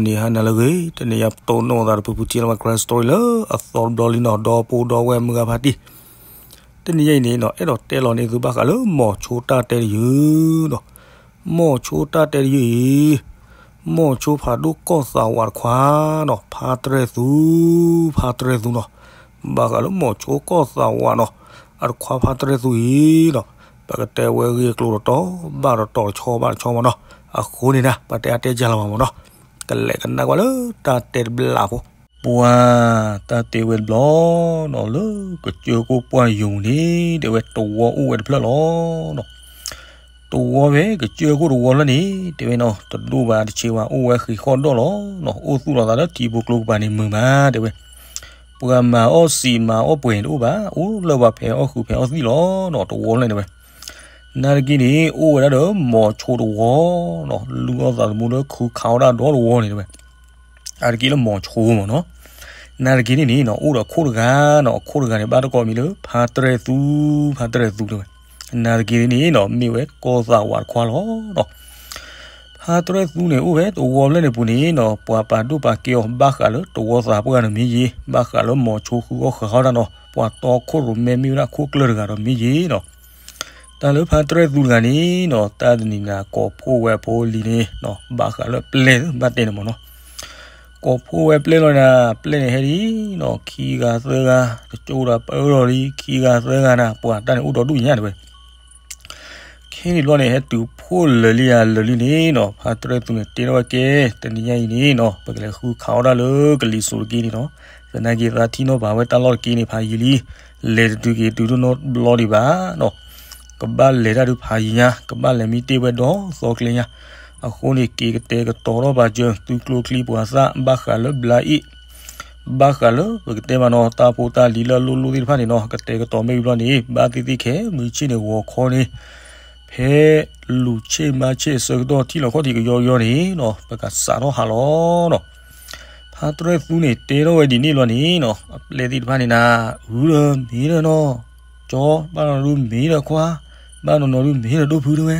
ဂီၤနံၤဟါနၤလၢအဂ့ၤ, တနံၤညါပတိၢ်နီၣ်သးဒီး ဖုဖုထံလၢ Karen Story လၢအသီတဘျီလံနီၤ, ဒီပုၢ်ဒီဝဲၢ်မုၢ်ဂၤဖါတံၢ်, တနံၤညါအံၤန့ၣ်နီၤ အဲၣ်ဒိးတဲလီၤန့ၢ်သုဘၣ်ဃးလၢ မိၤဆိတၢ်တဲတယုၢ်နီၤ. မိၤဆိတၢ်တဲတယုၢ်အံၤ, မိၤဆိဖးဒိၣ်ကီၢ်သးဝးတခွါနီၤ, ဖါတရဲၣ်သူ, ဖါတရဲၣ်သူနီၤ. ဘၣ်ဃးလၢမိၤဆိကီၢ်သးဝးနီၤ, အတခွါဖါတရဲၣ်သူအံၤနီၤ, ပကတဲဝဲဂ့ၢ်ကျိၤတတီၤဘၣ်တတီၤ တဆီဘၣ်တဆီမ့ၢ်နီၤ. အဃိန့ၣ်ဒၣ် ပတဲအါတဲကၢ်လီၤမးမ့ၢ်နီၤ, ကလဲၤကနၣ်ကွၢ်လၢတၢ်တဲတဘျီဖိ. ပှၤတၢ်တဲဝဲတဘျီနီၤ, လၢကစၢၢ်ခိၣ်ပှၢ်ယိၤန့ၣ် တဲဝဲတဝီအိၣ်ဝဲတဖျၢၣ်လီၤနီၤ. တဝီဖဲကစၢၢ်ခိၣ်တဝီဖျၢၣ်န့ၣ် တဲဝဲနီၤ, တဒိၣ်ဘၣ်တဆံးဘၣ် အိၣ်ဝဲဃံးဃီၣ်ဒီၣ်လီၤနီၤ. အိၣ်သူၣ်လီၤသးလၢထံဖိကျိကပၤန့ၣ်မုာ်မး တဲဝဲ. ပှၤမၤအီၣ်စံာ်မၤအီၣ်ပှဲၤန့ၣ်တအိၣ်ဘၣ်, အိၣ်လၢပှၤဖဲးအီၣ်ဃုာ်ဖဲးအီၣ်သံၣ်လီၤနီၤ, တဝီဖျၢၣ်န့ၣ်တဲဝဲ. နာ်သက့န့ၣ် အိၣ်ဝဲဒၣ်ဒီးမိၤဆိတဝီနီၤ, လုၢ်အီၣ်သးသမူလၢခုခးအီၣ်တၢ်ဒီတဝီန့ၣ်တဲဝဲ. အါတက့ၢ်လၢမိၤဆိမ့ၢ်နီၤ. နာ်သက့န့ၣ်န့ၣ်နီၤ အိၣ်ဒီးခိၣ်တဂၤနီၤ, အခိၣ်တဂၤန့ၣ် ဘၣ်တကိးမံၤလၢ ဖါတရဲၣ်သူ, ဖါတရဲၣ်သူတဲဝဲ. နာ်သက့န့ၣ်နီၤ မ့ၢ်ဝဲကီၢ်သးဝးတခွါလီၤနီၤ. ဖါတရဲၣ်သူန့ၣ် အိၣ်ဝဲတဝီဖျၢၣ်န့ၣ်ပူၤန့ၣ်နီၤ, ပှၤပာ်ဒိၣ်ပာ်ကဲအီၤ ဘၣ်ဃးလၢတဝီသးပှၢ်န့ၣ်မ့ၢ်ဂ့ၤ, ဘၣ်ဃးလၢမိၤဆိဃုအီၣ်ဃုအီတၢ်နီၤ, ပှၤတီခိၣ်ရိၣ်မဲမ့ၢ်ဝဲဒၣ်ခိၣ်ကျၢၢ်တဂၤဒီးမ့ၢ်ဂ့ၤနီၤ. တၢ်လၢဖါတရဲၣ်သူတဂၤန့ၣ်နီၤ, တၢ်တနံၤန့ၣ် ကိးဖှိၣ်ဝဲအဖိအလံၤန့ၣ်နီၤ, ဘၣ်ဃးလၢပျဲၢ်ဘၣ်တဲန့ၣ်မ့ၢ်နီၤ. ကိးဖှိၣ်ဝဲပျဲၢ်လီၤနၤ, ပျဲၢ်န့ၣ်ဟဲဒ်နီၤ, ခံဂၤသၢဂၤ, တကၠိဒီးပၢလီၤလံ, ခံဂၤသၢဂၤနၤ, ပှၤတၢ်န့ၣ်အိၣ်ဒီဒူၣ်ညါတဲဝဲ. ခဲန့ၣ်ဘျီန့ၣ် ဟဲတုၤဖှိၣ်လၢာ်လံဧါ လၢာ်လံန့ၣ်နီၤ, ဖါတရဲၣ်သူန့ၣ် တဲထီၣ်ဝဲကဲ, တနံၤညါအံၤန့ၣ်နီၤ, ပကလဲၤဃုခးအီၣ်တၢ်လၢကလံၤစိးတက့ၢ်န့ၣ်နီၤ. သနာ်က့သးထံၣ်နီၣ်ပာ်ဝဲတၢ်လီၢ်တက့ၢ်န့ၣ် ဖးယံၤလံ, လဲၤတတုၤက့ၤတုၤဒိၣ်နီတဘျီဒံးဘၣ်နီၤ. ကဘၣ်လဲၤတၢ်ဒုးဖးယံၤညါ, ကဘၣ်လဲၤမံတ့ၢ်ဝဲဒီးသီကျဲညါ. အဃိန့ၣ် က့ၤကတဲာ်ကတီၤထီၣ်ပာ်စၢၤ သုကျိချံပှၤသၣ် ဘၣ်ဃးလၢဘျါအ့ၣ် ဘၣ်ဃးလၢပကတဲမးနီၤ တၢ်ဖိတၢ်လံၤလၢအလိၣ်လိၣ်သ့ၣ်တဖၣ်န့ၣ်နီၤ, ကတဲာ်ကတီၤမ့ၢ်ဘျီန့ၣ် ဘၣ်သ့ၣ်သ့ၣ်ခဲ မုၢ်ဆ့ၣ်န့ၣ် ဂီၤခီန့ၣ် ဖဲလူၤဆ့ၣ်မါဆ့ၣ်အဆၢကတီၢ် ထံၣ်လီၤခီၣ်ထံးကယီကယီန့ၣ်နီၤ, ပကစးထီၣ်ဟးလီၤနီၤ. ဖါတရဲၣ်သူန့ၣ် တဲထီၣ်ဝဲဒ်န့ၣ်ဘျီန့ၣ်နီၤ, အပျဲၢ်သ့ၣ်တဖၣ်န့ၣ်နၤ, အုဒီးမ့ၢ်ဒီးနီၤ, ကၠီ ဘၣ်နီၢ်နီၢ်ဒုးမ့ၢ်ဒီးခွါ, ဘၣ်နီၢ်နီၢ်ဒုးမ့ၢ်ဒီးဒိၣ်ဖုတဲဝဲ.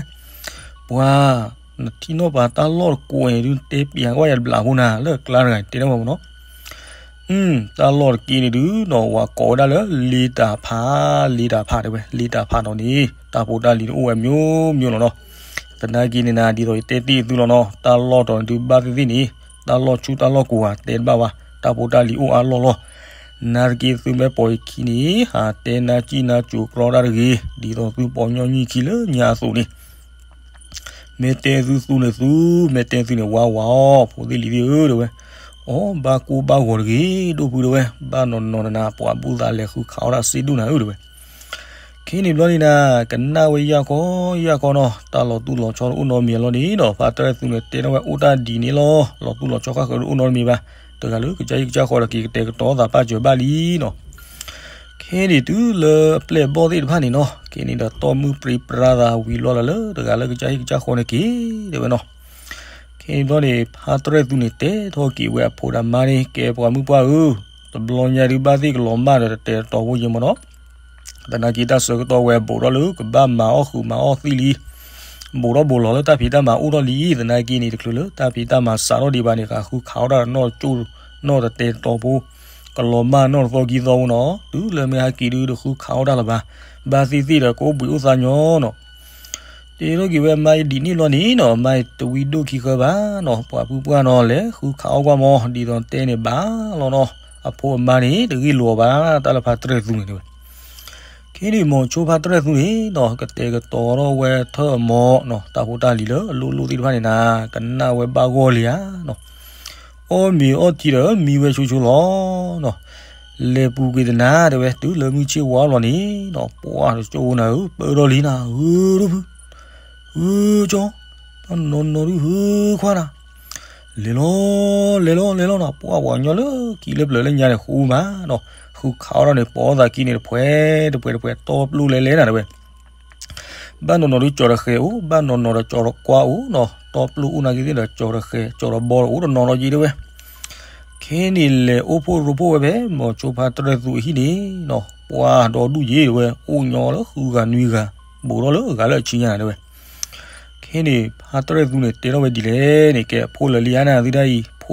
ပှၤ နထံၣ်နီၣ်ပာ်တၢ်လီၢ်တကိးန့ၣ်ဒုး နတဲပျးကွၢ်ယၤတဘျီဖိနၤ လၢအကျါတဂၤန့ၣ် တဲထီၣ်ဝဲမ့ၢ်နီၤ. တၢ်လီၢ်တက့ၢ်န့ၣ်ဒုးနီၤ ဝၤကိးဝဲဒၣ်လၢ လ့တၢ်ဖး, လ့တၢ်ဖးတဲဝဲ, လ့တၢ်ဖးနီၤန့ၣ် တၢ်ဖိတၢ်လံၤန့ၣ်အိၣ်ဝဲမျိုးမျိုးလီၤနီၤ. သနာ်က့န့ၣ်နၤ ဒ်သိးယတဲတ့ၢ်သုလီၤနီၤ, တၢ်လီၢ်တီၤန့ၣ်ဒုးဘၣ်သ့ၣ်သ့ၣ်န့ၣ် တၢ်လီၢ်ဆူတၢ်လီၢ်ကိးဂၤတဲတဘၣ်ဘၣ်, တၢ်ဖိတၢ်လံၤအိၣ်အါလီၢ်လီၤ. နာ်သက့သုမ့ၢ်ပိာ်ယခံန့ၣ် ဟးတဲနါစံၣ်နါစိၤကြီတၢ်တဂ့ၤ, ဒ်သိးသုပိာ်ညီနုၢ်ခံလၢညါအသိးန့ၣ် မ့ၢ်တဲသုသူန့ၣ်သူ, မ့ၢ်တဲသုန့ၣ်ဝါဝါအီၤ, ဖိသ့ၣ်လံၤသ့ၣ်ဧၢတဲဝဲ. အိ ဘၣ်ကိၢ်ဘၣ်ဂီၤတဂ့ၤ ဒိၣ်ဖုတဲဝဲ, ဘၣ်နီၢ်နီၢ်နၤ ပှၤဘူၣ်သးလဲၤဃုခးအီၣ်တၢ်စ့ဒိၣ်နၤဧၢတဲဝဲ. ခဲန့ၣ်ဘျီန့ၣ်နၤ ကနၣ်ဝဲယၢ်ခီယၢ်ခီနီၤ, တၢ်လီၤတူၢ်လီၤဆီတအိၣ်နီတမံၤလီၤန့ၣ်နီၤ, ဖါတရဲၣ်သူန့ၣ်တဲထီၣ်ဝဲအိၣ်တၢ်ဒ်န့ၣ်လီၤ, လီၤတူၢ်လီၤဆီဃၣ်ဃၢၤတအိၣ်နီတမံၤဘၣ်, တဂၤလၢကစၢ်ဟံၣ်ကစၢ်ဃီဒီးက့ၤကတဲာ်ကတီၤသးပာ်စၢၤဘၣ်လံနီၤ. ခဲန့ၣ်တုၤလၢအပျဲၢ်ဘီၣ်သ့ၣ်တဖၣ်န့ၣ်နီၤ, ခဲန့ၣ်ဒီးတီၢ်မုၢ်ပြံပြါသးဝံၤလီၤလၢ တဂၤလၢကစၢ်ဟံၣ်ကစၢ်ဃီန့ၣ်က့ၤတဲဝဲနီၤ. ခဲန့ၣ်ဘျီန့ၣ် ဖါတရဲၣ်သူန့ၣ်တဲထီၣ်က့ၤဝဲအဖိဒီးမါန့ၣ် ကဲပှၤမုၣ်ပှၢ်ဧၢ, တဘျီညါဒုးဘၣ်သ့ၣ်ကလီၤမၢ်ဒီးတတဲာ်တတီၤဖိယဲၢ်မ့ၢ်နီၤ. သနာ်က့တၢ်ဆၢကတီၢ်ဝဲဘူးထီၣ်လၢ ကဘၣ်မၤအီၣ်ဃုာ်မၤအီၣ်သံလံ, ဘူးထီၣ်ဘူးလီၤလၢတၢ်ဖံးတၢ်မၤအိၣ်ထီၣ်လံ, သနာ်က့န့ၣ် တချုးလၢတၢ်ဖံးတၢ်မၤစးထီၣ်ဒံးဘၣ်န့ၣ် ဃုခးအီၣ်တၢ်နီၢ်ကၠိၣ်နီၢ်တတဲာ်တတီၤဖိ, ကလီၤမၢ်နီၢ်တသီခံသီဖိနီၤ, တုၤလၢမ့ၢ်ဟဲက့ၤဒုးတဃုခးအီၣ်တၢ်လၢၤဘၣ်, ဘၣ်သ့ၣ်သ့ၣ်ဒီးကအိၣ်ဘှံးအိၣ်သါညီနီၤ. တဲထီၣ်က့ၤဝဲမါအံၤဒ်န့ၣ်ဘျီန့ၣ်နီၤ, မါအံၤတဝံဒိၣ်ခံဃၢဘၣ်နီၤ, ပှၤပုၢ်ပှၢ်နီၤ လဲၤဃုခးအီၣ်ကွၢ်မီၤ, ဒ်သိးတဲန့ၣ်ဘၣ်လီၤနီၤ, အဖိအမါန့ၣ် တဂ့ၢ်လိာ်ဘၣ် တၢ်လၢဖါတရဲၣ်သူန့ၣ်တဲဝဲ. ခဲန့ၣ်မိၤဆိဖါတရဲၣ်သူန့ၣ်နီၤ ကတဲာ်ကတီၤထီၣ်ဝဲထၢၣ်အမီၤနီၤ, တၢ်ဖိတၢ်လံၤလၢအလိၣ်လိၣ်သ့ၣ်တဖၣ်န့ၣ်နၤ ကနၣ်ဝဲဘၣ်ဂီၢ်လံဧါနီၤ. အီၣ်မ့ၤအီထံဒီးမံဝဲဆိဆိလီၤနီၤ. လဲၤပူၤကွံာ်တနၤတဲဝဲ တုၤလၢမုၢ်ဆ့ၣ်ဝါလီၤန့ၣ်နီၤ, ပှၤတကၠိၣ်ဧိၤနၤဧၢ, ပၢၢ်ထီၣ်လံနၤဧၢ, ဒိၣ်ဖု ဧၢကၠီ, ဘၣ်နီၢ်နီၢ်ဒုးဧၢခွါနၤ, လဲၤလီၤ လဲၤလီၤ လဲၤလီၤနၤ, ပှၤပှၤကညီလၢခံလၢပျၢၤလၢညါန့ၣ် ဃူမးနီၤ, ဃုခးအီၣ်ထီၣ်န့ၣ် ပိာ်အီၣ်သးခံန့ၣ် တဖှဲးတဖှဲးတဖှဲး တီပျိလဲၤလဲၤနၤတဲဝဲ. ဘၣ်နီၢ်နီၢ်ဒုးကၠီၤတဃဲၤအိၣ်, ဘၣ်နီၢ်နီၢ်ဒီးကၠီၤတကွါအိၣ်နီၤ, တီပျိအိၣ်နာ်က့သ့ၣ်ဒီးကၠီၤတဃဲၤ ကၠီၤတဘီအိၣ်တနီၤနီၤက့တဲဝဲ. ခဲန့ၣ်လဲၤအိၣ်ဖှိၣ်ရိဖှိၣ်ဝဲဖဲမိၤဆိဖါတရဲၣ်သူအဟံၣ်န့ၣ်နီၤ, ပှၤဒီဒူၣ်ယ့ၤတဲဝဲ, အိၣ်ညီလၢဃုဂၤနွံဂၤ, ဘူးထီၣ်လၢအဂၤလၢအဆံညါနၤတဲဝဲ. ခဲန့ၣ် ဖါတရဲၣ်သူန့ၣ်တဲထီၣ်ဝဲဒ်လဲၣ်န့ၣ်, ကဲအဖိလၢာ်လံဧါနၤ သုဒၣ်အံၤ, ဖိ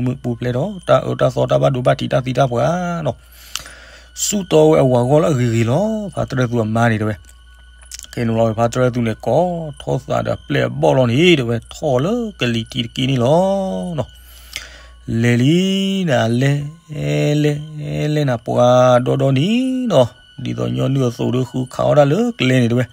မုာ်မုာ်ပူၤဖျဲးဒီး တၢ်အၢတၢ်သီတၢ်ဘၣ်ဒိဘၣ်ထံးတၢ်သံတၢ်ပှၢ်နီၤ ဆူၣ်တီဝဲအဝၤဂီၢ်လၢအဂ့ၤဂ့ၤလီၤ. ဖါတရၢၣ်သူအမါန့ၣ်တဲဝဲ ခဲန့ၣ်လီၤ ဖါတရၢၣ်သူန့ၣ် ကိးထီၣ်သးဒီးအပျဲၢ်အဘီၣ်လီၤန့ၣ် တဲဝဲထီၣ်လၢကလံၤထံးတက့ၢ်န့ၣ်လီၤ. လဲၤလံနၤ လဲၤ လဲၤ လဲၤနၤပှၤဒီဒီနံၤနီၤ ဒ်သိးညီနုၢ်အသိးဒီးဃုခးအီၣ်ဒၣ်လၢကျဲန့ၣ်တဲဝဲ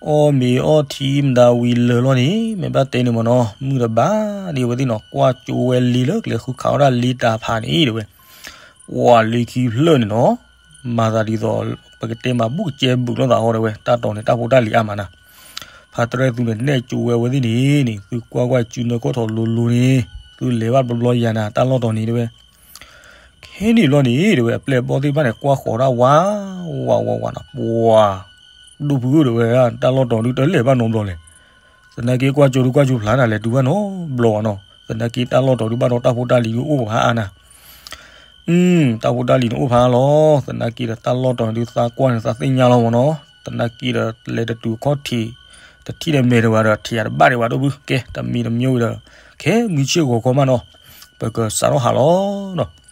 အီၣ်မ့ၤအီထံမတၤဝံၤလၢာ်လီၤန့ၣ် မ့ၢ်ဘၣ်တဲန့ၣ်မ့ၢ်နီၤ မုၢ်တဘၣ်ဒံးဝဲသ့ၣ်နီၤ ကွၢ်ကၠိဝဲလံလၢကျဲဃုခးအီၣ်ဒၣ်လံတၢ်ဖးန့ၣ်တဲဝဲ ပှၤလံခံဖျၢၣ်န့ၣ်နီၤ မၤသးဒ်သိး ပကတဲမၤဘူၣ်ကစဲဘူးလိာ်သးအီၤတဲဝဲ တၢ်တီၤန့ၣ် တၢ်ဖိတၢ်လံၤအါမးနၤ ဖါတရၢၣ်သူန့ၣ် နဲၣ်ကၠိဝဲအဝဲသ့ၣ်န့ၣ်န့ၣ် သုကွၢ်ကွၢ်စုနၢခီၣ်ထီၣ်လိၤလိၤန့ၣ် သုလဲၤဘၣ်တဘျီယၤနၤ တၢ်လီၢ်တီၤန့ၣ်တဲဝဲ ခဲန့ၣ်ဘျီန့ၣ်တဲဝဲ အပျဲၢ်အဘီၣ်သ့ၣ်တဖၣ်န့ၣ် ကွၢ်ဃီၤဒၣ်ဝး ဝး ဝး ဝးနၤ ပှၤ ဒိၣ်ဖုဧၢတဲဝဲ တၢ်လီၢ်တီၤဒုတလဲၤဘၣ်နီတဘျီလဲၣ် သနာ်က့ကွၢ်ကၠိဒုကွၢ်ကၠိဖျါနၤ လဲၤတုၤဘၣ်နီတဘျီဘၣ်နီၤ သနာ်က့တၢ်လီၢ်တီၤဒုဘၣ်ဒီးတၢ်ဖိတၢ်လံၤဒုအိၣ်ဖးအါနၤ တၢ်ဖိတၢ်လံၤန့ၣ်အိၣ်ဖးလီၤ သနာ်က့ဒီးတၢ်လီၢ်တီၤန့ၣ်ဒုးသးကွၢ်န့ၣ်သးသ့ၣ်ညါလီၤမ့ၢ်နီၤ သနာ်က့ဒီးလဲၤတတုၤခီၣ်ထံး တထံၣ်ဒီးမဲာ်တဝၤဒီးထံးယၤတဘၣ်ဒံးဝဲဒိၣ်ဖု ကဲတမံၤတမံၤဝံၤဒီး ခဲမုၢ်ဆ့ၣ်ဂီၤခီမးနီၤ ပကစးထီၣ်ဟးလီၤနီၤ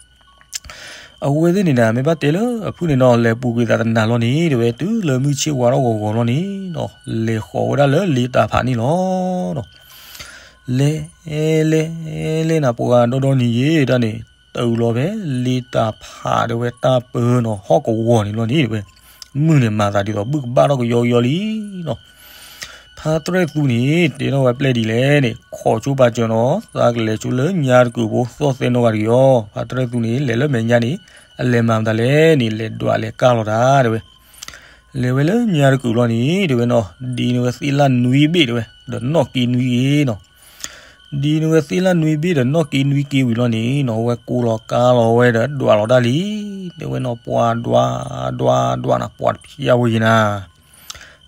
အဝဲသ့ၣ်န့ၣ်နၤ မ့ၢ်ဘၣ်တဲလၢအဖုၣ်န့ၣ်နီၤ လဲၤပူၤကွံာ်သးတနၤလီၤန့ၣ် တဲဝဲတုၤလၢမုၢ်ဆ့ၣ်ဝါထီၣ်ဂီၤဂီၤလီၤန့ၣ်နီၤ လဲၤဃီၤဝဲဒၣ်လၢလ့တၢ်ဖးန့ၣ်လီၤနီၤ လဲၤ လဲၤ လဲၤနၤပှၤဒီဒီနံၤယဲတၢ်န့ၣ် တုၤလီၤဖဲလ့တၢ်ဖးတဲဝဲတၢ်ပၢနီၤ ဟီၣ်ကဝီၤန့ၣ်လီၤန့ၣ်တဲဝဲ မုၢ်န့ၣ်မၤသးဒ်သိးဘုၣ်ကဘၣ်ထီၣ်ကယီကယီလံနီၤ ဖါတရၢၣ်သူန့ၣ် တဲထီၣ်ဝဲပျဲၢ်ဒ်လဲၣ်န့ၣ် ခိးဆိပာ်စၢၤနီၤ သးကလဲၤဆိလၢညါတကုာ်ဖိ သီၣ်သဲနီၢ်ဂၤတက့ၢ်အီၤ ဖါတရၢၣ်သူန့ၣ် လဲၤလၢမဲာ်ညါန့ၣ် အလဲၤမၤမတၤလဲၣ်န့ၣ် လဲၤဒွးလဲၤကၢ်လီၤတၢ်တဲဝဲ လဲၤဝဲလၢညါတကုာ်လီၤန့ၣ် တဲဝဲနီၤ ဒ်န့ၣ်ဝဲသ့ၣ်လၢနွံဘ့ၣ်တဲဝဲ ဒီးနီၣ်က့နွံက့နီၤ ဒ်န့ၣ်ဝဲသ့ၣ်လၢနွံဘ့ၣ်ဒီးနီၣ်က့နွံက့ဝံၤလီၤန့ၣ်နီၤ ဝဲကိးလီၤကါလီၤဝဲဒီးဒွးလီၤတၢ်လံ တဲဝဲနီၤ ပှၤဒွး ဒွး ဒွးနၤ ပှၤတဖျါဝဲယဲနၤ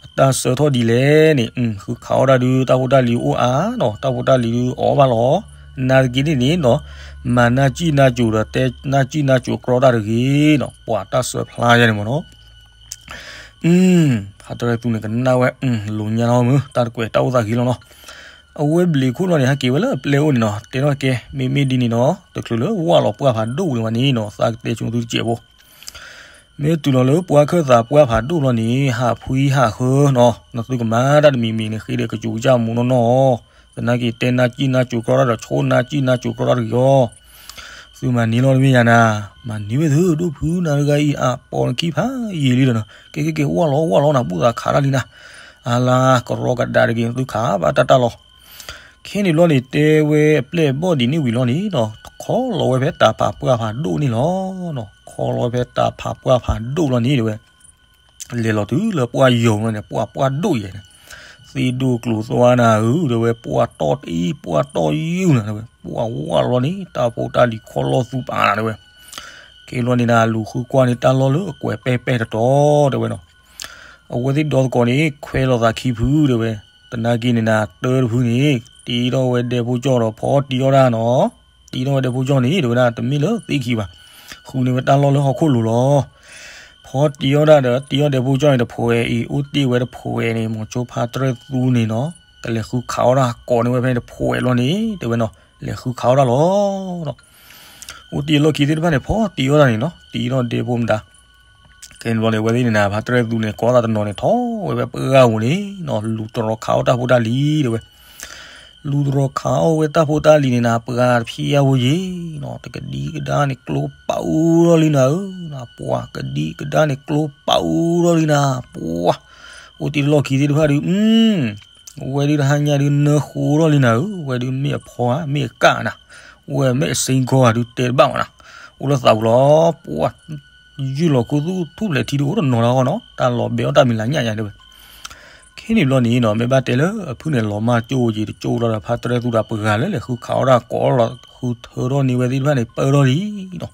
အတၢ်ဆၢထီၣ်ဒ်လဲၣ်န့ၣ် ဃုခးအီၣ်ဒၣ်ဒုး တၢ်ဖိတၢ်လံၤအိၣ်အါနီၤ တၢ်ဖိတၢ်လံၤဒုးအီၣ်ဘၣ်လီၤ နာ်သက့န့ၣ်န့ၣ်နီၤ မၤနၢ်စံၣ်နၢ်စိၤဒီးတဲနၢ်စံၣ်နၢ်စိၤကြီတၢ်တဂ့ၤနီၤ ပှၤတၢ်ဆၢဖျါယဲန့ၣ်မ့ၢ်နီၤ ဖါတရၢၣ်သူန့ၣ်ကနၣ်ဝဲ လိၤညါလီၤမုၢ် တၢ်တကွဲးတၢ်အိၣ်သးဂ့ၤလီၤနီၤ အဝဲဘျံးခိၣ်လီၤန့ၣ် ဟဲက့ၤဝဲလၢအပျဲၢ်အိၣ်န့ၣ်နီၤ တဲထီၣ်ကဲ မ့မ့ၢ်ဒ်န့ၣ်နီၤ တချုးလၢဝၢ်လီၤပှၢ်ဖးဒိၣ်ဝံၤဝဲန့ၣ်နီၤ သးကတဲဆိသုတစဲးဖိ မ့ၢ်တုၤလီၤလၢပှၢ်ခၢၣ်သးပှၢ်ဖးဒိၣ်လီၤန့ၣ် ဟးဖှံဟးဃၢနီၤ နသုကမၤတၢ်တမံၤမံၤန့ၣ် ဃ့ဒီးကစူၤကစၢ်မူနီၢ်နီၢ်အီၤ သနာ်က့တဲနၢ်စံၣ်နၢ်စိၤကြီတၢ်ဒီးဆိနၢ်စံၣ်နၢ်စိၤကြီတၢ်တဂ့ၤအီၤ သုမၤန့ၢ်လီၤတမ့ၢ်ယၤနၤ မၤန့ၢ်ဝဲသုဒိၣ်ဖုနၤတဂၤအံၤ အပီနခံဖးယံာ်လံဒီးနီၤ ကဲကဲကဲ ဝၢ်လီၤဝၢ်လီၤနၤ ဘူၣ်သးခးတၢ်လံနၤ အလါကရီကဒါတဂ့ၤ သုခးဘၣ်တၢ်တၢ်လီၤ ခဲန့ၣ်ဘျီန့ၣ် တဲဝဲအပျဲၢ်အဘီၣ်ဒ်န့ၣ်ဝံၤလီၤန့ၣ်နီၤ ခီလီၤဝဲဖဲတၢ်ဖးပှၢ်ဖးဒိၣ်န့ၣ်လီၤနီၤ ခီလီၤဝဲဖဲတၢ်ဖးပှၢ်ဖးဒိၣ်လီၤန့ၣ်တဲဝဲ လဲၤလီၤတုၤလၢပှၢ်ယိာ်န့ၣ် ပှၢ်ပှၢ်ဒိၣ်ယဲန့ၣ် သ့ၣ်ဒိၣ်ကျိၤသွါနၤဧၢ တဲဝဲ ပှၢ်တီၢ်တအံၤ ပှၢ်တီၢ်ယုၢ်နၤ တဲဝဲ ပှၢ်ဝၢ်လီၤန့ၣ် တၢ်ဖိတၢ်လံၤခီလီၤသူပာ်နၤ တဲဝဲ ကဲလီၤန့ၣ်နၤ လူၤဃုကွၢ်န့ၣ် တၢ်လီၢ်လၢအကွဲးပဲၢ်ပဲၢ်တတီၤ တဲဝဲနီၤ အဝဲသ့ၣ်ဒီသကိးန့ၣ် ခွဲးလိာ်သးခံဖု တဲဝဲ သနာ်က့န့ၣ်နၤ တၢတဖုန့ၣ် တ့ထီၣ်ဝဲဒဲဖိကၠီၣ်ဒီး ဖီတံအီၣ်ဒၣ်နီၤ တ့ထီၣ်ဝဲဒဲဖိကၠီၣ်န့ၣ် တဲဝဲဒၣ် တမ့ၢ်လၢသ့ၣ်ခံဘၣ် ဃုန့ၢ်ဝဲတၢ်လီၢ်လၢဟီၣ်ခိၣ်လိၤလီၤ ဖီတံအီၣ်ဒၣ်ဒီး တ့အီၣ်ဒဲဖိကၠီၣ်န့ၣ်တဖှဲးအံၤ အိၣ်တ့ၢ်ဝဲတဖှဲးန့ၣ် မိၤဆိဖါတရၢၣ်သူန့ၣ်နီၤ ကလဲၤဃုခးအီၣ်ဒၣ် ကိးန့ၢ်ဝဲဖဲန့ၣ်တဖှဲးလီၤန့ၣ် တဲဝဲနီၤ လဲၤဃုခးအီၣ်ဒၣ်လီၤ အိၣ်တ့ၢ်အလီၢ်ခံသ့ၣ်တဖၣ်န့ၣ် ဖီတံအီၣ်ဒၣ်န့ၣ်နီၤ တ့ထီၣ်ဒဲဖိမတၤ ကဲန့ၣ်ဘျီန့ၣ် အဝဲသ့ၣ်န့ၣ်နၤ ဖါတရၢၣ်သူန့ၣ် ကိးသးတနီၤန့ၣ် ထီၣ်ဝဲဖဲပှၢ်ဂၤဧိၤန့ၣ်နီၤ လူၤတရီခးအီၣ်တၢ်ဖိတၢ်လံၤ တဲဝဲ လူၤတရီခးအီၣ်ဝဲတၢ်ဖိတၢ်လံၤန့ၣ်နၤ ပှၤတဖျါဝဲယဲနီၤ တကဒံကဒါန့ၣ် ကျိပာ်အူထီၣ်လံနၤဧၢ ပှၤကဒံကဒါန့ၣ် ကျိပာ်အူထီၣ်လံနၤ ပှၤ အိၣ်တ့ၢ်လီၢ်ခံသ့ၣ်တဖၣ်ဒုး ဝဲဒုးတဟါညါဒုး နၢဃိထီၣ်လံနၤဧၢ ဝဲဒုးမ့ၢ်အဖီဧါ မ့ၢ်အကၣ်နၤ ဝဲမ့ၢ်အစ့ကီဧါဒုး တဲတဘၣ်မးနၤ အိၣ်လၢသးပူၤလီၤ ပှၤ ယုၢ်လီၤခူသူၣ်ထူၣ်ဖျဲးထံဒုး အိၣ်တနီၤလၢအဂီၢ်နီၤ တၢ်လီၤဘဲအီၣ်တၢ်မံၤလၤညၣ်ညါတဲဝဲ ခဲန့ၣ်ဘျီန့ၣ်နီၤ မ့ၢ်ဘၣ်တဲလၢအဖုၣ်န့ၣ် လီၤမၢ်ကၠိယံၤတကၠိလီၤဒီး ဖါတရၢၣ်သူဒီးပှၤဂၤလၢလဲၤဃုခးအီၣ်တၢ်ကိးလီၤ ဃုထၢထီၣ်န့ၢ်ဝဲသ့ၣ်တဖၣ်န့ၣ် ပၢထီၣ်လံနီၤ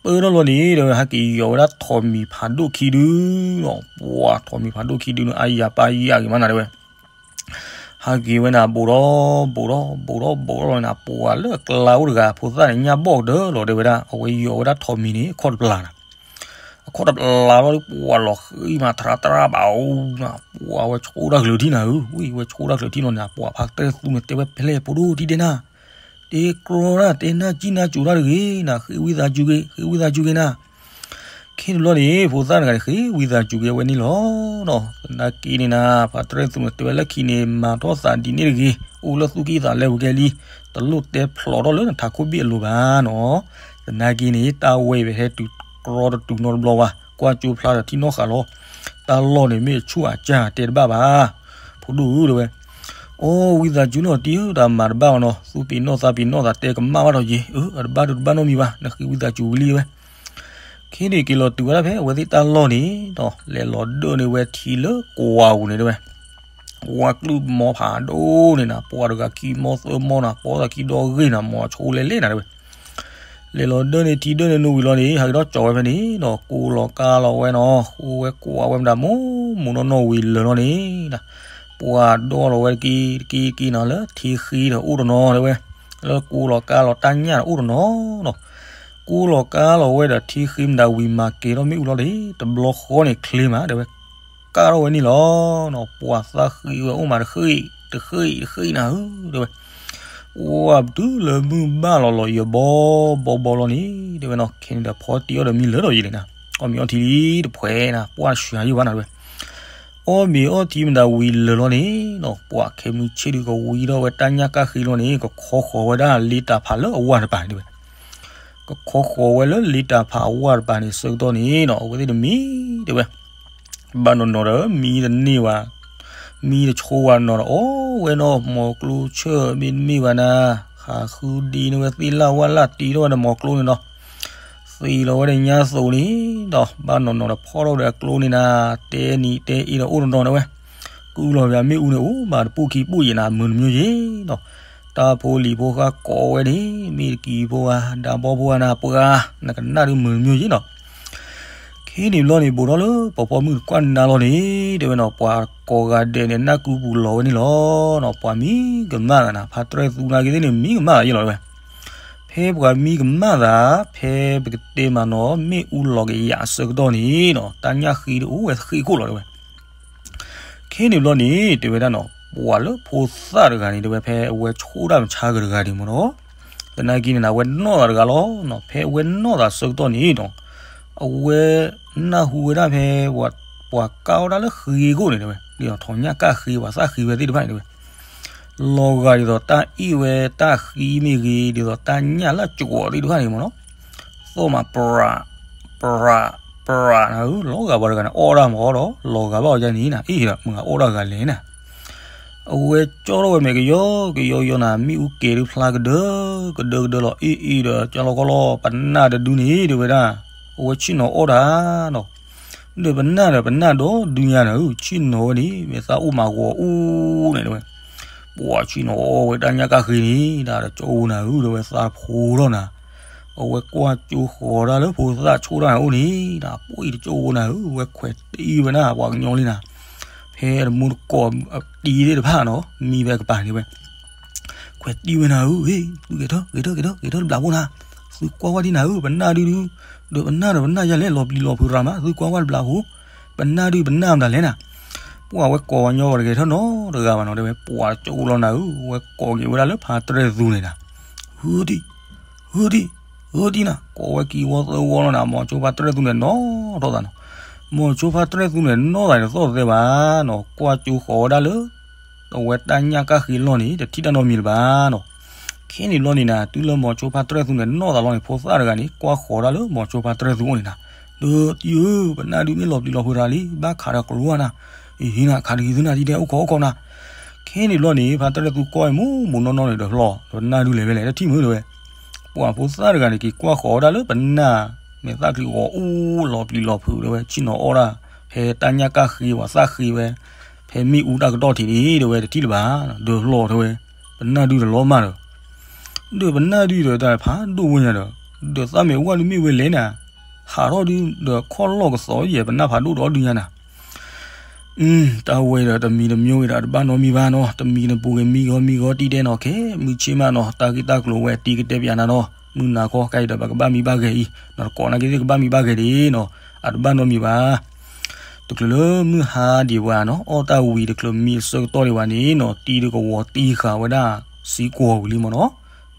ပၢထီၣ်လီၤန့ၣ် တဲဝဲ ဟဲက့ၤယီၤဝဲဒၣ်ထိးမံၤဖးဒိၣ်ခံဒုနီၤ ပှၤထိးမံၤဖးဒိၣ်ခံဒုန့ၣ် အါယၤပၢ်ယၤဂ့ၤမးနၤတဲဝဲ ဟဲက့ၤဝဲန့ၣ် ဘူးထီၣ်ဘူးထီၣ်ဘူးထီၣ်ဘူးထီၣ်လီၤန့ၣ် ပှၤလၢအကျါအိၣ်တဂၤ ဖိသၣ်န့ၣ် ညၣ်ဘီၣ်ကတၢၢ်လီၤတဲဝဲဒၣ် အဝဲယီၤဝဲဒၣ်ထိးမံၤန့ၣ် အခီၣ်တပျၢ်နၤ အခီၣ်တပျးဘျီဒီး ပှၤလီၤဃံမး ထရၣ်တရၣ်ဘၣ်အိၣ်နၤ, ပှၤဝဲဆိၣ်တၢ်ကလုာ်ထံၣ်နၤဧၢ, ဝံၤဝဲဆိၣ်တၢ်ကလုာ်ထံၣ်လီၤန့ၣ် ပှၤဖါတရၢၣ်သူန့ၣ် တဲဝဲဖဲလဲၣ် ဖိဒိၣ်ထံၣ်ဒဲနၤ, တဲကြီတၢ် တဲနၢ်ကံၣ်နၢ်ကၠိၤတၢ်တဂ့ၤနၤ, ဃ့ဝံသးစူၤဂ့ၤ ဃ့ဝံသးစူၤဂ့ၤနၤ. ခဲန့ၣ်ဘျီန့ၣ် ဖိသၣ်တဂၤန့ၣ် ဃ့ဝံသးစူၤက့ၤဝဲန့ၣ်လီၤ. သနာ်က့န့ၣ်နၤ ဖါတရၢၣ်သူန့ၣ် တဲဝဲလၢခံန့ၣ် မၤထီၣ်သးဒ်န့ၣ်တဂ့ၤ, အိၣ်လၢသူၣ်ကံၢ်သးလဲပူၤကဲလံ, တလိၣ်တဲဖျိးထီၣ်လၢနထးခိၣ်ဘ့ၣ်အလိၤဘၣ်နီၤ. သနာ်က့န့ၣ် တၢ်ဝဲအံၤဖဲဟဲတုၤကြီတတူၤနီတဘျီဘၣ်, ကွၢ်ကၠိဖျါဒီးထံၣ်နီၣ်ဃာ်လီၤ. တၢ်လီၢ်န့ၣ် မ့ၢ်အဆူၣ်အစၢ်တဲတဘၣ်ဘၣ်. ဖိဒိၣ်ဧၢ တဲဝဲ, အိၣ်ဝံသးစူၤလီၤတံၢ်ဧၢ, တၢ်မၤတဘၣ်အီၤနီၤ, သူပ့ၤနီၣ်သးပ့ၤနီၣ်သး တဲကမၣ်ဘၣ်ဒီးယ့ၤ, အတဘၣ်ဒုးတဘၣ်နီတမံၤဘၣ်, နဃ့ဝံသးစူၤဝံၤလံဝဲ. ခဲန့ၣ်က့ၤလီၤတုၤဝဲဒၣ်ဖဲအဝဲသ့ၣ်တၢ်လီၢ်န့ၣ်ဒီး လဲၤလီၤဒၢၣ်န့ၢ်ဝဲထံလၢကွၢ်ပူၤန့ၣ်တဲဝဲ, ဝါကျုၢ်မီဖးဒိၣ်န့ၣ်နၤ, ပှၤတဂၤခံမီသၢမီနၤ, ပီသးခံဒီဂ့ၢ်နၤ, မီၤဆိလဲၤလဲၣ်နၤတဲဝဲ. လဲၤလီၤဒၢၣ်န့ၢ်ထံဒၢၣ်န့ၢ်နိဝံၤလီၤန့ၣ် ဟးက့ၤထီၣ်ကၠီၤဝဲဖဲန့ၣ်ဒီး ကိးလီၤကါလီၤဝဲနီၤ, ဃိဝဲကွၢ်ဝဲမတၤမိၢ်မိၢ်နီၢ်နီၢ်ဝံၤလၢာ်လီၤန့ၣ် ပှၤဒီလီၤဝဲတက့ၢ်တက့ၢ်တက့ၢ်နီၤ, လၢထံဃ့ဒီးအိၣ်တနီၤတဲဝဲ, လၢကိးလီၤကါလီၤတၢ်ညၣ်ဒီးအိၣ်တနီၤနီၤ. ကိးလီၤကါလီၤဝဲဒီးထံဃ့မတၤဝံၤမၤကဲၤထီၣ်မ့ၣ်အူလီၤဒီး တဘျီဃီန့ၣ်ချ့မးတဲဝဲ, ကၣ်ထီၣ်ဝဲန့ၣ်လီၤနီၤ. ပှၤသၣ်ဃံဝဲအိၣ်မးတဃ့ၢ်တဃ့ၢ်တဃ့ၢ်နၤဧၢ တဲဝဲ. ဝါပတုၤလၢမုၢ်ဘၣ်လီၤလီၤယဘီဘီဘီလီၤန့ၣ် တဲဝဲနီၤ, ခဲန့ၣ်ဒီးဖီတံၢ်အီၣ်ဒီးမံလၢာ်ဒီးယံၤန့ၣ်နၤ, အီၣ်မ့ၤအီထံလံတဖှဲနၤ, ပှၢ်တဆှၤယံၣ်ဘၣ်နၤတဲဝဲ. အီၣ်မ့ၤအီထံမတၤဝံၤလၢာ်လီၤန့ၣ်နီၤ, ပှၤခဲမုၢ်ဆ့ၣ်ဒုးကဝံထီၣ်ဝဲတၢ်ညၣ်ကၣ်ဃ့လီၤန့ၣ် ကခီဃီၤဝဲဒၣ်လ့တၢ်ဖးလၢအဝၢ်တပၤန့ၣ်တဲဝဲ. ကခီဃီၤဝဲလၢလ့တၢ်ဖးအဝၢ်တပၤန့ၣ်ဆၢကတီၢ်န့ၣ်နီၤ, အဝဲသ့ၣ်တမံၤတဲဝဲ ဘၣ်နီၢ်နီၢ်ဒီး မံတန့ၢ်ဘၣ်, မံတဆိဝဲနီၤဒီး အီၣ်ဝဲနီၤ, မီၤကျိဆၢၣ်မ့တမ့ၢ်ဘၣ်နၤ, ဟးဃုဒ့န့ၢ်ဝဲသ့ၣ်လၢ်ဝၣ်လၢ်တ့ထီၣ်ဝဲဒီးမီၤကျိန့ၣ်နီၤ, သ့လီၤဝဲဒီးညါသိးန့ၣ်ဒီး ဘၣ်နီၢ်နီၢ်ဒီးဖီၣ်ထီၣ်ဒီးအကျိန့ၣ်နၤ, တဲနံၤတဲအ့ဒီးအိၣ်တနီၤတဲဝဲ, ကုၢ်လီၤပၠးမ့ၣ်အူန့ၣ် အိၣ်ဘၣ်တပူၢ်ခံပူၢ်ယံၤနၤ, မုၢ်တမံၤယံၤနီၤ, တၢ်ဖိလံၤဖိဃၣ်ကိးဝဲန့ၣ် မ့ၢ်တကံၢ်ဖိဧါ ဒၢဘီဖိဧါနၤ ပှၤ နကနၣ်ဒုးမုၢ်တမံၤယံၤနီၤ. ခဲန့ၣ်ဘျီန့ၣ် ဘူးထီၣ်လၢပှၤပိာ်မုၣ်တကွၢ်နါလီၤန့ၣ် တဲဝဲနီၤ, ပှၤကိးဂၤဒဲးန့ၣ် နၢ်ကူပူၤလီၤဝဲန့ၣ်လီၤနီၤ, ပှၤမံကမၣ်သးနၤ, ဖါတရၢၣ်သူနာ်က့သ့ၣ်န့ၣ် မံကမၣ်သးယံၤလီၤတဲဝဲ. ဖဲပှၤမံကမၣ်သး ဖဲပကတဲမးနီၤ မ့ၣ်အူလီၤကယၤအဆၢကတီၢ်န့ၣ်နီၤ, တၢ်ညၣ်ဃ့ဒုးအိၣ်ဝဲဃ့ၢ်ခိၣ်လီၤတဲဝဲ. ခဲန့ၣ်ဘျီန့ၣ် တဲဝဲဒၣ်နီၤ, ပှၤလၢဖိသၣ်တဂၤန့ၣ် တဲဝဲဖဲအဝဲဆိၣ်တၢ်မဆါကတဂၤန့ၣ်မ့ၢ်နီၤ, သနာ်က့န့ၣ် အဝဲနီၢ်သးတဂၤလီၤနီၤ, ဖဲအဝဲနီၢ်သးဆၢကတီၢ်န့ၣ်နီၤ, အဝဲနၢ်ဟူဝဲဒၣ်ဖဲ ပှၤကၣ်အီၣ်တၢ်လၢဃ့ၢ်ခိၣ်န့ၣ်တဲဝဲ, ဒ်သိးထီၣ်ညၣ်ကၣ်ဃ့ဝဲသၣ်ဃ့ဝဲသ့ၣ်တဖၣ်န့ၣ်တဲဝဲ, လီၤဂာ်ဒ်သိးတၢ်အ့ၣ်ဝဲတၢ်ဃံမ့ၢ်ဂ့ၤ ဒ်သိးတၢ်ညၣ်လၢကဝီၤသ့ၣ်တဖၣ်န့ၣ်မ့ၢ်နီၤ, သီၣ်မးပြး ပြး ပြးနၤဧၢ, လီၤဂာ်ပှၤတဂၤန့ၣ် အီၣ်တၢ်မ့ၢ်အီၣ်ဒီး လီၤဂာ်ဘၣ်အီၤဒ်န့ၣ်နၤ, အ့ၣ်ဒီးမုၢ်ဂၤအီၣ်တၢ်ဂၤလဲၣ်နၤ, အဝဲကၠီထီၣ်ဝဲမဲာ်ကယီကယီယီနၤ, မ့ၣ်အူကဲၤဒုးဖျါကဒၢ ကဒၢကဒၢလီၤ, အ့ၣ်အ့ၣ်ဒီးကၠီလီၤကီလီၤ, ပနၢ်တဒုန့ၣ်တဲဝဲဒၣ်, အဝဲဆ့ၣ်နီၤအီၣ်တၢ်နီၤ, ဒီးပနၢ်ဒီးပနၢ်ဒီဒုညါနၤဧၢ, ဆ့ၣ်နီၤဝဲန့ၣ် မ့ၢ်သးအိၣ်မးဂီၤအူန့ၣ်တဲဝဲ, ပှၤဆ့ၣ်နီၤအီၣ်ဝဲတၢ်ညၣ်ကၣ်ဃ့န့ၣ် တၢ်ဒီးကၠီအိၣ်နၤဧၢ တဲဝဲ, သးဖိထီၣ်နၤ, အဝဲကွၢ်ကၠိဃီၤတၢ်လၢဖိသၣ်ဆိၣ်တၢ်န့ၣ်အိၣ်န့ၣ် တၢ်ပှ့ၤတကၠိဝဲနၤ, ဝဲခွဲးတံၢ်ဝဲနၤ ပှၤကညီလံနၤ, ဖဲတမူတကိးအတံၢ်သ့ၣ်တဖၣ်နီၤ မံဖဲကပၤန့ၣ်ဝဲ ခွဲးတံၢ်ဝဲနၤဧၢ, ဂဲၤထၢၣ်ဂဲၤထၢၣ်ဂဲၤထၢၣ်ဂဲၤထၢၣ်တဘျးဖိနၤ, သုကွၢ်ဝဲဒ်နၤဧၢ, ပနၢ်ဒုဒု, ဒီးပနၢ်ဒီးပနၢ်ယၤလဲၣ် လီၤပျံၤလီၤဖုးရၤမး, သုကွၢ်ဝဲတဘျးဖိ, ပနၢ်ဒုပနၢ်မတၤလဲၣ်နၤ, ပှၤဝဲကိးဝဲညီဂီၤတဂဲၤထၢၣ်နီတဂၤဘၣ်နီၤ, တဲဝဲ ပှၤကၠိလီၤနၤဧၢ, ဝဲကိးက့ၤဝဲဒၣ်လၢဖါတရၢၣ်သူန့ၣ်နၤ, ဟုဒံ ဟုဒံ ဟုဒံနၤ, ကိးဝဲကံဝီသၢဝီလီၤနၤ, မိၤဆိဖါတရၢၣ်သူန့ၣ်နီၢ်ထီၣ်သးနီၤ, မိၤဆိဖါတရၢၣ်သူန့ၣ်နီၢ်သးန့ၣ်သီၣ်တသဲဘၣ်နီၤ, ကွၢ်ကၠိဃီၤဝဲဒၣ်လၢ အဝဲတၢ်ညၣ်ကၣ်ဃ့လီၢ်န့ၣ် တထံၣ်တၢ်နီတမံၤလၢၤဘၣ်နီၤ. ခဲန့ၣ်ဘျီန့ၣ်နၤ တုၤလၢမိၤဆိဖါတရၢၣ်သူန့ၣ်နီၢ်သးလီၤန့ၣ် ဖိသၣ်တဂၤန့ၣ် ကွၢ်ဃီၤဒၣ်လၢမိၤဆိဖါတရၢၣ်သူအိၣ်န့ၣ်နၤ, ဒီးတံၢ်ဧၢ, ပနၢ်ဒုမ့ၢ်လီၤပျံၤလီၤဖုးတၢ်လံ, ဘၣ်ခးဒီးကျိၤဧါနၤ, အံၤနၤ ခးတဂ့ၤသုနၤဒ်တဲအိၣ်ခိးအိၣ်ခိးနၤ. ခဲန့ၣ်ဘျီန့ၣ် ဖါတရၢၣ်သူကွၢ်မိၢ်မိၢ်နီၢ်နီၢ်န့ၣ်ဒီးလီၤ, ဒီးပနၢ်ဒုလဲၤဝဲလဲၣ် တထံၣ်မုာ်တဲဝဲ. ပှၤဖိသၣ်တဂၤန့ၣ် က့ၤကွၢ်ဃီၤဝဲဒၣ်လၢပနၢ် မဲာ်သၣ်ချံဂီၤအူလီၤပျံၤလီၤဖုးတဲဝဲ, ဆ့ၣ်နီၤအီၣ်ဒၣ် ဖဲတၢ်ညၣ်ကၣ်ဃ့ ပှၤသၣ်ဃ့ဝဲ ဖဲမ့ၣ်အူတၢ်ကတီၢ်ထံးန့ၣ်တဲဝဲ, တထံၣ်လၢၤဘၣ်, ဒီးလီၤတဲဝဲ. ပနၢ်ဒုဒီးလီၤမၢ်ဒီး ဒီးပနၢ်ဒုဒီးတၢ်ဖးဒိၣ်ဝဲညါဒီး ဒီးသၣ်မဲာ်ဝၣ်ဒုမ့ၢ်ဝဲလဲၣ်နၤ, ဟးထီၣ်ဒုဒီးခီၣ်လီၢ်ကသီယဲၢ် ပနၢ်ဖးဒိၣ်ဒီးဒုညါနၤ. တၢ်ဝဲဒီးတမံၤတမံၤဒီးတဘၣ်နီတမံၤဘၣ်နီၤ, တမံၤတပူၤဂ့ၤ မံဂီၤမံဂီၤတံၢ်တဲနီၤ, ခဲမုၢ်ဆ့ၣ်မးနီၤ တၢ်ဂ့ၢ်တၢ်ကျိၤဝဲတံၢ်ကတဲပၠးနၤနီၤ, မုၢ်နၤခီကါအံၤဒီးပကဘၣ်မံဘၣ်ဂဲၤအံၤ, နီၤတကိးနာ်က့သ့ၣ်ကဘၣ်မံဘၣ်ဂဲၤဒ်နီၤ, အတဘၣ်နီတမံၤဘၣ်. တချုးလၢမုၢ်ဟါဒံးဝဲနီၤ အီၣ်တၢ်ဝံၤတချုးမံအဆၢကတီၢ်ဒံးဝဲန့ၣ်နီၤ တံၤဒုးကဝီၤတံၢ်ဃာ်ဝဲဒၣ်စံကွီၤဝံၤလံမ့ၢ်နီၤ.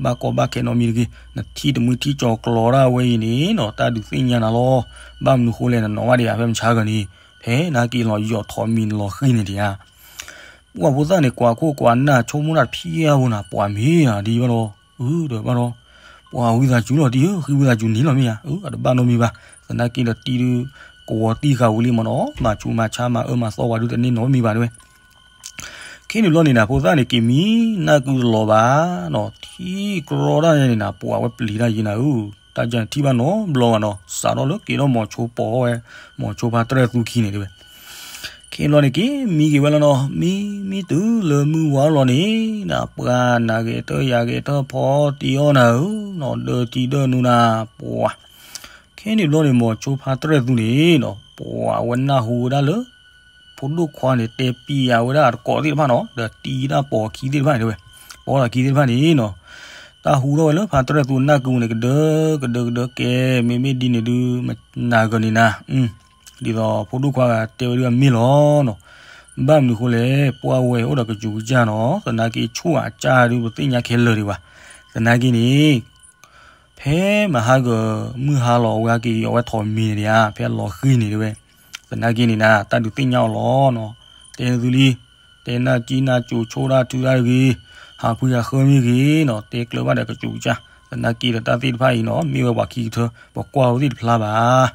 ဘၣ်ကီဘၣ်ခဲနီတမံၤတဂ့ၤ, နထံၣ်တမုၢ်ထံၣ်ကၠီၤကျီၤဒၣ်ဝဲအံၤန့ၣ်နီၤ တၢ်ဒုးသ့ၣ်ညါနၤလီၤ. ဘၣ်မနုၤဃိလဲၣ် နနီၣ်ဘၣ်ဒံးဧါ ဖဲမဆါဂၤန့ၣ် ဖဲနက့ၤလီၤယီၢ်ထီၣ်မံၤနလီၤဃံၤန့ၣ်ဒံးဧါ. ပှၤဖိသၣ်န့ၣ် ကွၢ်ခိၣ်ကွၢ်နၢ်ဆိကမိၣ်တၢ်တဖျၢၣ်ဧိၤနီၤ ပှၤမ့ၢ်ဧါဒ်ဘၣ်ဒီး, အၢ ဒီးဘၣ်ဒီး, ပှၤဝံသးစူၤလီၤတံၤဧၢ ဃံဝံသးစူၤန့ၣ်လီၤမ့ၢ်ဧါ, အၢ အတဘၣ်နီတမံၤဘၣ်. သနာ်က့ဒီးတံၤဒုး ကဝီၤတံၢ်ဃာ်ဝံၤလံမ့ၢ်နီၤ မၤဆူးမၤဆါမၤအၢမၤသီဝဲဒုးတန့ၢ်နီတမံၤဘၣ်တဲဝဲ. ခဲန့ၣ်ဘျီန့ၣ်နၤ ဖိသၣ်န့ၣ် က့ၤမံနၢ်ကုတလီၤဘၣ်နီၤ ထံၣ်ကြီတၢ်န့ၣ်နၤ ပှၤဝဲပျံၤတၢ်ယံၤနၤဧၢ, တၢ်ယါန့ၣ်ထံၣ်ဘၣ်နီတဘျီဘၣ်နီၤ စးထီၣ်လၢက့ၤထီၣ်မိၤဆိပီၤဝဲ မိၤဆိဖါတြဲၣ်သူခံန့ၣ်တဲဝဲ. ခဲန့ၣ်ဘျီန့ၣ် က့ၤမံက့ၤဝဲလီၤနီၤ မံမံတုၤလၢမုၢ်ဝါလီၤန့ၣ် နၤပှၤနၤဂဲၤထၢၣ်ယၤဂဲၤထၢၣ်ဖီတံၤအီၣ်နၤဧၢနီၤ ဒၢထံဒၢနူနၤ ပှၤ ခဲန့ၣ်ဘျီန့ၣ် မိၤဆိဖါတြဲၣ်သူန့ၣ်နီၤ ပှၤဝဲနၢ်ဟူဝဲဒၣ်လၢ ဖိဒိၣ်ခွါန့ၣ် တဲပံယၤဝဲဒၣ်တကိးသ့ၣ်တဖၣ်နီၤ ဒီးတံၤဒၣ်ပိာ်ခံသ့ၣ်တဖၣ်န့ၣ်တဲဝဲ, ပိာ်သးခံသ့ၣ်တဖၣ်န့ၣ်နီၤ တၢ်ဟူထီၣ်ဝဲလၢဖါတြဲၣ်သူနၢ်ကုန့ၣ် ကဒၢကဒၢကဒၢကဲ မ့မ့ၢ်ဒ်န့ၣ်ဒုး နၤဂၤန့ၣ်နၤ ဒ်သိးဖိဒိၣ်ခွါဂၤတဲဝဲဒုးအမ့ၢ်လီၤနီၤ. ဘၣ်မနုၤဃိလဲၣ် ပှၤဝဲအိၣ်ဒီးကစူးကစၢ်နီၤ သနာ်က့ဆိၣ်အကစၢ်ဒုး ပသ့ၣ်ညါခဲလၢာ်ဒံးဘၣ်. သနာ်က့န့ၣ် ဖဲမဟါဂီၤ မုၢ်ဟါလီၤ အဝဲက့ၤယီၤဝဲထီၣ်မံၤန့ၣ်ဒံးဧါ ဖဲလီၤဃံၤန့ၣ်တဲဝဲ. သနာ်က့န့ၣ်နၤ တၢ်ဒုးသ့ၣ်ညါအီၤလီၤနီၤ. တဲသုလံ တဲနၢ်ကံနၢ်ကၠိၤဆိၣ်တၢ်ထုတၢ်တဂ့ၤ, ဟးဖှံဟးဃၢမ့ၢ်ဂ့ၤနီၤ တဲကျၢၤဘၣ်ဒီးကစူးကစၢ်. သနာ်က့ဒီးတၢ်သ့ၣ်တဖၣ်အံၤနီၤ မ့ၢ်ဝဲပှၤခံကထၢ ပကွၢ်ဝဲသ့ၣ်တဖျါဘၣ်.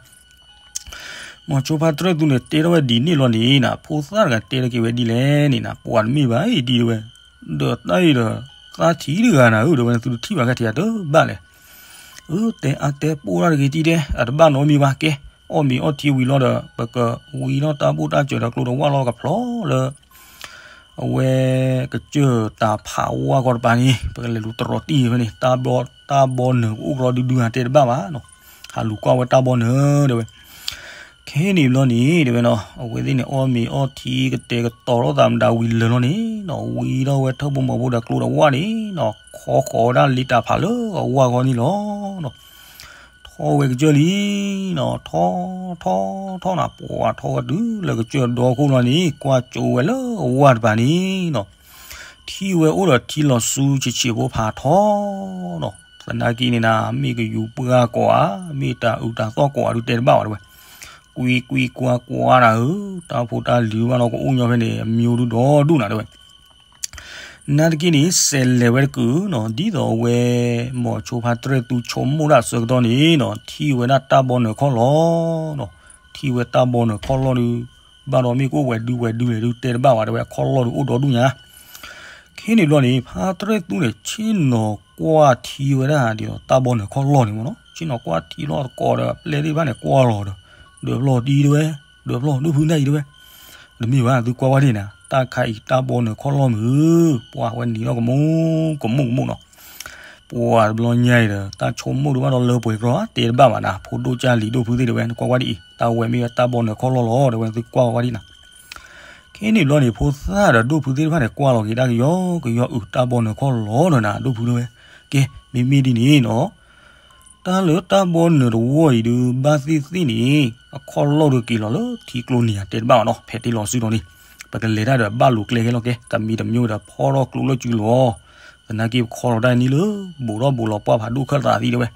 မိၤဆိဖါတြဲၣ်သူန့ၣ် တဲထီၣ်ဝဲဒ်န့ၣ်လီၤန့ၣ်နၤ ဖိသၣ်တဂၤတဲထီၣ်က့ၤဝဲဒ်လဲၣ်န့ၣ်နၤ ပှၤတမ့ၢ်ဘၣ်အံၤဒ်တဲဝဲ, ဒီးတၢ်အံၤဒီး သးထံၣ်တဂၤနၤဧၢ တဲဝဲ သုတထံၣ်ဘၣ်ကဲထံၣ်အတဘၣ်လဲၣ်. အၢ တဲအါတဲပိၢ်တၢ်တဂ့ၤတံၢ်တဲ အတဘၣ်နီတမံၤဘၣ် ကဲ အီၣ်မ့ၤအီထံဝံၤလီၤဒီး ပကဝံထီၣ်တၢ်ဘိၣ်တၢ်စၢၤဒီးကျိတဝၢ်လီၤကဖျီလၢ အဝဲ ကစၢၢ်တၢ်ဖးဝါကီၢ်တပၤန့ၣ် ပကလဲၤလူၤတရီတံၢ်ဖဲန့ၣ် တၢ်ဘီနၢၤကအိၣ်ကရီဒုဒုဧါ တဲတဘၣ်ဘၣ်နီၤ. ဟးလူၤကွၢ်ဝဲတၢ်ဘီနၢၤတဲဝဲ. ခဲန့ၣ်ဘျီန့ၣ်တဲဝဲနီၤ အဝဲသ့ၣ်န့ၣ် အီၣ်မ့ၤအီထံကတဲာ်ကတီၤထီၣ်သးမတၤဝံၤလၢာ်လီၤန့ၣ်နီၤ ဝံထီၣ်ဝဲထၢၣ်ဘိမီၤဘိဒီးကျိတဝၢ်န့ၣ်နီၤ ခီဃီၤဝဲဒၣ်လ့တၢ်ဖးလၢအဝၢ်ဂီၢ်န့ၣ်လီၤနီၤ. ထီၣ်ဝဲကစၢၢ်လံနီၤ ထီၣ် ထီၣ် ထီၣ်နၤ ပှၤထီၣ်ဝဲတုၤလၢကစၢၢ်ဒီခိၣ်လီၤန့ၣ် ကွၢ်ကၠိဝဲလၢအဝၢ်တပၤန့ၣ်နီၤ ထံၣ်ဝဲအိၣ်ဒီးထံလီၤဆူဆံးဆံးဖိဖးထီနီၤ. သနာ်က့န့ၣ်နၤ မ့ၢ်ကယူၤပှၢ်ကိးဧါ မ့ၢ်တၢ်အုးတၢ်သီၣ်ကိးဧါဒုးတဲတဘၣ်ဝဲတဲဝဲ. ကွံကွံကွၢ်ကွၢ်နၤဧၢ တၢ်ဖိတၢ်လံၤဘၣ်နီၤ ကအိၣ်ညီဖဲန့ၣ် အမံၤဒုဒီဒူၣ်နၤတဲဝဲ. နာ်သက့န့ၣ် စဲးလဲၤဝဲတကုာ်နီၤ ဒ်သိးအဝဲ မိၤဆိဖါတြဲၣ်သူဆိကမိၣ်တၢ်အဆၢကတီၢ်န့ၣ်နီၤ ထံၣ်ဝဲဒၣ်တၢ်ဘီနၢၤခီၣ်လီၢ်နီၤ. ထံၣ်ဝဲတၢ်ဘီနၢၤခီၣ်လီၢ်ဒုး ဘၣ်ဒီးမ့ၢ်ကအိၣ်ဝဲဒုဝဲဒုလဲၣ်ဒုးတဲတဘၣ်ဝဲတဲဝဲ အခီၣ်လီၢ်ဒုးအိၣ်ဒီဒူၣ်ညါ. ခဲန့ၣ်ဘျီန့ၣ် ဖါတြဲၣ်သူန့ၣ် ဆ့ၣ်နီၤကွၢ်ထံဝဲဒၣ်ဒ်သိးတၢ်ဘီနၢၤခီၣ်လီၢ်န့ၣ်မ့ၢ်နီၤ ဆ့ၣ်နီၤကွၢ်ထံလီၤတကိးဒီး ပျဲၢ်သ့ၣ်တဖၣ်န့ၣ် ကွၢ်လီၤဒီး ဒၢးဖျီၣ်တံၢ်တဲဝဲ ဒၢးဖျီၣ်ဒိၣ်ဖုနၢ်အံၤတဲဝဲ တမ့ၢ်ဘၣ် သုကွၢ်ဝဲဒ်န့ၣ် တၢ်ခါအံၤတၢ်ဘီနၢၤခီၣ်လီၢ်မ့ၢ်ဧၢ, ပှၤဝဲနံၤထီၣ်ကမူကမူၣ်ကမူၣ်နီၤ. ပှၤတဘျီညါအံၤဒီး တၢ်ဆိကမိၣ်ဒုးဘၣ်ဒီးလၢပှဲၤကြီ တဲတဘၣ်ဘၣ်နၤ ဖိဒိၣ်ကၢ်လံၤဒိၣ်ဖုသ့ၣ်တဲဝဲ နကွၢ်ကွၢ်ဒ်အံၤ တၢ်ဝဲမ့ၢ်ဝဲတၢ်ဘီနၢၤခီၣ်လီၢ်လီၤ တဲဝဲ သုကွၢ်ဝဲဒ်နၤ. ခဲန့ၣ်ဘျီန့ၣ် ဖိသၣ်ဒီးဒိၣ်ဖုသ့ၣ်တဖၣ်န့ၣ် ကွၢ်လီၤက့ၤတၢ်ကယီကယီအုး တၢ်ဘီနၢၤခီၣ်လီၢ်ဒီးနၤ ဒိၣ်ဖုတဲဝဲ, ကဲ မ့မ့ၢ်ဒ်န့ၣ်နီၤ တၢ်လၢတၢ်ဘီနၢၤတဝီၢ်အံၤဒုး ဘၣ်သ့ၣ်သ့ၣ်န့ၣ် အခီၣ်လီၢ်ဒုးက့ၤလီၤလၢထံကျိနံၤဧါ တဲတဘၣ်ဘၣ်နီၤ ဖဲတ့ၢ်လီၤစုဒီးန့ၣ် ပကလဲၤတၢ်ဒီးဘၣ်လိၤကျဲခဲလီၤကဲ တမံၤတမံၤဒီးဖီၣ်ထီၣ်ကျိလၢစုလိၤအီၤ, သနာ်က့ပခီလီၤတၢ်န့ၣ်လၢ ဘူးထီၣ်ဘူးလီၤပှၢ်ဖးဒိၣ်ခၢၣ်သးသံတဲဝဲ.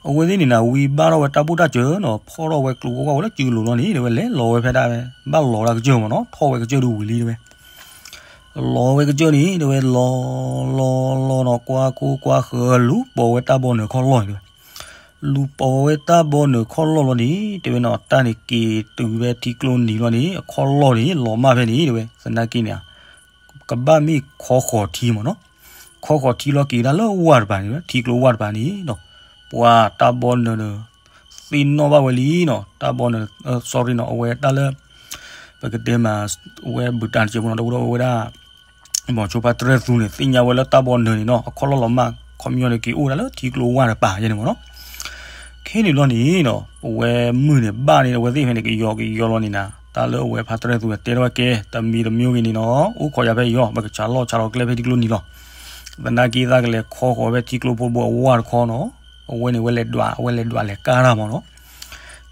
အဝဲသ့ၣ်န့ၣ်နၤ ဝံဘၣ်ထီၣ်ဝဲတၢ်ဘိၣ်တၢ်စၢၤနီၤ ဖီၣ်ထီၣ်ဝဲကျိဝဲဝဲလၢစုလိၤလီၤန့ၣ် တဲဝဲ လဲၤလီၤဝဲဖဲဒၣ်ဝဲ ဘၣ်လီၤတၢ်ကစၢၢ်မ့ၢ်နီၤ ထီၣ်ဝဲကစၢၢ်ဒုးဝံၤလံတဲဝဲ လီၤဝဲကစၢၢ်န့ၣ် တဲဝဲ လီၤ လီၤ လီၤနီၤ ကွၢ်ခိၣ်ကွၢ်ဃၢၤ လူၤပိာ်ဝဲတၢ်ဘီနၢၤခီၣ်လီၢ်တဲဝဲ. လူၤပိာ်ဝဲတၢ်ဘီနၢၤခီၣ်လီၢ်လီၤန့ၣ် တဲဝဲနီၤ တၢ်န့ၣ်က့ၤတုၤဖဲထံကျိနံၤလီၤန့ၣ် အခီၣ်လီၢ်န့ၣ် လီၤမၢ်ဖဲန့ၣ် တဲဝဲ သနာ်က့န့ၣ် ကဘၣ်မ့ၢ်ခီဃီၤထံမ့ၢ်နီၤ ခီဃီၤထံလီၤက့ၤဒၣ်လၢဝၢ်တပၤန့ၣ် ထံကျိဝၢ်တပၤန့ၣ်နီၤ ပှၤတၢ်ဘီနၢၤဒီး သ့ၣ်နီၣ်ဘၣ်ဝဲလံနီၤ တၢ်ဘီနၢၤ sorry နီၤ အဝဲတၢ်လၢ ပကတဲမး အဝဲဘူးတၢ်တစဲးဖိနီၤ တအိၣ်ဒီးဝဲဒၣ် မိၤဆိဖါတြဲၣ်သူန့ၣ် သ့ၣ်ညါဝဲလၢတၢ်ဘီနၢၤန့ၣ်နီၤ အခီၣ်လီၢ်လီၤမၢ် ခီပညီန့ၣ် က့ၤအိၣ်ဒၣ်လၢထံကျိဝၢ်တပၤယဲန့ၣ်မ့ၢ်နီၤ ခဲန့ၣ်ဘျီန့ၣ်နီၤ ပဝဲမုၢ်န့ၣ်ဘၣ်န့ၣ် အဝဲသ့ၣ်ဖဲန့ၣ် ကယီကယီလီၤန့ၣ်နၤ တၢ်လၢအဝဲဖါတြဲၣ်သူန့ၣ် တဲထီၣ်ဝဲကဲ တမံၤတမံၤဂ့ၤန့ၣ်နီၤ အိၣ်ခိးယၤဖဲအံၤအီၤ ပကဆးလီၢ်ဆးလီၤကျဲဖဲထံကျိနံၤလီၤ သနာ်က့သးကလဲၤခီဃီၤဖဲထံကျိဖိတဘိအဝၢ်တခီနီၤ အဝဲန့ၣ် ဝဲလဲၤဒွး အဝဲလဲၤဒွးလဲၤကါတၢ်မ့ၢ်နီၤ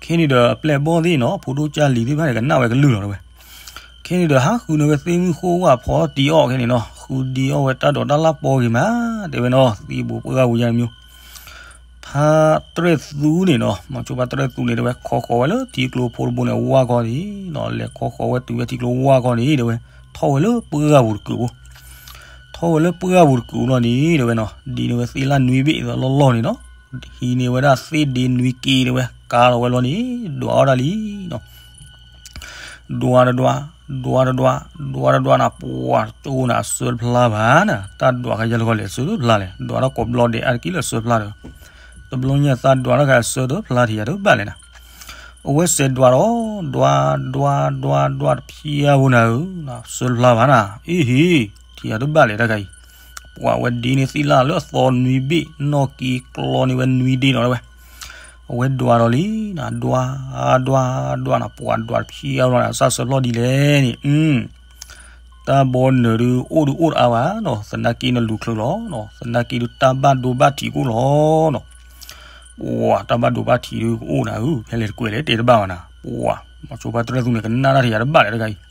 ခဲ ခဲန့ၣ်ဒီးအပျဲၢ်အဘီၣ်သ့ၣ်နီၤ ဖိဒိၣ်ကၢ်လံၤသ့ၣ်တဖၣ်န့ၣ် ကနၣ်ဝဲကလုၢ်လီၤတဲဝဲ. ခဲန့ၣ်ဒီးဟးဃုန့ၢ်ဝဲသ့ၣ်မုၣ်ဃိဝၣ်ဖီတံၤအီၣ်ခဲန့ၣ်နီၤ ဃုဒံးအီၣ်ဝဲတၢ်ဒိးတၢ်လၢ်ပီၢ်ဂ့ၤမး တဲဝဲနီၤ သံဘိးပှၢ်ဂၤဝံၤယါမံၤ ဖါတြဲၣ်သူန့ၣ်နီၤ မီၤဆိဖါတြဲၣ်သူန့ၣ်တဲဝဲ ခီဃီၤဝဲလၢထံကျိဖိတဘိန့ၣ် အဝၢ်ခီန့ၣ်နီၤ လဲၤခီဃီၤဝဲတုၤဝဲထံကျိဝၢ်ခီန့ၣ်တဲဝဲ ထီၣ်ဝဲလၢပှၢ်ဂၤပူၤတကုာ်ဖိ ထီၣ်ဝဲလၢပှၢ်ဂၤပူၤတကုာ်ဖိလီၤန့ၣ်တဲဝဲနီၤ ဒ်န့ၣ်ဝဲသ့ၣ်လၣ်နွံဘ့ၣ်လီၢ်လီၢ်န့ၣ်နီၤ ဟံးန့ၢ်ဝဲဒၣ်သ့ၣ်ဒ့နွံက့တဲဝဲ ကါလီၤဝဲလီၤန့ၣ် ဒွးအီၣ်ဒၣ်လံနီၤ ဒွးတဒွး ဒွးတဒွး ဒွးတဒွးနၤ ပှၤတကၠိနၤ အဆၢတဖျါဘၣ်နၤ တၢ်ဒွးကယဲၢ်လၢခီလဲၣ် အဆၢတဖျါလဲၣ် ဒွးတၢ်ကိးဘျီဒဲးအါတက့ၢ်လၢအဆၢတဖျါဒီး တဘျီညါသးဒွးတၢ်ခါအဆၢတဖျါထံၣ်ယၤတဘၣ်လဲၣ်နၤ အဝဲစဲးဒွးဒီး ဒွး ဒွး ဒွး ဒွးတဖျါဖိနၤဧၢ အဆၢတဖျါဘၣ်နၤ အ့ဟ့ ထံၣ်ယၤတဘၣ်လဲၣ်တၢ်ခါအံၤ ပှၤဝဲဒ်န့ၣ်သ့ၣ်လၢအလၢအသီနွံဘ့ၣ် နီၢ်က့ကျီန့ၢ်ဝဲနွံဒ့နီၤတဲဝဲ အဝဲဒွးဒီးလံနၤ ဒွး ဒွး ဒွးနၤ ပှၤဒွးတဖျါလီၤနၤ စၢ်ဆၢဖျီၣ်ဒ်လဲၣ်န့ၣ် တၢ်ဘီနုာ်ဒုးအိၣ်ဒုးအိၣ်တအါဘၣ်နီၤ သနာ်က့နလူၤချုးလီၤနီၤ သနာ်က့ဒုးတၢ်ဘၣ်ဒိဘၣ်ထံးကအိၣ်လီၤနီၤ ပှၤတၢ်ဘၣ်ဒိဘၣ်ထံးဒုးကအိၣ်နၤဧၢ ဖဲလဲၣ်တကွဲးလဲၣ်တဲတဘၣ်ဘၣ်နၤ ပှၤ မီၤဆိဖါတြဲၣ်သူန့ၣ် ကနၣ်တၢ်ထံၣ်ယၤတဘၣ်လဲၣ်တခါအံၤ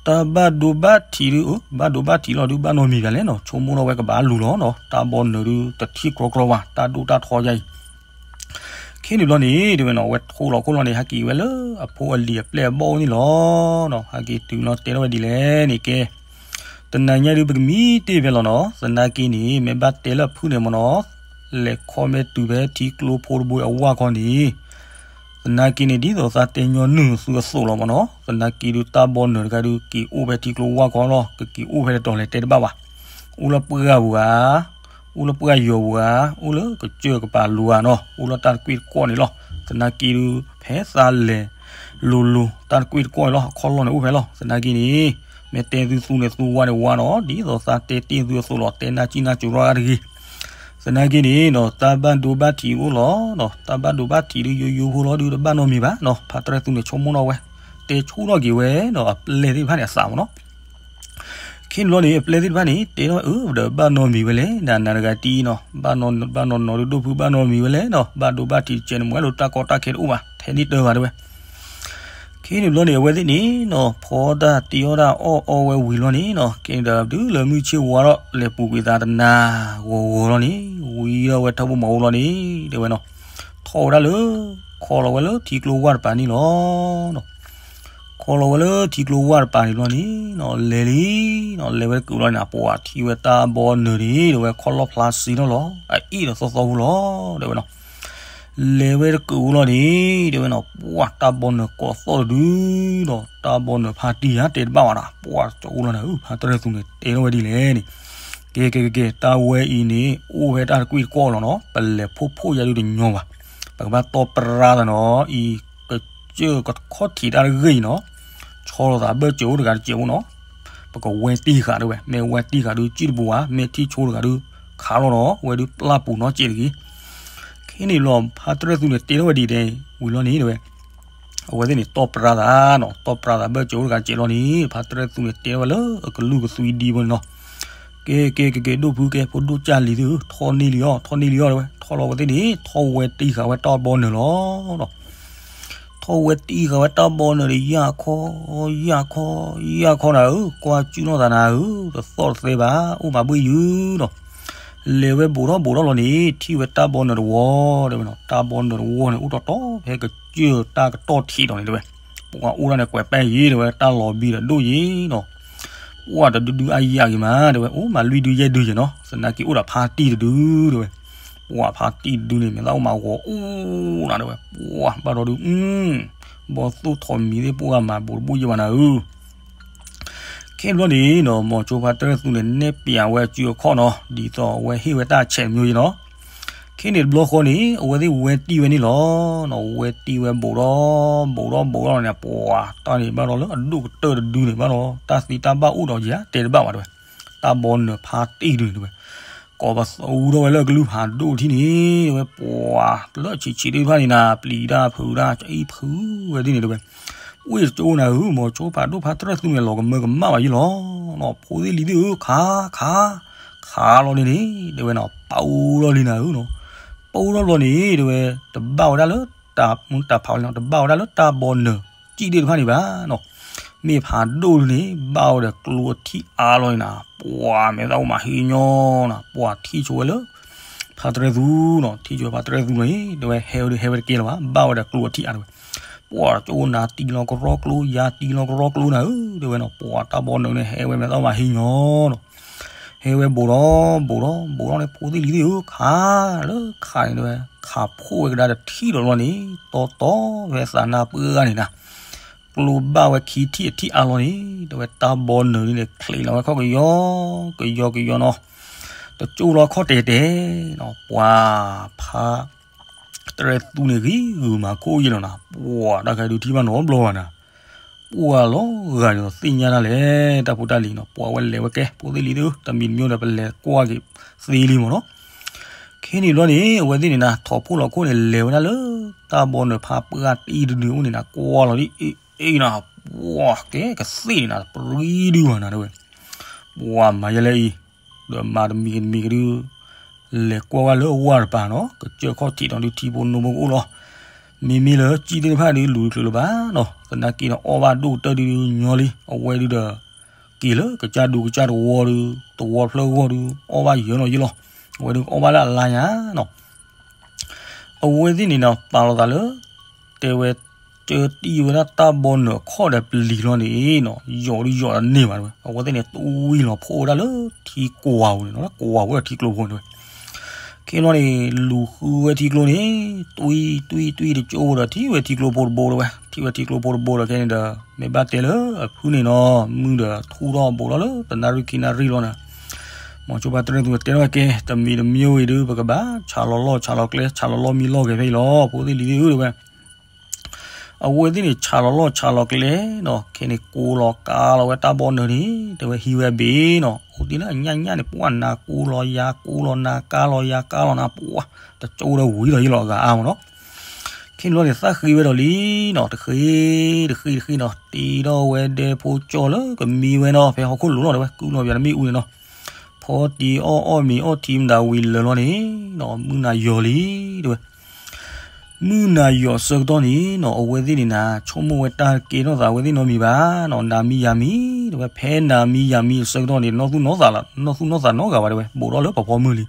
တၢ်ဘၣ်ဒိဘၣ်ထံးဒုး ဘၣ်ဒိဘၣ်ထံးလီၤဒုးဘၣ်နီတမံၤဘၣ်လဲၣ်နီၤ ဆိကမိၣ်ထီၣ်ဝဲကဘၣ်လူၤလီၤနီၤ တၢ်ဘီနုာ်ဒုးတထံၣ်ကြီကြီဘၣ် တၢ်ဒိၣ်တၢ်ထီယါအံၤ ခဲန့ၣ်ဘျီန့ၣ် တဲဝဲနီၤ အဝဲထိၣ်လီၤခိၣ်လီၤန့ၣ် ဟဲက့ၤဝဲလၢအဖိအလံၤအပျဲၢ်အဘီၣ်န့ၣ်လီၤနီၤ ဟဲက့ၤတုၤလီၤတဲထီၣ်ဝဲဒ်လဲၣ်န့ၣ်ကဲ တနၤညါဒုးပကမံတ့ၢ်ဖဲလီၤနီၤ သနာ်က့န့ၣ် မ့ၢ်ဘၣ်တဲလၢအဖုၣ်န့ၣ်မ့ၢ်နီၤ လဲၤခီမ့ၢ်တုၤဖဲထံကျိဖိတဘိအဝၢ်ခီန့ၣ် သနာ်က့န့ၣ် ဒ်သိးသးတဲညီနုၢ်သုအသိးလီၤမ့ၢ်နီၤ သနာ်က့ဒုးတၢ်ဘီနုာ်တခါဒုး က့ၤအိၣ်ဖဲထံကျိဝၢ်ခီလီၤ ကက့ၤအိၣ်ဖဲတတီၤလဲၣ်တဲတဘၣ်ဘၣ် အိၣ်လၢပှၢ်ဂၤပူၤဧါ အိၣ်လၢပှၢ်ယီၤပူၤဧါ အိၣ်လၢကစၢၢ်ကပၤလူၤဧါနီၤ အိၣ်လၢတၢ်တကွ့ၢ်တကွီၢ်န့ၣ်လီၤ သနာ်က့ဒုး ဖဲသးလဲၤလိၤလိၤ တၢ်တကွ့ၢ်တကွီၢ်န့ၣ်လီၤ အခီၣ်လီၢ်န့ၣ်အိၣ်ဖဲလီၤ သနာ်က့န့ၣ် မ့ၢ်တဲသုသူန့ၣ်သူဝါန့ၣ်ဝါနီၤ ဒ်သိးသးတဲတ့ၢ်သုအသိးလီၤ တဲနၢ်ကံၣ်နၢ်ကၠိထီၣ်တဂ့ၤ သနာ်က့န့ၣ်နီၤ တၢ်ဘၣ်ဒိဘၣ်ထံးအိၣ်လီၤနီၤ တၢ်ဘၣ်ဒိဘၣ်ထံးဒုးယိယိဖိလီၤဒုးတဘၣ်နီတမံၤဘၣ်နီၤ ဖါတြဲၣ်သူန့ၣ်ဆိကမိၣ်ထီၣ်ဝဲ တဲဆိကမိၣ်ထီၣ်က့ၤဝဲနီၤ အပျဲၢ်သ့ၣ်တဖၣ်န့ၣ်အသးမ့ၢ်နီၤ ခဲန့ၣ်ဘျီန့ၣ် အပျဲၢ်သ့ၣ်တဖၣ်န့ၣ် တဲထီၣ်ဝဲအၢ ဒီးဘၣ်နီတမံၤဝဲလဲၣ် နၤနၤတဂၤတံၢ်နီၤ ဘၣ်နီၢ်နီၢ်ဒုးဒိၣ်ဖုဘၣ်နီတမံၤဝဲလဲၣ်နီၤ ဘၣ်ဒိဘၣ်ထံးတကဲးန့ၣ် မ့ၢ်အဲၣ်ဒိးတၢ်ကီတၢ်ခဲတအိၣ်ဘၣ် ထဲန့ၣ်တၢ်ဘၣ်တဲဝဲ ခဲန့ၣ်ဘျီန့ၣ် အဝဲသ့ၣ်န့ၣ်နီၤ ဖီတၢ်တ့အီၣ်တၢ်အီၣ်အီဝဲဝံၤလီၤန့ၣ်နီၤ ကဲဒီးတုၤလၢမုၢ်ဆ့ၣ်ဝါထီၣ် လဲၤပူၤကွံာ်သးတနၤဂီၤဂီၤလီၤန့ၣ် ဝံၤဒီးဝဲထၢၣ်ဘိမီၤအိၣ်လီၤန့ၣ် တဲဝဲနီၤ ထီၣ်ဝဲဒၣ်လၢ ခီလီၤဝဲလၢထံကျိဝၢ်တပၤန့ၣ်လီၤ ခီလီၤဝဲလၢထံကျိဝၢ်တပၤန့ၣ်ဘျီန့ၣ်နီၤ လဲၤလံနီၤ လဲၤဝဲတကုာ်လီၤန့ၣ် ပှၤထံၣ်ဝဲတၢ်ဘီနုာ်န့ၣ် တဲဝဲခီၣ်လီၢ်ဖျါစ့ထီၣ်လီၤ အအ့ၣ်ဒီးသီသီဖိလီၤ တဲဝဲနီၤ လဲၤဝဲတကုာ်လီၤန့ၣ် တဲဝဲနီၤ ပှၤတၢ်ဘီနုာ်ကိးသီၣ်တဒုနီၤ တၢ်ဘီနုာ်ဖါတံၢ်ဧါ တဲတဘၣ်ဝဲဒၣ် ပှၤတအိၣ်လီၤနၤဧၢ ဖါတြဲၣ်သူန့ၣ် တဲထီၣ်ဝဲဒ်လဲၣ်န့ၣ် ကဲကဲကဲကဲ တၢ်ဝဲအံၤန့ၣ် အိၣ်ဝဲတၢ်တကွ့ၢ်တကွီၢ်လီၤနီၤ ပလဲၤဖှိၣ်ဖှိၣ်ယါဒုးတညီဘၣ် ပကဘၣ်တီၢ်ပြါသးနီၤ အံၤ ကစၢၢ်ကခီၣ်ထံးတၢ်တဂ့ၢ်အံၤနီၤ ဆီလိာ်သးဘၢၣ်စၢၤအိၣ်တဂၤတစဲးဖိနီၤ ပကဝဲတံၢ်ဃာ်ဒုးဝဲ မ့ၢ်ဝဲတံၢ်ဃာ်ဒုး ကံၣ်တပူၤဧါ မ့ၢ်ထံၣ်ဆိတဂၤဒုး ခးလီၤနီၤ ဝဲဒုးပျၢ်ပူၤနီတစဲးတဂ့ၤ ခဲန့ၣ်လီၤ ဖါတြဲၣ်သူန့ၣ် တဲထီၣ်ဝဲဒ်လဲၣ် ဝံၤလီၤန့ၣ်တဲဝဲ အဝဲသ့ၣ်န့ၣ် တီၢ်ပြါသးနီၤ တီၢ်ပြါသးဘၢၣ်စၢၤအိၣ်တဂၤတစဲးလီၤန့ၣ် ဖါတြဲၣ်သူန့ၣ် တဲထီၣ်ဝဲလၢအကလုၢ်ကသွံဒံဖိန့ၣ်နီၤ ကဲကဲကဲကဲ ဒိၣ်ဖုကဲ ဖိဒိၣ်ကၢ်လံၤသု ထီၣ်န့ၢ်လံအီၤ ထီၣ်န့ၢ်လံအီၤတဲဝဲ ထီၣ်လီၤဝဲသ့ၣ်န့ၣ် ထီၣ်ဝဲတံၢ်ဃာ်ဝဲတၢ်ဘီနုာ်လီၤ ထီၣ်ဝဲတံၢ်ဃာ်ဝဲတၢ်ဘီနုာ်ဒီး ယၢ်ခီ ယၢ်ခီ ယၢ်ခီနၤဧၢ ကွၢ်ကၠုၣ်နီၢ်သးနၤဧၢ တသီၣ်တသဲဘၣ် အိၣ်မးဘှ့ၣ်ယုာ်နီၤ လဲၤဝဲဘူးထီၣ်ဘူးထီၣ်လီၤန့ၣ် ထံၣ်ဝဲတၢ်ဘီနုာ်တဝီ တဲဝဲနီၤ တၢ်ဘီနုာ်တဝီန့ၣ် အိၣ်တီတီဖဲကစၢၢ်တၢ်ကတီၢ်ထံးဒီးန့ၣ်တဲဝဲ ပှၤအိၣ်ဒၣ်န့ၣ်ကွဲးပဲယ့ၢ်တဲဝဲ တၢ်လီၤဘံဒီးဒိၣ်ယ့ၢ်နီၤ ပှၤတဒုဒုအယၢ်ဂ့ၤမး တဲဝဲ အိၣ်မးလွံၢ်ဒုယဲၢ်ဒုယဲၢ်နီၤ သနာ်က့အိၣ်ဒီးဖါတံၢ်တဒု တဲဝဲ ပှၤဖါတံၢ်တဒုန့ၣ် မ့ၢ်သးအိၣ်မးဂီၤအိၣ်နၤ တဲဝဲ ပှၤဘၣ်ဒီးဒု ဘီၣ်သိၣ်ထီၣ်မံၤသ့ၣ် ပှၤမၤဘူးတဘိယဲၢ်ဘၣ်နၤဧၢ ခဲန့ၣ်ဘျီန့ၣ်နီၤ မိၤဆိဖါတြဲၣ်သူန့ၣ် နဲၣ်ပျးဝဲအစုအခီၣ်နီၤ ဒ်သိးအဝဲဟ့ၣ်ဝဲတၢ်ဆဲးမၠိယဲၢ်နီၤ ခဲန့ၣ်တဘျီဃီန့ၣ် အဝဲသ့ၣ်ဝဲတံၢ်ဝဲန့ၣ်လီၤ. ဝဲတံၢ်ဝဲဘူးထီၣ် ဘူးထီၣ်ဘူးထီၣ်န့ၣ် ပှၤတၢ်န့ၣ်ဘၣ်ဒီးလၢအဒိၣ်ကတၢၢ်တဒုန့ၣ်ဘၣ်ဒီး တၢ်သံတၢ်ဘၣ်အိၣ်ဒီးယၤတဲတဘၣ်ဝဲတဲဝဲ တၢ်ဘီနုာ်ဖါတံၢ်တဒုန့ၣ်တဲဝဲ ကိးပသူထီၣ်ဝဲလၢကလုၢ်ဖးဒိၣ်ထံၣ်န့ၣ် တဲဝဲ ပှၤလၢဆံးဆံးသ့ၣ်တဖၣ်န့ၣ်နၤ ပျံၤတၢ်ဖုးတၢ် အံၣ်ဖုးဝဲဒ်န့ၣ်တဲဝဲ ဝ့ၢ်တကၠိနၤဧၢ မိၤဆိဖးဒိၣ်ဖါတြဲၣ်သူန့ၣ် လီၤကမၢကမၣ်ဘၣ်ယဲၢ်လီၤ. ဖိသ့ၣ်လံၤသ့ၣ်ဧၢ ခး ခး ခးလီၤန့ၣ်န့ၣ် တဲဝဲနီၤ ပာ်အိၣ်ထီၣ်လံနၤဧၢနီၤ ပာ်အိၣ်ထီၣ်ဘျီန့ၣ် တဲဝဲ တဘၣ်ဝဲဒၣ်လၢ တၢ်မုၢ်တၢ်ဖးဝဲလီၤ တဘၣ်ဝဲဒၣ်လၢတၢ်ဘီနၢၤ ကံၣ်သ့ၣ်တဖၣ်န့ၣ်ဘၣ်နီၤ. မ့ၢ်ဖးဒိၣ်ဒုန့ၣ် ဘၣ်ဝဲဒီးကျိအထံၣ်အါလီၤန့ၣ်နၤ, ပှၤမဲာ်သၣ်အိၣ်မးဟ့ၣ်ညီနၤ, ပှၤထံၣ်ဆိဝဲလၢ ဖါတရၢၢ်သူနီၤ, ထံၣ်ဆိဝဲဖါတရၢၢ်သူလီၤန့ၣ် တဲဝဲဟဲဝဲဒုးဟဲဝဲတကဲလၢၤဘၣ်, ဘၣ်ဝဲဒီးကျိအထံၣ်အါတဲဝဲ, ပှၤကၠိနၤတံၤလီၤကရီကျိ ယၤတံၤလီၤကရီကျိနၤဧၢ တဲဝဲနီၤ, ပှၤတၢ်ဘီနၢၤန့ၣ် ဟဲဝဲမဲာ်သၣ်အိၣ်မးဟ့ၣ်ညီနီၤ. ဟဲဝဲဘူးဒီးဘူးဒီးဘူးဒီးန့ၣ် ဖိသ့ၣ်လံၤသ့ၣ်ဧၢ ခးလၢခးန့ၣ်တဲဝဲ ခးဖှိၣ်ဝဲကဒါတထံၣ်ဒီးလီၤန့ၣ် တီတီဖဲသးနါပှၢ်ဂၤန့ၣ်နၤ, ကျိဘၣ်ဝဲခံထံၣ်အထံၣ်အါလီၤန့ၣ် တဲဝဲတၢ်ဘီနၢၤဒုန့ၣ် ချံးလီၤဝဲခီၣ်ကယီကယီကယီနီၤ, တကၠိလီၤခီၣ်တဲာ်တဲာ်နီၤ, ပှၤဖါ တရၢၢ်သူန့ၣ်ဂံၤဂုာ်မၤခိၣ်ယံလီၤနၤ, ပှၤတၢ်ခါဒုးထံၣ်ဘၣ်နီတဘျီဘၣ်နၤ, ပှၤလီၤဂာ်ဒ်သိးသ့ၣ်ညါတၢ်လဲၣ် တၢ်ဖိတၢ်လံၤနီၤ, ပှၤဝဲလဲၤဝဲကဲ ဖိသ့ၣ်လံၤသ့ၣ်ဧၢ တမံၤတမံၤဒီး ပလဲၤကွၢ်က့ၤသ့လံမ့ၢ်နီၤ. ခဲန့ၣ်ဘျီန့ၣ် အဝဲသ့ၣ်န့ၣ်နၤ ထိးဖှိၣ်လီၤခိၣ်န့ၣ် လဲၤဝဲဒၣ်လၢ တၢ်ဘီနၢၤဖါပှၢ်တံၢ်တဒုအိၣ်န့ၣ်နၤ ကွၢ်လီၤဒ်အ့ၣ်အ့ၣ်နၤ, ပှၤကဲကသ့ၣ်န့ၣ်နၤ တပြံဒုဘၣ်နၤတဲဝဲ, ပှၤမၤယဲလဲၣ်အံၤ ဒီးမၤတမံၤတမံၤကဒု လဲၤကွၢ်ဝဲလၢအဝၢ်တပၤနီၤ, ကစၢၢ်ခီၣ်ထံးနီၤဒုးထံဖိနိဖိကအိၣ်လီၤ. မ့မ့ၢ်လၢကံၣ်သ့ၣ်တဖၣ်ဒုးလူၤတချုးလၢၤဘၣ်နီၤ, သနာ်က့ဒီးအီၣ်ဘၣ်ဒိၣ်ကတၢၢ်ဒုးညီလံ, အဝဲဒုးဒီး က့ၤလၢကစၢ်ဒူကစၢ်တဝီဒုး တဝီဖျၢၣ်ဂီၢ်ဒုး အီၣ်ဘၣ်ယၢၤလီၤယံလီၤ, အဝဲဒုးအီၣ်ဘၣ်လၢအလါညါနီၤ. အဝဲသ့ၣ်န့ၣ်ဒီး ပာ်လီၤသးလၢ တဲဝဲ ကၢတံၢ်ဝဲဒၣ်တၢ်ဘီနၢၤအခီၣ်ဒီးပျံၤလီၤန့ၣ်နီၤ, ယိးဒုးယိးတန့ၢ်ဘၣ်တဲဝဲ, အဝဲသ့ၣ်န့ၣ် တွံၢ်လီၤဖှိၣ်ဝဲဒၣ်လၢထံကွၢ်ပူၤန့ၣ်နီၤ, လၢကွၢ်ပူၤဒီးထံကျိဖိန့ၣ်တဲဝဲ. ခဲန့ၣ်န့ၣ် လူၤဃုဝဲထံကျိန့ၣ် တွံၢ်တွံၢ်တွံၢ်တကၠိဒီး ထံၣ်ဝဲထံကျိဖိတဘိတဲဝဲ, ထံၣ်ဝဲထံကျိဖိတဘိဒီး ခဲန့ၣ်ဒီး မ့ၢ်ဘၣ်တဲလၢအဖုန့ၣ်နီၤ မုၢ်ဒီးထူၣ်ထီၣ်ဘူးလီၤလၢတနၣ်ရံၣ်ခံနၣ်ရံၣ်လီၤန့ၣ် မီၤကၠိဖါတရၢၢ်သူတဲထီၣ်ကဲ တမံၤတမံၤဝံၤဒုး ပကဘၣ်ဆးလီၤလီၢ်ဆးလီၤကျဲ ဆးလီၤလီၢ်မံလီၢ်ဂဲၤဖဲအံၤလီၤ ဖိသ့ၣ်လံၤသ့ၣ်ဧၢတဲဝဲ. အဝဲသ့ၣ်န့ၣ် ဆးလီၤလီၢ်ဆးလီၤကျဲနီၤ, ခဲန့ၣ် ကိးလီၤကါလီၤဝဲတၢ်ဘီနၢၤန့ၣ် တဲဝဲဟံးဝဲအဘ့ၣ်နီၤ, အိၣ်တ့ၢ်လၢအညၣ်ညၣ်န့ၣ် ပှၢ်နၤကိးလီၤယၤကိးလီၤနၤကါလီၤယၤကါလီၤနၤ ပှၢ် တကၠိဒီးဝံၤဒီးယံလီၤအဂၤအါမးနီၤ. ခဲန့ၣ်ဘျီန့ၣ် သၣ်ဃ့ဝဲဒီးလံနီၤ, တဃ့ တဃ့ တဃ့နီၤ, တ့ထီၣ်ဝဲဒဲဖိကၠီလၢကမံဝဲနီၤ, ဖဲဟီၣ်ခိၣ်လိၤလီၤတဲဝဲ ကုၢ်လီၤပယၤတမ့ၣ်အူန့ၣ်နီၤ, ဖီတံၢ်အီၣ်အီၣ်မ့ၤအီၣ်ထံမတၤဝံၤလၢာ်လီၤန့ၣ်နီၤ, မုၢ်နၤယီၤလံတဲဝဲ. မုၢ်နၤယီၤအဆၢကတီၢ်န့ၣ်နီၤ, အဝဲသ့ၣ်န့ၣ်နၤ ဆိကမိၣ်ဝဲတၢ်တကဲထီၣ်သးဝဲသ့ၣ်နီတမံၤဘၣ်နီၤ, နၤမံယၤမံ တဲဝဲ, ဖဲနၤမံယၤမံအဆၢကတီၢ်န့ၣ် နီၢ်သူၣ်နီၢ်သးနီတဂၤဘၣ်တဲဝဲ, ဘူးထီၣ်လၢပှၤဖီမုၢ်လံ.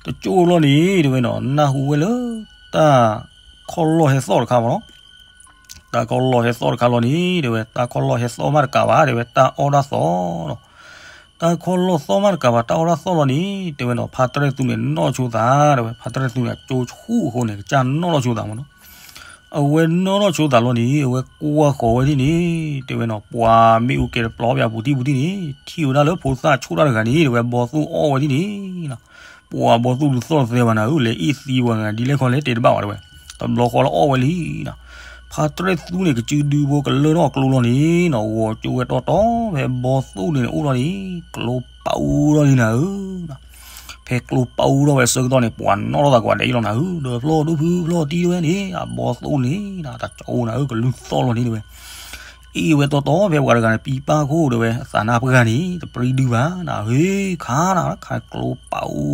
တကၠိလီၤန့ၣ်တဲဝဲနီၤ, နၢ်ဟူဝဲလၢ တၢ်ခီၣ်လီၢ်ဟဲသီၣ်တခါမးနီၤ, တၢ်ခီၣ်လီၢ်ဟဲသီၣ်တခါလီၤန့ၣ်တဲဝဲ, တၢ်ခီၣ်လီၢ်ဟဲသီၣ်မးတကးဘၣ်တဲဝဲ, တၢ်အီၣ်တၢ်သီၣ်နီၤ. တၢ်ခီၣ်လီၢ်သီၣ်မးတကးဘၣ် တၢ်အီၣ်တၢ်သီၣ်လီၤန့ၣ် တဲဝဲနီၤ, ဖါတရၢၢ်သူန့ၣ် နီၣ်ဆိသးတဲဝဲ, ဖါတရၢၢ်သူန့ၣ် အကၠိဆူၣ်အဃိန့ၣ် ကစၢ်နီၣ်ထီၣ်ဆိသးမးနီၤ. အဝဲနီၣ်ထီၣ်ဆိသးလီၤန့ၣ် အဝဲကွၢ်ဃီၤဝဲဒၣ်န့ၣ် တဲဝဲနီၤ, ပှၤမ့ၣ်အူကဲၤတပျီဘၣ်ပူၤတံၢ်ပူၤတံၢ်န့ၣ် ထံၣ်ဝဲဒၣ်လၢဖိသၣ်ဆိၣ်တၢ်တဂၤန့ၣ် တဲဝဲဘီသိၣ်အီၣ်ဝဲဒၣ်န့ၣ်နီၤ. ပှၤဘီသိၣ်ဒုးသီၣ်တသဲဘၣ်နၤဧၢ, လဲၤအ့ၣ်သံပှၤဂၤဒ်လဲၣ်ခီလဲၣ်တဲတဘၣ်ဘၣ်တဲဝဲ, တဘျီဃီလၢအီၣ်ဝဲလံနီၤ. ဖါတရၢၢ်သူန့ၣ် ကစုဒုဖိကလၢထီၣ်ကျိလီၤန့ၣ်နီၤ, ဂီၤကၠိဝဲတီတီဖဲဘီသိၣ်န့ၣ်အိၣ်လီၤန့ၣ် ကျိပာ်အူထီၣ်လံနၤဧၢ. ဖဲကျိပာ်အူထီၣ်ဝဲအဆၢကတီၢ်န့ၣ် ပှၤနီၣ်ထီၣ်သးကွၢ်ဒဲးအံၤလီၤနၤဧၢ, ဒီးဖျီၣ်ဒိၣ်ဖုဖျီၣ်တံၢ်ဝဲန့ၣ် အဘီသိၣ်န့ၣ် တၢ်ကၠိနၤဧၢ ကလုၢ်သီၣ်လီၤန့ၣ်တဲဝဲ. အ့ၣ်ဝဲတီတီဖဲပှၤတဂၤန့ၣ် ပံပၢ်ခိၣ်တဲဝဲ အသးနါပှၢ်ဂၤန့ၣ် တပြံဒုဘၣ်နၤ, ဟ့ၣ်ခါနၤ ခါကျိပာ်အူ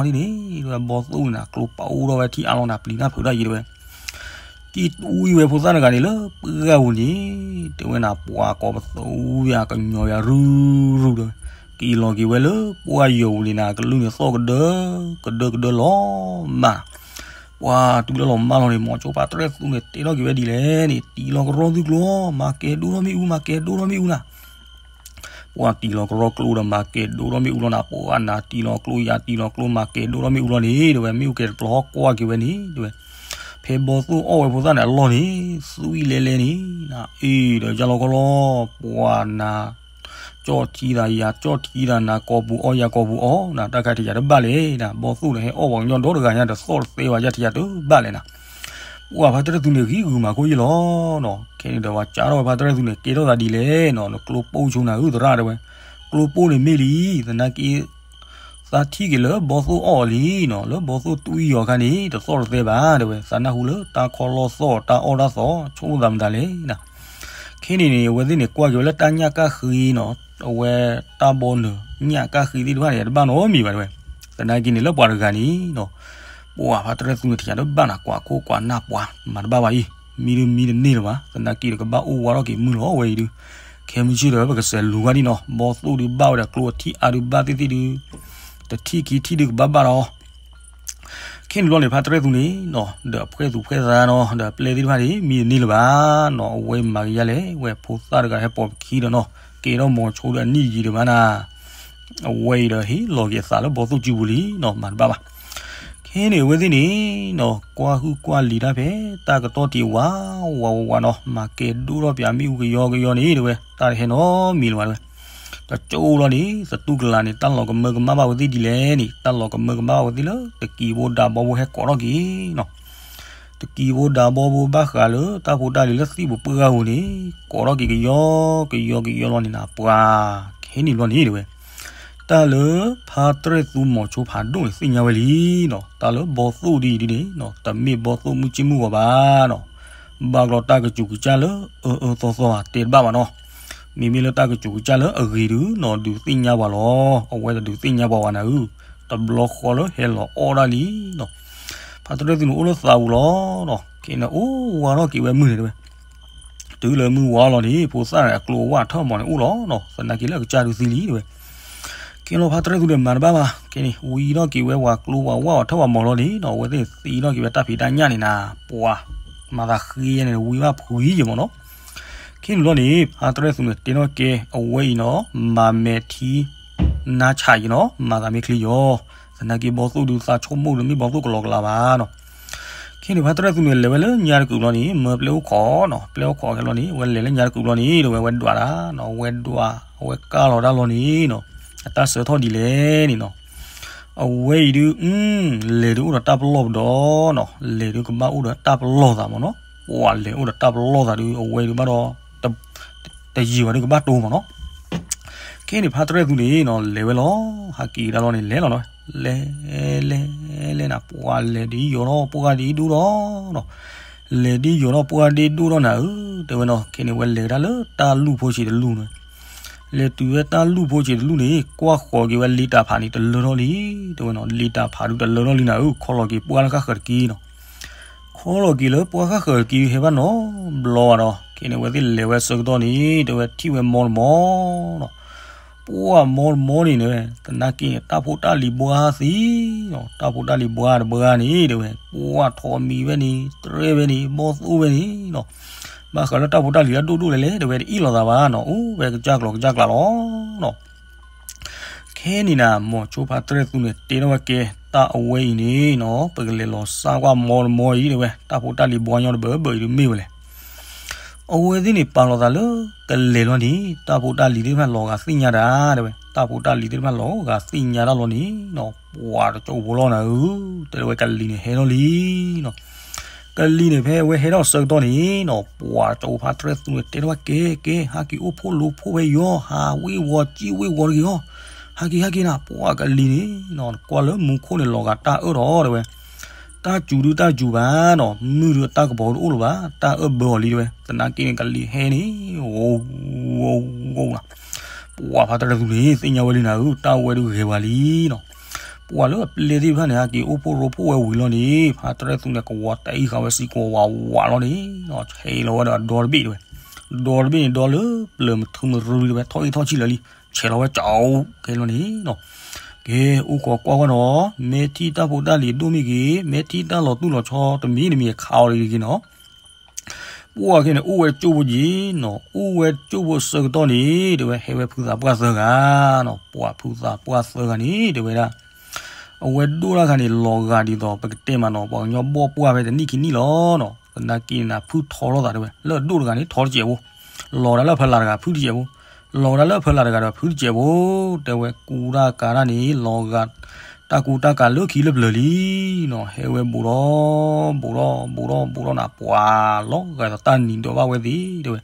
ထီၣ်န့ၣ်န့ၣ် တဲဝဲဘီသိၣ်န့ၣ်နၤ ကျိပာ်အူထီၣ်ဝဲထံအါလီၤနၤ ပျံၤတၢ်ဖုးတၢ်ယံၤတဲဝဲ. ကံၣ်တွံၢ်ဝဲဖိသၣ်တဂၤန့ၣ်လၢပှၢ်ပူၤန့ၣ် တဲဝဲနၤ ပှၤကိးပသူဝဲ ကညီၤဝဲရုၢ်ရုၢ်တဲဝဲ, က့ၤလီၤက့ၤဝဲလၢပှၢ်ယိာ်ပူၤန့ၣ်နၤ ကလုၢ်န့ၣ်သီၣ်ကဒၢ ကဒၢကဒၢလီၤမၢ်. ပှၤတုၤလၢလီၤမၢ်လီၤန့ၣ် မီၤကၠိဖါတရၢၢ်သူန့ၣ် တဲထီၣ်က့ၤဝဲဒ်လဲၣ်န့ၣ် တံၤလီၤကရီသုကျိ မၤကဲဒိၣ်ထီၣ်မ့ၣ်အူ မၤကဲဒိၣ်ထီၣ်မ့ၣ်အူနၤ ပှၤတံၤလီၤကရီကျိဒီးမၤကဲဒိၣ်ထီၣ်မ့ၣ်အူလီၤနၤ, ပှၤနၤတံၤလီၤကျိ ယၤတံၤလီၤကျိ မၤကဲဒိၣ်ထီၣ်မ့ၣ်အူလီၤန့ၣ် တဲဝဲ မ့ၣ်အူကဲၤတပျီဟီၣ်ကွၢ်က့ၤဝဲန့ၣ် တဲဝဲ, ဖဲဘီသိၣ်အီၣ်ဝဲဖိသၣ်န့ၣ်အလီၢ်န့ၣ် သွံၣ်လဲလဲန့ၣ် အ့ၣ်ဒီးယါလီၤကီလီၤ ပှၤနၤ ကၠီၣ်ထံသးယၤ ကၠီၣ်ထံသးနၤ ကိာ်ပူၤအီၣ်ယၤကိာ်ပူၤအီၣ်နၤ တၢ်ခါထံးယၤတဘၣ်လဲၣ်နၤ, ဘီသိၣ်န့ၣ် ဟဲအီၣ်ပှၤကညီဒီတဂၤညါဒီးသီၣ်တသဲဘၣ် ယါထံးယၤတဘၣ်လဲၣ်နၤ ပှၤဖါတရၢၢ်သူန့ၣ် ဂံၢ်ဂုာ်မၤခိၣ်ယံလီၤနီၤ. ခဲန့ၣ်ဒီး ပှၤကးထီၣ်ဝဲဖါတရၢၢ်သူန့ၣ် ကဲထီၣ်သးဒ်လဲၣ်နီၤ, နကျိပိၢ်ဆိနၤဧၢသရၣ်တဲဝဲ, ကျိပိၢ်န့ၣ်မ့ၢ်လံ, သနာ်က့ သးထံၣ်က့ၤလၢဘီသိၣ်အီၣ်အီၤလံနီၤ, လၢဘီသိၣ်တွံၢ်အီၤအခါန့ၣ် တသီၣ်တသဲဘၣ်တဲဝဲ, သးနၢ်ဟူလၢတၢ်ခီလီၢ်သီၣ် တၢ်အီၣ်တၢ်သီၣ် ဆိသးမတၤလဲၣ်နၤ. ခဲန့ၣ်န့ၣ် အဝဲသ့ၣ်န့ၣ် ကွၢ်က့ၤဝဲလၢတၢ်ညၣ်ကၣ်ဃ့နီၤ, အဝဲတၢ်ဘီနၢၤ ညၣ်ကၣ်ဃ့သ့ၣ်တဖၣ်န့ၣ် တဘၣ်နီတမံၤဘၣ်တဲဝဲ, သနာ်က့န့ၣ် လၢပှၤတဂၤန့ၣ်နီၤ ပှၤဖါတရဲၣ်သူန့ၣ် ထံၣ်ညါတဘၣ်နၤ ကွၢ်ခိၣ်ကွၢ်နၢ်ပှၤ မၤတဘၣ်ဘၣ်အံၤ, မံဒုမံတန့ၢ်လၢၤဘၣ်, သနာ်က့ဒီးကဘၣ်အိၣ်ဝးထီၣ်က့ၤမုၢ်လီၤ အဝဲအံၤဒုး, ခဲမုၢ်ဆ့ၣ်ဒီး ပကစဲးလူၤဂၤဒံးနီၤ, ဘီသိၣ်ဒုးဘၣ်ဝဲဒီးကျိအထံၣ်အါဒုးဘၣ်သ့ၣ်သ့ၣ်ဒုး, တထံၣ်ခံထံၣ်ဒုးကဘၣ်ဘၣ်လီၤ. ခဲန့ၣ်ဘျီန့ၣ် ဖါတရဲၣ်သူန့ၣ်နီၤ ဒီးအဖှဲၣ်သူဖှဲၣ်သးနီၤ ဒီးအပျဲၢ်သ့ၣ်တဖၣ်န့ၣ် မံတန့ၢ်လၢၤဘၣ်နီၤ, အဝဲအံၤမၤကယၤလဲၣ်, ဝဲဖိသၣ်တဂၤဟဲပိာ်ပခံဒီးနီၤ, ကဲထီၣ်မိၤဆိဒီးအနံၣ်ယံာ်ဒံးဘၣ်နၤ အဝဲအံၤဒီးဟ့ၣ်လီၤက့ၤအသးလၢဘီသိၣ်စုပူၤလံနီၤ, မၤတဘၣ်ဘၣ်. ခဲန့ၣ်အဝဲသ့ၣ်န့ၣ်နီၤ ကွၢ်ဟုၣ်ကွၢ်လံၤတၢ်ဖဲ တၢ်ကတီၢ်တံၢ်ဝးဝးဝးဝးနီၤ, မၤကဲဒိၣ်ထီၣ်ပၠးမ့ၣ်အူကယီကယီန့ၣ် တဲဝဲ တၢ်တဟဲနီတမံၤလၢၤဘၣ်တဲဝဲ, တကၠိလီၤန့ၣ် သတူၢ်ကလာ်န့ၣ် တၢ်လီၤကမၢကမၣ်ဘၣ်ဝဲသ့ၣ်ဒ်လဲၣ်န့ၣ် တၢ်လီၤကမၢကမၣ်ဘၣ်ဝဲသ့ၣ်လၢ တကံဖိဒါဘီဖိဟဲကိးထီၣ်က့ၤနီၤ တကံဖိဒါဘီဖိဘၣ်ဃးလၢ တၢ်ဖိတၢ်လံၤလၢသံၣ်ပူၤပှၢ်ပူၤန့ၣ် ကိးထီၣ်က့ၤကယီကယီကယီလီၤန့ၣ်နၤ ပှၤခဲန့ၣ်ဘျီန့ၣ်တဲဝဲ, တၢ်လၢဖါတရဲၣ်သူမိၤဆိဖးဒိၣ်န့ၣ် သ့ၣ်ညါဝဲလံနီၤ, တၢ်လၢဘီသိၣ်ဒ်အံၤဒ်န့ၣ်နီၤ တမ့ၢ်ဘီသိၣ်မုၢ်ဆ့ၣ်မုၢ်ဂီၤဘၣ်နီၤ, ဘၣ်ကျီတၢ်ကစူၤကစၢ်လၢအအၢအၢသီသီဧါ တဲတဘၣ်ဘၣ်နီၤ, မ့မ့ၢ်လၢတၢ်ကစူၤကစၢ်လၢအဂ့ၤဒုးနီၤ ဒုးသ့ၣ်ညါပှၤလီၤ, အဝဲတဒုးသ့ၣ်ညါပှၤဘၣ်နၤဧၢ, တဘျီဃီလၢဟဲလီၤအီၣ်ဒၣ်လံနီၤ, ဖါတရဲၣ်သူန့ၣ်အိၣ်လၢသးပူၤလီၤနီၤ, ခဲန့ၣ်အိၣ်ဝးထီၣ်က့ၤဝဲမုၢ်န့ၣ်တဲဝဲ တုၤလၢမုၢ်ဝါလီၤန့ၣ် ဖိသၣ်န့ၣ်အကျိအဝၣ်ထၢၣ်မီၤန့ၣ်အိၣ်လီၤနီၤ, သနာ်က့လၢအကစၢ်ဒုးသံလံတဲဝဲ, ခဲလီၤဖါတရဲၣ်သူဒီးမၤတဘၣ်ဘၣ်, ခဲန့ၣ် ဝံထီၣ်က့ၤဝဲပှၤကျိပှၤဝၣ်အီၤထၢၣ်ပှၤမီၤလီၤန့ၣ်နီၤ, အဝဲသ့ၣ်န့ၣ်သံထီၣ်က့ၤဝဲတၢ်ဖံးတၢ်ညၣ်န့ၣ်နၤ, ပှၤ မၤသးဃ့ယဲန့ၣ် ဝံဘၣ်ဖှံယဲမီၤနီၤ, ခဲန့ၣ်ဘျီန့ၣ် ဖါတရဲၣ်သူန့ၣ်တဲထီၣ်ကဲ အဝဲအံၤနီၤ မၤမဲာ်ထံ နါဆးယံၤနီၤ, မၤသးမ့ၢ်ချ့ယီၤ, သနာ်က့ဘီသိၣ်ဒုးသးဆိကမိၣ်ဒီးမ့ၢ်ဘီသိၣ်ကလီကလီဘၣ်နီၤ, ခဲန့ၣ်ဖါတရဲၣ်သူန့ၣ် လဲၤဝဲလၢညါတကုာ်ဘျီန့ၣ် မၢပျဲၢ်အိၣ်ခိးနီၤ, ပျဲၢ်အိၣ်ခိးခဲလီၤန့ၣ် အဝဲလဲၤလၢညါတကုာ်ဘျီန့ၣ် ဒီးဝဲဝဲဒွးဒၣ်နီၤ, ဝဲဒွး အဝဲကၢ်လီၤတၢ်လီၤန့ၣ်နီၤ, အတၢ်စၢထီၣ်ဒ်လဲၣ်န့ၣ်နီၤ, အဝဲအံၤဒုး လဲၤဒုးအိၣ်ဒီးတၢ်ပလီၢ်ပဒီနီၤ, လဲၤဒုးကဘၣ်အိၣ်ဒီးတၢ်ပလီၢ်သးမီၤနီၤ, ပှၤလဲၤအိၣ်ဒီးတၢ်ပလီၢ်သးဒုး အဝဲဒုးဘၣ်ဒီး တယံာ်ဘၣ်ဒုးကဘၣ်တိၢ်မီၤနီၤ, ခဲန့ၣ်ဖါတရဲၣ်သူန့ၣ်နီၤ လဲၤဝဲလီၤ, ဟးက့ၤကဒါလီၤန့ၣ် လဲၤလီၤနီၤ, လဲၤ လဲၤ လဲၤနၤ ပှၤလဲၤဒ်ယိာ်ထီၣ်ပှၢ်ဒ်ဒိၣ်ထီၣ်နီၤ, လဲၤဒ်ယိာ်ထီၣ်ပှၢ်ဒ်ဒိၣ်ထီၣ်နၤဧၢ, တဲဝဲနီၤ, ခဲန့ၣ်ဝဲလဲၤကဒါလၢတၢ်လူၢ်ဖိဆံးတလူၢ်န့ၣ် လဲၤတုၤဝဲတၢ်လူၢ်ဖိဆံးတလူၢ်န့ၣ် ကွၢ်ဃီၤက့ၤဝဲလံာ်တၢ်ဖးန့ၣ် တလၢထီၣ်လံ, တဲဝဲနီၤ, လံာ်တၢ်ဖးဒုးတလၢထီၣ်လံနၤဧၢ, ခီလီၤက့ၤပှၢ်လၢဃၣ်ဃၢၤတက့ၢ်နီၤ, ခီလီၤက့ၤလၢပှၢ်ဃၣ်ဃၢၤတက့ၢ် ဟဲဘၣ်နီတဘျီဘၣ်ဒီး ခဲန့ၣ်ဝဲသ့ၣ်လဲၤဝဲဆၢကတီၢ်န့ၣ် တဲဝဲထံၣ်ဝဲမီတမီၤနီၤ, ပှၢ်မီတမီၤန့ၣ် တဲဝဲ သနာ်က့န့ၣ် တၢ်ဖိတၢ်လံၤဘှါသံနီၤ, တၢ်ဖိတၢ်လံၤဘှါတဘှါန့ၣ် တဲဝဲ ပှၢ်ထိးမံၤဝဲန့ၣ် တရဲၣ်ဝဲန့ၣ် ဘီၣ်သိၣ်ဝဲန့ၣ်နီၤ, ဘၣ်ဃးလၢတၢ်ဖိတၢ်လံၤလၢဒိၣ်ဒိၣ်လဲၣ်လဲၣ် တဲဝဲတအ့ၣ်လိာ်သးဘၣ်နီၤ, အိၣ်ဝဲကစၢ်ကျီၤကစၢ်ကျါလီၤနီၤ ခဲန့ၣ်နၤ မိၤဆိဖါတရဲၣ်သူန့ၣ် တဲထီၣ်ဝဲကဲ တၢ်အဝဲအံၤန့ၣ်နီၤ ပကလဲၤလီၤစၢ်ကွၢ်မီတမီအံၤ တဲဝဲ တၢ်ဖိတၢ်လံၤဘှါညီတဘၢဘၢအံၤဒုးမ့ၢ်ဝဲလဲၣ်, အဝဲသ့ၣ်န့ၣ် ပာ်လီၤသးလၢ ကလဲၤလီၤန့ၣ် တၢ်ဖိတၢ်လံၤသ့ၣ်တဖၣ်လီၤဂာ်သ့ၣ်ညါတၢ် တဲဝဲ တၢ်ဖိတၢ်လံၤသ့ၣ်တဖၣ်လီၤဂာ်သ့ၣ်ညါတၢ်လီၤန့ၣ်နီၤ ပှၤတကၠိဖိလီၤနၤဧၢ, တဲဝဲကလံၤန့ၣ်ဟဲထီၣ်လံနီၤ ကလံၤန့ၣ် ဖဲအဝဲဟဲထီၣ်ဆၢကတီၢ်န့ၣ်နီၤ ပှၤတကၠိဖါတရဲၣ်သူန့ၣ် တဲထီၣ်ဝဲကဲ ကဲ ဟးက့ၤအိၣ်ဖှိၣ်လိဖှိၣ်ဖဲယီၤ ဟးဝ့ၤဝီၤကံၣ်ဝ့ၤဝီၤတဂ့ၤအီၤ, ဟးက့ၤ ဟးက့ၤနၤ ပှၤကလံၤန့ၣ်နီၤ ကွၢ်လၢမူခိၣ်န့ၣ် လီၤဂာ်တၢ်အၢၣ်ထီၣ် တဲဝဲ, တၢ်စူၤဒုးတၢ်စူၤဘၣ်နီၤ မုၢ်ဒုးအတၢ်ကပီၤတအိၣ်လၢၤဘၣ် တၢ်အၢၣ်ဘၢအီၤလံ တဲဝဲ, သနာ်က့န့ၣ် ကလံၤဟဲန့ၣ် ဂိၤဂိၤဂိၤနီၤ ပှၤဖါတရဲၣ်သူန့ၣ် သ့ၣ်ညါဝဲလံနၤဧၢ တၢ်ဝဲဒုးဂဲၤပှၤလံနီၤ, ပှၤလၢအပျဲၢ်သ့ၣ်တဖၣ်န့ၣ် ဟဲက့ၤအိၣ်ဖှိၣ်ရိဖှိၣ်ဝဲဝံၤလီၤန့ၣ် ဖါတရဲၣ်သူန့ၣ် ကဝီၤတၢ်အံၤဃာ်ဝဲစံးကဝီၤဝးဝးလီၤန့ၣ်နီၤ ဆဲးလီၤဝဲဒီးအဒီတဘ့ၣ်တဲဝဲ, ဒီတဘ့ၣ်န့ၣ် ဒီလၢပျၢၤမထူမရူလံတဲဝဲ ထီၣ်အ့ၣ်ထီၣ်ဆံၣ်လၢာ်လံ, ဆဲးလီၤဝဲကၠီကဲလီၤန့ၣ်နီၤ, ကဲ အိၣ်ခိးကွၢ်ကွၢ်နီၤ မဲထံၣ်တၢ်ဖိတၢ်လံၤဒိၣ်မ့ၢ်ဂ့ၤ မဲထံၣ်တၢ်လီၤတူၢ်လီၤဆီတမံၤတမံၤအခါအီၤတဂ့ၤဂ့ၤနီၤ ပှၢ်ခဲန့ၣ် အိၣ်ဝဲကၠိဖိက့ၤနီၤ အိၣ်ဝဲကၠိဖိဆၢကတီၢ်န့ၣ် တဲဝဲ ဟဲဝဲဖုသးပှၢ်သၢဂၤနီၤ, ပှၤဖုသးပှၢ်သၢဂၤန့ၣ် တဲဝဲဒၣ် အဝဲဒိၣ်တၢ်ခါန့ၣ် လီၤဂာ်ဒ်သိး ပကတဲမးနီၤ ပှၤကညီဘီၣ်ပှၢ်ဖဲတနံၣ်ခံနံၣ်လီၤနီၤ, သနာ်က့န့ၣ် ဖုထီထီၣ်သးတဲဝဲ လၢအဒိၣ်တဂၤန့ၣ် ထီတစဲးဖိ, လီၤဒၣ်လၢအဖီလာ်တဂၤ ဖုတစဲးဖိ, လီၤဒၣ်လၢအဖီလာ်တဂၤဒီး ဖုတစဲးဖိ, တဲဝဲကူတၢ်ကၤတၢ်န့ၣ် လီၤဂာ် တၢ်ကူတၢ်ကၤလၢခံလၢပျၢၤလံနီၤ, ဟဲဝဲဘူးဒီး ဘူးဒီး ဘူးဒီး ဘူးဒီးနၤ ပှၤလီၤဂာ်ဒီးတၢ်နံၤဒီးဘၣ်ဝဲသ့ၣ်တဲဝဲ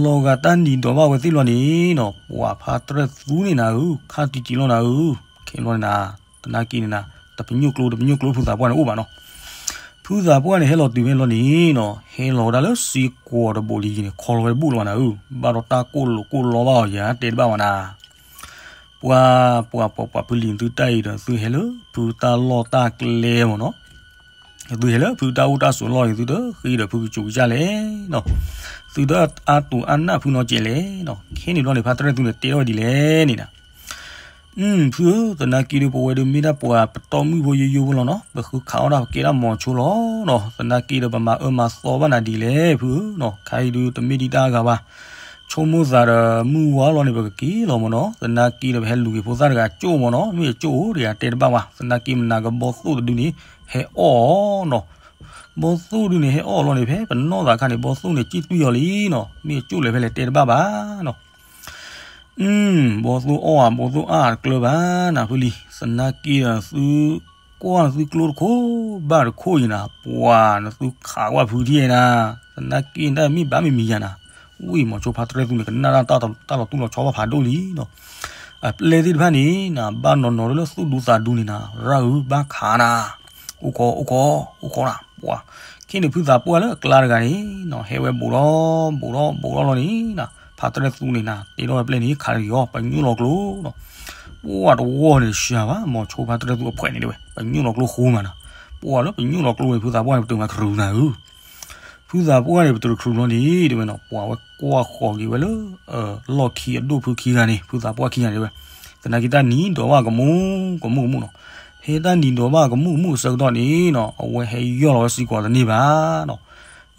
လီၤဂာ်တၢ်နံၤဒီးဘၣ်ဝဲသ့ၣ်လီၤန့ၣ်နီၤ, ပှၤဖါတရဲၣ်သူန့ၣ်နၤဧၢ, ခါတံၢ်တံၢ်လီၤနၤဧၢ, ခဲလီၤန့ၣ်နၤ, သနာ်က့န့ၣ်နၤ, တပညိၣ်ကျိ တပညိၣ်ကျိဖုသးပှၢ်န့ၣ်အိၣ်ဘၣ်နီၤ, ဖုသးပှၢ်န့ၣ် ဟဲလီၤတုၤဖဲလီၤန့ၣ်နီၤ, ဟဲလီၤဝဲဒၣ်လၢစ့ကွီၤတဘိးလံန့ၣ် ခီလီၤဝဲတဘူၣ်လၢၤဘၣ်နၤဧၢ, ဘၣ်ဒီးတၢ်ကိၢ်လိာ်ကိၢ်လီဘၣ်အီၤယၤ တဲတဘၣ်ဘၣ်နၤ ပှၤ ပှၤ ပှၤ ပှၤဖုလံၤ သုတၢ်အံၤဒီး သုဟဲလၢဖုတၢ်လီၢ်တၢ်ကျဲမ့ၢ်နီၤ, သုဟဲလၢဖုတၢ်အိၣ်တၢ်ဆိးလီၢ်အံၤ သုတဃ့ဒီးဖုကစူးကစၢ်လဲၣ်နီၤ, သုတအါတူၢ်အါနၢ်ဖုနီတစဲးလဲၣ်နီၤ. ခဲန့ၣ်ဘျီန့ၣ် ဖါတရၢၣ်သူန့ၣ် တဲထီၣ်ဝဲဒ်လဲၣ်န့ၣ်နီၤ, ဖုဧၢ, သနာ်က့ဒီး ပဝဲဒၣ်မ့ၢ်ဒၣ်ပှၤပတီၢ်မုၣ်ဖိယိယိဖိလီၤနီၤ, ပဃုခးအီၣ်ဒၣ်ပကဲဒၣ်မိၤဆိလီၤနီၤ, သနာ်က့ဒီး ပမၤအၢမၤသီဘၣ်နၤဒ်လဲၣ် ဖုဧၢနီၤ, ခဲအံၤဒုးတမ့ၢ်ဒံးတၢ်အဂၤဘၣ် ဆိကမိၣ်သးဒီးမုၢ်ဝါလီၤန့ၣ် ပကက့ၤလီၤမ့ၢ်နီၤ, သနာ်က့ဒီး ပဟဲလူၤက့ၤဖိသၣ်တဂၤကၠိၣ်မ့ၢ်နီၤ, မ့ၢ်ကၠိၣ်အိၣ်တဂၤတဲတဘၣ်ဘၣ်, သနာ်က့မနၤကဘီသိၣ်တဒုန့ၣ် ဟဲအီၣ်နီၤ, ဘီသိၣ်ဒုန့ၣ် ဟဲအီၣ်လီၤန့ၣ် ဖဲပနီၢ်သးခါန့ၣ် ဘီသိၣ်န့ၣ် ကံၣ်တွံၢ်အီၤလံနီၤ, မ့ၢ်ကၠိၣ်လဲၣ်ဖဲလဲၣ်တဲတဘၣ်ဘၣ်နီၤ. ဘီသိၣ်အီၣ်ဧါ ဘီသိၣ်အါတကျၢၤဘၣ်နၤဖုလံၤ, သနာ်က့ဒီးသု ကွၢ်နသုကျိတခိၣ်ဘၣ်တခိၣ်အံၤနၤ, ပှၤနသုခးကွၢ်ဖုထံၣ်နၤ, သနာ်က့တၢ်မ့ၢ်ဘၣ်မ့ၢ်မံၤယၤနၤ, ဝံၤမိၤဆိဖါတရၢၣ်သူန့ၣ် ကနၣ်တၢ်တၢ်လီၤတူၢ်လီၤဆီဘၣ်ဖးဒိၣ်လံနီၤ, အပျဲၢ်သ့ၣ်တဖၣ်န့ၣ်နၤ ဘၣ်နီၤနီၤလၢသူၣ်ဒူသးဒူန့ၣ်နၤ, ရၢ်ဧၢ ဘၣ်ခးနၤ, အိၣ်ခိး အိၣ်ခိး အိၣ်ခိးနၤ, ပှၤ ခဲန့ၣ်ဖုသးပှၢ်လၢအကျါတဂၤန့ၣ်နီၤ ဟဲဝဲဘူးဒီး ဘူးဒီး ဘူးဒီးလီၤန့ၣ်နၤ, ဖါတရၢၣ်သူန့ၣ်နၤ တဲထီၣ်ဝဲပျဲၢ်န့ၣ် ခးတဂ့ၤအီၤ ပညိၣ်လီၤကျိနီၤ, ပှၤတဝီန့ၣ်စှၤဘၣ် မိၤဆိဖါတရၢၣ်သူအဖှဲးန့ၣ်တဲဝဲ ပညိၣ်လီၤကျိဃိမးနၤ, ပှၤလၢပညိၣ်လီၤကျိန့ၣ် ဖုသးပှၢ်န့ၣ် ပတုာ်မၤခရူးနၤဧၢ ဖုသးပှၢ်န့ၣ် ပတုာ်ခရူးလီၤန့ၣ် တဲဝဲနီၤ, ပှၤဝဲကွၢ်ဃီၤက့ၤဝဲလၢ လီၢ်ခံအဒိၣ်ဖုခံဂၤန့ၣ် ဖုသးပှၢ်ခံဂၤန့ၣ်တဲဝဲ, သနာ်က့တၢ်နံၤဒီးဘၣ်ကမူၣ်ကမူၣ်ကမူၣ်နီၤ, ဟဲတၢ်နံၤဒီးဘၣ်ကမူၣ်ကမူၣ်အဆၢကတီၢ်န့ၣ်နီၤ အဝဲဟဲယီၢ်လီၤဝဲစ့ၢ်ကီးတန့ၢ်ဘၣ်နီၤ,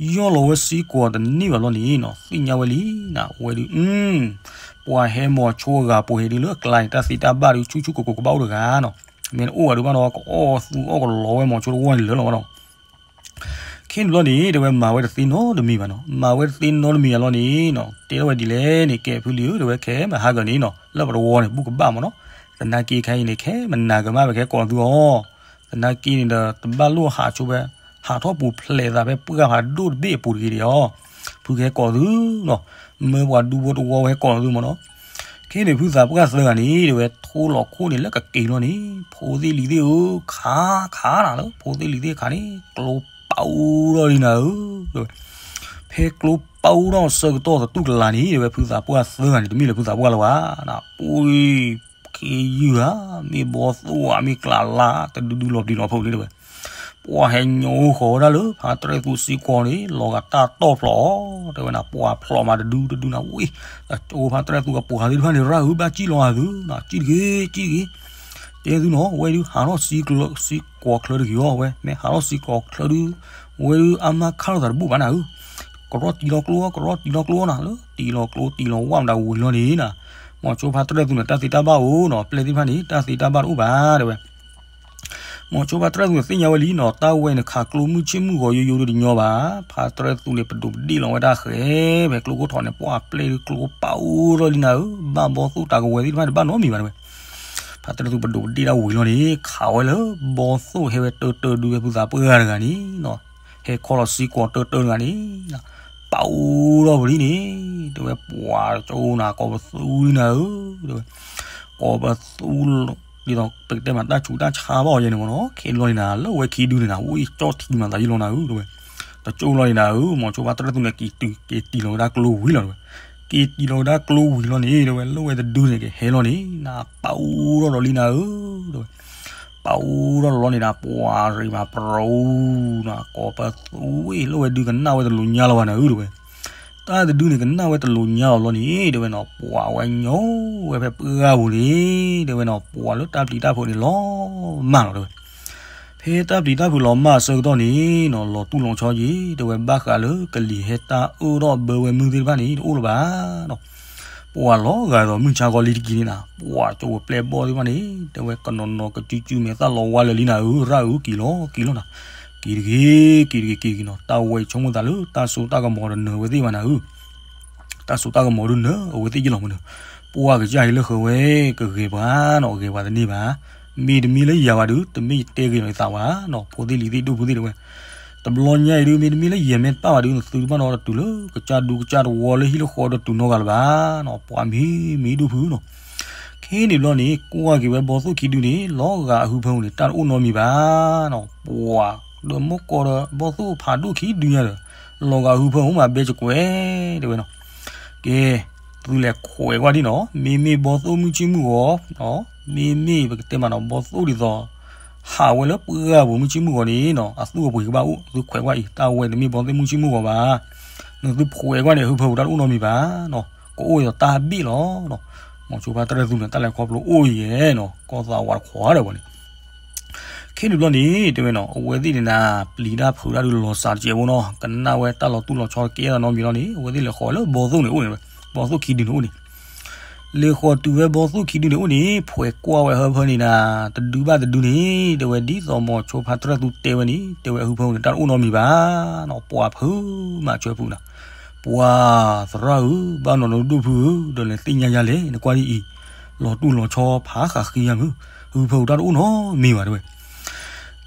ယီၢ်လီၤဝဲစ့ၢ်ကီးတန့ၢ်ဘၣ်လီၤန့ၣ်နီၤ သ့ၣ်ညါဝဲလံနၤ အဝဲဒုး ပှၤဟဲမိၤဆိအဂၤပှဲၤဒုးလၢအကျါန့ၣ် တၢ်သ့တၢ်ဘၣ်ဒုးဆူၣ်ဆူၣ်ကိးကိးကဘၣ်အိၣ်တဂၤနီၤ, မ့ၢ်နအိၣ်ဝဲဒုးဘၣ်နီၤ ကအီၣ်သူအီၣ်ကလီၤဝဲမိၤဆိတဝီန့ၣ်လၢာ်လီၤဘၣ်နီၤ ခဲန့ၣ်ဘျီန့ၣ် တဲဝဲမၤဝဲတသ့နီတမံၤဘၣ်နီၤ, မၤဝဲတသ့နီတမံၤဘၣ်လီၤန့ၣ်နီၤ တဲထီၣ်ဝဲဒ်လဲၣ်န့ၣ် ကဲဖုလံၤဧၢ တဲဝဲခဲမဟါဂၤန့ၣ်နီၤ လၢပတဝီန့ၣ် ဘူၣ်ကဘၣ်မ့ၢ်နီၤ, သနာ်က့ခဲအံၤန့ၣ် ခဲမနၤကမၣ် ပကဟဲကိးသုအီၤ, သနာ်က့န့ၣ်ဒီး တဘၣ်လိၣ်ဟးဆိဖဲ ဟးထီၣ်ပူၤဖျဲးသးဖဲပှၢ်ဖးဒိၣ်တဘ့ၣ်အပူၤတဂ့ၤဒီးအီၤ, ဖုကဟဲကိးသုနီၤ, မၢပှၤဒူဖိတဝီဝဲဟဲကိးသုမ့ၢ်နီၤ ခဲန့ၣ်ဖုသးပှၢ်သၢဂၤန့ၣ် တဲဝဲထိလီၤခိၣ်န့ၣ်လၢကက့ၤလီၤန့ၣ် ဖိသ့ၣ်လံၤသ့ၣ်ဧၢ ခးခးနၤလၢ ဖိသ့ၣ်လံၤသ့ၣ်ခးန့ၣ် ကျိပာ်အူထီၣ်လံနၤဧၢ, ဖဲကျိပာ်အူထီၣ်အဆၢကတီၢ်သတူၢ်ကလာ်န့ၣ် တဲဝဲဖုသးပှၢ်သၢဂၤန့ၣ် တမ့ၢ်လၢဖုသးပှၢ်လၢၤဘၣ်, ပှ့ၤ ခ့ယုၢ်ဧါ မ့ၢ်ဘီသိၣ်ဧါ မ့ၢ်ကျးလါ တဒုဒုလီၤပျံၤလီၤဖုးလံတဲဝဲ, ပှၤဟဲညိဃီၤဝဲဒၣ်လၢ ဖါတရၢၣ်သူစ့ၢ်ကီးန့ၣ် လီၤဂာ်တၢ်တီၢ်ဖျိးအီၤ တဲဝဲနၤ ပှၤဖျိးမးတဒုတဒုနၤဝံၤ, တကၠိဖါတရၢၣ်သူအပှၤသ့ၣ်တဖၣ်န့ၣ် ရၢ်ဧၢ ဘၣ်စံၣ်လီၤဂာ်သုနၤ စံၣ်တဂ့ၤ စံၣ်တဂ့ၤ, တဲသုနီၤ ဝဲဒုးဟးထီၣ်စံၣ်ကျီၤစံၣ်ကွီၤချၢတဂ့ၤအီၤ ဝဲဟးထီၣ်စံၣ်ကျီၤချၢဒုး ဝဲဒုးအါမးခါလိာ်သးတဘူၣ်ဘၣ်နၤဧၢ, ကရီတံၤလီၤကျိ ကရီတံၤလီၤကျိနၤ လၢတံၤလီၤကျိတံၤလီၤဝၣ်မတၤဝံၤလီၤန့ၣ်နၤ, မိၤဆိဖါတရၢၣ်သူန့ၣ် တၢ်သ့တၢ်ဘၣ်အိၣ်နီၤ ပျဲၢ်သ့ၣ်တဖၣ်န့ၣ် တၢ်သ့တၢ်ဘၣ်တအိၣ်ဘၣ်တဲဝဲ မိၤဆိဖါတရၢၣ်သူန့ၣ်သ့ၣ်ညါဝဲလံနီၤ တၢ်ဝဲန့ၣ်ခးကျိမုၢ်ဆ့ၣ်မုၢ်ဂီၤယိယိဒုးတညီဘၣ်, ဖါတရၢၣ်သူန့ၣ် ပဒိးပဒ့ၣ်လီၤဝဲဒၣ်ဃဲ ဖဲကျိခိၣ်ထီးန့ၣ် ပှၤပျဲၢ်ဒုးကျိပာ်အူထီၣ်လံနၤဧၢ, ဘၣ်ဘီသိၣ်တၢ်ကဝဲၤသ့ၣ်တဖၣ်န့ၣ် ဘၣ်နီတမံၤဘၣ်တဲဝဲ, ဖါတရၢၣ်သူပဒိးပဒ့ၣ်ဒၣ်ဝံၤလီၤန့ၣ် ခးဝဲလၢဘီသိၣ်ဟဲဝဲတၢတၢဒုးဝဲဖုသးပှၢ်တဂၤန့ၣ်နီၤ, ဟဲခီလီၤစ့ၢ်ကီးတၢတၢတဂၤန့ၣ် ပာ်အူထီၣ်ဝံၤလံန့ၣ် တဲဝဲပှၤကၠိနၤ ကိးပသူလံနၤဧၢ, တဲဝဲ ကိးပသူ ဒ်သိးပကတဲမးတၢ်ဆူးတၢ်ဆါဘၣ်အီၤယဲန့ၣ်မ့ၢ်နီၤ, ခဲလီၤန့ၣ်နၤ လၢဝဲခံဒုန့ၣ်နၤ ဝံၣ်ကၠီၣ်ထံမၤသးယံလီၤနၤဧၢ တဲဝဲ, တကၠိလီၤန့ၣ်နၤဧၢ, မိၤဆိဖါတရၢၣ်သူန့ၣ် က့ၤတုၤက့ၤတံၢ်လီၤဝဲဒၣ်ကျိဝံၤလီၤတဲဝဲ, က့ၤတံၢ်လီၤဝဲဒၣ်ကျိဝံၤလီၤန့ၣ် တဲဝဲ လၢဝဲတဒုန့ၣ်ကဟဲလီၤန့ၣ်နၤ ပာ်အူထီၣ်ဒီးလံနၤဧၢ, တဲဝဲ ပာ်အူထီၣ်ဒီးလီၤန့ၣ်နၤ ပှၤရ့ၣ်မးပရူၤနၤ ကိးပသူဝံၣ် လၢဝဲဒုကနၣ်ဝဲတလိာ်ညါလီၤဘၣ်နၤဧၢ တဲဝဲ တၢ်တဒုန့ၣ်ကနၣ်ဝဲတလိာ်ညါလီၤလီၤန့ၣ် တဲဝဲနီၤ ပှၤဝဲညိဝဲဖဲပှၢ်ပူၤန့ၣ် တဲဝဲနီၤ ပှၤလၢတၢ်ပျံၤတၢ်ဖုးန့ၣ်လီၤမၢ်လီၤတဲဝဲ, ဖဲတၢ်ပျံၤတၢ်ဖုးလီၤမၢ်အဆၢကတီၢ်န့ၣ်နီၤ လီၤတူၢ်လီၤဆီယံၤ တဲဝဲဘၣ်ဃးလၢကလံၤဟဲတၢ်အၢၣ်ထီၣ်ဘၢဝဲမုၢ်သ့ၣ်တဖၣ်န့ၣ် တအိၣ်လၢၤဘၣ်နီၤ ပှၤလီၤဂာ်ဒီးမုၢ်ဆါခီလံတက့ၤန့ၣ်နၤ ပှၤကၠိပျဲၢ်ဘီၣ်သ့ၣ်တဖၣ်န့ၣ် တဲဝဲကနီၤနီၤကစုစုမဲာ်သၣ်လီၤဝါလၢာ်လံနၤဧၢ ရၣ်ဧၢ က့ၤလီၤက့ၤလီၤနၤ က့ၤတဂ့ၤ က့ၤတဂ့ၤ က့ၤတဂ့ၤနီၤ တၢ်ဝဲဆိကမိၣ်သးလၢတၢ်စိတၢ်ကမီၤတနၢၤဝဲသ့ၣ်ဘၣ်နၤဧၢ တၢ်စိတၢ်ကမီၤဒုးနၢၤအဝဲသ့ၣ်ယ့ၢ်လီၤမနုၤ, ပှၢ်ကစၢ်ဟံးလၢဃၢၤဝဲ ကဂဲၤပှၤနီၤ ဂဲၤပှၤတန့ၢ်ဘၣ်, မ့တမ့ၢ်လၢယၤဘၣ်ဒုး တမ့ၢ်ယတဲဂ့ၤနီၤယသးဘၣ်နီၤ ဖိသ့ၣ်လံၤသ့ၣ်ဒိၣ်ဖိသ့ၣ်တဲဝဲ, တဘျီညါအံၤဒုး မ့တမ့ၢ်လၢယၤမ့ၢ်တပၣ်ဘၣ်ဒုး နသုတဘၣ်နီတတုၤလၢကစၢ်ဒူကစၢ်တဝီလၢဟံၣ်လၢဃီဒီးတုၤနီတဂၤလၢၤဘၣ်နီၤ ပှၤမ့ၢ်မ့ၢ်ဒိၣ်ဖုနီၤ ခဲန့ၣ်ဘျီန့ၣ် ကွၢ်က့ၤဝဲဘီသိၣ်ခံဒုန့ၣ် လီၤဂာ်အဟုဖၢပူၤန့ၣ် တၢ်တအိၣ်နီတမံၤဘၣ်နီၤ ပှၤဒီးမိၢ်ကီၢ်ဒီးဘီသိၣ်ဖးဒိၣ်ခံဒုညါဒီး လီၤဂာ်အဟုဖၢပူၤမးဘဲကကွဲး တဲဝဲနီၤ ကဲ သုလဲၤခွဲးကွၢ်ဒ်နီၤ, မ့မ့ၢ်ဘီသိၣ်မုၢ်ဆ့ၣ်မုၢ်ဂီၤ, မ့မ့ၢ်ပကတဲမးနီၤ ဘီသိၣ်ဒ်သိး ဟးဝဲလၢပှၢ်ပူၤမုၢ်ဆ့ၣ်မုၢ်ဂီၤန့ၣ်နီၤ အသူၣ်အပှ့ၤကဘၣ်အိၣ်, သုခွဲးကွၢ်အံၤ တၢ်ဝဲတမ့ၢ်ဘီသိၣ်မုၢ်ဆ့ၣ်မုၢ်ဂီၤဘၣ်, နသုခွဲးကွၢ်န့ၣ် ဟၢဖၢပူၤတၢ်တအိၣ်နီတမံၤဘၣ်နီၤ, ကအိၣ်ဒ်သိးတၢ်ဘ့ၣ်လီၤနီၤ, မိၤဆိဖါတရဲၣ်သူန့ၣ် တၢ်လဲၤခီဖျိအိၣ်ယဲနီၤ ကီၢ်သးဝးတခွးဒီးဝဲန့ၣ် ခဲန့ၣ်ဘျီန့ၣ် တဲဝဲနီၤ အဝဲသ့ၣ်န့ၣ်နၤ ပျံၤတၢ်ဖုးတၢ်ဒုးလီၤစးတစဲးဖိနီၤ ကနၣ်ဝဲတၢ်လီၤတူၢ်လီၤဆီတကဲအသးနီတမံၤလီၤန့ၣ် အဝဲသ့ၣ်လဲၤဃီၤလၢဘီသိၣ်န့ၣ်အိၣ်န့ၣ်ဝဲ, ဘီသိၣ်ခံဒုန့ၣ်အိၣ်န့ၣ်, လဲၤဃီၤတုၤဝဲဘီသိၣ်ခံဒုန့ၣ်အိၣ်န့ၣ် ဖှဲးကွၢ်ဝဲဟၢဖၢန့ၣ်နၤ တဒုဘၣ်တဒုန့ၣ် တဲဝဲဒ်သိးမိၤဆိဖါတရဲၣ်သူတဲဝဲန့ၣ် တဲဝဲဟၢဖၢန့ၣ် တၢ်တအိၣ်နီတမံၤဘၣ်နီၤ ပှၤဖုးမးဆွဲဖုးနၤ ပှၤသရၣ်ဧၢ ဘၣ်နီၤနီၤဒိၣ်ဖုဧၢ ဒီးနသ့ၣ်ညါယါလဲၣ် နကွၢ်ဒ်အံၤ လီၤတူၢ်လီၤဆီဖးဃးဃံယါမုၢ် ဟၢဖၢပူၤတၢ်တအိၣ်နီတမံၤဘၣ်တဲဝဲ,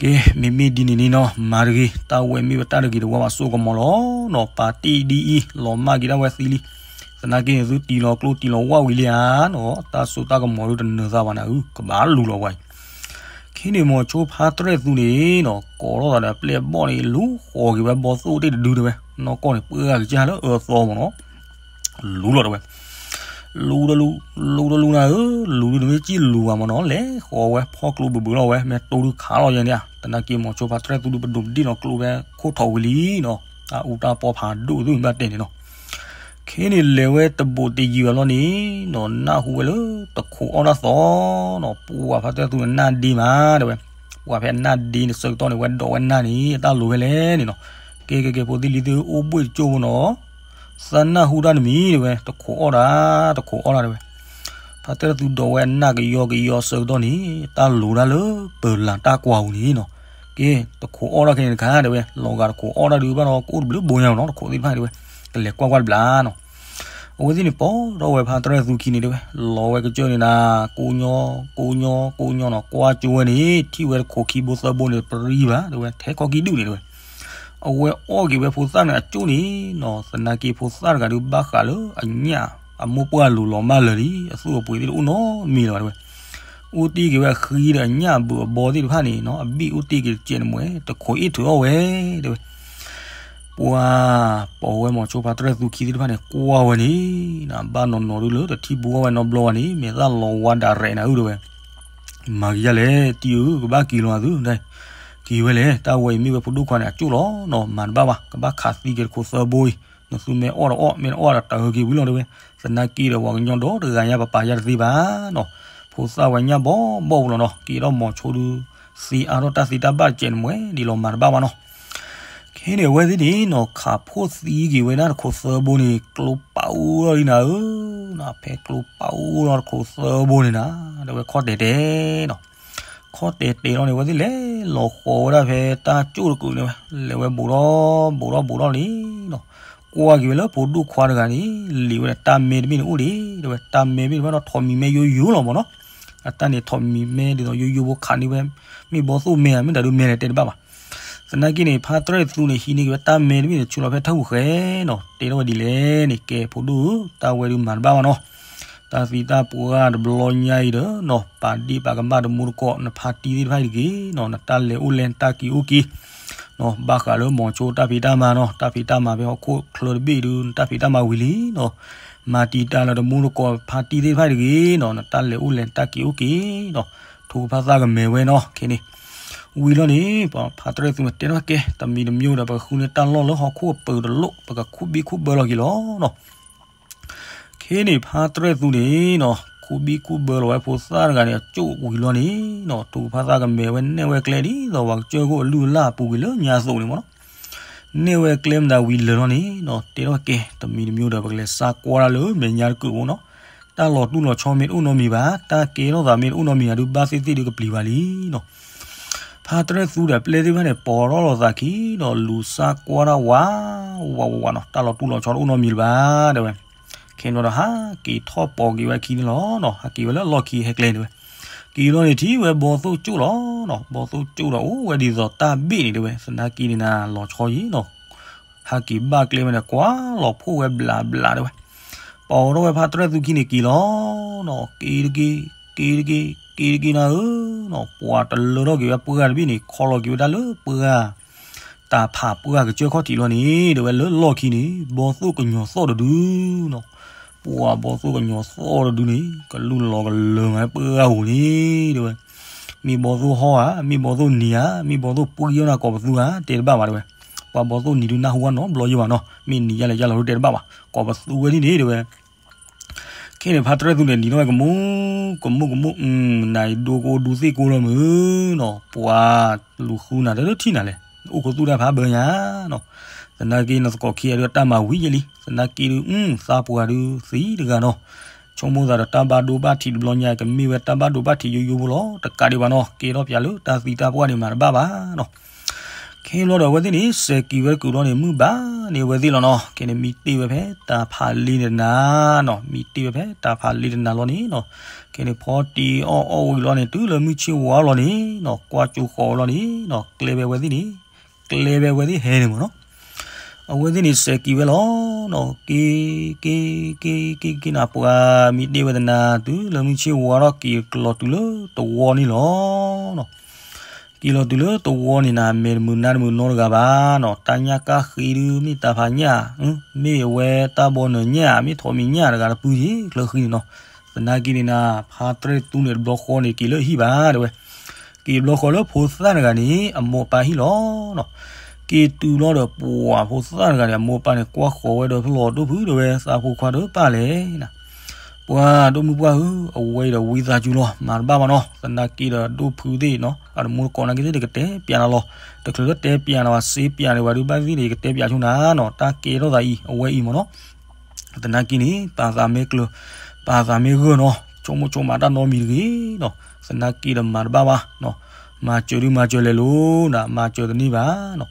ကဲ မ့မ့ၢ်ဒ်န့ၣ်န့ၣ်နီၤ မၤတဂ့ၤ တၢ်ဝဲမ့ၢ်ဝဲတၢ်တဂ့ၤတဝါဘၣ် စိကမီၤလီၤနီၤ ပာ်တ့ၢ်ဒ်အံၤ လီၤမၢ်က့ၤဒၣ်ဝဲသံလံ, သနာ်က့န့ၣ် သုတံၢ်လီၤကျိတံၢ်လီၤဝၣ်ဝံၤလံဧါနီၤ တၢ်စိတၢ်ကမီၤဒုးတနၢၤသးဘၣ်နၤဧၢ ကဘၣ်လူၤလီၤဝဲအံၤ ခဲန့ၣ်မိၤဆိဖါတရဲၣ်သူန့ၣ်နီၤ ကိးထီၣ်သးဒီးပျဲၢ်ဘီၣ်န့ၣ် လူၤဃီၤက့ၤဝဲဘီသိၣ်တ့ၢ်တဒုတဲဝဲ, နီၢ်ကီၢ်န့ၣ် ပှၢ်ဂၤကစၢ်လၢအၢသီမးနီၤ, လူၤလီၤတဲဝဲ, လူၤတလူၤ, လူၤတလူၤနၤဧၢ, လူၤဒုးတမ့ၢ်စံၣ်လူၤဘၣ်မးနီၤ, လဲၤဃီၤဝဲဖီၣ်ကျိဘုးဘုးလီၤဝဲ မ့ၢ်တိၢ်ဒုးခးလီၤယဲန့ၣ်ဧါ, သနာ်က့မိၤဆိဖါတရဲၣ်သူဒုးပဒိးပဒ့ၣ်နီၤကျိဖဲခိၣ်ထီၣ်ဝံၤလံနီၤ, တၢ်အူတၢ်ပီဖးဒိၣ်သုမ့ၢ်ဘၣ်တဲန့ၣ်နီၤ ခဲန့ၣ်လဲၤဝဲတဘိးတယံၤဝဲလီၤန့ၣ်နီၤ, နၢ်ဟူဝဲလၢတခိးအီၣ်တၢ်သီနီၤ, ပှၤဖါတရဲၣ်သူန့ၣ်နၢ်ဒ့မးတဲဝဲ, ပှၤဖဲနၢ်ဒ့န့ၣ်ဆၢကတီၢ်န့ၣ် ဝဲဒိးဝဲနၢ်န့ၣ် အတၢ်လိၤဖဲလဲၣ်န့ၣ်နီၤ, ကဲကဲကဲ ဖိသ့ၣ်လံၤသ့ၣ် အိၣ်ဘှ့ၣ်တကၠိၢ်ဖိနီၤ, သးနၢ်ဟူတၢ်တမံၤတဲဝဲ, တခိးအီၣ်တၢ်, တခိးအီၣ်တၢ်တဲဝဲ ဖါတရဲၣ်သူဒိးဝဲအနၢ်ကယီကယီဆၢကတီၢ်န့ၣ် တၢ်လိၤတၢ်လၢပၢၤလၢ်တၢ်ကွၢ်ပူၤန့ၣ်နီၤ, ကဲ တခိးအီၣ်တၢ်ခဲန့ၣ်တခါတဲဝဲ, လီၤဂာ်တခိးအီၣ်တၢ်ဒုးဘၣ်ဒီး ကအိၣ်တဘျုးဘိညါနီၤ, တခိးသ့ၣ်တဖၣ်တဲဝဲ, ကလဲၤကွၢ်ကွၢ်တဘျီနီၤ, အဝဲသ့ၣ်န့ၣ် ပိာ်ထီၣ်ဝဲဖါတရဲၣ်သူခံန့ၣ်တဲဝဲ, လီၤဝဲကစၢၢ်န့ၣ်နၤ, ကိးညီ, ကိးညီ, ကိးညီနီၤ, ကွၢ်ကၠိဝဲန့ၣ် ထံၣ်ဝဲတခိးခံဘိသၢဘိန့ၣ် ပရံဘၣ်တဲဝဲ, ထဲခီကံၣ်ဒုၣ်န့ၣ်တဲဝဲ အဝဲအီၣ်က့ၤဝဲဖိသၣ်န့ၣ်အကၠိၣ်န့ၣ်နီၤ, သနာ်က့ဖိသၣ်တဂၤဒုးဘၣ်ဃးလၢအညၣ်, အမိၢ်ပှၢ်လူၤလီၤမၢ်လၢာ်လံ, အသူၣ်အပှ့ၤသ့ၣ်တအိၣ်နီတမံၤလၢၤဘၣ်တဲဝဲ, အိၣ်တ့ၢ်က့ၤဝဲအဃံဒီးအညၣ်အဘုးအဘီသ့ၣ်တဖၣ်န့ၣ်နီၤ, အဘ့ၣ်အိၣ်တ့ၢ်က့ၤတစဲးန့ၣ်မ့ၢ် တခိးအ့ၣ်ထုးအီၣ်ဝဲတဲဝဲ ပှၤ, ပိာ်ဝဲမိၤဆိဖါတရဲၣ်သူခံသ့ၣ်တဖၣ်န့ၣ် ကွၢ်ဝဲန့ၣ်, ဘၣ်နီၤနီၤဒုးလၢတထံၣ်ဘိအီၣ်ဝဲနီတဘျီဘၣ်န့ၣ် မ့ၢ်သၣ်လီၤဝါဒၣ်ရဲၣ်နၤဧၢတဲဝဲ, မၤက့ၤယါလဲၣ် တံၤဧၢ, ကဘၣ်က့ၤလီၤအသု, က့ၤဝဲလဲၣ်, တၢ်ဝဲအံၤမ့ၢ်ဝဲဖိဒိၣ်ခွါန့ၣ် အကၠိၣ်လီၤနီၤ, မၤတဘၣ်ဘၣ်, ကဘၣ်ခးသံက့ၤတခိးသၢဘိအံၤ, နသုမ့ၢ်အီၣ်တအီၣ်, မ့ၢ်တအီၣ်ဒီးတၢ်အၢက့ၤဝံၤလီၤတဲဝဲ, သနာ်က့ဒီးပှၤကညီဒီတဂၤညါ ပပာ်ယါတသ့ဘၣ်နီၤ, ဖိသၣ်ဝဲညၣ်ဘီဘီပူၤလီၤနီၤ, က့ၤထီၣ်မိၤဆိဒုး သ့အါထီၣ်တၢ်သ့တၢ်ဘၣ်တစဲးန့ၣ်မ့ၢ် ဒ်လီၤမၤတဘၣ်ဘၣ်နီၤ ခဲန့ၣ်အဝဲသ့ၣ်န့ၣ်နီၤ ခးဖှိၣ်သံက့ၤဝဲဒၣ်တခိးသၢဘိန့ၣ် ကျိပာ်အူလီၤဒ်နၤဧၢ, ဖဲကျိပာ်အူလီၤတခိးသၢဘိန့ၣ်နၤ, ဒီးဝဲခီၣ်တဲာ်တဲာ်နီၤ, ခီၣ်တဲာ်တဲာ်လီၤန့ၣ် အဝဲသ့ၣ်လဲၤလီၤဃီၤဝဲဒၣ်ဖဲတၢ်ကၠိၣ်တကုာ်န့ၣ်ဝဲ, လဲၤဝဲဘူးထီၣ်ဘူးထီၣ်ဘူးထီၣ်လံနီၤ, ကွၢ်က့ၤဝဲလၢဖိဒိၣ်ခွါတဂၤန့ၣ် လံာ်ဝဲဒၣ်တၢ်မဲတဘ့ၣ်န့ၣ်အိၣ်ဒံး, ဒီးဝဲတၢ်မဲဘ့ၣ်န့ၣ်ဘၣ်ဒီးထိးမံၤမဲယိယိလီၤမးနီၤ, အတၢ်န့ၣ်ထိးမံၤမဲဒ်သိးယိယိဖိခးန့ၢ်ဝဲ, မ့ၢ်ဘီသိၣ်မဲဧါ မ့ၢ်တၢ်ဒုးမဲလဲၣ်တဲတဘၣ်ဘၣ် သနာ်က့န့ၣ် ဖါတရဲၣ်သူန့ၣ် ဟံးန့ၢ်က့ၤဝဲတၢ်မဲတဘ့ၣ်န့ၣ် ဆူးလီၤဖဲထၢၣ်ပူၤဃဲနီၤ, တဲထီၣ်ဝဲဒ်လဲၣ်န့ၣ် ကဲဖိဒိၣ်ဧၢ, တၢ်ဝဲဒုးမၤတဘၣ်ဘၣ်နီၤ, တၢ်သံတၢ်ပှၢ်တဘျီညါအံၤဒီးနီၤ, ပာ်ဒ့ၣ်ပာ်ကမၣ်တမူတကိး နဖါတံၢ်သ့ၣ်တဖၣ်အံၤတက့ၢ်နီၤ, နတၢ်လဲၤအိၣ်လဲၤနတၢ်က့ၤအိၣ်က့ၤ ဘၣ်ဃးလၢမိၤဆိတၢ်ဖံးတၢ်မၤနီၤ, တၢ်ဖံးတၢ်မၤဖဲဟီၣ်ခိၣ်ချၢတဘ့ၣ်ဒုး နတၢ်ဖံးတၢ်မၤဝံၤလံနီၤ, မၤတံာ်တာ်လၢတမူတကိးဖါတံၢ်သ့ၣ်တဖၣ်အံၤတဂ့ၤနီၤ, နတၢ်လဲၤအိၣ်လဲၤနတၢ်က့ၤအိၣ်က့ၤနီၤ, ထိၣ်ကဖၣ်သၣ်ကမဲာ်ဝဲနီၤ, ခဲန့ၣ် ဝံၤလီၤန့ၣ် ဖါတရဲၣ်သူန့ၣ်တဲထီၣ်ကဲ တမံၤတမံၤဒီး ပကဃုန့ၢ်တၢ်လီၢ်လၢဟီၣ်ခိၣ်အပူၤတလိၣ် ပကခူၣ်ဘံၣ်ခူၣ်ဘၢလီၤက့ၤလီၤနီၤ ခဲန့ၣ် ဖါတရဲၣ်သူန့ၣ်နီၤ ခူၣ်ဘံၣ်ခူၣ်ဘၢလီၤဝဲဖိသၣ်တဂၤန့ၣ် အကၠိၣ်ဝံၤလီၤန့ၣ်နီၤ, ထိၣ်ကဖၣ်သၣ်ကမဲာ်ဝဲနဲၣ်ဝဲကျဲဒ်သိးပှၤကစၢၢ်ခိၣ်အလုၢ်အလၢ်အပူၤကွံာ်လၢညါအသိးန့ၣ်မးနီၤ, နဲၣ်ဝဲကျဲမတၤဝံၤလၢာ်လီၤန့ၣ်နီၤ, တဲထီၣ်ကဲ တမံၤတမံၤဒီး ပကလဲၤစါကွၢ်တၢ်လၢမဲာ်ညါတကုာ်ဖိနီၤ, တၢ်လီၤတူၢ်လီၤဆီမ့ၢ်တအိၣ်နီတမံၤဘၣ်, တၢ်ကဲထီၣ်သးမ့ၢ်တအိၣ်နီတမံၤဘၣ်ဒုး ဘၣ်သ့ၣ်သ့ၣ်ဒုးကပျံၤဘၣ်လံနီၤ ဖါတရဲၣ်သူဒီးပျဲၢ်သ့ၣ်တဖၣ်န့ၣ် ပိာ်ထီၣ်လိာ်သးခံဒီး လူၤစါကွၢ်တၢ်ဝး ဝးဝးဝးနီၤ, တၢ်လီၤတူၢ်လီၤဆီတအိၣ်နီတမံၤလၢၤဘၣ် တဲဝဲ, ခဲန့ၣ်ဒီး ဟးက့ၤထီၣ်ပိာ်က့ၤဝဲခံန့ၣ်လီၤနီၤ, ဟးက့ၤဝဲလၢအလီၢ်ခံဟဲကျဲန့ၣ်ဝဲ, က့ၤလီၤန့ၣ်ထံၣ်ဝဲဘီသိၣ်ကၠိၣ်လီၤနီၤ, ဘီသိၣ်ကၠိၣ်ဒီးအိၣ်ဝဲဒ်သိးတၢ်ဘ့ၣ်န့ၣ်တဲဝဲ, သနာ်က့န့ၣ်နၤ လီၤဆီယံၤနီၤ ဟဲက့ၤဘၣ်ကျဲဝဲန့ၣ် ကွၢ်လီၤဖှိၣ်ဝဲဘျးဘျးတဲဝဲ, ပိာ်ထီၣ်ဝဲဖါတရဲၣ်သူခံန့ၣ်က့ၤလီၤနီၤ, က့ၤတက့ၢ်, က့ၤတက့ၢ်, က့ၤတက့ၢ်နၤဧၢနီၤ, ပှၤတလၢထီၣ်က့ၤဝဲပှၢ်တဘ့ၣ်န့ၣ် ခီလီၤက့ၤဝဲဒၣ်လၢပှၢ် တၢ်ဖးပှၢ်ကစၢၢ်ခီၣ်ထံးလီၤန့ၣ် တဲဝဲလၢလီၢ်ခံန့ၣ် ဘီသိၣ်ကညီၤသီၣ်တဒုနီၤ, ပှၤဘီၣ်သိၣ်ကညီၤသီၣ်တဒုန့ၣ် ကလူၢ်လီၤကလၢၤမးပှၢ်ဂၤဧိၤန့ၣ် တဲဝဲ, မ့ၢ်ဘီၣ်သိၣ်ဟီၣ်ဧါ, မ့ၢ်ဘီၣ်သိၣ်နံၤဧါ, မ့ၢ်ဘီၣ်သိၣ်ပှံၢ်အီၣ်နၤကိးပသူဧါ တဲတဘၣ်ဘၣ်တဲဝဲ. ပှၤဘီၣ်သိၣ်နံၤဒုနၢ်ဟူဘၣ်နီတဘျီယံၤဘၣ်နီၤ, မ့ၢ်နံၤယါလဲၣ်ယါလီၤဒုတဲတဘၣ်ဘၣ်, ကိးပသူဝဲဒၣ်န့ၣ်တဲဝဲ. ခဲန့ၣ်ဖါတြဲၣ်သူန့ၣ် နံၤထီၣ်ဝဲကမူၣ်ကမူၣ်ကမူၣ်, နၤအံၤဒိကိၣ်ဒူသ့ၣ်ကိၣ်လီၤမုၢ်နီၤ, ပှၤလူၤဃုနၤတထံၣ်နၤလဲၣ်, အိၣ်ခိးသူၣ်တၢ်ဖးဘၢညါနီၤ. သနာ်က့နီၤ သကိးခံဂၤဒုးတၢ်မၤဝံၤယဲလံ, သနာ်က့ဒုးသးပှၢ်ဒုးသံတဂၤနီၤ. ဆိကမိၣ်သးဒီးတၢ်ဘၣ်ဒိဘၣ်ထံးတဘျီညါ ကမ့ၢ်ဝဲတၢ်ဘၣ်ဒိဘၣ်ထံးယိယိဖိလီၤ, တကးဒံးဘၣ်နီၤ ကဲထီၣ်ပၠးလၢတၢ်သံတၢ်ပှၢ်န့ၣ်မၤတဘၣ်ဘၣ်နီၤ. ခဲလီၤဒီးအဝဲသ့ၣ်န့ၣ် စဲးက့ၤဝဲတကုာ်လီၤန့ၣ် မုၢ်ဘၣ်န့ၣ်အဝဲသ့ၣ်လီၤနီၤ. ခဲန့ၣ်မံတ့ၢ်ဝဲဖဲတၢ်ဖးလ့န့ၣ်တနၤနီၤ, မံတ့ၢ်ဝဲဖဲတၢ်ဖးလ့တနၤလီၤန့ၣ်နီၤ. ခဲန့ၣ်ဖီတံၢ်အီၣ်အီၣ်ဝံၤလီၤန့ၣ် တုၤလၢမုၢ်ဆ့ၣ်ဝါလီၤန့ၣ်နီၤ, ကွၢ်ကၠိဃီၤဝဲလီၤန့ၣ်နီၤ, ကျဲဝဲအဝဲသ့ၣ်န့ၣ် ကျဲဝဲအဝဲသ့ၣ်ဟဲန့ၣ်မ့ၢ်နီၤ. အဝဲသ့ၣ်န့ၣ်စဲးက့ၤဝဲလီၤနီၤ, က့ၤ က့ၤ က့ၤ က့ၤ က့ၤနၤ ပှၤမံတ့ၢ်ဝဲတနၤ တုၤလၢမုၢ်ဆ့ၣ်ဝါထီၣ် က့ၤကလီၤတုၤလၢတဝီန့ၣ်လီၤနီၤ. က့ၤလီၤတုၤလၢတဝီန့ၣ်နၤ မဲာ်တမုာ်နါတမုာ်နီတဂၤဘၣ်နီၤ, တၢ်ညၣ်ကၣ်ဃ့ဒုး မ့ၢ်တၢ်ဖးညၣ်, မ့ၢ်အဝဲတၢ်ဘီနၢၤညၣ် မ့ၢ်ထိးမံၤညၣ်တဂၤတပုၢ်ယ့ၤ ချၢဃံန့ၣ်နီၤ. သနာ်က့န့ၣ်နၤ ဖါတြဲၣ်သူန့ၣ်တဘျီဃီန့ၣ် က့ၤလၢဟံၣ်ဘၣ်တဲဝဲ. က့ၤတဘျီဃီလၢဖိသၣ်တဂၤန့ၣ် အမိၢ်ပၢ်ဟံၣ်လီၤနီၤ. က့ၤတုၤလီၤဒီးပှၤဖိသၣ်တဂၤန့ၣ် အမိၢ်ပၢ်န့ၣ် ကွၢ်ဃီၤဝဲဒီးဖျိးဒိၣ်ဖုတဲဝဲ သးဖိခွါဒီးပၢ်လဲၣ်နၤ. ပှၤဒိၣ်မုၢ်ပှၢ်ဧၢ, အဝဲအံၤဒီးဝံသးစူၤလီၤ မၤတဘၣ်ဘၣ်နီၤ. သနာ်က့ဒီးဒိၣ်ဖုသ့ၣ်နီၤ အတမူတကိးနာ်က့သ့ၣ် တကတဲပၠးနၤလီၤ. တချုးလၢတဲပၠးနၤဘၣ် စ့ပၠးန့ၢ်ဝဲဒုး ဘၣ်သ့ၣ်န့ၣ် ယကတဲပၠးဆိနၤနီၤ တၢ်ကဲထီၣ်သးအံၤ အဝဲအံၤမ့ၢ်နီၤ. သနာ်က့န့ၣ် ပာ်သးမ့ၢ်ကျၢၤ ပာ်သးမ့ၢ်ဂၢၢ်နီၤ ဆိကမိၣ်ဆိကမးတၢ်နီတမံၤတဂ့ၤနီၤ. သနာ်က့ဒီးမၤတဘၣ်ဘၣ်နီၤ. မၤစၢၤဒုးမၤစၢၤလဲၤလိၤနၤ မၤစၢၤတန့ၢ်ဘၣ်နီၤ.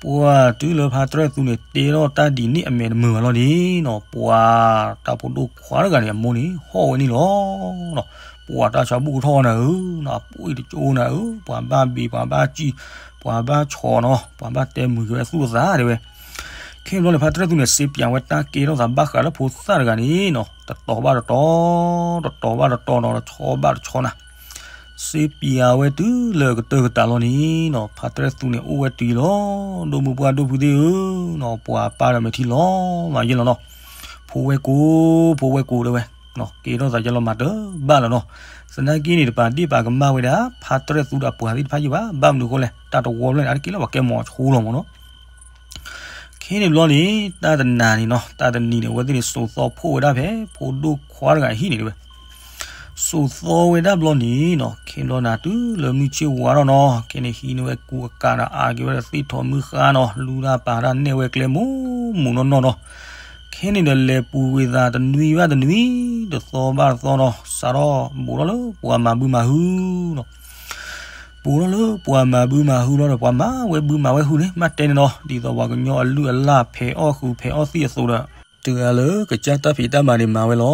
ပှၤတုၤလၢဖါတြဲၣ်သူန့ၣ် တဲထီၣ်တၢ်ဒ်န့ၣ်အမဲာ်တမုာ်ဘၣ်လီၤန့ၣ်နီၤ, ပှၤတၢ်ဖိဒိၣ်ခွါတဂၤန့ၣ် အမိၢ်န့ၣ် ဟီၣ်ဝဲန့ၣ်လီၤနီၤ. ပှၤတၢ်ဆါဘူၣ်ကထီၣ်နၤဧၢနီၤ, အပှ့ၤတကၠိနၤဧၢ, ပှၤဘၣ်ဘ့ၣ် ပှၤဘၣ်စံၣ် ပှၤဘၣ်ဆီၣ်နီၤ, ပှၤဘၣ်တဲမုာ်က့ၤဝဲသူၣ်အသးတဲဝဲ. ခဲဘျီန့ၣ် ဖါတြဲၣ်သူန့ၣ် စ့ပၠးဝဲတၢ်ကဲထီၣ်သးဘၣ်ဃးလၢဖိသၣ်တဂၤန့ၣ်နီၤ, တတီၤဘၣ်တတီၤ, တတီၤဘၣ်တတီၤနီၤ, တဆီဘၣ်တဆီနၤ. စ့ပၠးဝဲတုၤလၢကတၢၢ်ကတၢၢ်လီၤန့ၣ်နီၤ, ဖါတြဲၣ်သူန့ၣ် အိၣ်ဝဲတုၤလီၤ, ဒိၣ်မုၢ်ပှၢ်ဒိၣ်ဖုသ့ၣ်ဧၢနီၤ, ပှၤပၢ်ဒီးမဲာ်ထံလီၤမးယဲၢ်လီၤနီၤ. ဖိဝဲၢ်ကိး ဖိဝဲၢ်ကိးတဲဝဲ, ကဲထီၣ်သးယဲၢ်လီၤမးတဘၣ်လီၤနီၤ. သနာ်က့န့ၣ် တပာ်ဒ့ၣ်ပာ်ကမၣ်ဝဲဒၣ် ဖါတြဲၣ်သူဒီးအပှၤသ့ၣ်တဖၣ်ယဲၢ်ဘၣ်, ဘၣ်မနုၤအဃိလဲၣ်, တၢ်တဝီဖျၢၣ်န့ၣ် အါတက့ၢ်လၢပှၤကဲမီၤဆိလီၤမ့ၢ်နီၤ. ခဲန့ၣ်ဘျီန့ၣ် တၢ်တနၤန့ၣ်နီၤ, တၢ်တနံၤန့ၣ် အဝဲသ့ၣ်န့ၣ် စိာ်သီဖှိၣ်ဝဲဒၣ်ဖဲ ဖိဒိၣ်ခွါတဂၤအဟံၣ်န့ၣ်တဲဝဲ. စိာ်သီဝဲဒၣ်ဘျီန့ၣ်နီၤ, ခဲဘျီနၤတုၤလၢမုၢ်ဆ့ၣ်ဝါထီၣ်နီၤ, ခဲန့ၣ်ဟံးန့ၢ်ဝဲကူအကးဒီးအါက့ၤဝဲဒီးသ့ၣ်ထီၣ်မုၢ်ဃါနီၤ, လူတၢ်ပာ်တၢ်နဲၣ်ဝဲကျဲမိၢ်မိၢ်နီၢ်နီၢ်နီၤ. ခဲန့ၣ်ဒီးလဲၤပူၤကွံာ်သးတနွံဘၣ်တနွံ, တသီဘၣ်တသီနီၤ, စးထီၣ်ဘူးထီၣ်လၢပှၤမၤဘုမၤဟုနီၤ. ဘူးထီၣ်လၢပှၤမၤဘုမၤဟုလီၤဒီး ပှၤမၤဝဲဘုမၤဝဲဟုန့ၣ် မ့ၢ်တဲန့ၣ်နီၤ, ဒ်သိးပှၤကညီအလုၢ်အလၢ် ဖဲးအီၣ်ဃုာ်ဖဲးအီၣ်သံၣ်အသိးဒီး တဂၤလၢကစၢ်တၢ်ဖံးတၢ်မၤန့ၣ်မၤဝဲလီ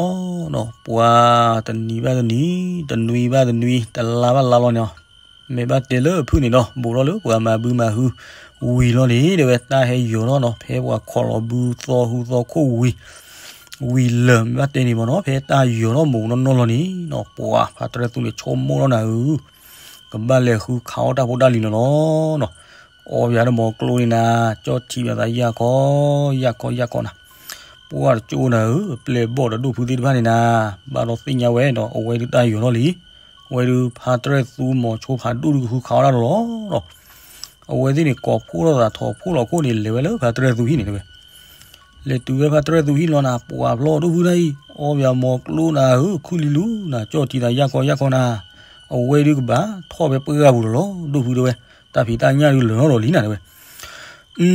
ၤ. ပှၤတနံၤဘၣ်တနံၤ, တနွံဘၣ်တနွံ, တလါဘၣ်လါလီၤန့ၣ်လီၤ. မ့ၢ်ဘၣ်တဲလၢအဖုၣ်န့ၣ်နီၤ, ဘူးထီၣ်လၢပှၤမၤဘုမၤဟုဝံၤလီၤန့ၣ် တဲဝဲ တၢ်ဟဲယီၤထီၣ်နီၤ, ဖဲပှၤခိးလီၤဘုသီဟုသီခိၣ်ဝံၤ ဝံၤလၢာ် မ့ၢ်ဘၣ်တဲန့ၣ်မ့ၢ်နီၤ, ဖဲတၢ်ယီၤထီၣ်မိၢ်နီၢ်နီၢ်လီၤန့ၣ်နီၤ, ပှၤဖါတြဲၣ်သူန့ၣ် ဆိကမိၣ်ထီၣ်နၤဧၢ, ကဘၣ်လဲၤဃုခးအီၣ်တၢ်ဖိတၢ်လံၤန့ၣ်လီၤ. အီၣ်ဘၣ်ဒီးမိၤကျိန့ၣ်နၤ, ကၠီၣ်ထံဘၣ်သးယၢ်ခီယၢ်ခီယၢ်ခီနၤ, ပှၤတကၠိနၤဧၢ, ပျဲၢ်ဘီၣ်ဒီးဒိၣ်ဖုသ့ၣ်တဖၣ်န့ၣ်နၤ, ဘၣ်ဒီးသ့ၣ်ညါဝဲဒီး အဝဲဒုးတၢ်ယီၤထီၣ်လံ, အဝဲဒုးဖါတြဲၣ်သူမိၤဆိဖးဒိၣ်ဒုးကဃုခးအီၣ်တၢ်လီၤလီၤ. အဝဲသ့ၣ်န့ၣ် ကိးဖှိၣ်ထီၣ်သးထီၣ်ဖှိၣ်လီၤခိၣ်န့ၣ် လဲၤဝဲလၢဖါတြဲၣ်သူဟံၣ်န့ၣ်တဲဝဲ. လဲၤတုၤဝဲဖါတြဲၣ်သူဟံၣ်လီၤနၤ, ပှၤဖျီၣ်ဒိၣ်ဖုတၢ်အံၤ, အီၣ်ဘၣ်မိၤကျိနၤဧၢ, ခုၣ်လံလူနၤ, ကၠီၣ်ထံသးယၢ်ခီယၢ်ခီနၤ, အဝဲဒုးကဘၣ်ထီၣ်ဖဲပှၢ်ဂၤပူၤလီၤလီၤ, ဒိၣ်ဖုတဲဝဲ, တၢ်ဖံးတၢ်ညၣ်ဒုးလၢာ်နီတလီၤလံနၤတဲဝဲ. အု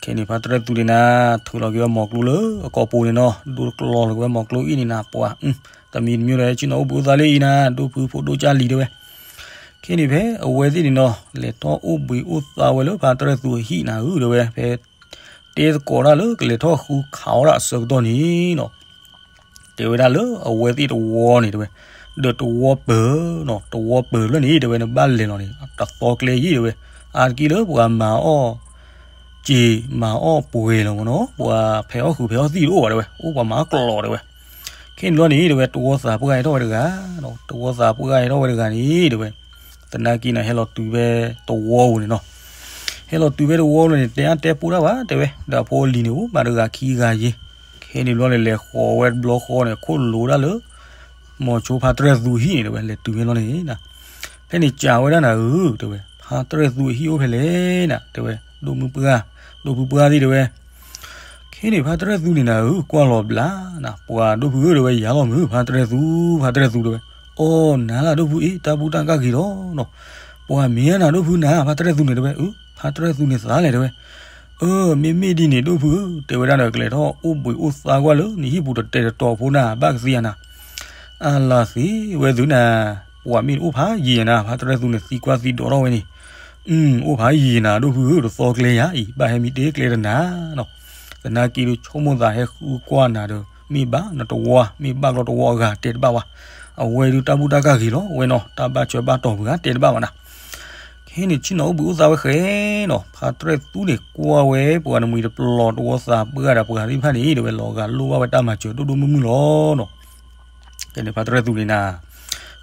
ခဲန့ၣ်ဖါတြဲၣ်သူန့ၣ်နၤ, ထုးလီၤက့ၤဝဲမိၤကျိလၢအကိာ်ပူၤန့ၣ်နီၤ, ဒိတကျီလီၤက့ၤဝဲမိၤကျိအံၤန့ၣ်နၤ, ပှၤ တမံၤတမံၤဒီး ဆ့ၣ်နီၤအိၣ်ဘှံးအိၣ်သါလၢအံၤနၤ, ဒိၣ်ဖုဖိဒိၣ်ကၢ်လံၤတဲဝဲ. ခဲန့ၣ်ဖဲအဝဲသ့ၣ်န့ၣ်နီၤ, လဲၤထီၣ်အိၣ်ဘှံးအိၣ်သါဝဲလၢဖါတြဲၣ်သူအဟံၣ်နၤဧၢ တဲဝဲ, ဖဲ တဲသကိးတၢ်လၢကလဲၤထီၣ်ဃုခးအီၣ်ဒၣ်အဆၢကတီၢ်န့ၣ်နီၤ, တဲဝဲဒၣ်လၢအဝဲသ့ၣ်တဝီန့ၣ်တဲဝဲ, ဒီးတဝီပၢၤနီၤ, တဝီပၢၤဖျၢၣ်န့ၣ် တဲဝဲ နဘၣ်လဲၤလီၤန့ၣ် တသီကျဲယံၤတဲဝဲ, အါတက့ၢ်လၢပှၤမၤအီၣ် စ့မၤအီၣ်ပှဲၤလီၤမ့ၢ်နီၤ, ပှၤဖဲးအီၣ်ဃုာ်ဖဲးအီၣ်သံၣ်တအိၣ်ဘၣ်တဲဝဲ, အိၣ်ပှၤမၤအီၣ်ကျီးတဲဝဲ. ခဲန့ၣ်ဘျီန့ၣ် တဲဝဲ တဝီသးပှၢ်ဟဲထီၣ်ဝဲတဂၤ, တဝီသးပှၢ်ဟဲထီၣ်ဝဲတဂၤန့ၣ် တဲဝဲ, သနာ်က့န့ၣ် ဟဲလီၤတုၤဖဲတဝီပူၤန့ၣ်နီၤ, ဟဲလီၤတုၤဖဲတဝီပူၤန့ၣ် တဲအါတဲပူတၢ်ဘၣ်တဲဝဲ, ဒီးအဖိအလံၤန့ၣ် အိၣ်မးတဂၤခံဂၤယ့ၤ. ခဲ ခဲန့ၣ်ဘျီန့ၣ် လဲၤဃီၤဝဲတဘျီဃီန့ၣ် ခိၣ်လိၤဒၣ်လၢ မိၤဆိဖါတြဲၣ်သူအဟံၣ်န့ၣ် တဲဝဲ လဲၤတုၤဖဲလီၤန့ၣ် ဖဲန့ၣ်စံးဝဲဒၣ်နၤဧၢ တဲဝဲ ဖါတြဲၣ်သူအဟံၣ်အိၣ်ဖဲလဲၣ်နၤ တဲဝဲ ဒိၣ်မုၢ်ပှၢ် ဒိၣ်ဖုပှၢ်သ့ၣ်တဲဝဲ ခဲန့ၣ်ဖါတြဲၣ်သူန့ၣ်နၤဧၢ ကွၢ်လီၤဘျးနၤ ပှၤဒိၣ်ဖုဧၢ တဲဝဲ ယၤလီၤမုၢ် ဖါတြဲၣ်သူ ဖါတြဲၣ်သူတဲဝဲ အိ နၤလၢဒိၣ်ဖုအ့ တၢ်ဘူၣ်တၢ်ကၢ်ဂ့ၤလီၤနီၤ ပှၤမ့ၢ်ဧါနၤဒိၣ်ဖုနၤ ဖါတြဲၣ်သူန့ၣ်တဲဝဲ အၢ ဖါတြဲၣ်သူန့ၣ်သးလဲၣ်တဲဝဲ အၢ မ့မ့ၢ်ဒ်န့ၣ်ဒိၣ်ဖုဧၢ တဲဝဲဒၣ်ဒီး ကလဲၤထီၣ်အိၣ်ဘှံးအိၣ်သါကွၢ်လၢနဟံၣ်ပူၤတတဲာ်တတီၤဖိနၤ ဘၣ်ကသံယၤနၤ အလၤသ့ဝဲသုနၤ ပှၤမ့ၢ်တအိၣ်ဖးယံာ်နၤ ဖါတြဲၣ်သူန့ၣ်သံကွၢ်သံဒိးထီၣ်ဝဲန့ၣ် အိၣ်ဖးယံာ်နၤဒိၣ်ဖုဧၢ တသီကျဲယၤအံၤ ဘၣ်ဟဲမံတ့ၢ်ကျဲတနၤနီၤ သနာ်က့ဒုးဆိကမိၣ်သးဟဲဃုကွၢ်နၤဒီး မ့ၢ်ဘၣ်နတဝီ မ့ၢ်ဘၣ်ကျီတဝီအဂၤတဲတဘၣ်ဝဲ အဝဲဒုးတၢ်ဘူၣ်တၢ်ကၢ်ဂ့ၤလီၤဝဲနီၤ တၢ်ဘၣ်ဆၢဘၣ်တီၤပှၤတဲတဘၣ်ဘၣ်နၤ ခဲန့ၣ်ဆ့ၣ်နီၤအိၣ်ဘှံးအိၣ်သါဝဲဃဲနီၤ ဖါတြဲၣ်သူန့ၣ်ကွၢ်ဝဲပှၤတမှံၤတပျီၤတဝီသးပှၢ်ဒီးပှၤသ့ၣ်တဖၣ်န့ၣ် တဲဝဲလီၤဂာ်လိၣ်ဘၣ်ဝဲတၢ်မၤစၢၤဒိၣ်ဒိၣ်မုၢ်မုၢ်လီၤနီၤ ကဲန့ၣ်ဖါတြဲၣ်သူန့ၣ်နၤ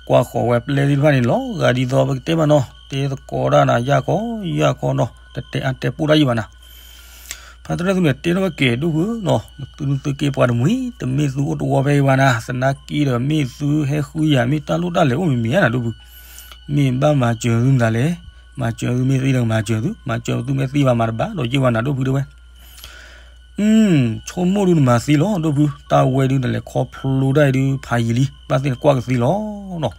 ကွၢ်ဃီၤဝဲပျဲၢ်သ့ၣ်တဖၣ်န့ၣ် လီၤဂာ်ဒ်သိးပကတဲဘၣ်နီၤ တဲသကိးဒၣ်နၤ ယၢ်ခီ ယၢ်ခီနီၤ တတဲအါတဲပိၢ်တၢ်ယံာ်ဘၣ်နၤ ဖါတြဲၣ်သူန့ၣ်တဲထီၣ်ဝဲကဲဒိၣ်ဖုနီၤ နသုနသုက့ပှၤတမှံၤ တမ့ၢ်သုအိၣ်တဝီဖဲအံၤဘၣ်နၤ သနာ်က့ဒီးမ့ၢ်သုဟဲဃုယၤ မ့ၢ်တၢ်လိၣ်တၢ်လဲၤအိၣ်မ့ၢ်မ့ၢ်ဧါနၤဒိၣ်ဖု မ့ၢ်ဘၣ်မၤစၢၤသုမတၤလဲၣ် မၤစၢၤသုမ့ၢ်သ့ဒီးမၤစၢၤသု မၤစၢၤသုမ့ၢ်သ့ဘၣ်မၤတဘၣ်ဒီးယ့ၢ်ဝဲနၤဒိၣ်ဖုတဲဝဲ ဆိကမိၣ်ဒုးနမၤသ့လီၤ ဒိၣ်ဖု တၢ်ဝဲဒုးနလဲၤခီဖျိဒၣ်အံၤဒုး ဖးယံာ်လံ ဘၣ်သ့ၣ်နကွၢ်ကသ့လီၤနီၤ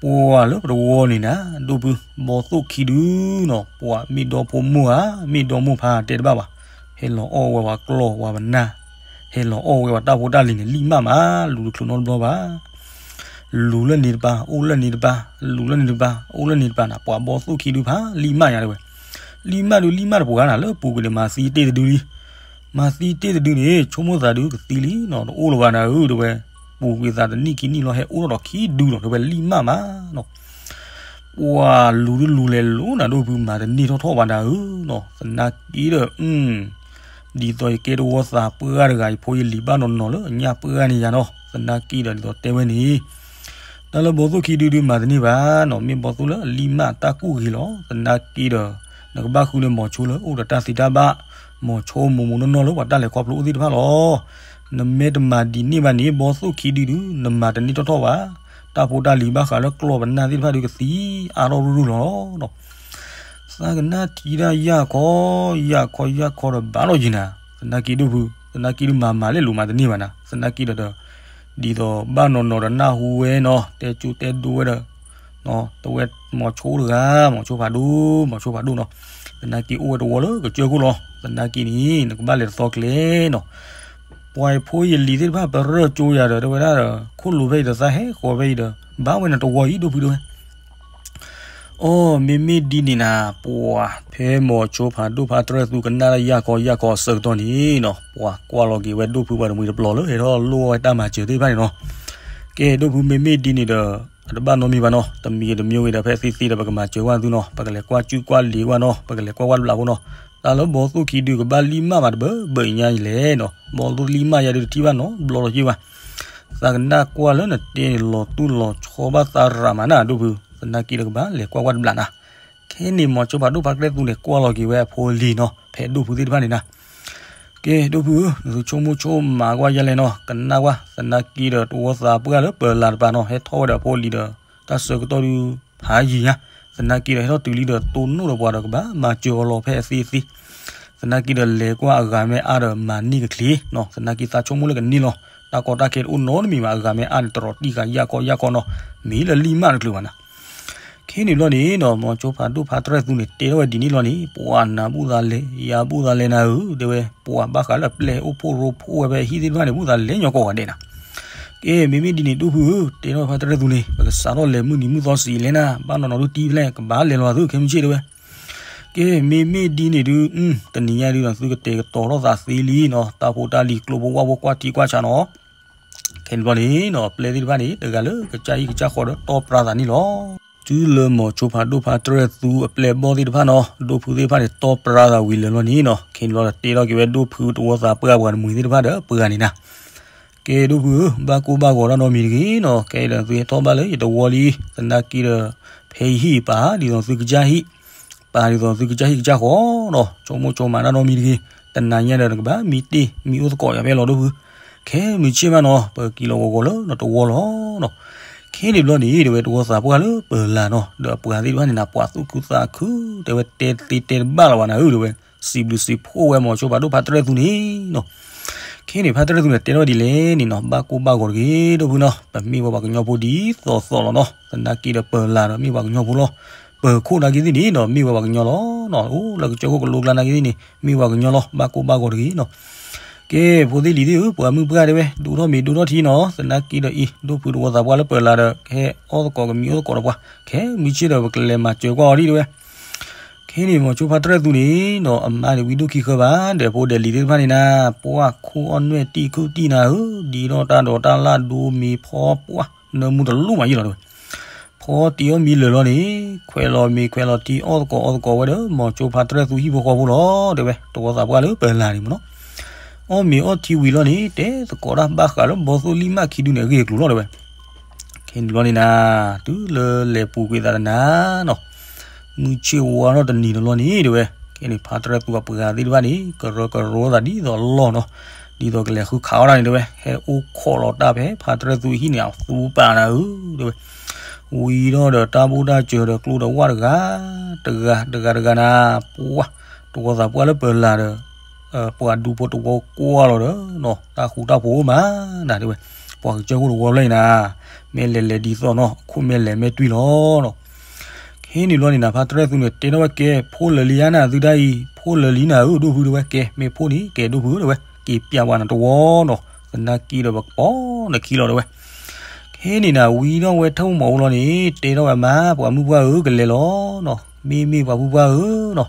ပှၤလၢပတဝီန့ၣ်နၤ ဒိၣ်ဖု ဘီသိၣ်ခံဒုနီၤ ပှၤမ့ၢ်ဒီဖိမိၢ်ဧါ မ့ၢ်ဒီမိၢ်ဖါတဲတဘၣ်ဘၣ် ဟဲလီၤအီၣ်ဝဲပှၤကျီၢ်ပှၤပနၢ် ဟဲလီၤအီၣ်ဝဲပှၤတၢ်ဖိတၢ်လံၤန့ၣ် လံၣ်မၣ်မး လူၤတချုးနီတဘျီဘၣ် လူၤလၢန့ၣ်တပၤ အိၣ်လၢန့ၣ်တပၤ လူၤလၢန့ၣ်တပၤ အိၣ်လၢန့ၣ်တပၤနၤ ပှၤဘီသိၣ်ခံဒုဖးလံၣ်မၣ်ညါတဲဝဲ လံၣ်မၣ်ဒုးလံၣ်မၣ်တပှၤနၤ လၢပူၤကွံာ်န့ၣ် မၤသံတ့ၢ်တဒုလံ မၤသံတ့ၢ်တဒုန့ၣ် ဆိကမိၣ်သးဒုးကသံလံနီၤ တအိၣ်လၢၤဘၣ်နၤဧၢ တဲဝဲ ပူၤကွံာ်သးတနံၣ်ခံနံၣ်လီၤ ဟဲအိၣ်ထီၣ်ဒီးခံဒုနီၤ တဲဝဲလံၣ်မၣ်မးနီၤ ပှၤလူၤဒုးလူၤလဲၤလူၤနၤ ဒိၣ်ဖု မၤတန့ၢ်ထီၣ်ထီၣ်ဘၣ်နၤဧၢနီၤ သနာ်က့ဒီး ဒ်သိးယကဲတဝီသးပှၢ်တဂၤ ယဖိယလံၤဘၣ်နီၢ်နီၢ်လၢအညၣ်ပှၢ်န့ၣ်ယၤနီၤ သနာ်က့ဒီးဒ်သိးတဲဝဲန့ၣ် တၢ်လၢဘီသိၣ်ခံဒုဒုးမၤတန့ၢ်ဘၣ်နီၤ မ့ၢ်ဘီသိၣ်လၢအလံၣ်မၣ်တၢ်ကူၣ်ဂ့ၤလီၤ သနာ်က့ဒီး နကဘၣ်ဃုန့ၢ်မိၤဆိလၢအိၣ်ဒီးတၢ်သ့တၢ်ဘၣ် မိၤဆိမိၤမိၤနီၢ်နီၢ်လၢပှၤတၢ်လဲၤခီဖျိအိၣ်သ့ၣ်တဖၣ်လီၤ နမ့ၢ်တမၤဒ်န့ၣ်ဘၣ်န့ၣ် ဘီသိၣ်ခံဒုဒုး နမၤတန့ၢ်ထီၣ်ထီၣ်ဘၣ် တၢ်ဖိတၢ်လံၤဘၣ်ဃးလၢကျီၢ်ပနၢ်သ့ၣ်တဖၣ်ဒုးကသံအါထီၣ်ရူၢ်ရူၢ်လီၤ သးကနၣ်ထံတၢ်ယၢ်ခီ ယၢ်ခီယၢ်ခီဒီးဘၣ်လီၤယံၤနၤ သနာ်က့ဒိၣ်ဖု သနာ်က့ဒုးမၤမၤလဲၣ်လိၤမၤတန့ၢ်ဘၣ်နၤ သနာ်က့ဒီး ဒ်သိးဘၣ်နီၢ်နီၢ်ဒီးနၢ်ဟူဝဲနီၤ တဲကၠိတဲဒိဝဲဒီး တဝဲမိၤဆိတဂၤ မိၤဆိဖးဒိၣ် မိၤဆိဖးဒိၣ်နီၤ သနာ်က့အိၣ်ဝဲတဝီလၢကစၢၢ်ခိၣ်လီၤ သနာ်က့န့ၣ် နကဘၣ်လဲၤတသီကျဲနီၤ ပှၤဖိယလံၤသ့ၣ်တဖၣ်ပရၢၢ်ကၠိယၤဒီး တဲဝဲဒၣ်ဒီး ခိၣ်လိၤဖဲအံၤဒီးသးဟဲဃီၤဖဲအံၤဒီး ဘၣ်ဝဲနတဝီအံၤဒိၣ်ဖုတဲဝဲ အိ မ့မ့ၢ်ဒ်န့ၣ်နၤ ပှၤဖဲမိၤဆိဖးဒိၣ်ဖါတြဲၣ်သူကနၣ်တၢ်ယၢ်ခီယၢ်ခီအဆၢကတီၢ်န့ၣ်နီၤ ပှၤကွၢ်လီၤက့ၤဝဲဒိၣ်ဖုပှၤတမှံၤတပျီၤလၢဟဲထီၣ်လိၣ်ဝဲတၢ်မၤစၢၤသ့ၣ်တဖၣ်န့ၣ်နီၤ ကဲဒိၣ်ဖုမ့မ့ၢ်ဒ်န့ၣ်ဒီး အတဘၣ်နီတမံၤဘၣ်နီၤ တမံၤတမံၤဝံၤဒီး ဖဲသ့သ့ဒီး ပကမၤစၢၤကွၢ်သုနီၤ ပကလဲၤကွၢ်စုကွၢ်လံၤကွၢ်နီၤ ပကလဲၤကွၢ်ကွၢ်တဘျးဖိနီၤ တၢ်လၢဘီသိၣ်ခံဒုးကဘၣ်လံၣ်မၣ်မးတဘၢဘၢအံၤညါအံၤလဲၣ်နီၤ ဘီသိၣ်လံၣ်မၣ်ယၤဒုးတထံၣ်ဘၣ်နီတဘျီလီၤယ့ၢ်ဘၣ် သးကနၣ်ကွၢ်လၢနတဲန့ၣ် လီၤတူၢ်လီၤဆီဘၣ်သးရးမးနၤဒိၣ်ဖု သနာ်က့ဒီးကဘၣ်လဲၤကွၢ်ကွၢ်တဘျးနၤ ခဲန့ၣ်မိၤဆိဖးဒိၣ်ဖါတြဲၣ်သူန့ၣ် ကွၢ်လီၤက့ၤဝဲအဖိအလံၤနီၤ ဖဲဒိၣ်ဖုသ့ၣ်တဖၣ်န့ၣ်နၤ ကဲဒိၣ်ဖုဧၢ နသုဆိကမိၣ်ဆိကမးကွၢ်ယဲလဲၣ်နီၤ ကနၣ်ကွၢ် သနာ်က့ဒီးတဝီသးပှၢ်လၢပၢၤလၤတပၤနီၤ ဟဲထီၣ်ဝဲဒီးအဖိအလံၤဒီး တၢ်ဆၢကတီၢ်ဒုးဖးယံၤညါ သနာ်က့ဒီးဟဲထီၣ်တုၤလံဒီးတိၢ်နီၣ်ဒီးပှၤဒီးကဘၣ်မၤစၢၤအီၤလီၤဖဲအသ့အသ့ သနာ်က့ဒီးလဲၤကွၢ်အဂၤမ့ၢ်အါဒီးမၤန့ၢ်ကချ့နီၤ သနာ်က့သးဆိကမိၣ်လၢကန့ၢ်လီၤ တၢ်ကီတၢ်ခဲတအိၣ်နီတမံၤဘၣ် အဂၤမ့ၢ်အါန့ၣ် တရီးတံၢ်ဃာ်ယၢ်ခီယၢ်ခီနီၤ မ့ၢ်လၢလံၣ်မၣ်တချုးဘၣ်နၤ ခဲန့ၣ်ဘျီန့ၣ်နီၤ မိၤဆိဖးဒိၣ်ဖါတြဲၣ်သူန့ၣ် တဲထီၣ်ဝဲဒ်န့ၣ်လီၤန့ၣ် ပှၤနၤဘူၣ်သးလဲၤ ယၤဘူၣ်သးလဲၤနၤဧၢ တဲဝဲ ပှၤဘၣ်ဃးလၢပျဲၢ်အိၣ်ဖှိၣ်ရိဖှိၣ်ဝဲဖဲဟံၣ်သ့ၣ်တဖၣ်န့ၣ် ဘူၣ်သးလဲၤညီကိးဂၤဒဲးနၤ ကဲ မ့မ့ၢ်ဒ်န့ၣ်ဒိၣ်ဖုဧၢ တဲထီၣ်ဖါတြဲၣ်သူန့ၣ် ပကစးထီၣ်လဲၤမုၢ်နံၤမုၢ်သီစံးလဲၣ်နၤ ဘၣ်နီၢ်နီၢ်ဒုးတံၢ်ဖျဲၣ် ကဘၣ်လဲၤလီၤသုခဲမုၢ်ဆ့ၣ်တဲဝဲ ကဲ မ့မ့ၢ်ဒ်န့ၣ်ဒုး တနံၤညါဒုးဒီး သုကတဲာ်ကတီၤထီၣ်သးသ့လံနီၤ တၢ်ဖိတၢ်လံၤကျိဖိဝၣ်ဖိကွၢ်ထံကွၢ်ဆးနီၤ ခဲန့ၣ်ဘျီန့ၣ်နီၤ ပျဲၢ်သ့ၣ်တဖၣ်န့ၣ် တဂၤလၢကစၢ်ဟံၣ်ကစၢ်ဃီဒီးတီၢ်ပြါသးန့ၣ်လီၤ. တုၤလၢမိၤဆိဖးဒိၣ်ဖါတြဲၣ်သူအပျဲၢ်ဘီၣ်သ့ၣ်တဖၣ်နီၤ ဒိၣ်ဖုသ့ၣ်တဖၣ်န့ၣ် တီၢ်ပြါသးဝံၤလၢာ်လီၤန့ၣ်နီၤ ခဲန့ၣ်ဘျီဒီးတဲထီၣ်က့ၤဝဲဒိၣ်ဖုတဝီသးပှၢ်ပှၤတမှံၤသ့ၣ်တဖၣ်ဒီးပှၤန့ၣ်နၤ ကဲဒိၣ်ဖုဧၢ ဘၣ်ကိၢ်ဘၣ်ဂီၤတၢ်နီတမံၤတဂ့ၤနီၤ ကဲဒီးသုဟဲထီၣ်ဘၣ်လၢယတဝီလံ သနာ်က့ဒီး ဖဲယဟံၣ်ပာ်ဒ်သိးသုကစၢ်ဟံၣ် ပာ်ဒ်သိးသုကစၢ်ဟံၣ်ကစၢ်ဃီနီၤ ဆိကမိၣ်ဆိကမးတၢ်နီတမံၤတဂ့ၤ တနၤညါဒီးနကဘၣ်မံတ့ၢ်မံအိၣ်သကိးယၤဖဲလီၤဒိၣ်ဖု, ခဲမုၢ်ဆ့ၣ်မးနီၤ ပက့ၤလီၤဂီၤဂီၤလၢနတဝီလီၤနီၤ. ခဲန့ၣ်ဘျီန့ၣ် တဲဝဲတဝီသးပှၢ်လၢပၢၤလၢ်နီၤ ဒီးအပှၤသ့ၣ်တဖၣ်န့ၣ်နၤ ပှၤသူၣ်ခုသးခု တဲဝဲတဲသ့တဲတဘၣ်လီၤဘၣ်နၤဧၢ တဲဝဲ, စံးဘျုးစံးဖှိၣ်ဝဲမီၤစိဖးဒိၣ်ဖါတရၢၣ်သူန့ၣ်နီၤ. ခဲန့ၣ် ဖါတရၢၣ်သူန့ၣ် တဲထီၣ်ဝဲဒ်လဲၣ်န့ၣ်နီၤ, ဘၣ်ကိၢ်ဘၣ်ဂီၤတဂ့ၤ ဒိၣ်ဖုနီၤ, ပမ့ၢ်ဝဲပှၤကညီဖိဒ်သိးသိးလီၤနီၤ, သနာ်က့ဒီးပၢၤလၢ်ဒီးမ့ၢ်ပှၤကညီဖိလီၤ, ပၢၤခိၣ်နာ်က့သ့ၣ်န့ၣ်ဒီးမ့ၢ်ဝဲပှၤကညီလီၤနီၤ, အိၣ်လၢကစၢၢ်ခိၣ်ကလိကျါနာ်က့သ့ၣ်န့ၣ် မ့ၢ်ပှၤကညီလီၤ, ဘၣ်ကိၢ်ဘၣ်ဂီၤတဂ့ၤနီၤ. ကဲ ဖိသ့ၣ်လံၤသ့ၣ်ဧၢ, ပှၤမုၢ်ပှၢ်တဲဝဲ ဒိၣ်ထီၣ်မ့ၤဒိၣ်ထီၣ်ထံနီၤ, သနာ်က့ဒီးအံၤ ဒိၣ်ဖုတဝီသးပှၢ်လၢပၢၤလၢ်ဒီး ကဟဲအီၣ်သကိးကမံအိၣ်သကိးဒီးပှၤ, ခဲမုၢ်ဆ့ၣ်ဒီးပကလဲၤမၤစၢၤကွၢ်အီၤဒံးတဲဝဲ. ခဲန့ၣ် မီၤစိဖါတရၢၣ်သူန့ၣ်နီၤ အမါန့ၣ်ဝံဒိၣ်ခံဃၢဘၣ် ဒီးဖိဒဲးလံၤသ့ၣ်တဖၣ်န့ၣ်နၤ, ပှၢ်ခိၣ်အီၣ်နွဲၣ်တံၢ်ခုၣ်တံၢ်နၤဧၢ, ဒ်ထီၣ်တၢ်ဒိးတၢ်လၢ်ဒိမ့ၤဖီပှၢ် နၢမူတလိၣ်မးယံလီၤတဲဝဲ. ဖီတံၢ်အီၣ်မံလၢာ်လီၤန့ၣ် ခွဲးလီၤမ့ၤခွဲးလီၤထံအီၣ်သကိးအီသကိးဝဲဒီး မီၤစိဖါတရၢၣ်သူဟံၣ်ဖိဃီဖိလီၤ တဲဝဲ, တဝီသးပှၢ်လၢပၢၤလၢ်န့ၣ်မ့ၢ်နီၤ. အီၣ်မ့ၤအီထံဝံၤလီၤန့ၣ် တဲသကိးတၢ်ဘၣ်ဃးလၢဘီသိၣ်လံၢ်မးခံဒုန့ၣ် အဂ့ၢ်အကျိၤလီၤတဲဝဲ. ခဲန့ၣ်လီၤန့ၣ်နၤ, တုၤလၢလဲၤပူၤကွံာ်သးတနၤနီၤ, မုၢ်ဆ့ၣ်ဝါထီၣ်တနံၤတလီၤန့ၣ်တဲဝဲ, ခဲန့ၣ် ဖါတရၢၣ်သူအပှၤသ့ၣ်တဖၣ်န့ၣ် ကရၢကရိသးဒ်သိးလီၢ်နီၤ, ဒ်သိးကလဲၤဃုခးအီၣ်တၢ်န့ၣ်တဲဝဲ, ဟဲအိၣ်ခိးလီၤတၢ်ဖဲဖါတရၢၣ်သူဟံၣ်န့ၣ် အသူပာ်နၤဧၢ တဲဝဲ. ဝံၤဒီးတၢ်ဘိၣ်တၢ်စၢၤဒီးကျိဒီးဝၣ်တဂၤ တဂၤတဂၤတဂၤနၤ, ပှၢ် တဝီသးပှၢ်လၢပၢၤလၢ်ဒီး ပှၤဒူဖိတဝီကွၢ်လီၤဒီး တၢ်ဃူတၢ်ဖိးအိၣ်မးနၤတဲဝဲ, ပှၤကစၢၢ်ခိၣ်တဝီဖျၢၣ်အံၤနၤ, မ့ၢ်လဲၤလဲၤဒ်သိးနီၤ အခိၣ်မ့ၢ်လဲၤမ့ၢ်တွံၢ်လီၤနီၤ. ခဲန့ၣ်ဘျီန့ၣ်နၤ ဖါတရၢၣ်သူန့ၣ် တဲထီၣ်ဝဲကဲ ဖိလၢာ်လံဧါနၤ သုတၢ်အံၤ ဖိလၢာ်လံနၤဧၢ ဒိၣ်ဖုတဲဝဲ, ကဲမ့ၢ်ဖိန့ၣ် ကဲဒိၣ်ဖုဧၢတဲဝဲ, က့ၤပျးပှၤနတဝီနီၤ, သနာ်က့ဒီးပကပိာ်နခံလီၤတဲဝဲ. ခဲန့ၣ်နၤ ဝံၤဒီးဝဲထၢၣ်မူးမီၤအိၣ်လီၤန့ၣ် တဲထီၣ်ဝဲမါ ပှၤမုၢ်ပှၢ်ဧၢ ကလဲၤလီၤနီၤ, မ့မ့ၢ်ပှၤမုၢ်ပှၢ်ဧၢနီၤ.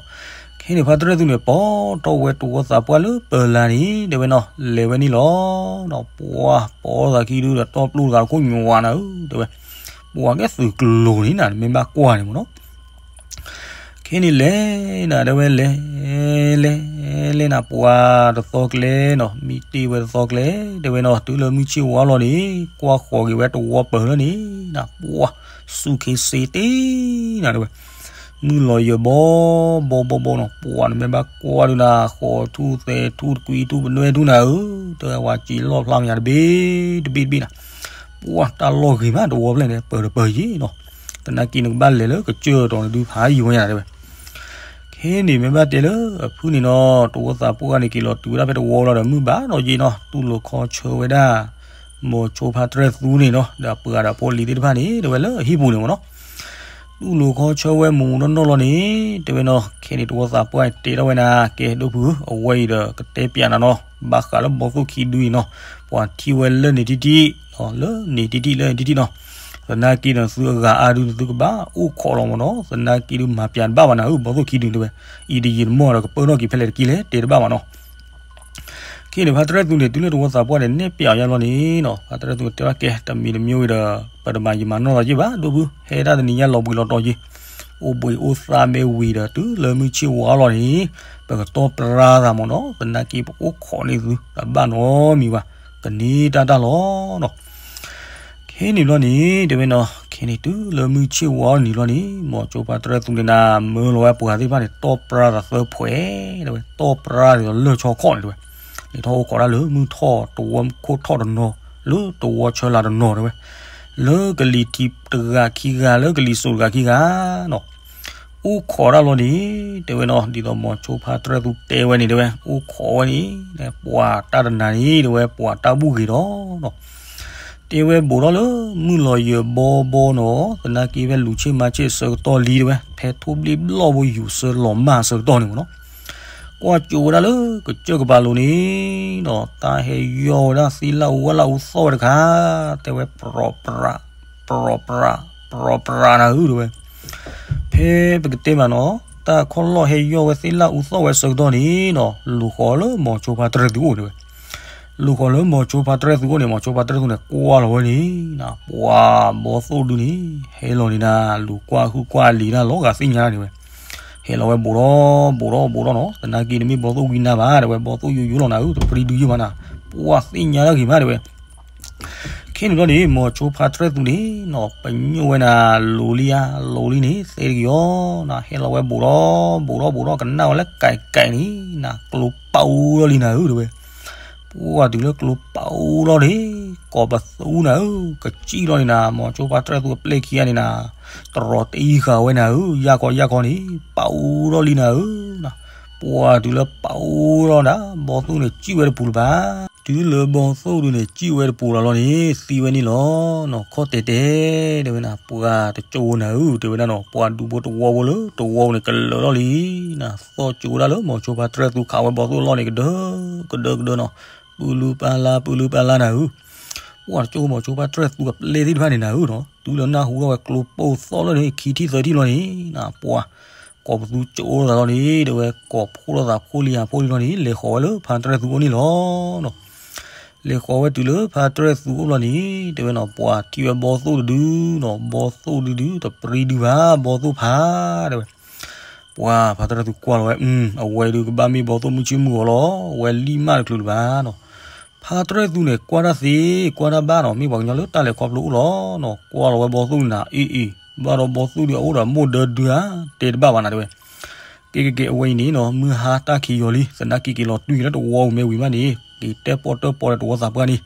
ခဲန့ၣ် ဖါတရၢၣ်သူန့ၣ် ပိာ်ထီၣ်ဝဲတဝီသးပှၢ်လၢပၢၤလၢ်န့ၣ် တဲဝဲနီၤ လဲၤဝဲန့ၣ်လီၤနီၤ, ပှၢ်ပိာ်သးခံဒုဒီးတီပျိတဂၤတခိၣ်ညွၤနၤဧၢ တဲဝဲ, ပှၢ်ကဲသုးကျိၤန့ၣ်နၤ နမ့ၢ်ဘၣ်ကွၢ်န့ၣ်မ့ၢ်နီၤ. ခဲန့ၣ်လဲၤနၤ တဲဝဲလဲၤ လဲၤ လဲၤနၤ ပှၢ်တသီကျဲနီၤ မံတ့ၢ်ဝဲတသီကျဲ တဲဝဲနီၤ တုၤလၢမုၢ်ဆ့ၣ်ဝါလီၤန့ၣ် ကွၢ်ဃီၤက့ၤဝဲတဝီပၢၤလၢန့ၣ်နၤ ပှၢ် စူၢ်ခ့စ့တ့နၤတဲဝဲ, မုၢ်လီၤယၢၤဘီဘီဘီဘီနီၤ ပှၢ်နမ့ၢ်ဘၣ်ကွၢ်ဒုနၤ ဃိးထူၣ်သဲးထူၣ်တကွံထူၣ်ပနွဲၣ်ထူၣ်နၤဧၢ, တဲဝဲဝဲစံးလီၣ်ဖျါမယၤတဘ့ၣ်တဘ့ၣ်တဘ့ၣ်နၤ, ပှၢ်တၢ်လီၢ်ဂ့ၤမးတဝီဖျၢၣ်န့ၣ် ပၢၤတပၢၤယံၤနီၤ, သနာ်က့နကဘၣ်လဲၤလၢကစၢၢ်တီၤန့ၣ်ဒုဖးယံၤဝဲယၤတဲဝဲ. ခဲန့ၣ်မ့ၢ်ဘၣ်တဲလၢအဖုန့ၣ်နီၤ တဝီသးပှၢ်န့ၣ် က့ၤလီၤတုၤဝဲဒၣ်ဖဲတဝီလီၤဒီး မုၢ်ဘၣ်နီၤယ့နီၤ တူၢ်လိာ်ခီဆၢဝဲဒၣ် မီၤစိဖါတရၢၣ်သူန့ၣ်နီၤ ဒီးပှၤဒီးဖိလံၤသ့ၣ်တဖၣ်န့ၣ် တဲဝဲလၢအဟံၣ်ပူၤန့ၣ်မ့ၢ်နီၤ, တူၢ်လိာ်ခီဆၢဝဲမူးမူးနီၢ်နီၢ်လီၤန့ၣ် တဲဝဲနီၤ ခဲန့ၣ်တဝီသးပှၢ်တဲထီၣ်ဝဲနၤ ကဲဒိၣ်ဖု အဝဲအံၤဒီးကတဲပျးနၤနီၤ ဘၣ်ဃးလၢဘီသိၣ်ခံဒုအံၤနီၤ ပှၤထံၣ်ဝဲလၢန့ၣ်ထံၣ်ထံၣ် လၢန့ၣ်ထံၣ်ထံၣ်လၢန့ၣ်ထံၣ်ထံၣ်နီၤ, သနာ်က့ဒီးသုအဂၤအါဒုန့ၣ် သုကဘၣ်အိၣ်ခိးလီၤမ့ၢ်နီၤ သနာ်က့ဒုမၤပျးတဘၣ်ဘၣ်နၤဧၢ ဘီသိၣ်ခံဒုတဲဝဲ, အံၤတယံာ်တမီၢ်ဒီးကပၢၢ်ထီၣ်က့ၤဖဲလဲၣ်တက့ၢ်လဲၣ် တဲတဘၣ်ဘၣ်နီၤ. ခဲန့ၣ် ဖါတရၢၣ်သူန့ၣ် တုၤလၢတဝီသးပှၢ်န့ၣ် နဲၣ်ပျးအီၤယါဘျီန့ၣ်နီၤ ဖါတရၢၣ်သူတဲဝဲကဲ တမံၤတမံၤဝံၤဒီး ပတမၤယံာ်မၤနီၢ်လီၤယ့ၢ်ဘၣ် ဒိၣ်ဖု ဟဲဒၣ်တနံၤညါလီၤဘှံးလီၤတီၤယ့ၢ်, အိၣ်ဘှံးအိၣ်သါမ့ၢ်ဝံၤဒီး တုၤလၢမုၢ်ဆ့ၣ်ဝါလီၤန့ၣ် ပကတီၢ်ပြါသးမ့ၢ်နီၤ သနာ်က့ပအိၣ်ခိးန့ၢ်သု တဘၣ်နီတမံၤဘၣ် ကန့ၢ်တၢ်တၢ်လီၤနီၤ. ခဲန့ၣ်ဘျီန့ၣ် တဲဝဲနီၤ ခဲန့ၣ်တုၤလၢမုၢ်ဆ့ၣ်ဝါလီၤန့ၣ်လီၤန့ၣ် မီၤစိဖါတရၢၣ်သူန့ၣ်နၤ မၢလီၤဝဲပှၤသ့ၣ်တဖၣ်န့ၣ် တီၢ်ပြါသးသၢဖှဲး တဲဝဲ တီၢ်ပြါဒ်သိးလၢၢ်ဆီခီၣ်န့ၣ်တဲဝဲ, လဲၤထီၣ်အိၣ်ခိးတၢ်လၢမုၢ်ထီၣ်တဝီခိၣ်ထီၣ်တနီၤ လၢတဝီဆၢလၤတနီၤတဲဝဲ, လၢကလံၤထံးတဂၤခံဂၤ လၢကလံၤစိးတဂၤခံဂၤနီၤ. အိၣ်ခိးတၢ်လီၤန့ၣ် တဲဝဲနီၤ ဒ်သိးမီၤစိဖါတရၢၣ်သူတဲဝဲန့ၣ်တဲဝဲ အိၣ်ခိးဝဲန့ၣ် ပှၤတၢ်တနၤန့ၣ် တဲဝဲပှၤတၢ်ဘူၣ်ဂ့ၤဒီးနီၤ တဲဝဲဘူးထီၣ်လၢမုၢ်လီၤယၢၤဘီဘီနီၤ သနာ်က့ဖဲလူၤဆ့ၣ်မၤဆ့ၣ်အဆၢကတီၢ်လံတဲဝဲ ဖဲထိၣ်ဘျ့ၣ်ဘျီၣ်ဖိယူၤဆၢလီၤမၢ်အဆၢကတီၢ်န့ၣ်မ့ၢ်နီၤ ကွၢ်ကၠိဝဲဒၣ်လၢကစၢၢ်ကပၤလိၤန့ၣ်နီၤ တၢ်ဟဲယီၢ်ဝဲဒၣ်သ့ၣ်လၣ်အူဝၣ်လၣ်အူသီၣ်ဝဲတခါ တဲဝဲ ပြီးပြး ပြီးပြး ပြီးပြးနၤဧၢတဲဝဲ ဖဲပကတဲမးနီၤ တၢ်ခီၣ်လီၢ်ဟဲယီၢ်ဝဲသ့ၣ်လၣ်အူသီၣ်ဝဲအဆၢကတီၢ်န့ၣ်နီၤ လူၤဃီၤလၢမီၤစိဖါတရၢၣ်သူအိၣ်တဲဝဲ လူၤဃီၤလၢမီၤစိဖါတရၢၣ်သူအိၣ်န့ၣ် မီၤစိဖါတရၢၣ်သူန့ၣ် ကွၢ်လီၤဝဲန့ၣ် ပှၤဘီသိၣ်ဒုန့ၣ် ဟဲလီၤန့ၣ်နၤ လူၤကွၢ်ဟုၣ်ကွၢ်လံၤနၤ လီၤဂာ်သ့ၣ်ညါတဲဝဲ ဟဲလီၤဝဲဘူးထီၣ်ဘူးထီၣ်ဘူးထီၣ်နီၤ သနာ်က့နမ့ၢ်ဘီသိၣ်ဝံနါဘၣ်တဲဝဲ ဘီသိၣ်ယိယိလီၤနၤဧၢ တပြံဒုယိဘၣ်နၤ ပှၤသ့ၣ်ညါတၢ်ဂ့ၤမးတဲဝဲ ခဲ ဟ့ၣ်န့ၣ်ဘျီန့ၣ် မိၤဆိဖါတြဲၣ်သူန့ၣ်နီၤ ပညိၣ်ဝဲနၤ လိၤလံဧါ လိၤလံန့ၣ် သ့တကယီၤနၤ ဟဲလီၤဝဲဘူးဒီး ဘူးဒီး ဘူးဒီး ကနၣ်ဝဲလၢကဲကဲန့ၣ်နၤ ကျိပာ်အူလီၤလံနၤဧၢ တဲဝဲ. ပှၢ်တုၤလၢကျိပာ်အူလီၤန့ၣ် ကိးပသူနၤဧၢ ကစံၣ်လီၤန့ၣ်နၤ မိၤဆိဖါတြဲၣ်သူအပျဲၢ်ခံဂၤန့ၣ်နၤ တရီၤတအံၤဃာ်ဝဲနၤဧၢ ယၢ်ခီယၢ်ခီန့ၣ် ပာ်အူလီၤလံနၤဧၢ ပှၢ်တုၤလၢပာ်အူလီၤဒၣ် ဘီသိၣ်န့ၣ် စံၣ်ဝဲတပူၤလၢၤဘၣ်. တုၤလၢဘီသိၣ်ဒုန့ၣ် စံၣ်ဝဲတပူၤလၢၤလီၤန့ၣ် သံဝဲန့ၣ်လီၤနီၤ ခီၣ်တဲာ်တဲာ် တဲဝဲနၤ ပှၢ်တကၠိနၤဧၢ တဲဝဲဒၣ်နီၤ ပှၢ်ဒူဖိတဝီဖိလၢတဝီန့ၣ် ကလၢာ်လီၤလံနၤ သီၣ်ကၠိဒၣ်လၢ မိၤဆိဖါတြဲၣ်သူခးဝဲဘီသိၣ်လီၢ်န့ၣ် ကဒၢ ကဒၢကဒၢနီၤ ပၢလုပၢ်လါ ပၢလုပၢ်လါနၤဧၢ ပှၢ်တကၠိမိၤဆိဖါတြဲၣ်သူအပျဲၢ်သ့ၣ်တဖၣ်န့ၣ်နၤဧၢနီၤ တုၤလၢနၢ်ဟူထီၣ်ဝဲကျိပိၢ်သီၣ်လၢန့ၣ် ခံထံၣ်သၢထံၣ်လီၤန့ၣ်နၤ ပှၢ် ကိးပသူကၠိလိာ်သးလီၤန့ၣ် တဲဝဲ ကိးဖှိၣ်လိာ်သးဖိလံဧါဖိလံလီၤန့ၣ် လဲၤဃီၤဝဲလၢဖါတြဲၣ်သူအိၣ်န့ၣ်လီၤနီၤ လဲၤဃီၤဝဲတုၤလၢဖါတြဲၣ်သူအိၣ်လီၤန့ၣ် တဲဝဲနီၤ ပှၢ်ထံၣ်ဝဲဘီသိၣ်တဒုနီၤ ဘီသိၣ်ဒုဒု တပြံဒုဘၣ် ဘီသိၣ်ဖး တဲဝဲ ပှၢ်ဖါတြဲၣ်သူကွၢ်လီၤဝဲ အဝဲဒုကဘၣ်မ့ၢ်ဘီသိၣ်မုၢ်ဆ့ၣ်မုၢ်ဂီၤလီၤ အဝဲလံၣ်မၢ်တချုးလၢၤဘၣ်နီၤ ဖါတြဲၣ်သူန့ၣ် ကွၢ်တၢ်သ့ ကွၢ်တၢ်ဘၣ်နီၤ မ့ၢ်ပှၤကညီလၢတၢ်လဲၤခီဖျိအိၣ်လီၤနီၤ ကွၢ်လီၤဝဲဘီသိၣ်န့ၣ်နၤ အ့ၣ်အ့ၣ် ဘၣ်ဒီးဘီသိၣ်ဒုအအိၣ်ဒီးမိၢ်ဒၢဒုဧါ တဲတဘၣ်ဘၣ်နၤတဲဝဲ ကဲကဲကဲ အဝဲအံၤန့ၣ်နီၤ မုၢ်ဟါတၢ်ခံးယီၤလံ သနာ်က့က့ၤလီၤတွံၢ်လၢတဝီပူၤမ့ၢ်ဝံၤမးန့ၣ် က့ၤတဲပီၣ်တၢၣ်ပီၣ်ဒီးတဝီသးပှၢ်န့ၣ်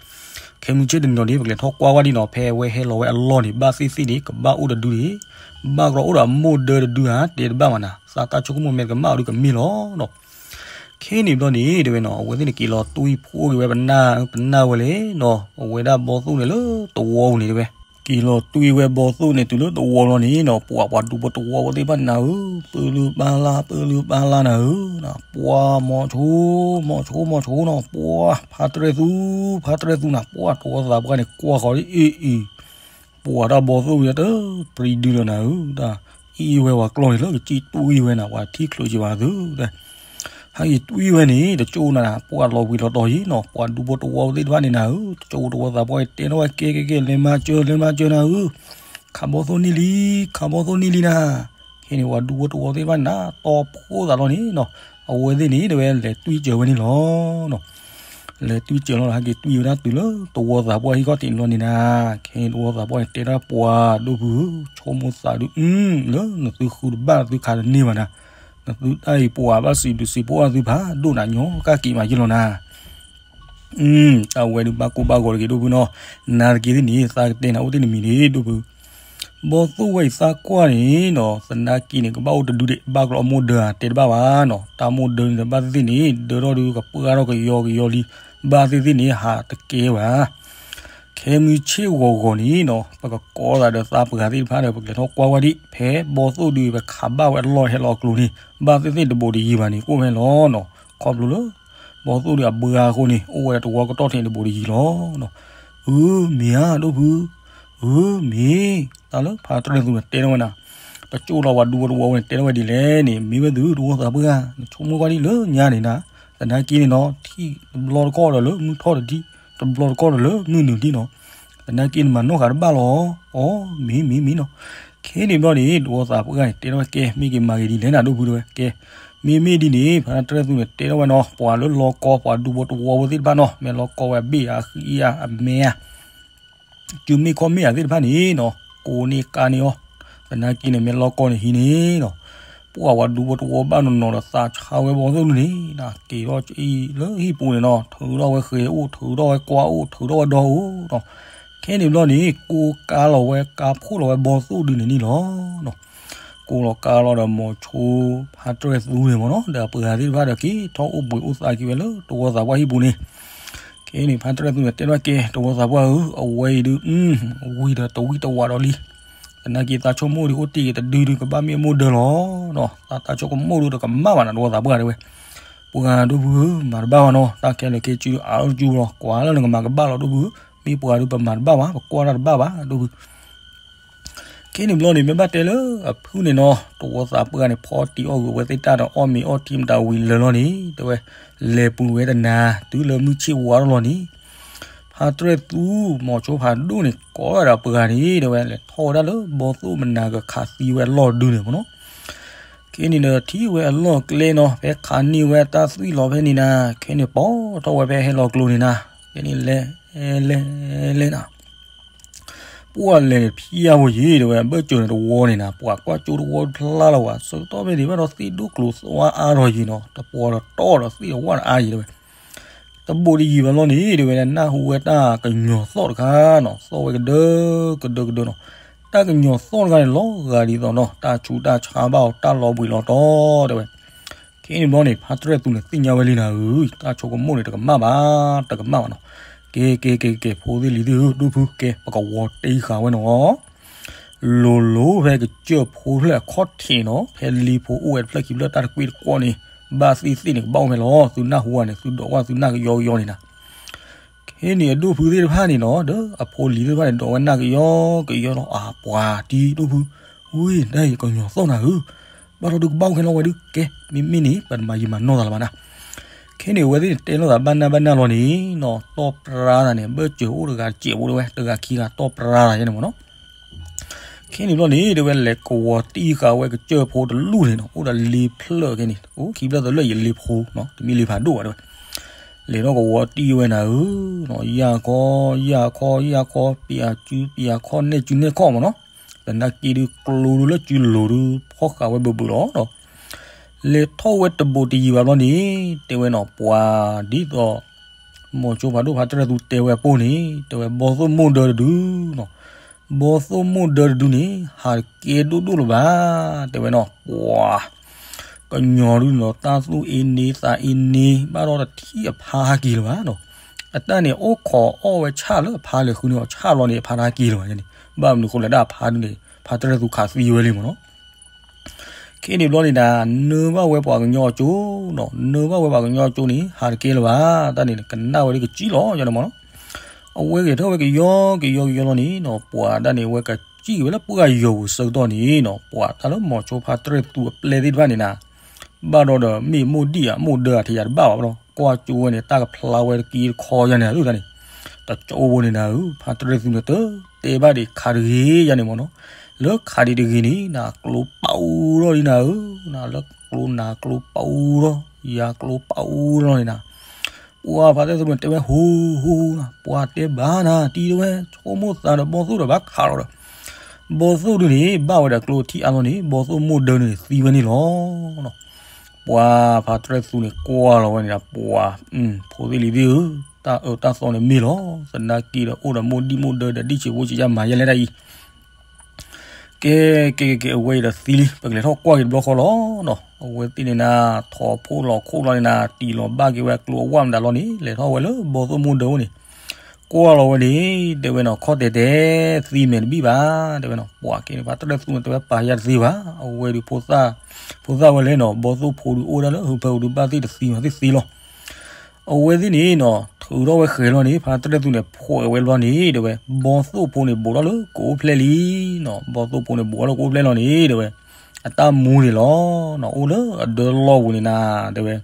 ခဲမုၢ်ဆ့ၣ်တနံၤနီၤန့ၣ် ပကလဲၤထီၣ်ကွၢ်ဝဲဒံးနီၤ ဖဲအဝဲဟဲလီၤဝဲအလီၢ်န့ၣ် ဘၣ်သ့ၣ်သ့ၣ်န့ၣ် ကဘၣ်အိၣ်တဒုန့ၣ် ဘၣ်ကရီအိၣ်ဒီးအမိၢ်ဒၢတဒုဧါ တဲတဘၣ်ဘၣ်နၤ သးတၢ်ဆိကမိၣ်မ့ၢ်တကမၣ်အီၤဒုကမ့ၢ်လီၤနီၤ ခဲန့ၣ်ဘျီန့ၣ် တဲဝဲနီၤ အဝဲသ့ၣ်န့ၣ်က့ၤလီၤတွံၢ်ဖှိၣ်က့ၤဝဲပနၢ် ပနၢ်ဝဲလဲၣ်နီၤ အဝဲဒၣ်ဘီသိၣ်န့ၣ်လၢတဝီပူၤန့ၣ်တဲဝဲ က့ၤလီၤတွံၢ်ဝဲဘီသိၣ်န့ၣ်တုၤလၢတဝီလီၤန့ၣ်နီၤ ပှၢ်ပှၤဒူဖိတဝီဖိသ့ၣ်တဖၣ်န့ၣ်နၤဧၢ ပၢလုပၢ်လါ ပၢလုပၢ်လါနၤဧၢ ပှၢ်မိၤဆိ မိၤဆိ မိၤဆိနီၤ ပှၢ်ဖါတြဲၣ်သူ ဖါတြဲၣ်သူနၤ ပှၢ်တဝီသးပှၢ်န့ၣ် ကွၢ်ဃီၤဒ်အ့ၣ်အံၤ ပှၢ်တၢ်ဘီသိၣ်ဝံၤတပြံဒုလၢၤနၤဧၢ တၢ်အံၤဝဲပှၤကျီၢ်န့ၣ်လၢကစံၣ်တွံၢ်ဝဲနၤ ပှၤထံၣ်ချုးက့ၤဘၣ်သု ဟဲက့ၤတွံၢ်ဝဲန့ၣ် တကၠိနၤ ပှၢ်လီၤဝံၤလီၤတီၤယံၤနီၤ ပှၢ်ဒူဖိတဝီဖိသ့ၣ်တဖၣ်န့ၣ်နၤဧၢ တကၠိတဝီသးပှၢ်တဲထီၣ်ဝဲကဲကဲကဲ လဲၤမၤစၢၤ လဲၤမၤစၢၤနၤဧၢ ခးဘီသိၣ်န့ၢ်လံ ခးဘီသိၣ်န့ၢ်လံနၤ ခဲန့ၣ်ပှၤဒူဖိတဝီသ့ၣ်တဖၣ်န့ၣ်နၤ တီၢ်ဖှိၣ်သးလီၤန့ၣ်နီၤ အဝဲသ့ၣ်န့ၣ် တဲဝဲလဲၤတွံၢ်စၢၤဝဲန့ၣ်လီၤ လဲၤတွံၢ်စၢၤလီၤ ဟဲက့ၤတွံၢ်ဝဲဒၣ်တုၤလၢတဝီသးပှၢ်ဟံၣ်ခီၣ်ထံးလီၤန့ၣ်နၤ ခဲန့ၣ်တဝီသးပှၢ်န့ၣ်တဲဒၣ်ပှၤဒိၣ်ဖုဧၢ ဆိကမိၣ်သးဒု လၢနသုဃုတဘၣ်နသုခးတန့ၢ်ဘၣ်နၤ နသုတၢ်အံၤပှၤဘၣ်စံးဘျုးစံးဖှိၣ်အသုဖးဒိၣ်နၤ ညီကၣ်က့ၤမးယ့ၢ်လီၤနၤ တၢ်ဝဲဒုးဘၣ်ကိၢ်ဘၣ်ဂီၤတဂ့ၤဒိၣ်ဖုနီၤ နၤတက့ၤသ့ၣ်န့ၣ် သးကတဲနၤအိၣ်တ့ၢ်နမံၤန့ၣ်ဒိၣ်ဖု ဘီသိၣ်ဝဲအံၤသးကွၢ်န့ၣ်နီၤ သနာ်က့န့ၣ် ကဘၣ်အိၣ်တဒုဒံး ဘၣ်ကရီအမိၢ်ဒၢဧါ တဲတဘၣ်ဘၣ်နီၤ တၢ်မိၢ်ဒၢန့ၣ်ဒီးဘၣ်သ့ၣ်သ့ၣ်န့ၣ် ဒၢထီၣ်ဒုးကပှၢ်ထီၣ်ကယီကယီလံ ဘၣ်သ့ၣ်သ့ၣ်န့ၣ် ဟးတကဲဘၣ် ခဲမုၢ်ဆ့ၣ်ဂီၤဂီၤန့ၣ်နီၤ ပကကိးသးဒီးသးပှၢ်သ့ၣ်တဖၣ်ဒီး ပကလဲၤထီၣ်ကွၢ်ဝဲဒံး ဖဲဘီသိၣ်ဒုးပခးဘၣ်ဝဲအလီၢ်ဟဲလီၤအကျိၤန့ၣ် ဘၣ်သ့ၣ်သ့ၣ်တဘူးတယံၤဘၣ်န့ၣ် အိၣ်ဝဲလီၤနီၤ ခီဖျိလၢ ဘီသိၣ်ဒုးအဘှါအဃိန့ၣ် အိၣ်ဝဲတဝီကတီၢ်ထဲတဘူးတယံၤလီၤနီၤ အၢ မ့ၢ်ဧါဒိၣ်ဖု အၢ မ့ၢ် တၢ်လၢဖါတြဲၣ်သူန့ၣ်တဲထီၣ်ဝဲနၤ တကၠိလီၤပှၤဒူဖိတဝီဝဲန့ၣ် တဲထီၣ်ဝဲဒ်လဲၣ်န့ၣ် မ့ၢ်ဝဲသုတဝီသးပှၢ် နဆိကမိၣ်ကွၢ်ဒ်လၢညါန့ၣ်နၤ သနာ်က့န့ၣ်နီၤ ထံၣ်တဘျီတကီၢ်ဒီးလၢမုၢ်ထီၣ်တထံၣ် တဘျီတကီၢ်ဒီးလၢမုၢ်နုာ်ထံၣ်နီၤ သနာ်က့န့ၣ်မၤနီၢ်ဃာ်တဘၣ်လီၤ အီ မ့ၢ်မ့ၢ်မ့ၢ်နီၤ ခဲန့ၣ်ဘျီန့ၣ် တဝီသးပှၢ်န့ၣ် တဲထီၣ်ဝဲကဲ မ့ၢ်က့ၤမၤဂ့ၤဒ်လဲၣ်နၤဒိၣ်ဖုတဲဝဲကဲ မ့မ့ၢ်ဒ်န့ၣ် ဖါတြဲၣ်သူန့ၣ် တဲထီၣ်ဝဲနီၤ ပှၤလၢလီၤကီပှၤဒူဖိတဝီဖိသ့ၣ်တဖၣ်နီၤ မ့ၢ်လီၤကီဝဲအဘ့ၣ်ဧါ အဃံအံၤဧါ အမဲဧါ စုမ့ၢ်ခီၣ်မ့ၢ်ဧါသ့ၣ်တဖၣ်န့ၣ်နီၤ ကိးန့ၢ်ကါန့ၢ်အီၤ သနာ်က့န့ၣ် မ့ၢ်လီၤကီန့ၣ်ဟံးန့ၣ်နီၤ ပှၢ်ပှၤဒူဖိတဝီဘၣ်နီၤနီၤဒီးသးဆါဝဲဘီသိၣ်ဒုန့ၣ် က့ၤထီၣ်အံၤလၢဟံၣ်ပူၤန့ၣ်နီၤ ထုးထီၣ်ဝဲဃဲၤအိၣ် ထုးထီၣ်ဝဲကွၢ်အိၣ် ထုးထီၣ်ဝဲဒီအိၣ်နီၤ ခဲန့ၣ်ဘျီန့ၣ် ကိးကါလီၤဝဲကါဖှိၣ်လီၤဝဲဘီသိၣ်ဒုန့ၣ်န့ၣ်လီၤ ကိးလီၤကါလီၤဒီးမိၤဆိ ဖါတြဲၣ်သူန့ၣ်မ့ၢ်နီၤ ဒီးအပှၤသ့ၣ်တဖၣ်ဒီးက့ၤထီၣ်အိၣ်ဘှံးအိၣ်သါက့ၤဝဲလၢတဝီသးပှၢ်ဟံၣ်ပူၤန့ၣ် ခဲန့ၣ် ဖါတြဲၣ်သူန့ၣ် တဲထီၣ်ကဲ တဝီသးပှၢ်ဧၢ အဝဲအံၤဒုး ဝံၤဒီးတဝံၣ်တဝးဒီးလံ သနာ်က့သးဆိကမိၣ်ဒုး အိၣ်တ့ၢ်က့ၤတဒုဒုး ကဘၣ်မ့ၢ်အမိၢ်ဒၢလီၤနီၤ သးတၢ်ဆိကမိၣ်ဒုးတကမၣ်ဘၣ်နၤ တဝီသးပှၢ်တဲဝဲ ပှၤဒိၣ်ဖုဧၢ မၤတဘၣ်ဘၣ်နီၤ တၢ်ခဲလၢာ်ခဲဆ့ဒုး အါလီၤကၠူလီၤ ကွၢ်လၢနကမၤကဘၣ်လီၤဒိၣ်ဖုဧၢ မ့ၢ်ပှၤဒုးပမၤတဘၣ်ဘၣ် ပကွၢ်တၢ်တဘၣ်ဘၣ် ဒိၣ်ဖု ခဲန့ၣ်ဘျီန့ၣ် မ့ၢ်ဘၣ်တဲလၢအဖုၣ်န့ၣ်နီၤ တဝီသးပှၢ်န့ၣ် ဖီတံၢ်အီၣ်ဂုာ်ဝဲသ့ၣ်တၢ်ဒီး အီၣ်မ့ၤအီထံမတၤဝံၤလၢာ်လီၤန့ၣ် တဲဝဲ လဲၤပူၤဝဲတနၤ တုၤလၢမုၢ်ဆ့ၣ်ဝါထီၣ်လီၤန့ၣ် ဖါတြဲၣ်သူ မိၤဆိဖးဒိၣ်န့ၣ် ကိးဒီးပှၤန့ၣ် တဲဝဲ လဲၤထီၣ်ဝဲဒၣ်လၢဘီသိၣ်မနၤကခးသံဝဲအလီၢ်ဒုန့ၣ်မ့ၢ်နီၤ ခဲန့ၣ်ဒီးထံၣ်ဝဲအလီၢ်ကျဲနီၤ ဖဲခးန့ၢ်ဝဲတၢ်သွံၣ်လီၤဖဲန့ၣ်နၤ ခဲန့ၣ်ပိာ်ထီၣ်ဝဲဖဲဟဲလီၤကျိၤန့ၣ်နၤ ခဲန့ၣ်လဲၤ လဲၤ လဲၤနၤ ပှၢ်လဲၤန့ၣ်ဖျါဝဲယံၤ တဲဝဲ ဘၢၣ်စၢၤန့ၣ်တဝီန့ၣ်နၤ ပှၤကွၢ်ကၠိတဝီဖျါလီၤဝဲ ဆၢကတီၢ်ဖဲန့ၣ် ဘၣ်ဒီးသ့ၣ်ဒိၣ်ကျိၤသွါအါထီၣ်ယံၤနီၤ တပှီၤဒီးတီၢ်ဒီးသ့ၣ်တဝီတအါယံၤ တဲဝဲ တဘိးတယံၤဘၣ်လီၤန့ၣ် တဲဝဲ နၢ်ဟူဝဲတၢ်ကညီၤသီၣ်တခါနီၤ သီၣ်ဝဲကဒၢကဒၢကဒၢနီၤ တၢ်ကညီၤသီၣ်တခါန့ၣ် လီၤဂာ်ဒ်သိးနီၤ တၢ်ဆူးတၢ်ဆါဘၣ်အီၤ တၢ်လီၤဘှံးလီၤတီၤ တဲဝဲ ခဲအံၤန့ၣ်ဘျီန့ၣ် ဖါတရဲၣ်သူန့ၣ်သ့ၣ်ညါဝဲလံနၤဧၢ တၢ်ဆိကမိၣ်န့ၣ် တကမၣ်ဘၣ် တကမၣ်ဘၣ်နီၤ ကဲ ကဲ ကဲ ကဲ ဖိသ့ၣ်လံၤသ့ၣ်ဧၢ ဒိၣ်ဖု ကဲ ပကဝီၤတ့ဃာ်ဝဲနီၤ လိၤလိၤဖဲကစၢၢ်ဖိဖျၢၣ်အခီၣ်ထံးနီၤ ဖဲလံၤဖိအိၣ်ဝဲတဖျၢၣ်ခံဖျၢၣ် တၢ်တကွ့ၢ်တကွီၢ်န့ၣ် ဘၣ်သ့ၣ်သ့ၣ်န့ၣ် ကဘၣ်အိၣ်ဖဲလီၤ သုနၢ်ဟူဧါန့ၣ် သုဒိးဝဲသုနၢ်ကယီကယီန့ၣ်နၤ ခဲန့ၣ်အဒိၣ်ဖုသ့ၣ်တဖၣ်န့ၣ်နီၤ ဒီးအဖိလံၤသ့ၣ်တဖၣ်န့ၣ် ဒိးဝဲနၢ်ကယီကယီလီၤ အပှၤတံၤဒိၣ်ဖု ဝံၤ တၢ်အံၤကညီၤသီၣ်နၤဧၢ ဘၣ်ဒီးဒုးကဘၣ်အိၣ်ဖဲလီၤဝဲဒုး ကဲ မ့မ့ၢ်န့ၣ် ပတမၤယံာ်မၤနီၢ်သးလၢၤဘၣ်နၤ ခဲန့ၣ်အဝဲသ့ၣ်န့ၣ် တဲလိာ်သးဘၣ်နၢ်ဘၣ်နၢ်လီၤန့ၣ်နီၤ တီၢ်ပြါသးန့ၣ် ဘၢၣ်စၢၤအိၣ်တဂၤတစဲးဖိတဲဝဲ တဂၤခံဂၤတီၢ်ပြါသးယဲန့ၣ်မ့ၢ်နီၤ ခဲန့ၣ်ဘျီန့ၣ် တဲဝဲလဲၤကဝီၤတံၢ်ဃာ်ဝဲကစၢၢ်ဖိတလူၢ်န့ၣ်နီၤ အိၣ်ဒီးလ့ဖျၢၣ်ခဲန့ၣ် အိၣ်ခံဖျၢၣ်သၢဖျၢၣ်ယလ့ဖိနီၤ တမ့ၢ်လ့ဖးဒိၣ်ဘၣ်တဲဝဲ လဲၤထီၣ်ကဝီၤတံၢ်ဝဲနၤဧၢနီၤ ယၢ်ခီ ယၢ်ခီ ယၢ်ခီ ပျးစု ပျးခီၣ် နဲၣ်စု နဲၣ်ခီၣ်မ့ၢ်နီၤ သနာ်က့ဒုးကျိဒုးလၢစုလိၤဒုး ဖီၣ်ဃာ်ဝဲဘၣ်ဘၣ်လီၤနီၤ လဲၤထီၣ်ဝဲတဘိးတယံၤဘၣ်ဘျီန့ၣ် တဲဝဲနီၤ ပှၤဒ်သိး မိၤဆိဖးဒိၣ်ဖါတရဲၣ်သူတဲဝဲအပိၢ်န့ၣ် တဲဝဲဘီသိၣ်မိၢ်ဒၢတဒုနီၤ ဘီသိၣ်မိၢ်ဒၢတဒုန့ၣ် ဟးတကဲဒိၣ်ဒိၣ်လၢၤဘၣ် တဲဝဲနီၤ ပှၤ ကညီၤဒုနီၤ တၢ်သူၣ်အ့န့ သးအ့န့ ဘၣ်ဒီးတထံၣ်အဖါဟးက့ၤလၢၤဘၣ်နီၤ အတၢ်န့ၣ်အိၣ်ခိးအီၣ်ဝဲဆၣ်လၢအဖါလဲၤဃုန့ၢ်အီၤဆၣ်လီၤန့ၣ် အဖါတဟးက့ၤလၢၤဘၣ်န့ၣ် ဘၣ်မနုၤဃိလဲၣ်ဒၣ်အဖါဒုန့ၣ် ဖါတရဲၣ်သူခးသံဝဲလံမ့ၢ်နီၤ ခဲန့ၣ်ဘျီန့ၣ်ဒၣ် နၢဘၣ်ဝဲပှၤကညီအကၠိနီၤ နၢဘၣ်ဝဲပှၤကညီအကၠိန့ၣ် ဟးတကဲလၢၤဘၣ် တၢ်န့ၣ် ကနၣ်ဝဲဒ်ကစံၣ်လီၤယဲန့ၣ်မ့ၢ်နီၤ အဝဲဂဲၤထီၣ်ဝဲကယီကယီကယီလီၤန့ၣ်နီၤ ပှၤတၢ်န့ၣ် အဝဲကစံၣ်က့ၤဝဲလၢပှၢ်ယီၤပူၤဆၢကတီၢ်န့ၣ်နီၤ ပှၤတၢ်လၢမိၤဆိဖါတရဲၣ်သူအပျဲၢ်သ့ၣ်တဖၣ်န့ၣ်နၤ ဘၣ်ဒီးဒီးမ့ၢ်မိၢ်ဒံၣ်ဧါ မိၢ်ဒၢဧါ ထံၣ်ယၤတဘၣ်ဘၣ်ဘၣ်ဒီး ကွၢ်ကၠိဝဲန့ၣ် တၢ်ကဖျါဝဲတက့တခီယဲန့ၣ် အုၣ်တၢ်န့ၣ် တကၠိဖိန့ၣ်နၤဧၢ ဖါတရဲၣ်သူန့ၣ် တတဲဘၣ်ဒံးခးတဂ့ၤယဲန့ၣ်မ့ၢ်နီၤ လၢခးဒံးတဂ့ၤန့ၣ် နကျိပာ်အူထီၣ်ဒ်နၤဧၢ နလၢကျိနၤကျိပာ်အူထီၣ် ယၤကျိပာ်အူထီၣ်န့ၣ်နၤ ပှၤဖါတရဲၣ်သူန့ၣ် တဲဝဲဟူဟူနၤ ပှၤတဲဘၣ်နၤ တံၤတဲဝဲ ဆိကမိၣ်သးဒီးဘီသိၣ်ဒီးဘၣ်ခးလီၤဒီး ဘီသိၣ်ဒုန့ၣ် ဘၣ်ဝဲဒီးကျိထံအါလီၤန့ၣ် ဘီသိၣ်မိၢ်ဒၢန့ၣ်သံဝဲန့ၣ်လီၤ ပှၤဖါတရဲၣ်သူန့ၣ် ကွၢ်လီၤဝဲန့ၣ်ဒီး ပှၤ ဖိသ့ၣ်လံၤသ့ၣ်ဧၢ, တၢ်အၢတၢ်သီန့ၣ်မ့ၢ်လီၤ. သနာ်က့ဒီး အိၣ်ဒီးမိၢ်ဒံၣ်မိၢ်ဒၢဒီး ဒ်ဆံးဖိဆံးယါမၤယဲလဲၣ်ဒၣ်အံၤ, ကဲ ကဲ ကဲ ကဲ အဝဲအံၤဒီးသံလံ, ပကလဲၤထီၣ်ကွၢ်က့ၤတဘျီဃီလီၤနီၤ. အဝဲသ့ၣ်န့ၣ်နၤ ထိးဖှိၣ်လီၤခိၣ်လီၤန့ၣ်နၤ တံၢ်လီၤဘၣ်က့ၤဝဲအကျိအဝၣ်မတၤလီၤန့ၣ် လဲၤထီၣ်ဝဲလၢဘီသိၣ်မိၢ်ဒၢအိၣ်န့ၣ် ကွၢ်လီၤဝဲန့ၣ် တဲဝဲနီၤ ခီၣ်တဲာ်တဲာ် သံမဲာ်တဘံၣ်ဘၣ် တဲဝဲနီၤ. ပှၤကဲန့ၣ် ဖါတရဲၣ်သူန့ၣ် တဲဝဲပာ်ယၤတသ့ဘၣ်. အဝဲဒုး ဖိသၣ်ဝဲလဲၣ်နီၤ ဘီသိၣ်ဖိဒုးအိၣ်ဒၣ်လၢဟၢဖၢပူၤဒုး ဘၣ်သ့ၣ်တသံမးသ့ၣ်သ့လီၤ. အဝဲသ့ၣ်န့ၣ်နီၤ ထုးထီၣ်ဝဲဃဲၤလီၤန့ၣ် ဖါတရဲၣ်သူန့ၣ် ဖှိးဝဲဘျီန့ၣ် တဲဝဲ ဘီသိၣ်ဖိန့ၣ် ဘူးထီၣ်လၢကအိၣ်ဖျဲၣ်လံနီၤ. ဘီသိၣ်ဖိန့ၣ် ဘူးထီၣ်လၢကအိၣ်ဖျဲၣ်လီၤန့ၣ် တဲဝဲ အတၢ်မူန့ၣ်လီၤနီၤ အိၣ်လၢအဒၢလီၢ်ပူၤန့ၣ်နၤ တဲဝဲ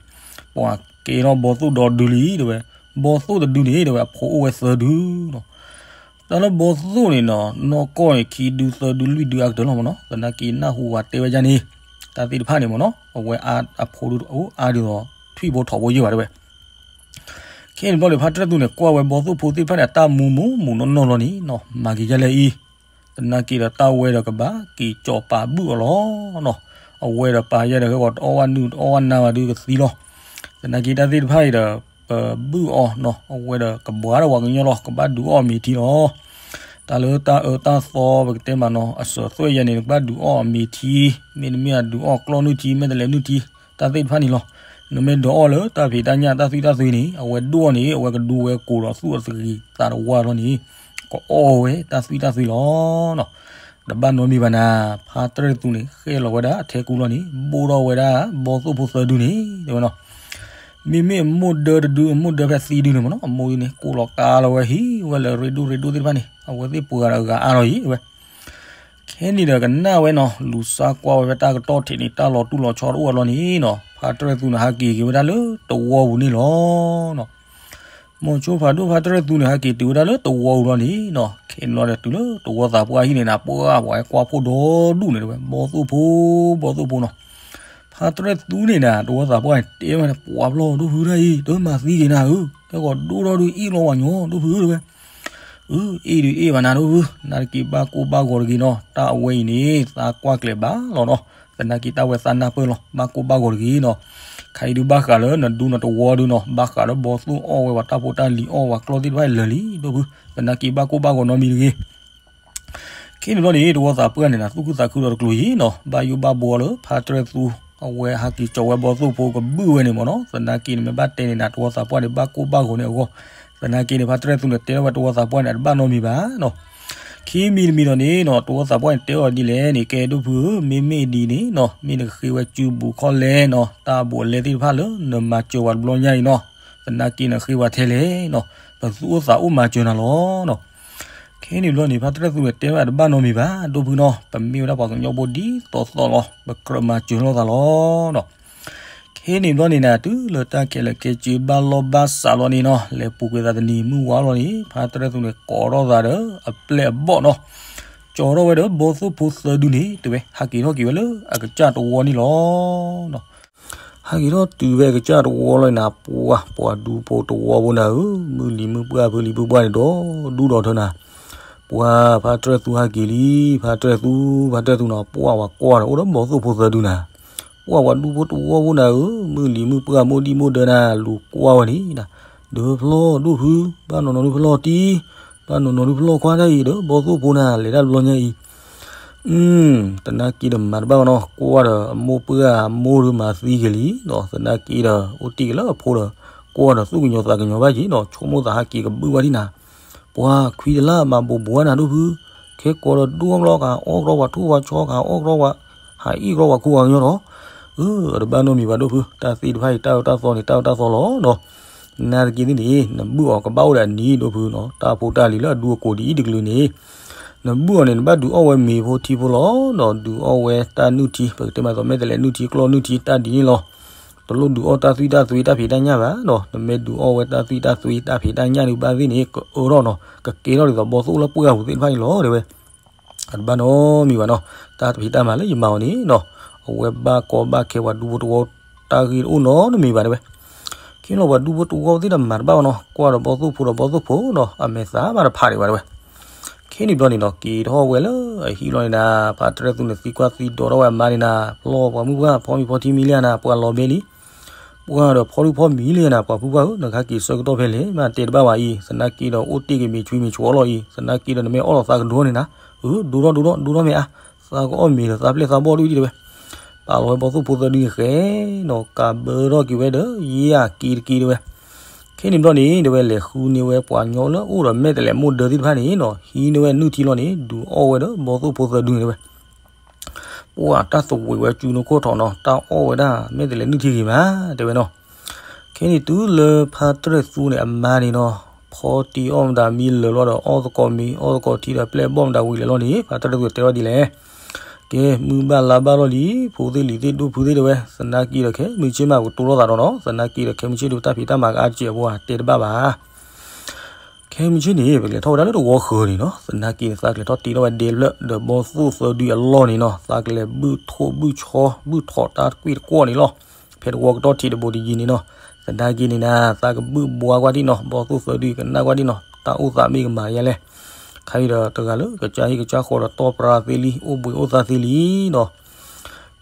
ပှၤကဲထီၣ်ဘီသိၣ်ဒီဒုလံ တဲဝဲ ဘီသိၣ်တဒုန့ၣ် တဲဝဲ အဖိအိၣ်ဝဲသၢဒုနီၤ. တၢ်လၢဘီသိၣ်န့ၣ်နီၤ နီၢ်ကီၢ်န့ၣ် ခံဒုသၢဒုလွံၢ်ဒုအါကတၢၢ်လီၤမ့ၢ်နီၤ. သနာ်က့နၢ်ဟူဝဲတဲဝဲဒ်န့ၣ် တၢ်သ့ၣ်တဖၣ်န့ၣ်မ့ၢ်နီၤ အဝဲအဖိဒုအိၣ်အါဒုးဒီး ထွံၣ်ဖိထိးဖိယုၢ်ဘၣ်တဲဝဲ ခဲန့ၣ်ဘျီန့ၣ် ဖါတရဲၣ်သူန့ၣ် ကွၢ်ဝဲဘီသိၣ်ဖိသ့ၣ်တဖၣ်န့ၣ် အတၢ်မူမူမူနီၢ်နီၢ်လီၤန့ၣ်နီၤ မၤက့ၤယဲလဲၣ်အံၤ သနာ်က့ဒီးတၢ်ဝဲဒီးကဘၣ်က့ၤကၠီၤပာ်ဘုၣ်အီၤလီၤနီၤ. အဝဲဒီးပာ်ယဲဒီး ဟဲဂီၤတအီၣ်ဝဲနုာ်တအီၣ်ဝဲနၤဘၣ်ဒုးကသံလီၤ. သနာ်က့တၢ်သ့ၣ်တဖၣ်အံၤဒီး ပဘုၣ်အီၤနီၤ အဝဲဒီးကဘှါထီၣ်ပှၤကညီလီၤ ကဘၣ်ဒုးအီၣ်အမံၤထံလီၤ. တၢ်လၢတၢ်အၢတၢ်သီပကတဲမးနီၤ အစၢၤသွဲၣ်ယဲန့ၣ် နကဘၣ်ဒုးအီၣ်အမံၤထံ မ့တမ့ၢ်အဒုးအီၣ်ကျီၢ်နုၢ်ထံ မ့ၢ်တလဲၤနုၢ်ထံ တၢ်သ့ၣ်တဖၣ်န့ၣ်လီၤ. နမ့ၢ်ဒုးအီၣ်လၢတၢ်ဖံးတၢ်ညၣ်တၢ်သွံၣ်တၢ်သွံၣ်န့ၣ် အဝဲဒိၣ်န့ၣ် အဝဲကဒူဝဲကိးဒီးသူၣ်အသဂံၤသးတဝါလီၤန့ၣ် ကအီၣ်ဝဲတၢ်သွံၣ်တၢ်သွံၣ်လီၤနီၤ. တဘၣ်နီတမံၤဘၣ်နၤ ဖါတရဲၣ်သူန့ၣ် ဃဲၣ်လီၤဝဲဒၣ်အထဲကူလီၤန့ၣ် ဘိၣ်ထီၣ်ဝဲဒၣ်ဘီသိၣ်ဖိသၢဒုန့ၣ် တဲဝဲနီၤ. မ့မ့ၢ်အမိၢ်ဒၢတဒု အမိၢ်ဒၢဖဲသံဒုန့ၣ်မ့ၢ်နီၤ အမိၢ်ဒုန့ၣ် ကိးလီၤကါလီၤဝဲဟံၣ်ဝဲလၢရ့ဒိၣ်ရ့ဒိၣ်သ့ၣ်တဖၣ်န့ၣ် အဝဲသ့ၣ်ပှၤဒီးအဂၤအါလီၤယံၤဝဲ ခဲန့ၣ်ဒီးကနၣ်ဝဲနီၤ လူၤစါကွၢ်ဝဲဖဲတၢ်ကတီၢ်ထံးန့ၣ် တၢ်လီၤတူၢ်လီၤဆီတအိၣ်အလီၢ်န့ၣ်နီၤ ဖါတရဲၣ်သူန့ၣ် ဟးက့ၤက့ၤဝဲဒၣ်လၢတဝီပူၤန့ၣ်လီၤနီၤ. မိၤဆိဖးဒိၣ်ဖါတရဲၣ်သူန့ၣ် ဟးက့ၤတုၤဝဲဒၣ်လၢတဝီပူၤလီၤန့ၣ်နီၤ ခဲန့ၣ်လီၤဒီးတုၤလၢတဝီသးပှၢ်ဟံၣ်န့ၣ်နၤ ပှၢ်ပှၤဟဲကွၢ်ဖှိၣ်ဒီဒူၣ်န့ၣ်တဲဝဲ ဘီသိၣ်ဖိ ဘီသိၣ်ဖိနီၤ. ဖါတရဲၣ်သူန့ၣ်နၤ တဝီသးပှၢ်န့ၣ် တဲဝဲန့ၣ် ပှၤဖျီၣ်ဒိၣ်ဖုတၢ်အံၤ တမၤသံက့ၤနၤဧၢ ဟဲဂီၤဒိၣ်ထီၣ်ဒုးအ့ၣ်လီၤဝဲညီဒိၣ်ဖုဧၢတဲဝဲ အ့ၣ်ဒုးအ့ၣ်ဘၣ်နၤဒိၣ်ဖု, သနာ်က့ဘၣ်ကိၢ်ဘၣ်ဂီၤတဂ့ၤနီၤ, တၢ်အဝဲအံၤန့ၣ် သးကွၢ်ကျဲၤဘၣ်လီၤနီၤ, သနာ်က့တၢ်ဝဲသးနၢ်ပၢၢ်လီၤ, ဘၣ်ကိၢ်ဘၣ်ဂီၤတဂ့ၤနီၤ, ခါအံၤဒုးဘၣ်ဃးလၢနဒူနတဝီဒုနီၤ, ဘၣ်ဃးလၢဘီသိၣ်အီၣ်ဝဲပှၤတၢ်ဖိတၢ်လံၤအီၣ်ဝဲကျီၢ်သ့ၣ်တဖၣ်လၢာ်လံ ဒိၣ်ဖု, သနာ်က့ဘၣ်ကိၢ်ဘၣ်ဂီၤနီတမံၤတဂ့ၤ ခဲန့ၣ်ဘျီန့ၣ် တဝီသးပှၢ်န့ၣ် သူၣ်ခုသးခုဒီးတကျိၤအံၤနီၤ, ဘၣ်ယိၣ်ဘၣ်ဘှီလၢ ဖါတြဲၣ်သူ အဝဲဟးက့ၤကၠီၤဝဲဘီသိၣ်ဖိကဘုၣ်ဝဲန့ၣ်မ့ၢ်နီၤ, သနာ်က့န့ၣ် မ့ၢ်ဘၣ်တဲန့ၣ်နၤ တဝီသးပှၢ်န့ၣ် ဘၣ်ကိၢ်ဘၣ်ဂီၤန့ၣ်အဂီၢ်, သနာ်က့န့ၣ် ဖါတြဲၣ်သူန့ၣ် တဲထီၣ်ဝဲတဝီသးပှၢ်န့ၣ် အတဘၣ်နီတမံၤဘၣ်နီၤ, ခံမံၤတမံၤဒီးန့ၣ်နီၤ တဝီသးပှၢ်န့ၣ် တဲအီၤဒ်လဲၣ်န့ၣ် ကဲဒိၣ်ဖုဧၢ, မ့မ့ၢ်ဒ်န့ၣ်နီၤ မ့ၢ်နကဃ့ဝဲစုပူၤခီၣ်လဲနီၤ, တၢ်အဘူးအလဲသ့ၣ်တဖၣ်လၢနမၤစၢၤဝဲတဘျီညါအံၤနီၤ, သနာ်က့နဃ့ဝဲထဲလဲၣ်နီၤ, ပသူၣ်အိၣ်သးအိၣ်မၤစၢၤနၤလီၤနီၤ ခဲန့ၣ်ဘျီန့ၣ် ဖါတြဲၣ်သူန့ၣ် တဲဝဲအတဘၣ်နီတမံၤဘၣ် ဒိၣ်ဖုနီၤ, ပမ့ၢ်ဝဲဒၣ်ပှၤကညီဖိဒ်သိးသိးလီၤ, ပကြၢးမၤစၢၤလိာ်သးလီၤနီၤ. ခဲန့ၣ်ဘျီန့ၣ်နၤ တုၤလၢတၢ်ခဲလၢာ်ခဲဆ့ဘၣ်လီၢ်ဘၣ်စးလီၤန့ၣ်နီၤ, လဲၤပူၤကွံာ်သးတနံၤ မုၢ်ဝါလီၤန့ၣ် ဖါတြဲၣ်သူန့ၣ် ကိးထီၣ်သးဒီးအပျဲၢ်အဘီၣ်နီၤ, ကၠီၤထီၣ်ဝဲဒီးဘီသိၣ်ဖိသၢဒုန့ၣ် တဲဝဲ ဟးက့ၤထီၣ်က့ၤဝဲလၢအကစၢ်တဝီန့ၣ်လီၤ. ဟးက့ၤထီၣ်တုၤဝဲအကစၢ်တဝီလီၤနၤ, ပှၤ ပှၤဒူဖိတဝီဖိနၤဧၢ, မုၢ်လံၤမုၢ်ပှၢ်ဖုလံၤဖုပှၢ်န့ၣ် ဒီဒူၣ်ဒီထၢနၤ, ပှၤ ဖါတြဲၣ်သူဟးက့ၤလံ, ဖါတြဲၣ်သူ ဖါတြဲၣ်သူနီၤ, ပှၤ ပှၤကွၢ်ဒီး အိၣ်ဒီးဘီသိၣ်ဖိသၢဒုနၤ, ပှၤ ပှၤဒူဖိတဝီဖိနၤဧၢ, မုၢ်လံၤမုၢ်ပှၢ်မိၢ်ဒံၣ်မိၢ်ဒၢနၤ, လူၤကွၢ်ဝဲန့ၣ်နၤ, ဒီးဖျီၣ်ဒိၣ်ဖု, ဘၣ်နီၢ်နီၢ်ဒုဖျီၣ်တံၢ်, ဘၣ်နီၢ်နီၢ်ဒုဖျီၣ်ခွါတၢ်အံၤဒီး ဘီသိၣ်ဖိနၤ လဲၤတၢ်တဘျီညါအံၤ သနာ်က့ဒီးမၤတဘၣ်ဘၣ်နီၤ, ကွၢ်ဒီးအမိၢ်ပှၢ်အမိၢ်ဒီးမၤသံက့ၤလံနီၤ, သနာ်က့ဒီးအိၣ်တ့ၢ်က့ၤလၢအဖိဒီး ကွၢ်ဒီးသူၣ်ကညီၤသးကညီၤဘၣ်က့ၤနီၤ, ဆိကမိၣ်သးဟးက့ၤကဘုၣ်ဘၣ်ဒံးနၤ, ပှၤခွံတလၢ်မၤဘိးဘိးနၤဒိၣ်ဖု, ခဲကိးဒီးဒိၣ်အီၣ်ဘျီကဟးအီၣ်ကြီပှၤထိၣ်ပှၤဆီ ကဟးအီၣ်ကြီပှၤ ဟးအီၣ်ကြီပှၤခိၣ်ပှၤကညီဒီး, အၢ အတဘၣ်နီတမံၤဘၣ်ဒိၣ်ဖု, တၢ်သ့ၣ်တဖၣ်အံၤ တၢ်အၢတၢ်သီန့ၣ် တၢ်အၢတၢ်သီလီၤနီၤ, နာ်သက့သ့ၣ်န့ၣ် နဘုၣ်အီၤကဘၣ်အိၣ်ဒီးအနံၤဒိၣ်ဖုနီၤ, တၢ်ဖိတၢ်လံၤလၢအဒူအကိးဒ်အံၤတကလုာ်န့ၣ် နဘုၣ်အီၤန့ၣ် နဘၣ်ဒုးအီၣ်ဝဲမ့ၤဖိထံဖိလီၤ, ဒီးဒုးအီၣ်ဝဲတၢ်နုၢ်ထံ, ပကတဲမးသိးမဲာ်တဲးလဲးနုၢ်ထံ ကျီၢ်နုၢ်ထံ တၢ်ဒ်န့ၣ်လီၤ. တလိၣ်ဒုးအီၣ်တၢ်သွံၣ်တၢ်သွ့တၢ်ဖံးတၢ်ညၣ်ဘၣ်နီၤ, နမ့ၢ်ဒုးအီၣ်ဝဲတၢ်သွံၣ်တၢ်သွ့တၢ်ဖံးတၢ်ညၣ်ဒုးဘၣ်သ့ၣ်န့ၣ် ကအၢထီၣ်နီၤ, ကကဲထီၣ်ဒ်သိးဘီသိၣ်လၢပှၢ်ပူၤသ့ၣ်တဖၣ်အံၤလီၤ တဲဝဲ အတဘၣ်နီတမံၤဘၣ်နီၤ, တၢ်ဖံးတၢ်မၤလၢယမၤအီၤန့ၣ်နီၤ, အဝဲဘၣ်ကီဘၣ်ခဲပှၤဒူဖိတဝီ တၢ်ဂ့ၢ်တအိၣ်နီတမံၤဘၣ်တဲဝဲ. ခဲလီၤပှၤဒူဖိတဝီသ့ၣ်ဒီးမၤတဘၣ်ဘၣ်နီၤ, ကွၢ်ဒီးဘီသိၣ်ဖိဒီးဘီသိၣ်ဖိနီၤ, အမဲာ်သးဘၣ်တဖးဒံးဘၣ်တဲဝဲ. ခဲန့ၣ်ဘျီန့ၣ်နီၤ က့ၤထီၣ်ဝဲလၢအဟံၣ်လီၤန့ၣ်နၤ, ဖါတြဲၢ်သူန့ၣ် သံကွၢ်သံဒိးထီၣ်ဝဲအမါန့ၣ်နၤ, ဖျီၣ်ပှၤမုၢ်ပှၢ် ဖီမ့ၤဖီထံမံၤလံဧါနၤ, ပှၤလီၤဘဲလံ ပှၤဒီးဖီဒုဖီမံၤလံနၤ, ပှၤဖုပှၢ်ဧၢ, နကဟဲက့ၤဆၢကတီၢ်ဖဲလဲၣ်, မ့ၢ်တဲတဘၣ်ဝဲအံၤ, သနာ်က့ဒီးအိၣ်တ့ၢ်က့ၤမ့ၤဆွံမ့ၤဆွီလီၤအံၤ, သနာ်က့ဒီးနမ့ၢ်အီၣ်လီၤသးကဒိန့ၣ်နၤ, အၢ ဒိထီၣ်ဒိထီၣ် ဒိထီၣ်မ့ၢ်အါ, သးကအီၣ်မ့ၤဒီးသးပျဲၢ်သးဘီၣ်ဒ်အံၤတဲဝဲ. ပာ်လီၤဝဲဘီသိၣ်ဖိသၢဒုန့ၣ်ဃဲနီၤ, ကးဘၢထီၣ်က့ၤဝဲဒီး ယ့ၢ်အက့ၤတက့ၤတဲဝဲ. ခဲန့ၣ်ဘျီန့ၣ် တဲဝဲ လဲၤဃုန့ၢ်ဝဲပှၤကညီလၢအိၣ်ဒီးမဲာ်တဲးလဲးမိၢ်ဒၢသ့ၣ်တဖၣ်န့ၣ်နီၤ, ဟံးန့ၢ်ဝဲနုၢ်ထံလီၤန့ၣ် ဒုးအီၣ်ဝဲဒီးဘီသိၣ်ဖိသၢဒုန့ၣ်တဲဝဲ. ပှၤတၢ်သဝံးဝဲစုနခိၣ်ထီၣ်နီၤ, တၢ်အီၣ်ဝဲဒၣ်မဲာ်တဲးလဲးနုၢ်ထံဂ့ၤမး တဲဝဲနီၤ. ခဲန့ၣ်တုၤလၢဖါတြဲၢ်သူန့ၣ် အမါန့ၣ်နီၤ, ဖီတံၢ်အီၣ်မတၤမံလၢာ်လီၤဒီး အီၣ်သကိးမ့ၤ အီၣ်သကိးထံဒီး ပျဲၢ်ဘီၣ်မတၤဝံၤလၢာ်လီၤန့ၣ် ဖါတြဲၢ်သူတဲထီၣ်ဒ်လဲၣ်, ကဲ မုၢ်ဘၣ်လါဘၣ်လီၤလံ, ဖိသ့ၣ်လံၤသ့ၣ်ဒိၣ်ဖုသ့ၣ်တဲဝဲ, သနာ်က့ဒီးခဲမုၢ်ဆ့ၣ်မး ပကတိၤလိာ်သးဒီးနီၤ, သနာ်က့ဒီးခဲမုၢ်ဆ့ၣ်ဒုးတၢ်ဖံးတၢ်မၤကအါတက့ၢ်အပူၤ တဲတဘၣ်ဘၣ်. ခဲမုၢ်ဆ့ၣ်န့ၣ် ပကလဲၤထီၣ်ဝဲဒၣ်လၢတဝီဃၢၤန့ၣ်နီၤ, သနာ်က့န့ၣ် သးကလဲၤထီၣ်တ့ထီၣ်ဝဲဒဲဖျၢၣ်ဒီးဘီသိၣ်သၢဒုအလီၢ်န့ၣ်နီၤ, သးကလဲၤဘုၣ်ထိၣ်ဘုၣ်ဆီ ဘုၣ်ထီၣ်တၢ်ကွံာ်တကွီၢ်န့ၣ်လီၤ. ဖဲတဝီကတီၢ်ထံးတဘိးတယံၤန့ၣ်နီၤ, သနာ်က့န့ၣ်နၤ သးကဘုၣ်ဘှါကွၢ်ဒံးနီၤ, ဘီသိၣ်သၢဒုကနၣ်ကွၢ်ဒံးနီၤ, တၢ်အိၣ်သးမ့ၢ်ကမၤယါလဲၣ်. ခဲအံၤဒီးတဂၤလၢကစၢ်ဟံၣ်ကစၢ်ဃီဒီးတီၢ်ပြၢသ့လံ, အိၣ်ဘှံးအိၣ်သါသ့လံနီၤ.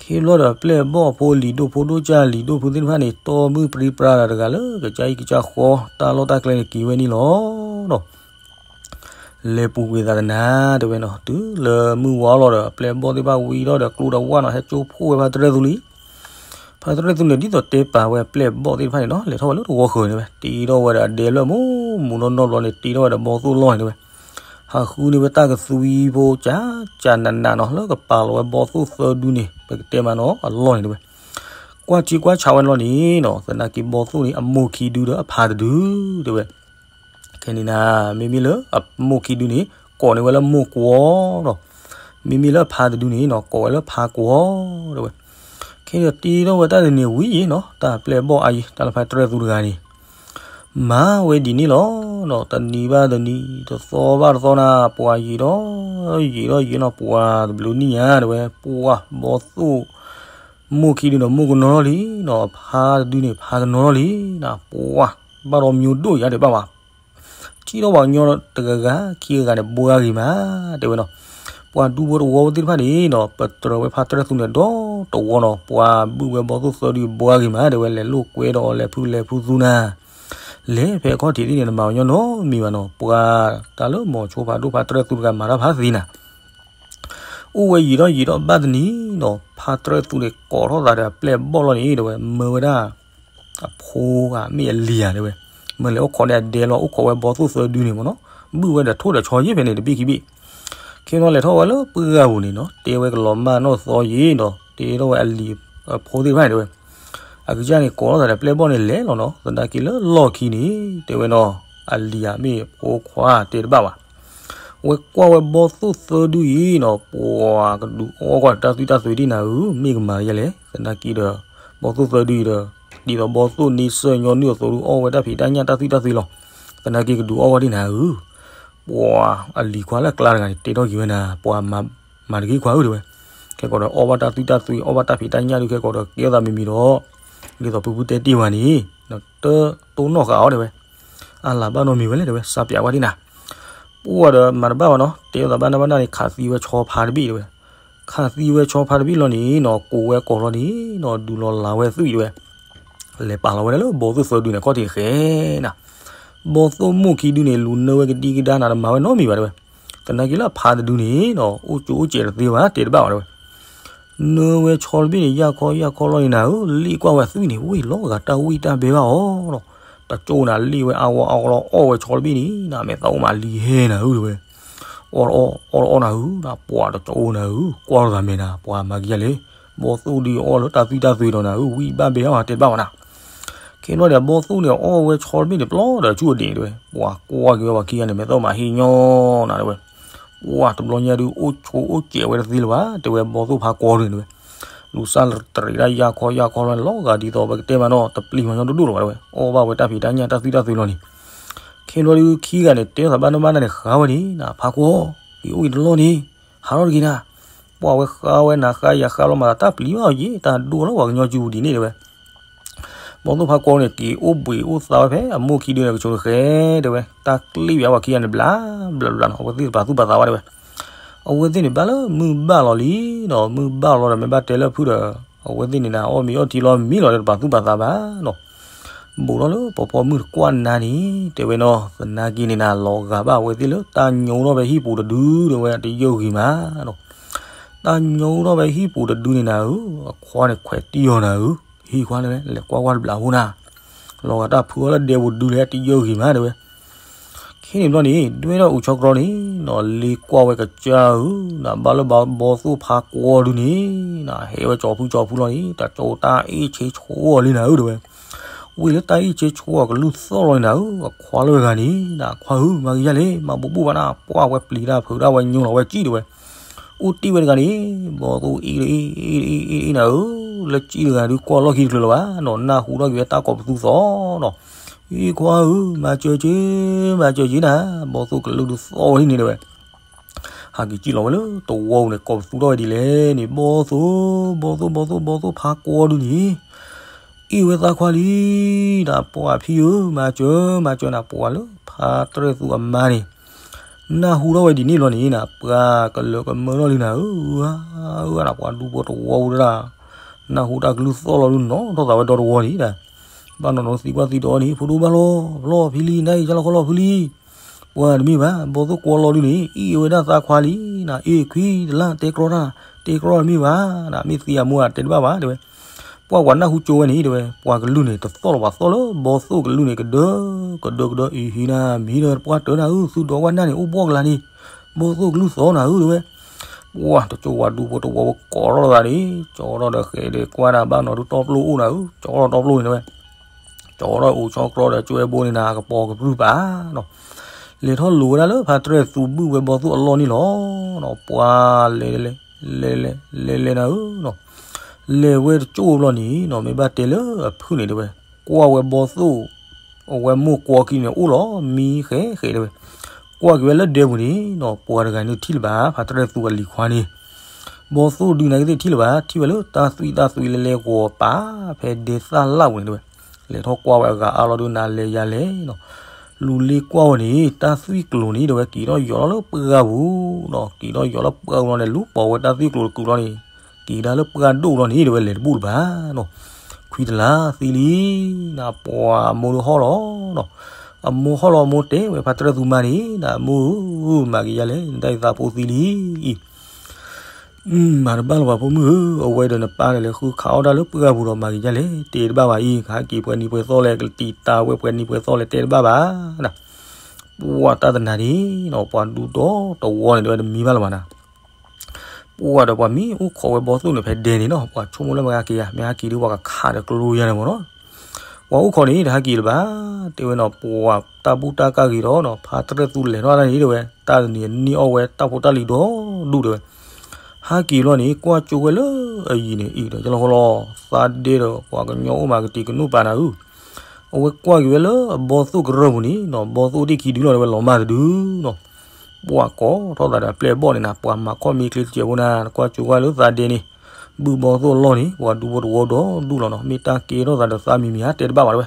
ခ့ဘျီဒီးပျဲၢ်ဘီၣ်ဖိလံၤဒိၣ်ဖိဒိၣ်ကၢ်လံၤဒိၣ်ဖုသ့ၣ်တဖၣ်န့ၣ် တီၢ်မုၢ်ပြံပြါဒီးတဂၤလၢကစၢ်ဟံၣ်ကစၢ်ဃီ တၢ်လီၢ်တၢ်ကျဲန့ၣ်က့ၤဝဲန့ၣ်လီၤ. လဲၤပူၤကွံာ်သးတနၤတဲဝဲနီၤ, တုၤလၢမုၢ်ဝါလီၤဒီး ပျဲၢ်ဘီၣ်သ့ၣ်တဖၣ်ဝံထီၣ်ဒီးကျိတဝၣ်နီၤ ဟဲကၠိဖိၣ်ဝဲဖါတြဲၢ်သူလံ. ဖါတြဲၢ်သူန့ၣ် ဒ်သိးတဲပာ်ဝဲပျဲၢ်ဘီၣ်သ့ၣ်တဖၣ်န့ၣ်နီၤ လဲၤထီၣ်ဝဲလၢတဝီဃၢၤန့ၣ်ဝဲ တ့ထီၣ်ဝဲဒီးအဒဲဖျၢၣ်မူမူနီၢ်နီၢ်ဘျီန့ၣ် တ့ထီၣ်ဝဲဒီးဘီသိၣ်လီၢ်န့ၣ်တဲဝဲ. ဟးဃုန့ၢ်ဝဲတၢ်ကသွံဖိကၠးကၠးနးနးနီၤ လၢကပာ်လီၤဝဲဘီသိၣ်သၢဒုန့ၣ် ပကတဲမးနီၤ အလီၢ်န့ၣ်တဲဝဲ. ကွၢ်ထံကွၢ်ဆးဝဲန့ၣ်လီၤန့ၣ်နီၤ သနာ်က့ဘီသိၣ်န့ၣ် အမိၢ်ခံဒုဒီးအဖါတဒုတဲဝဲ. ခဲန့ၣ်နၤ မ့မ့ၢ်လၢအမိၢ်ခံဒုန့ၣ် ကိးန့ၢ်ဝဲလၢမိၢ်ကွီၤနီၤ, မ့မ့ၢ်လၢအဖါတဒုန့ၣ်နီၤ ကိးဝဲလၢဖါကွီၤတဲဝဲ. ခဲန့ၣ်တ့ထီၣ်ဝဲတၢ်တနံၤဝံၤအံၤနီၤ တၢ်ပျဲၢ်ဘီၣ်အါယံၤ တၢ်လၢဖါတြဲၢ်သူတဂၤန့ၣ် မၤဝဲဒ်န့ၣ်လီၤ. တနံၤဘၣ်တနံၤ တသီဘၣ်တသီနၤ ပှၤယံာ်ဒီးယံာ်ဒီးယံာ်နီၤ ပှၤတဘျုးနံၣ်ညါတဲဝဲ ပှၤဘီသိၣ် မိၢ်ခံဒုန့ၣ် မိၢ်ကနီၤလီၤလံနီၤ ဖါတဒုန့ၣ် ဖါကနီၤလီၤလံနီၤ ပှၤ ဘၣ်ဒီးမၠိဒိၣ်ယါဒံးဘၣ်ဝဲ ထံၣ်ထီၣ်ပှၤကညီတဂၤဂၤ ခံဂၤဂၤန့ၣ် ဘှါဂ့ၤမး တဲဝဲနီၤ. ပှၤဒူဖိတဝီဖိသ့ၣ်တဖၣ်န့ၣ်နီၤ ပတြၢၤဝဲဖါတရၢၣ်သူန့ၣ်ဒီတဝီနီၤ, ပှၤဘုၣ်ဝဲဘီသိၣ်သၢဒုဘှါဂ့ၤမး တဲဝဲ, လဲၤလိာ်ကွဲဒီးအီၤ လဲၤဖုလဲၤဖုသူနၤ, လဲၤဖဲအခီၣ်ထံးသ့ၣ်န့ၣ် နမၤပှၤကညီနီတမံၤဘၣ်နီၤ, ပှၤတၢ်လၢမိၤဆိဖးဒိၣ်ဖါတရၢၣ်သူတဂၤမၤတၢ်ဖးသ့နၤ အိၣ်ဝဲယံာ်ထီၣ်ယံာ်ထီၣ်ဘၣ်တနံၤနီၤ, ဖါတရၢၣ်သူန့ၣ် ကိးထီၣ်သးဒီးအပျဲၢ်အဘီၣ်လီၤန့ၣ် တဲဝဲ, မၢဝဲဒၣ် အဖိဧါ မ့ၢ်အလံၤဧါ တဲဝဲ, မၢလဲၤအိၣ်ခိးန့ၢ်အဒဲလီၤ, အိၣ်ခိးဝဲဘီသိၣ်သၢဒုန့ၣ်မ့ၢ်နီၤ, ဘုၣ်ဝဲဒီးထိၣ်ဒီးဆီယ့ၢ်ဖဲန့ၣ် တဘ့ၣ်ခံဘ့ၣ်, ခ့နီၤလဲၤထီၣ်ဝဲလၢပှၢ်ပူၤန့ၣ်နီၤ, တဲဝဲကလီၤမၢ်နီၢ်သီယံာ်ဒီး တဲထီၣ်ဝဲအလံၤအဖိသ့ၣ်တဖၣ်န့ၣ် တဲဝဲ အကစၢ်န့ၣ် ကိးထီၣ်သးဒီးပျဲၢ်ဘီၣ်န့ၣ်လဲၤလီၤနီၤ, သနာ်က့လၢလီၢ်ခံန့ၣ် တဲဝဲနီၤ, အလံၤဧါ မ့ၢ်ဖိခွါတဲတဘၣ်ဘၣ်. ဝဲကွၢ်ဝဲဘီသိၣ်သၢဒုအံၤနီၤ, ပှၤကဒုးအီၣ်ကွၢ်တၢ်သွံၣ်တၢ်သွံၣ်ဒံးနၤဧၢ, မ့ၢ်ကမၤယဲလဲၣ်, သနာ်က့ဒီး ဘီသိၣ်သၢဒုအံၤဒီး ဒ်သိးဘီသိၣ်န့ဆၢၣ်ညီနုၢ်အသိးဒုး အီၣ်ဝဲတၢ်ဖံးတၢ်ညၣ်တၢ်သွံၣ်တၢ်သွံၣ်လီၤ, သနာ်က့ကဒုးအီၣ်ဝဲဒံးနၤဧၢ. ပှၤအလံၤခွါလၢအကျါတဂၤန့ၣ် တဲထီၣ်က့ၤဝဲနၤ, ပှၤမၤတဂ့ၤခွါဧၢ တဲဝဲ, ခဲကိးဒီးအီၣ်ဘၣ်တၢ်သွံၣ်တၢ်သွံၣ် အီၣ်ဘၣ်တၢ်ဖံးတၢ်ညၣ်ဒုး ခဲကိးဒီးကဲထီၣ်သးမံၤမံၤဒီး ဒ်သိးဖုဖုတဲတ့ၢ်ဝဲန့ၣ် တတိၢ်နီၣ်ဃာ်အီၤ တဲဝဲ, အလၤဘၣ်နီတမံၤဝဲလဲၣ် တဲဝဲ, စးပၠးဝဲဒံးနၤ, ပှၢ်ဒီးမၤတဘၣ်ဘၣ်နီၤ, တဲအီၤသးဘၣ်နၢ်ဘၣ်နၢ်န့ၣ် ခးသံဝဲဆီဖါတဘ့ၣ် တဲဝဲ, ခးသံဝဲဆီဖါတဘ့ၣ်လီၤန့ၣ်နီၤ, ကိးဝဲကိးလီၤန့ၣ်နီၤ, ဒုးလီၤလးဝဲသွံၣ် တဲဝဲ, လဲၤပာ်လီၤဝဲဒၣ်လၢဘီသိၣ်သၢဒုန့ၣ် အခီၣ်ထံးဃဲနၤ, ဘီသိၣ်မိၢ်ခံဒုန့ၣ် လူၤနၢဝဲကဒံကဒါနၤ တမၤဝဲနီတမံၤဘၣ် တဲဝဲ, သနာ်က့လၢအဖါတဒုန့ၣ်နီၤ အိၣ်ကၠိအိၣ်စဲးတသ့ဘၣ် တဲတဘၣ်ဘၣ် တဲဝဲ နၢဝဲဆီတဘ့ၣ်န့ၣ် ယၢ်ခီယၢ်ခီလီၤန့ၣ်နၤဧၢ, လ့ၣ်ကွၢ်ဝဲသွံၣ်န့ၣ် ဝ့ၢ်လီၤဂာ်တၢ်ဝံၣ်တၢ်ဘဲဘၣ်အီၤနီၤ, တကၠိနၤ လ့ၣ်ဝဲအါဝီအါဝီလီၤ အီၣ်ဝဲဆီတဘ့ၣ်န့ၣ်နၤ, မဲာ်သးအိၣ်မးလံဟဲနၤဧၢ တဲဝဲ, အီၣ်တအီၣ်အီၣ်တအီၣ်နၤဧၢ, ပှၤတကၠိနၤဧၢ, ကွၢ်လိာ်သးမဲာ်နၤ, ပှၤမၤကယဲလဲၣ်, ဘီသိၣ်ဒုးအီၣ်လၢတၢ်သွံၣ်တၢ်သွံၣ်ဒီးနၤဧၢ, ဝံၣ်ဘၣ်ဘဲအီၤ တဲတဘၣ်ဝဲနၤ ခဲနီၤဒီး ဘီသိၣ်န့ၣ် အီၣ်ဝဲဆီတဘ့ၣ်န့ၣ် ပျီဒီးဆူၣ်အဒံး တဲဝဲ, ပှၤကွၢ်က့ၤဝဲပှၤခံဂၤန့ၣ် မဲာ်သးအိၣ်မးဟ့ၣ်ညီနၤ တဲဝဲ, ပှၢ်တဘျီညါဒုး အိၣ်ဆိးအိၣ်စဲးဝဲတသ့လၢၤဘၣ် တဲဝဲ, ဘီသိၣ်ဖါကွီဒုန့ၣ် တဲဝဲ, လူၤစၢ်တရံးဒၣ်ယၢ်ခီယၢ်ခီလီၤန့ၣ် လီၤဂာ်ဒ်သိးပကတဲမးနီၤ တပျံၤမးညီဒိၣ်ဒိၣ်လၢၤဘၣ် တဲဝဲ, အီၣ်ဘၣ်ဝဲတၢ်ဖံးတၢ်ညၣ်တၢ်သွံၣ်တၢ်သွံၣ်လီၤန့ၣ်, ခဲနီၤဒုးခံဂၤန့ၣ် တဲသးဘၣ်နၢ်ဘၣ်နၢ်န့ၣ် ဃါဝဲန့ၣ်နၤ, ဖါကွီ, က့ၤအိၣ်က့ၤတလီၢ်န့ၣ်, ဟးထီၣ်တဂ့ၤနၤ, ပှၢ်ဝဲဃါဝဲနၤ ဃါယၤဃါလီၤမး တၢ်ပျံၤဘၣ်အီၤက့ၤ တၢ်ဒိၣ်လီၤပှၤကညီစုပူၤဒ်န့ၣ် တဲဝဲ ဘီသိၣ်ဖါကွီန့ၣ် က့ၤအိၣ်ဘှံးအိၣ်သါဝဲဖဲအမိၢ်ခံဒုန့ၣ် ကဆိးတဃဲ တဲဝဲ, တၢ်ကျ့ၣ်ဝဲပှၤခံဂၤန့ၣ် ဘျးဘျးဘျးနီၤ, အဝဲသ့ၣ်တပာ်သူၣ်ပာ်သးဘၣ် တဲဝဲ, အဝဲသ့ၣ်န့ၣ် ဘၣ်လၢမုၢ်ဘၣ်လီၤလံနီၤ, မုၢ်ဘၣ်လီၤဒီး မ့ၢ်ဘၣ်တဲလၢဖုဒီး အဝဲသ့ၣ်န့ၣ်နၤ အီၣ်မ့ၤအီထံလီၤမံလီၤဒီး တပာ်သူၣ်ပာ်သးဘၣ်နီၤ, ဘူးထီၣ်လၢပီၤပီမုၢ်တကွၢ်နၤန့ၣ် တဲဝဲနီၤ, သနာ်က့န့ၣ်နၤ လီၤဂာ်ဘၣ်အဝဲသ့ၣ်လၢတၢ်ညိထီၣ်ဖဲဟံၣ်ပူၤတဒု တဲဝဲ တယၢၢ်ဂ့ၤမးနီၤ တၢ်ညိထီၣ်ဖဲဟံၣ်ပူၤတဒုန့ၣ်နၤဧၢ, အခွါန့ၣ်ခွဲးတံၢ်အီၤနၤဧၢ, ဟံၣ်ခွါန့ၣ် လဲၤကွၢ်ကွၢ်တဘျီအဃိနၤ, လီၤဂာ်တၢ်ဖုအီၤလၢဒဲပူၤတဒုလဲၣ် တယၢၢ်ဂ့ၤမး တဲဝဲ, ခဲန့ၣ်ဘျီန့ၣ် ဒွဲၣ်ထီၣ်အုးဆီကြီန့ၣ်နီၤ လ့ကွၢ်ဝဲကစၢ်ဧၢ, နဘၣ်လၢဘီသိၣ်ဖါကွီဒုန့ၣ်နၤ ဟဲဝဲကၠီဖုကၠီဖုလီၤန့ၣ် တၢ်ကၠီတၢ်အ့ၣ်ဆ့ဆိအီၤလံနၤဧၢ တဲဝဲ, ဝံၤလၢတၢ်အ့ၣ်ဆ့ဆိအီၤကလုၢ်သီၣ်လီၤန့ၣ်နၤဧၢ, အခွါလၢဝဲဂၤန့ၣ်နၤ ခွါဧၢ မၤကယၢ်လဲၣ် မၤဘူးဘူးဘၣ်နၤ, ပှၢ်ဝဲပျံၤတၢ်ဖုးတၢ်ဝဲညိလီၤဝဲကံၣ် တဲဝဲ, အိၣ်တ့ၢ်ဝဲတဂၤန့ၣ် ဘီသိၣ်အ့ၣ်အ့ၣ်အ့ၣ်အ့ၣ်အ့ၣ်နၤဧၢ, လၢကံၣ်တဂၤဒုးကွၢ်လီၢ်ခံတချုးလၢၤဘၣ်နီၤ, နၢ်ဟူထီၣ်က့ၤဝဲတၢ်ကိးပသူသီနီၤ, အ့ၣ်ခွါဧၢ မၤစၢၤက့ၤ မၤစၢၤက့ၤနၤ, ဘီသိၣ်ကလုၢ်ဒုးသီၣ်ဝဲန့ၣ် တဲဝဲ ဟးက့ၤကံၣ်လီၤဝဲလၢတဝီပူၤန့ၣ် ကိးပသူထီၣ်ဝဲဒ်လဲၣ်န့ၣ် ဘီသိၣ် ဘီသိၣ် ဘီသိၣ် ဘီသိၣ်ဖါကွီဒုန့ၣ် အ့ၣ်ဝဲသးခွါလံနၤ, ပှၤဖံဧၢ မၤစၢၤ မၤစၢၤနၤ, ပှၤလၢဖါတရၢၣ်သူအမါန့ၣ် နၢ်ဟူထီၣ်ဝဲဒ်န့ၣ်လီၤန့ၣ်နၤ ပှၤကလၢၤကမၢထီၣ်လံနၤဧၢ, ဧၢ ဧၢ နၤ ပှၤဒူဖိတဝီပူၤဒၣ် နၢ်ဟူတၢ်ကလုၢ်သီၣ်လီၤဒုးနီၤထီၣ်သးဝဲဒီတဝီန့ၣ်ဒၣ်, ဘၣ်နီၤနီၤသံကွၢ်သံဒိးန့ၣ် ဖိဒိၣ်ဘၣ်လီၤ ဘၣ်လီၤဖံလံ နၤအံၤကလီၤခီလီၤဖုလံ ပှၤတမ့ၢ်ဘၣ် ဘီသိၣ်ကွီလီၤဒုန့ၣ် အ့ၣ်ဝဲဒၣ်သးခွါလံနၤ, အ့ၣ်ခွံတလၢ် တဲကြီတၢ် တဲကြီတမ့ၢ်ဘၣ်နၤ, မ့ၢ်သံအမိၢ်ဧါ တဲတဘၣ်ဘၣ် တဲဝဲ, ပှၤကွၢ်နၢ်ဟူကၠိဝဲန့ၣ် တဲဝဲ ပှၤကလုၢ်န့ၣ် တသီၣ်လီၤဘၣ်သီၣ်လၢ ဘီသိၣ်ကလုၢ်န့ၣ် ကဒၢ ကဒၢကဒၢ အံၤဟံးနၤ မံဒီးပှၢ်တၢၢ်နၤဧၢ, သုဒိးဝဲနၢ်န့ၣ် အိၣ်ဘှီၣ်ကလာ်န့ၣ် ဘီသိၣ်ကလုၢ်သီၣ်နၤဧၢ တဲဝဲ, ပှၤတကၠိဝဲဒူဖိတဝီကိးထီၣ်သးန့ၣ် ကၠီထီၣ်ဒီးဃဲးဒီးကွၢ်ဒၣ်ဘၣ်နီၤဒုးတီပျိအိၣ်နၤဧၢ, ကၠီထီၣ်တီပျိန့ၣ် တဲဝဲ ကၠီထီၣ်အိၣ်ဆီကြီဒီးကၠွဲဘိန့ၣ်နၤ ကပီၤကပြုၢ်ပာ်နီၤ, လဲၤထီၣ်လိၤဝဲဒၣ်လၢဖါတရၢၣ်သူဘုၣ်ဝဲဘီသိၣ်အလီၢ်န့ၣ်လီၤနီၤ, ပှၤလဲၤလဲၤ လဲၤလဲၤ လဲၤလဲၤနၤဧၢနီၤ, လဲၤဝဲတကၠိဘျီန့ၣ်နီၤ မ့ၢ်ဘၣ်တဲလၢအဖုၣ်န့ၣ်တဲဝဲ, ကွၢ်ဝဲဘီသိၣ် အဝဲမိၢ်ကွီခံန့ၣ်အိၣ်လီၤမံဃဲးဃဲးတဲဝဲ, ကွၢ်က့ၤဝဲလၢဒဲပူၤန့ၣ်နီၤ ပှၤတဂၤန့ၣ်ထံၣ်လၢၤဘၣ် ဖါတရၢၣ်သူအလံၤခွါန့ၣ် ဘီသိၣ်ဒုးနၤကသ့ၣ်ထံၣ်လၢၤဘၣ် ထံၣ်ဝဲလၢတၢ်သွံၣ်တၢ်သွံၣ်လဲၤလဲၤဂီၤပာ်ဖဲဒဲသၣ်လၣ်ပူၤန့ၣ်တဲဝဲ, လဲၤထီၣ်ကွၢ်ဝဲအဂၤအါလီၤဒုးနၤလဲၤယၤလဲၤနီၤ, လူၤလ့ကွၢ်ဝဲန့ၣ် တၢ်သွံၣ်ကျိၤန့ၣ် တဲဝဲက့ၤထီၣ်ယီၤလီၤလၢပှၢ်ပူၤနီၤ, က့ၤထီၣ်ယီၤလၢပှၢ်ပူၤလီၤန့ၣ် လူၤပိာ်ဝဲတၢ်သွံၣ်ကျိၤတကုာ်လီၤန့ၣ်, က့ၤကဒါလၢပှၢ်ဒိၣ်လီၤန့ၣ် တဲဝဲလဲၤတဘူၣ်လၢၤဘၣ်နီၤ. ခွံတလါသံလံ, နပှၤအမိၢ်ဒုးဟီၣ်လီၤနီၤ. အမိၢ်ဟီၣ်လီၤ အမိၢ်တဲဝဲဖါတရၢၣ်သူမါန့ၣ် နမိၢ်ဧၢ, မၤက့ၤယၤလဲၣ်, နတၢ်အံၤသးဖိသံလံအံၤ မၤတဘၣ်လၢၤဘၣ်ဖိမုၣ်ဧၢ, အဝဲဒီးနပၢ်ဒီးလဲၤဃုခးအီၣ်တၢ်လၢပှၢ်ပူၤဒီးမၤက့ၤယၤလဲၣ်, တဲတဘၣ်ဘၣ်အံၤ, ကဟဲက့ၤပှဲၤနံၤပှဲၤသီလဲၣ်, ကတံာ်တာ်ဝဲပှဲၤနံၤပှဲၤသီလဲၣ် တဲတဘၣ်ဘၣ်နၤ. ပှၢ်တၢ်တနၤန့ၣ်နီၤ ပှၤဒူဒီတဝီန့ၣ် တဲဝဲတမံဘၣ်လၢၤဘၣ်နၤ. ပှၢ်ဒီးပှၤမ့ၢ်အိၣ်ခိးဝဲဘီသိၣ်န့ၣ်ဖဲဒဲန့ၣ်နီၤ, ပှၤဆိကမိၣ်လၢမ့ၢ်ဟဲက့ၤဧါ, မ့ၢ်ဟဲက့ၤဒီးပှၤကခးဒီးကျိယါန့ၣ်မ့ၢ်နီၤ. ပှၤအိၣ်ခိးန့ၣ် တဟဲက့ၤလၢၤဘၣ်, တဲဝဲနီၤ, ပှၤတၢ်ဘူၣ်တၢ်ကၢ်ဂ့ၤဒီးနီၤ ဖါတရၢၣ်သူလဲၤထီၣ်တၢ်န့ၣ် တဲဝဲ တၢ်တနံၤန့ၣ်အီၣ်ဝဲတၢ်ဖိတၢ်လံၤဒီဒူၣ်တဲဝဲ. ဟဲက့ၤလီၤန့ၣ် ကွၢ်ကၠိဝဲလၢအယံၤန့ၣ် အံၤဒီးကလီဃီလီၤ, သးဒဲဒီးပှၤကညီအိၣ်မးကတံၤကနူၣ်ပာ်နၤဧၢ. အဝဲကွၢ်က့ၤဝဲလၢအဘီသိၣ်ကရၢၢ်ပူၤန့ၣ်နီၤ, ဘီသိၣ်ဒ့ၣ်ခံဒုလီၤ တဲဝဲလီၤမၢ်တဒုနီၤ. ပှၤကိးထီၣ်သးဒီးအပျဲၢ်အဘီၣ်န့ၣ်နၤ, ပှၤမၤခီၣ်မ့ၢ်ချ့တစဲးဖိနၤ, ကွၢ်ကၠိဝဲလၢသးဒဲန့ၣ် ဘုၣ်ဘီသိၣ်အလီၢ်န့ၣ် ပှၤဒူဖိတဝီဒီဒူၣ်လီၤနီၤ, မ့ၢ်တၢ်ကဲထီၣ်သးဒီးသးမံၤမံၤဧါ တဲတဘၣ်ဘၣ်တဲဝဲ.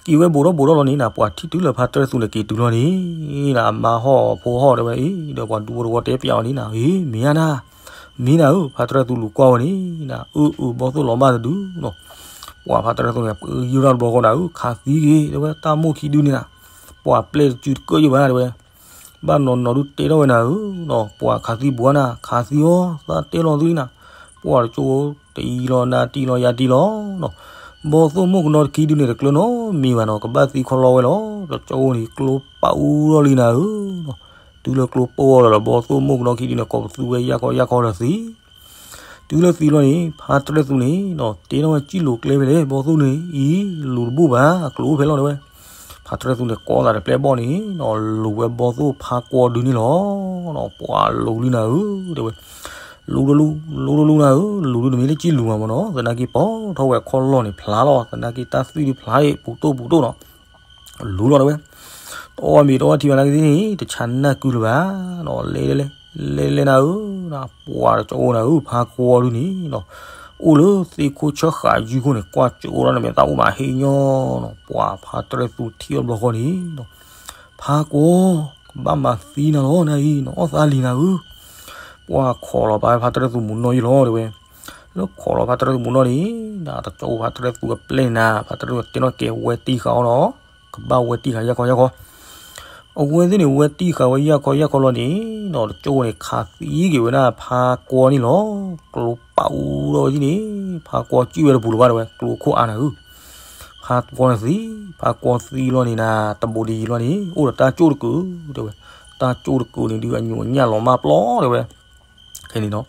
က့ၤဝဲဘူးထီၣ်ဘူးထီၣ်လီၤန့ၣ်နၤ, ပှၤထံၣ်တုၤလၢဖါတရၢၣ်သူန့ၣ်က့ၤတုၤလီၤန့ၣ်နၤ, အမါဟီၣ်အဖိဟီၣ်တဲဝဲအံၤ, ဒီးပှၤဒူဖိတဝီတဲပျးအီၤန့ၣ်နၤ, အ့ မ့ၢ်ဧါနၤ, မ့ၢ်နၤဧၢ, ဖါတရၢၣ်သူလူၤကွၢ်ဝဲန့ၣ်နၤ, အၢ အၢ ဘီသိၣ်လီၤမၢ်တဒုနီၤ. ပှၤဖါတရၢၣ်သူန့ၣ် ပယုၢ်ထီၣ်တဘျီဃီနၤဧၢ, ခးသံက့ၤ တဲဝဲ, တၢ်မိၢ်ခံဒုန့ၣ်နၤ, ပှၤပျဲၢ်တစုတကၢၢ်ယဘၣ်တဲဝဲ. ဘၣ်နီၢ်နီၢ်ဒုတဲထီၣ်ဝဲနၤဧၢ, ပှၤခးသံဘူးနၤ, ခးသံအီၤ, သးတဲလီၤသုနၤ. ပှၤတကၠိတအံၤလီၤနၤတံၢ်လီၤယၤတံၢ်လီၤနီၤ. ဘီသိၣ်မိၢ်ကနီတခံဒုန့ၣ် တကျၢၤနီတမံၤဘၣ်နီၤ, ကဘၣ်သံခီလီဝဲလီၤ. တကၠိန့ၣ်ကျိပာ်အူထီၣ်လံနၤဧၢနီၤ. တုၤလၢကျိပာ်အူထီၣ်ဒီး ဘီသိၣ်မိၢ်ကနီခံဒုန့ၣ် ကိးပသူဝဲယၢ်ခီယၢ်ခီဒီးသံ တုၤလၢသံလီၤန့ၣ် ဖါတရၢၣ်သူန့ၣ်နီၤ တဲထီၣ်ဝဲစံၣ်လိၤကျဲဖဲလဲၣ်, ဘီသိၣ်န့ၣ်အံၤ လူၤတဘူၣ်ဘၣ်, အကျိအိၣ်ဖဲလီၤတဲဝဲ. ဖါတရၢၣ်သူန့ၣ် ကိးသးဒီးပျဲၢ်ဘီၣ်န့ၣ်နီၤ, လူၤဝဲဘီသိၣ်ဖါကွီဒုန့ၣ်လီၤ. ပှၤလူၤလံနၤဧၢ တဲဝဲ, လူၤတလူၤ လူၤတလူၤနၤဧၢ, လူၤဒုတမ့ၢ်လၢစံၣ်လူၤမးမ့ၢ်နီၤ, သနာ်က့ပိာ်ထီၣ်ဝဲအခီၣ်လီၢ်န့ၣ်ဖျါလီၤ, သနာ်က့တၢ်သွံၣ်ဒုဖျါအံၤ ပူၤတိၢ်ပူၤတိၢ်နီၤ. လူၤလီၤတဲဝဲ. တအီၣ်မ့ၤတအီထံဘၣ်နာ်က့သ့ၣ်န့ၣ် တဆါနၢ်ကုလၢၤဘၣ်နီၤ, လဲၤလဲၤလဲၤလဲၤနၤဧၢ, ပှၤတကၠိအိၣ်နၤဧၢ, ဖါကွီဒုန့ၣ်နီၤ, အိၣ်လၢသ့ၣ်ခိၣ်ဆၢဃာ်ယုၢ်ခိၣ်န့ၣ် ကွၢ်ကၠိအိၣ်ထီၣ်န့ၣ် မ့ၢ်သးအိၣ်မးဟ့ၣ်ညီနီၤ, ပှၤဖါတရၢၣ်သူထံၣ်အီၤတဘျီဃီန့ၣ်နီၤ, ဖါကွီ ကဘၣ်မၤသံနၤလီၤနၤအံၤနီၤ, အီၣ်သးလံနၤဧၢ. ပှၤခိးလီၤပာ်ဖါတရၢၣ်သူမူးနီၢ်ယံၤလီၤတဲဝဲ. လၢခိးလီၤဖါတရၢၣ်သူမူးနီၢ်န့ၣ် တကၠိဖါတရၢၣ်သူအပျဲၢ်န့ၣ်နၤ, ဖါတရၢၣ်သူတဲနီၣ်ကဲဝဲတံၢ်ဃာ်အီၤနီၤ, ကဘၣ်ဝဲတံၢ်ဃာ်ယၢ်ခီယၢ်ခီ. အဝဲသ့ၣ်န့ၣ် ဝဲတံၢ်ဃာ်ဝဲယၢ်ခီယၢ်ခီလီၤန့ၣ်နီၤ, တကၠိန့ၣ် ခးသံက့ၤဝဲဒၣ်ဖါကွီန့ၣ်လီၤ. ကျိပာ်အူထီၣ်ဝဲဒၣ်န့ၣ် ဖါကွီစံၣ်ဝဲတပူၤလၢၤဘၣ်တဲဝဲ, ကျိခိၣ်အါနၤဧၢ. ဖါကွီန့ၣ်သံ, ဖါကွီသံလီၤန့ၣ်နၤ, တဘိးဒ်ယံၤလီၤန့ၣ် အိၣ်ဒီးတၢ်ကၠိၣ်တကုာ်တဲဝဲ. တၢ်ကၠိၣ်တကုာ်န့ၣ်ဒုး အညိးအညၣ်လီၤမၢ်ပျီတဲဝဲ. ခဲန့ၣ်နီၤ,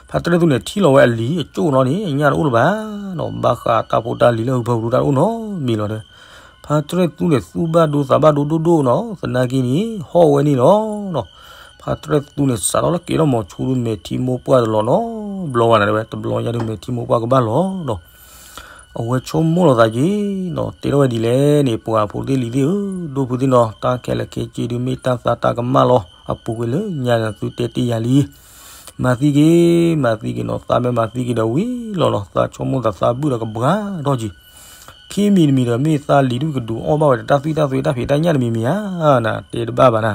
ဖါတရၢၣ်သူန့ၣ် ထံၣ်လီၤဝဲအလံၤအကၠိၣ်လီၤန့ၣ် အညၣ်တအိၣ်လၢၤဘၣ်နီၤ, ဘၣ်ဃးတၢ်ဖိတၢ်လံၤလၢဟၢဖၢပူၤတၢ်တအိၣ်နီတမံၤလီၤတဲဝဲ. ဖါတရၢၣ်သူန့ၣ် သူၣ်ဘၣ်ဒိသးဘၣ်ဒိဒိၣ်ဒိၣ်နီၤ, သနာ်က့န့ၣ် ဟီၣ်ဝဲန့ၣ်လီၤနီၤ. ဖါတရၢၣ်သူန့ၣ် စးထီၣ်လၢကဲထီၣ်မီၤဆူဒုး မဲာ်ထံမိၢ်ပှၢ်တလီၤနီတဘျီဘၣ်နၤတဲဝဲ, တဘျီညါဒုး မဲာ်ထံမိၢ်ပှၢ်ကဘၣ်လီၤနီၤ. အဝဲဆိကမိၣ်လီၤသးက့ၤနီၤ, တဲထီၣ်ဝဲဒ်လဲၣ်န့ၣ်, ပှၤဖိသ့ၣ်လံၤသ့ၣ်ဧၢ, ဒိၣ်ဖုသ့ၣ်နီၤ, တၢ်ခဲလၢာ်ခဲဆ့ဒုး မ့ၢ်တၢ်သါတၢ်ကမၣ်လီၤ. အပူၤကွံာ်လၢညါန့ၣ် သုတဲတ့ၢ်ယၤလံ. မၤသံက့ၤ, မၤသံက့ၤနီၤ, သးမ့ၢ်မၤသံက့ၤဒီးဝံၤလီၤနီၤ, သးဆိကမိၣ်သးသးဘုၣ်ဒီးကဘှါထီၣ်က့ၤ. ခံမံၤတမံၤဒီး မ့ၢ်သးလံၤဒုးကဒုးအီၣ်ဘၣ်ဝဲဒီး တၢ်သွံၣ်တၢ်သွဲတၢ်ဖံးတၢ်ညၣ်တမံၤမံၤဧါနၤ, တဲတဘၣ်ဘၣ်နၤ.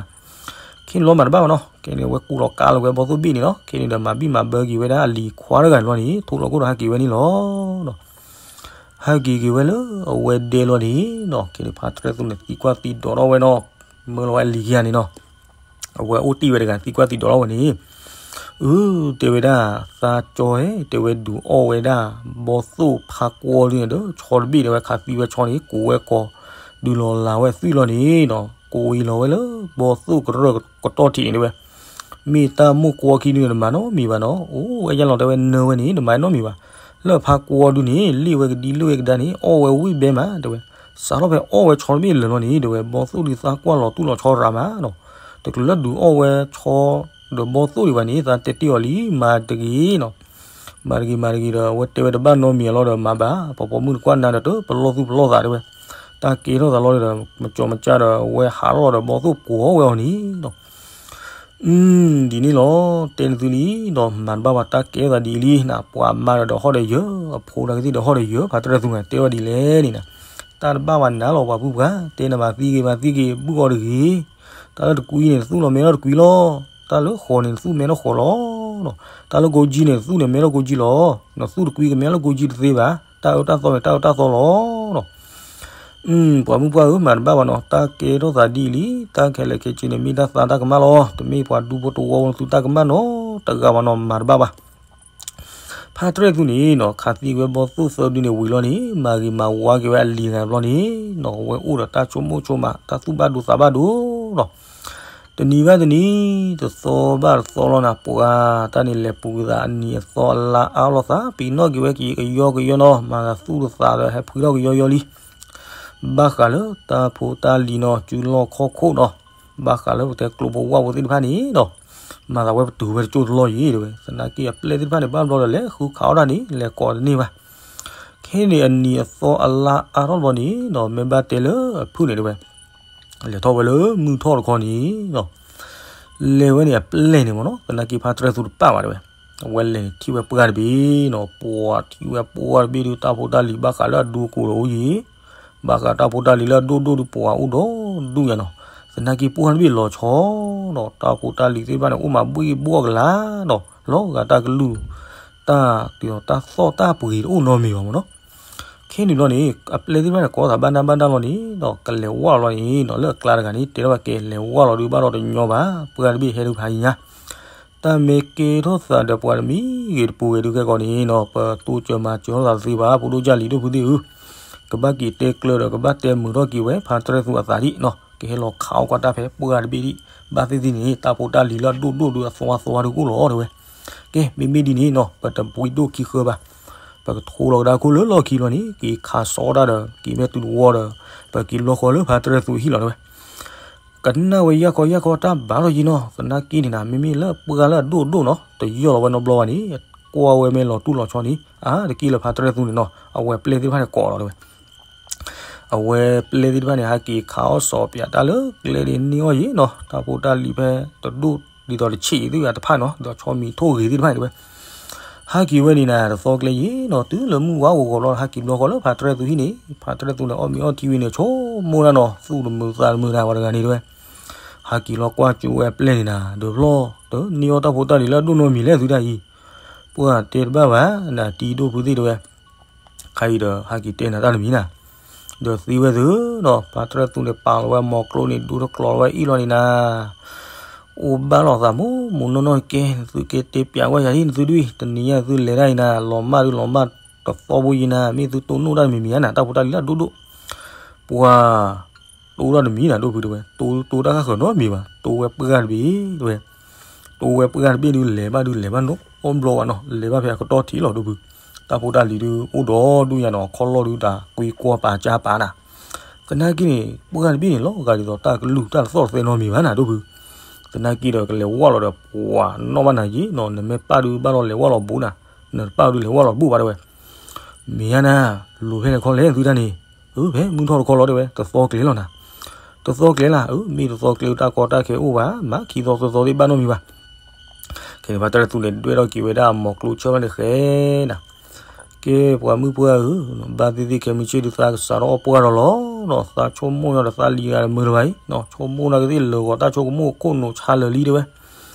ခဲန့ၣ်လီၤမၤတဘၣ်ဘၣ်နီၤ, ခဲန့ၣ်ဝဲကူၣ်လီၤကါလီၤဝဲဘီသိၣ်ဘ့ၣ်န့ၣ်လီၤ. ခဲန့ၣ်ဒီး မၤဘံၣ်မၤဘၢက့ၤဝဲဒၣ်အလံၤခွါတဂၤန့ၣ်လီၤန့ၣ်, ထိၣ်လီၤခိၣ်ဒီးဟဲက့ၤဝဲန့ၣ်လီၤ. ဟဲက့ၤက့ၤဝဲလၢအဝဲဒဲလီၤန့ၣ်နီၤ, ခဲန့ၣ် ဖါတရၢၣ်သူန့ၣ် သံကွၢ်သံဒိးထီၣ်ဝဲနီၤ, မၢလီၤဝဲအလံၤခံဂၤန့ၣ်နီၤ. အဝဲအိၣ်တ့ၢ်ဝဲတဂၤ သံကွၢ်သံဒိးထီၣ်ဝဲန့ၣ်, အၢ တဲဝဲဒၣ်, သးကၠီဧၢ, တဲဝဲဒုးအီၣ်ဝဲဒၣ် ဘီသိၣ်ဖါကွီဒုန့ၣ်ဒီး ဆီတဘ့ၣ်န့ၣ် ဝဲခးသံဝဲဆီန့ၣ် ကိးဝဲကိး ဒုးလီၤလၤဝဲသွံၣ်လီၤန့ၣ်နီၤ, ကိးအံၤလီၤဝဲလၢ ဘီသိၣ်ကရၢၢ်ကတီၢ်ထံးန့ၣ်တဲဝဲ. မ့ၢ်တၢ်မိၢ်ကွီခံဒုန့ၣ် တမၤနီတမံၤဘၣ်နီၤ, အိၣ်ဝဲယဲလီၤတဲဝဲ နၢဝဲန့ၣ် တမၤနီတမံၤဘၣ်. လၢဖါကွီဒုန့ၣ် လ့ၣ်ဝဲကဒံလ့ၣ်ဝဲကဒါန့ၣ် အီၣ်ဝဲဝံၣ်ဘဲမးတဲဝဲ. စးထီၣ်ဖဲအီၣ်ဝဲဆီတဘ့ၣ်လၢာ်လီၤန့ၣ် တဲဝဲ ဘီသိၣ်ဒုးသးကွၢ်လီၤတူၢ်လီၤဆီရၤမးနီၤ. တချုးလၢဒုးအီၣ်ဝဲဆီဒီးဘီသိၣ်ဒံးဘၣ်န့ၣ် သးတဲတ့ၢ်အီၤလံ မၤတဂ့ၤနီၤ. မၤတဂ့ၤမၤတဂ့ၤဒီး အဝဲတဲဝဲတဘၣ်နီတမံၤအလီၢ်ဒီး မၤဘၣ် ပှၤပိာ်မုၣ်တကွၢ်နၤဒီး တပလီၢ်သူၣ်ပလီၢ်သးတဲဝဲ. တၢ်ကဲထီၣ်သးလီၤဒီး မကၠီမကၠၢ်ဒီး အဝဲဟးထီၣ်ဒီးဘီသိၣ်ကိးဝဲအီၤန့ၣ်နီၤ. ဒ်န့ၣ်လီၤ. တဲနသုလံဒီး မၤတဘၣ်ဘၣ် တၢ်ကဲထီၣ်သးဒ်အံၤလံနၤ. ပှၤမါဒီးဟီၣ်ဒီးယၢၤ, အဖိတၢ်ကသံၣ်ဒီးဟီၣ်ဒီးယၢၤ, ဖါတရၢၢ်သူန့ၣ် တဲဝဲဒ်လဲၣ်န့ၣ်နၤ. တၢ်တဘၣ်ဘၣ်နၤလီၤ ပှၤဖုပှၢ်, တဲနမၤသံဂ့ၤမၤသံဂ့ၤ ဘုၣ်အီၤတဂ့ၤ, တၢ်လၢတကွံန့ၣ် နသူၣ်လီၤမဲထီၣ်တကွံလီၤ, တၢ်လၢဃိးန့ၣ် နသူၣ်မဲထီၣ်ဃိးလီၤ, တၢ်လၢကိးကၠံန့ၣ် နသူၣ်န့ၣ်မဲထီၣ်ကိးကၠံလီၤ, နသူၣ်တကွံကမဲထီၣ်ကိးကၠံတသ့ဘၣ်, တၢ်အၢတၢ်သီန့ၣ် တၢ်အၢတၢ်သီလီၤ. ပှၤမုၣ်ပှၢ်ဧၢ မၤတဘၣ်ဘၣ်နီၤ, တၢ်ကဲထီၣ်သးဒ်အံၤလံ, တၢ်ခဲလၢာ်ခဲဆ့န့ၣ် မ့ၢ်တၢ်သးတၢ်ကမၣ်လီၤ, တမ့ၢ်ပှၤဒူဖိတဝီဖိသုတၢ်ကမၣ်နီတဂၤဘၣ်နီၤ, မၤတဘၣ်ဘၣ်. ဖါတြဲၣ်သူန့ၣ်နီၤ ခးသံဝဲဘီသိၣ်သၢဒုန့ၣ်ဝံၤလီၤန့ၣ် မၤဂ့ၤမၤဝါက့ၤဝဲအလံၤဂၤဘျီန့ၣ်နီၤ အဝဲအိၣ်ဒီးတၢ်ဆိကမိၣ်ဆိကမး တၢ်သူၣ်ဘၣ်ဒိသးဘၣ်ဒိနီၤ, တနံၤဘၣ်တနံၤ တသီဘၣ်တသီလီၤနၤ ပှၤတၢ်န့ၣ်လဲၤပူၤကွံာ်သးအနံၤအသီအလါအါလိာ်သး ပံၤနီၣ်က့ၤဝဲက့ၤကယီကယီနီၤ မၤသးသူၣ်တသးဒီးဟဲဖှံထီၣ်ကယီယီလံ ဘၣ်ဃးလၢတၢ်ဖိတၢ်လံၤနီၤ စုလီၢ်ခီၣ်ခိၣ်နီၤ, ဘၣ်ဃးလၢပတဲကျိဖိဝၣ်ဖိသ့ၣ်တဖၣ်န့ၣ်နီၤ, မၤသးဝဲပတုာ်ဝဲတကၠိၢ်တလီၢ်ယံၤတဲဝဲ, သနာ်က့အပျဲၢ်သ့ၣ်တဖၣ်န့ၣ် ဘၣ်ဘျီဒီးလဲၤဃုခးအီၣ်တၢ်န့ၣ် လဲၤကိးတန့ၢ်ဘၣ်. ခဲန့ၣ်အနံၤအသီအလါအါထီၣ်ဘျီန့ၣ်နီၤ မ့ၢ်ဘၣ်တဲလၢအဖုၣ်န့ၣ်တဲဝဲ လဲၤထီၣ်ဝဲလၢမုၢ်ထီၣ်တခီန့ၣ်နီၤ, လဲၤဝဲန့ၣ်အပျဲၢ်န့ၣ်မ့ၢ်နီၤ သနာ်က့ဖါတြဲၣ်သူတပၣ်ဘၣ်တဲဝဲ, အဝဲလဲၤန့ၣ်ထံၣ်ဝဲပှၢ်တဘ့ၣ်နီၤ, ပှၤထံၣ်ဝဲပှၢ်တဘ့ၣ်ဒုး တၢ်ဖိတၢ်လံၤဘၣ်ဃးလၢအဒူအကိာ်ဒီးအိၣ်ယံၤ, ဘၣ်ဃးတၢ်ဖိတၢ်လံၤလၢအဒိၣ်ဒိၣ်ဒုး ပှၤအိၣ်ဒီးဒူၣ်ညါနီၤ, သနာ်က့ပှၢ်တဘ့ၣ်လီၤဆီနီၤ တၢ်ဖိတၢ်လံၤသ့ၣ်တဖၣ်န့ၣ် အိၣ်မးဘှ့ၣ်ဘှီၣ်ကလာ်နီၤ, လီၤဂာ်တၢ်ကလုၢ် တၢ် တၢ်သီၣ်တၢ်ပှ့ၤတအိၣ်နီတမံၤဘၣ်မ့ၢ်နီၤ. ခဲန့ၣ်ဘျီန့ၣ် အပျဲၢ်သ့ၣ်တဖၣ်န့ၣ် ကိးသးဘၣ်နၢ်ဘၣ်နၢ်လီၤန့ၣ်ဒီး ကလဲၤဝၢ်လီၤန့ၣ်နီၤ လၢအကျါတဂၤန့ၣ် တဲထီၣ်ဝဲကဲ လဲၤဝၢ်လီၤဒုးဘၣ်ဒီးတညီဘၣ်, ပှၢ်တဘ့ၣ်ဟဲဒုးဖးယံၤညါ တၢ်မ့ၢ်ကဲထီၣ်သးဒီးပှၤတမံၤဂ့ၤတပူၤဂ့ၤဒုးခဲကိာ်န့ၣ်နီၤ ပတိစၢၤမၤစၢၤထီၣ်သးတသ့ဘၣ် ဖိဒိၣ်ကၢ်လံၤဒိၣ်ဖုသ့ၣ်ဧၢ, ကဘၣ်က့ၤတဲကျၢၤဒီး ကဘၣ်တဲမုာ်ထီၣ်က့ၤဝဲ ဖါတြဲၣ်သူအသးဒံးနီၤ ကဟဲလီၤခးအီၣ်ကွၢ်တၢ်ဖဲပှၢ်တဘ့ၣ်ဒံး ဘၣ်သ့ၣ်သ့ၣ်န့ၣ် တၢ်ဖိတၢ်လံၤလၢအဒိၣ်ဒိၣ်ဒုးအသွါသွါဒုးအိၣ်လီၤတဲဝဲ. ကဲ မ့မ့ၢ်ဒ်န့ၣ်နီၤ ပတဘှံးဒိၣ်ခံဃၢဘၣ်, ပကထိလီၤကဒါခိၣ်လၢလီၢ်ခံဘျီန့ၣ် က့ၤခးစီၤတၢ်ဒီး က့ၤမဲာ်တုၤတဝီဒီး ပက့ၤဘျီဃီလၢဖါတြဲၣ်သူဟံၣ်လီၤတဲဝဲ ကနၣ်ဝဲယၢ်ခီယၢ်ခီတၢ်ဘၣ်ထီၣ်ယံၤနီၤ သနာ်က့န့ၣ်နၤ မ့မ့ၢ်လၢပှၢ်လၢအဒိၣ်ဒိၣ်နီၤ တယီၢ်လီၤဝဲနီတဘျီဘၣ်န့ၣ် ကွၢ်ဝဲမ့ၢ်လီၤတူၢ်လီၤဆီန့ၣ် အါတက့ၢ်လၢဖါတြဲၣ်သူန့ၣ်နီၤ အဝဲပျဲၢ်သ့ၣ်တဖၣ်န့ၣ်ကိးလီၤတဲဝဲ အဝဲပျဲၢ်သ့ၣ်တဖၣ်န့ၣ် ဟဲက့ၤခးအီၣ်စီၤပၠးတၢ်လၢကျဲဒ်န့ၣ်အီၤယံၤနီၤ တၢ်ဖိတၢ်လံၤဖဲတဒိၣ်ဒ်သိးတဆံးသ့ၣ်တဖၣ်တဖၣ်နီၤ ဒီးဆီမံၤထိၣ်ဂ့ၤသ့ၣ်တဖၣ်န့ၣ်တဲဝဲ ဟဲက့ၤဝဲန့ၣ်နၤ တသီကျဲယံၤနီၤ တုၤလၢမုၢ်ဝါဂီၤဂီၤဘျီ ဟဲက့ၤဘျီဃီလၢဖါတြဲၣ်သူဟံၣ်န့ၣ် ဖါတြဲၣ်သူန့ၣ် အီၣ်မ့ၤအီထံဝံၤန့ၣ် ဆိကမိၣ်တၢ်နီၤ သူၣ်တမုာ်သးတမုာ်တၢ်ဝဲတဂၤန့ၣ်တဲဝဲ ဟဲက့ၤလီၤကွၢ်ကၠိဝဲအပျဲၢ်န့ၣ်နၤ ဒီးဖျီ တန့ၢ်အီၣ်တၢ်ဖိတၢ်လံၤလၢအဒိၣ်နီတမံၤလဲၣ်သုတၢ်အံၤ ပှၢ်တဲတဘၣ်ဘၣ် နတံၤဒိၣ်ဖုသ့ၣ်တဲဝဲ ခါအံၤဒီးဟဲက့ၤတဲနၤတၢ်တမံၤနၤ ဒီးသံဝဲသုနီၤ ဖါတြဲၣ်သူန့ၣ် ပာ်လီၤဝဲမိၤကျိန့ၣ် ဒူတကျိၤလီၤဝဲအံၣ်လီၤန့ၣ်နၤ အိၣ်ဘၣ်လိာ်သးမိၢ်မိၢ်နီၢ်နီၢ်ကဲ နသုကဲတဲပၠးဝဲယၤဒ်နသုဒွံၣ် တနံၤညါသုလဲၤတၢ်အံၤနၤ လီၤမၢ်ဒုးလီၤမၢ်တသီဘိယံၤနၤ မ့ၢ်သုတိၢ်နီၣ်တၢ်တမံၤမံၤဧါနၤ တၢ်ဖိတၢ်လံၤလၢအဒိၣ်ဒိၣ် ပှၤ တိၢ်တၢ်တမံၤနၤ ဒိၣ်ဖုတဲဝဲ တိၢ်တိၢ်တၢ်ခၢၣ်နီတမံၤဘၣ် တိၢ်ဝဲပှၢ်တဘ့ၣ်တဲဝဲ တိၢ်ဝဲပှၢ်တဘ့ၣ်ဒုး လဲၤဘၣ်ဒုးလဲၤဘၣ်နီတဘျီဘၣ်နီၤ လဲၤဘၣ်ဖဲအကတီၢ်ထံးလီၤဒိၣ်ဖု တၢ်ဖိတၢ်လံၤဒုး အိၣ်ဒီးဒူၣ်ညါနီၤ ခီၣ်လီၢ်ဒုးတၢ်ကွံကွီၢ်ပာ်ကၢ်ပာ်နၤ သနာ်က့န့ၣ် ပှၢ်တဘ့ၣ်န့ၣ် လီၤဂာ်ဒ်သိးတၢ်ကလုၢ်တၢ်တသီၣ်တသဲနီတမံၤဘၣ်နၤ ဒိၣ်ဖု သနာ်က့ဒီးကလဲၤဝၢ်လီၤဒီး ပှၤနီၣ်ဘၣ်နၤယံၤနီၤ နမ့ၢ်ပၢ်ဒုးဘၣ်လီၤလဲၤဝၢ်လီၤဘူးနၤ နတပၢ်ဒုးလဲၤဝၢ်လီၤဘူးဘၣ်တဲဝဲ မ့ၢ်ဧါနၤ လိၤဖဲလဲၣ်ခီလဲၣ်သုတၢ်န့ၣ် အၢ ဖဲမုၢ်ထီၣ်တခီလီၤတဲဝဲ တသီကျဲလီၤနၤ တသီကျဲလၢ် အၢ မ့ၢ်တသီကျဲတၢ်ကီတၢ်ခဲအိၣ်ဘၣ် မၤခံသီသၢသီသ့ၣ်ဘၣ်နီတမံၤဘၣ် ခဲန့ၣ် ဖါတြဲၣ်သူန့ၣ် ဒွဲၣ်ထီၣ်က့ၤဝဲဒၣ်အမိၤကျိဆၢၣ်ဖဲန့ၣ်ဃဲနၤ ကဲ ပှၤမုၣ်ပှၢ်ဧၢ ဘၣ်သ့ၣ်သ့ၣ်ခဲမုၢ်ဆ့ၣ်ဒုးသးကစးထီၣ်အီၣ်ပှၢ်ဒီးလီၤနီၤ သးဆိကမိၣ်ညီဒီးသးလံၤဂၤတမုာ်လၢၤဘၣ်အံၤ ဆိကမိၣ်နၤကသ့ၣ်လၢာ်ဂီၤတၢ်ဆိကမိၣ်ခိၣ်နူာ်ဆါလၢာ်လံတဲဝဲ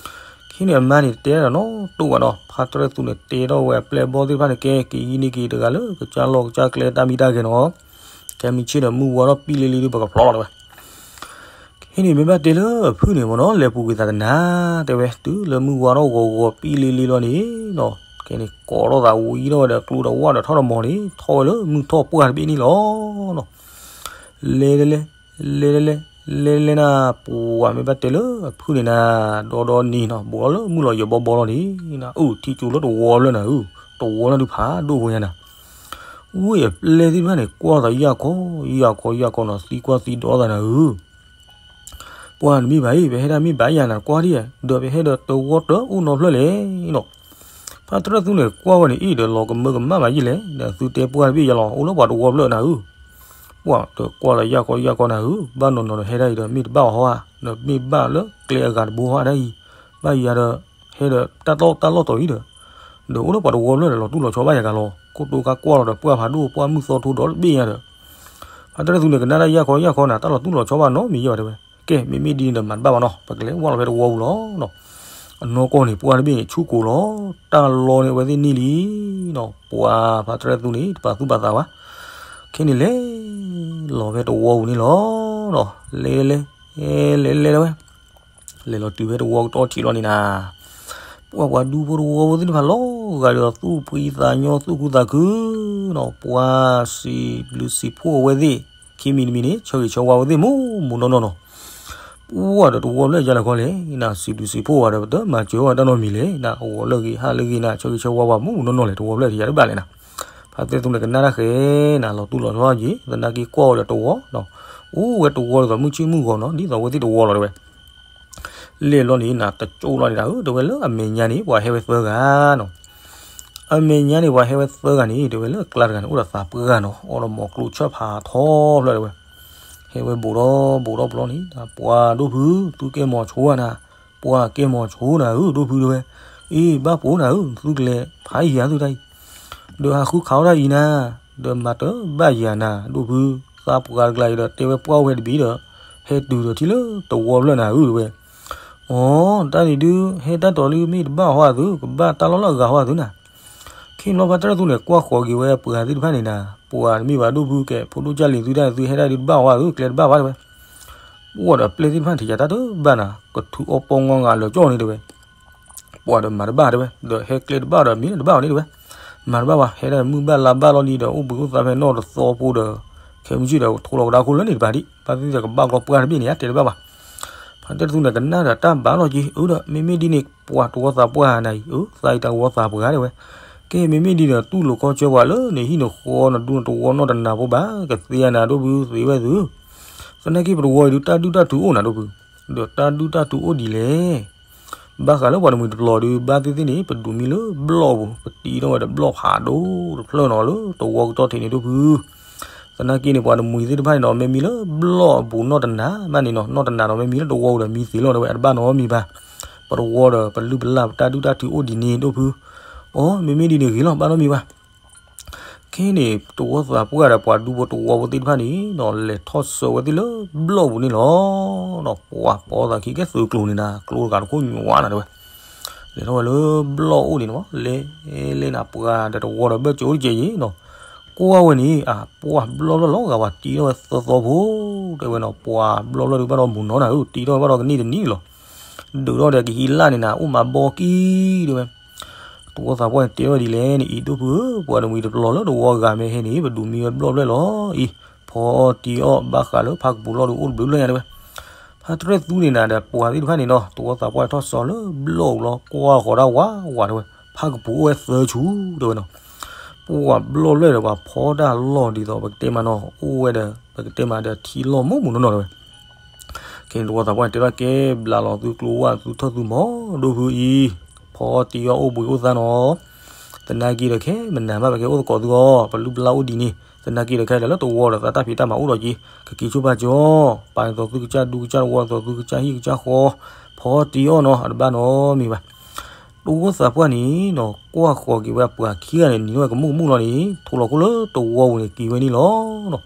ခဲန့ၣ်အမါန့ၣ် တဲဒၣ်နီတတီၢ်ဘၣ်နီၤ ဖါတြဲၣ်သူန့ၣ် တဲထီၣ်ဝဲအပျဲၢ်ဘီၣ်သ့ၣ်တဖၣ်န့ၣ် ကဲ က့ၤဟံးန့ၢ်က့ၤတဂၤလၢကစၢ်လီၢ်ကစၢ်ကျဲတၢ်မံတၢ်ဂဲၤနီၤ ခဲမုၢ်ဆ့ၣ်ဒီးမုၢ်ဝါထီၣ်ပံလ့လ့ဒုး ပကဖျီလီၤတဲဝဲ ခဲန့ၣ်မ့ၢ်ဘၣ်တဲလၢအဖုၣ်န့ၣ်မ့ၢ်နီၤ လဲၤပူၤကွံာ်သးကနၤ တဲဝဲ တုၤလၢမုၢ်ဝါထီၣ်ဂီၤဂီၤပံလ့လ့လီၤန့ၣ်နီၤ ခဲန့ၣ် ကိးထီၣ်သးဝံၤထီၣ်ဝဲဒီးကျိဒီးဝၣ်ဒီးထီၣ်ဒီးမီၤန့ၣ် ထီၣ်ဝဲလၢမုၢ်ထီၣ်ပှၢ်တဘ့ၣ်န့ၣ်လီၤနီၤ လဲၤလဲၤလဲၤလဲၤလဲၤလဲၤလဲၤနၤ ပှၤမ့ၢ်ဘၣ်တဲလၢအဖုၣ်န့ၣ်နၤ ဒီဒီနံၤနီၤ ဘူးလီၤလၢမုၢ်လီၤယၢၤဘီဘီလီၤန့ၣ် အုၣ်ထံကၠိလၢတဝီဖျၢၣ်နၤဧၢ တဝီလၢဒုးဖးဒိၣ်ဝဲညါနၤ ဝ့ၢ်အပျဲၢ်သ့ၣ်တဖၣ်န့ၣ် ကွၢ်သးယၢ်ခီ ယၢ်ခီ ယၢ်ခီနီၤ သံကွၢ်သံဒိးသးနၤဧၢ ပှၤတမ့ၢ်ဘၣ်အံၤ ပဟဲဒၣ်မ့ၢ်ဘၣ်ယၤနၤ ကွၢ်ဒံးဧါ ဒီးပဟဲဒီးတဝီတၢ်အိၣ်နီဖျၢၣ်လဲၣ်နီၤ ဖါတြဲၣ်သူန့ၣ် ကွၢ်ဝဲန့ၣ်အံၤဒီးလီၤကမၢကမၣ်ဘၣ်ယံၤလဲၣ် ဒီးသုတဲပှၢ်တဘ့ၣ်ယၤလီၤ အိၣ်လၢပှၤတဝီဖျၢၣ်နၤဧၢ ပှၤတကွၢ်လီၤယၢ်ခီယၢ်ခီနၤဧၢ ဘၣ်နီၤနီၤဒီးဟဲဒၣ်အံၤဒီးမ့ၢ်တဘၣ်အီၤဟီဧါ ဒီးမ့ၢ်ဘၣ်လၢကျဲအဂၤတဘိဟီဧါဒၣ်အံၤ ဘၣ်ယၤဒီး ဟဲဒီးတၢ်လီၢ်တတီၤအံၤဒီး ဒီးအိၣ်လၢပှၤတဝီဖျၢၣ်ဒီးလီၤတူၢ်လီၤဆီဘၣ်ယၤကၤလီၤ ခိၣ်တိခါကွၢ်လီၤဒီးပှၢ်ဖးဒိၣ်ပှၢ်မုၢ်သီထိဒီးတဘ့ၣ်ညါဒီး ဖ ဖါတရၢၣ်သူန့ၣ် ကနၣ်တၢ်ယၢ်ခီယၢ်ခီနၤ တၢ်လီၤတူၢ်လီၤဆီဘၣ်နီတမံၤယဲဘၣ်တဲဝဲ. ကဲ မ့မ့ၢ်ဒ်န့ၣ်ဒီးမၤတဘၣ်ဘၣ်နီၤ ပကလဲၤဝဲလီၤဖဲတဝီပူၤလီၤနီၤ. အနီၢ်ကီၢ်န့ၣ် ပှၢ်တဘ့ၣ်န့ၣ် ဆူၣ်ကိာ်လီၤ. တၢ်လီန့ၣ်အဝဲသ့ၣ်န့ၢ်လံနီၤ. ပှၢ်ဖါတရၢၣ်သူန့ၣ် တပာ်သူၣ်ပာ်သးဘၣ်. ခဲန့ၣ်လဲၤလီၤဖဲတဝီပူၤန့ၣ်လီၤနီၤ. လဲၤလဲၤ လဲၤလဲၤတဲဝဲ လဲၤလီၤတုၤဖဲတဝီကတီၢ်ထံးလီၤန့ၣ်နၤ, ပှၢ်ပှၤဒူဖိတဝီဖိသ့ၣ်တဖၣ်လီၤဂာ်ဒီး သူၣ်ဖှံသးညီ သူၣ်ခုသးခုနီၤ. ပှၢ်စံးဘျုးစံးဖှိၣ်အဝဲသ့ၣ် ခံမံၤတမံၤန့ၣ် ဆၢဂ့ၤဆၢဝါဝဲသ့ၣ်မူးမူးနီၢ်နီၢ်နီၤ. ပှၢ်ဒီးတဝီဖျၢၣ်ယါလဲၤခီလဲၣ်နၤ စံးဘျုးစံးဖှိၣ်ဝဲဒီး ပတမၤစၢၤဝဲတၢ်နီတမံၤလဲၣ်နၤ အဂီၤလၢအဂ့ၤ ဟါလၢအဂ့ၤနၤ ဆၢဂ့ၤဆၢဝါဝဲမူးမူးနီၢ်နီၢ်လဲၣ် တဝီဖျၢၣ်ထံးယါတဘၣ်လဲၣ်နၤ. ဖါတရၢၣ်သူန့ၣ်ကနၣ်တၢ်ဃဲနၤ လီၤတူၢ်လီၤဆီယံၤ သနာ်က့ကွၢ်ဝဲဒီးတဝီနီၤ. အိၣ်ဝဲတဝီဒီးသိးမုၢ်ဆ့ၣ်မုၢ်ဂီၤနီၤ ဒ်သိးအဝဲသ့ၣ်တဝီလီၤတဲဝဲ. လဲၤလီၤန့ၣ်နၤ တကၠိလီၤန့ၣ်နၤဧၢ တဲဝဲလၢအမဲာ်ညါန့ၣ် ပှၤဟဲဝဲသၢဂၤနီၤ. အမဲာ်ညါန့ၣ် ပှၤဟဲဝဲသၢဂၤန့ၣ် တဲဝဲလၢအကျါတဂၤန့ၣ် အိၣ်ဒီးသးပှၢ်ဂၤနီၤ အီၣ်ဒီးမိၤကျိဆၢၣ်ဖးထီဖျၢၣ်တဲဝဲ. ဟဲဝဲဘူးဒီးဘူးဒီးပလီၢ်န့ၣ် ပှၤဒိၣ်ဖု သုကဲမီၤဆိနၤ, ပှၤကဲမီၤဆိနၤဧၢ ဒိၣ်ဖုတဲဝဲ. အ့ ဘၣ်ပိာ်နၤဧၢ သုကလဲၤဖးယံၤယၤသုတၢ်အံၤ ဒီးဟးဃုခးအီၣ်တၢ်အံၤနၤ, ဒီးမၤတဘၣ်ယၤနၤ ဒိၣ်ဖု, သးပှၢ်တကျါအံၤဒီးတဲဝဲပှၢ်အိၣ်ဝဲတဘ့ၣ်ဒီး ဟဲတုၤဒီးထံၣ်လၢတဝီဖျၢၣ်နၤဧၢတဲဝဲ. အီ တၢ်န့ၣ်ဒုး ဟဲတၢ်တီၤလံမ့ၢ်တဘၣ်ဟီဧါသု ကဘၣ်တၢ်လီၢ်လၢအဂၤဟီဧါသုနၤ. ခ့လီၤဖါတရၢၣ်သူန့ၣ် ကွၢ်ဃီၤက့ၤဝဲပှၤသ့ၣ်တဖၣ်န့ၣ်နၤ, ပှၤတမ့ၢ်ဘၣ်ဒိၣ်ဖုကဲ ဖိဒိၣ်ကၢ်လံၤသုတၢ်သုဟဲတၢ်ဒုးတဘၣ်ဟီဧါသု ကျဲတဘၣ်ဘၣ်တဲဝဲ. ပှၢ်ဒီးပျဲၢ်သ့ၣ်တဖၣ်ထံးယၤတၢ်တဘၣ်နၤ ကထုးအီၣ်ပီၢ်ငီၢ်ငါလၢာ်ကၠီၣ်န့ၣ်တဲဝဲ. ပှၤဒီးမၤတဘၣ်တဲဝဲ, ဒီးဟဲကျဲတဘၣ်ဒီးမ့ၢ်တဘၣ်အီၤန့ၣ်တဲဝဲ. မၤတဘၣ်ဘၣ် ဟဲဒၣ်မုၢ်ဘၣ်လါဘၣ်လီၤလံဒီး အိၣ်ဘှံးအိၣ်သါဖဲနီၣ်တသီဖိဒီး ခဲမုၢ်ဆ့ၣ်ဒီးထိလီၤကဒါခိၣ်လၢန့ၣ်တပၤဒံး ဘၣ်သ့ၣ်သ့ၣ်ကဘၣ်ကီပှၢ်တဘ့ၣ်န့ၣ် အတဲတဘၣ်ဘၣ်. ဖါတရၢၣ်သူန့ၣ် ကနၣ်ဒီးတၢ်ဘၣ်လီၤက့ၤ အၢဒီး မ့မ့ၢ်ဒ်န့ၣ် ပှၤတဝီသးပှၢ်နၤအံၤ အၢ သးအံၤတၢ်ကဝီသးပှၢ်တဲဝဲ. ကဲ မ့မ့ၢ်ဒ်န့ၣ် တူၢ်လိာ်ခီဆၢပှၤလၢနဟံၣ်နဃီနဒူနတဝီနီၢ်တနၤဖိဘၣ် ကသ့ဧါနၤ ဒိၣ်ဖု သ့ဝဲသု. သနာ်က့ပတဝီအံၤဒုး တၢ်ဒုၣ်တၢ်ထုးအိၣ်နၤ ဒိၣ်ဖု, ဒီးတၢ်ဒုၣ်တၢ်ထုးအိၣ်ဒ်လဲၣ်. ဘၣ်ဃးလၢပှၤတမှံၤတပျီၤဒုး ဘၣ်သ့ၣ်သ့ၣ်န့ၣ် ပဒုးမံလၢဘျီၣ်ပူၤ ပတံထီၣ်ဝဲဒီးဘျီၣ်ဖးဒိၣ်တဖျၢၣ်နီၤလၢတဝီကတီၢ်ထံးန့ၣ် ဒိၣ်ဖု. သနာ်က့န့ၣ် ပှၤတမှံၤသ့ၣ်တဖၣ်န့ၣ်ဒီး မ့ၢ်မံလၢဘျီၣ်အပူၤနီၢ်တနၤဘၣ်န့ၣ်နီၤ နီၢ်တနၤဒီး မ့ၢ်မံလၢတဝီပူၤဒီးမံသ့လီၤတဲဝဲ အတဘၣ်နီတမံၤဘၣ်. ပတဝီဒီးပလုၢ်ပလၢ်ပတၢ်ဒုၣ်တၢ်ထုးအိၣ်ဒ်န့ၣ် ဒိၣ်ဖု. အီ မ့မ့ၢ်ဒ်န့ၣ်ဂ့ၤလီၤ ဘၣ်နီတမံၤဘၣ်. ခဲန့ၣ် တဝီသးပှၢ်ဒီးပှၤဒူဖိတဝီဖိသ့ၣ်တဖၣ်န့ၣ်နီၤ လဲၤထီၣ်ဆၢဝဲသ့ၣ်လၢဘျီၣ်ပူၤန့ၣ်လီၤ. ပှၤပိာ်သးခံကဲသုးကျိၤန့ၣ်နၤ ကျိတဂၤတခိၣ်ညွးနၤတဲဝဲ. လဲၤထီၣ်ဝဲလၢဘျီၣ်အိၣ်န့ၣ်နီၤ လဲၤလဲၤနၤ ပှၤဒီးတဝီဒီးဘၢၣ်စၢၤအိၣ်တကဲးယံၤနီၤ ကွၢ်ဝဲန့ၣ် အပှၢ်ဘျီၣ်ဘျီၣ်လီၤဂာ်ပှၤတံထီၣ်ဝဲသၢသီဖိ တဲဝဲနီၤ ပှၢ်ဘျီၣ်ဘျီၣ်ဒုးဘၣ်ဒီးမုၢ်နီၤနၤဧၢ တံထီၣ်ဝဲဘၣ်ဒီးကနံၣ်တနံၣ်လီၤ. ဒုးထီၣ်ဒီးကဟံးလၢ်န့ၣ်နၤ အိၣ်မးဘီကံတဲဝဲ. တဝီသးပှၢ်န့ၣ်တဲဝဲဒ်လဲၣ်န့ၣ် အံၤဒိၣ်ဖုဧၢ ပှၤတမှံၤတပျီၤလၢတဝီဂၤမ့ၢ်ဟဲန့ၣ် ပဒုးမံဝဲဘျီၣ်ဘျီၣ်လီၤအံၤ ဖီတံအီၣ်ဘၣ်ဃးလၢဖးကပူၤလီၢ်ဒုးအိၣ်တဘျုးဘျၢၣ်ညါတဲဝဲ. ဖါတရၢၣ်သူန့ၣ်နၤဒီးပှၤသ့ၣ်တဖၣ်န့ၣ်နီၤ တဝီသးပှၢ်ထီၣ်စီၤလၢဘျီၣ်ပူၤလီၤ ကွၢ်ဃီၤတၢ်ဝးဝးတဲဝဲ ဖးကပူၤအိၣ်ဝဲသၢဆူတဲဝဲနီၤ. ပှၢ်ဘျီၣ်ဘျီၣ်ဒီးပှၤဖီတၢ်လီၢ်ဒ်သိးပကတဲမးနီၤ အိၣ်ဝဲဒီး ပကတဲမးဒီးထံလီၢ်မုၢ်မုၢ်နီၢ်နီၢ်တဲဝဲ. ခဲန့ၣ်တဝီသးပှၢ်န့ၣ်တဲဘၣ်ကဲ ဘျးလီၤသုကျိဝၢ်သုထၢၣ်သုမီၤ ဒိၣ်ဖုအံၤ ဖီတံအီၣ်အိၣ်ဘှံးအိၣ်သါနီၤ. သနာ်က့ဒီးခဲမနၤဘၣ်ပကဲအိၣ်သကိးသုအီၤ ပလုၢ်ပလၢ်အိၣ်ဒ်န့ၣ် သနာ်က့ဒီးခဲဒီးလၢတဝီဒီးသးတၢ်ဖံးတၢ်မၤအိၣ်ဒီးက့ၤ ကက့ၤဆိပာ်စၢၤအီၤ ပာ်ဒ်သိးသုကစၢ်ဒူကစၢ်တဝီဒ်သိးသုကစၢ်ဟံၣ်ကစၢ်ဃီ ဖီတံအီၣ်နီၤ အတဘၣ်နီတမံၤဘၣ်. တဝီသးပှၢ်န့ၣ်နီၤ ကွၢ်ဃီၤက့ၤဝဲအပှၤခံဂၤန့ၣ် နံၤထီၣ်ဝဲကမူၣ်ကမူၣ်လီၤန့ၣ် ထိးလီၤခိၣ်လၢတဝီပူၤန့ၣ်က့ၤဝဲန့ၣ်လီၤနီၤ.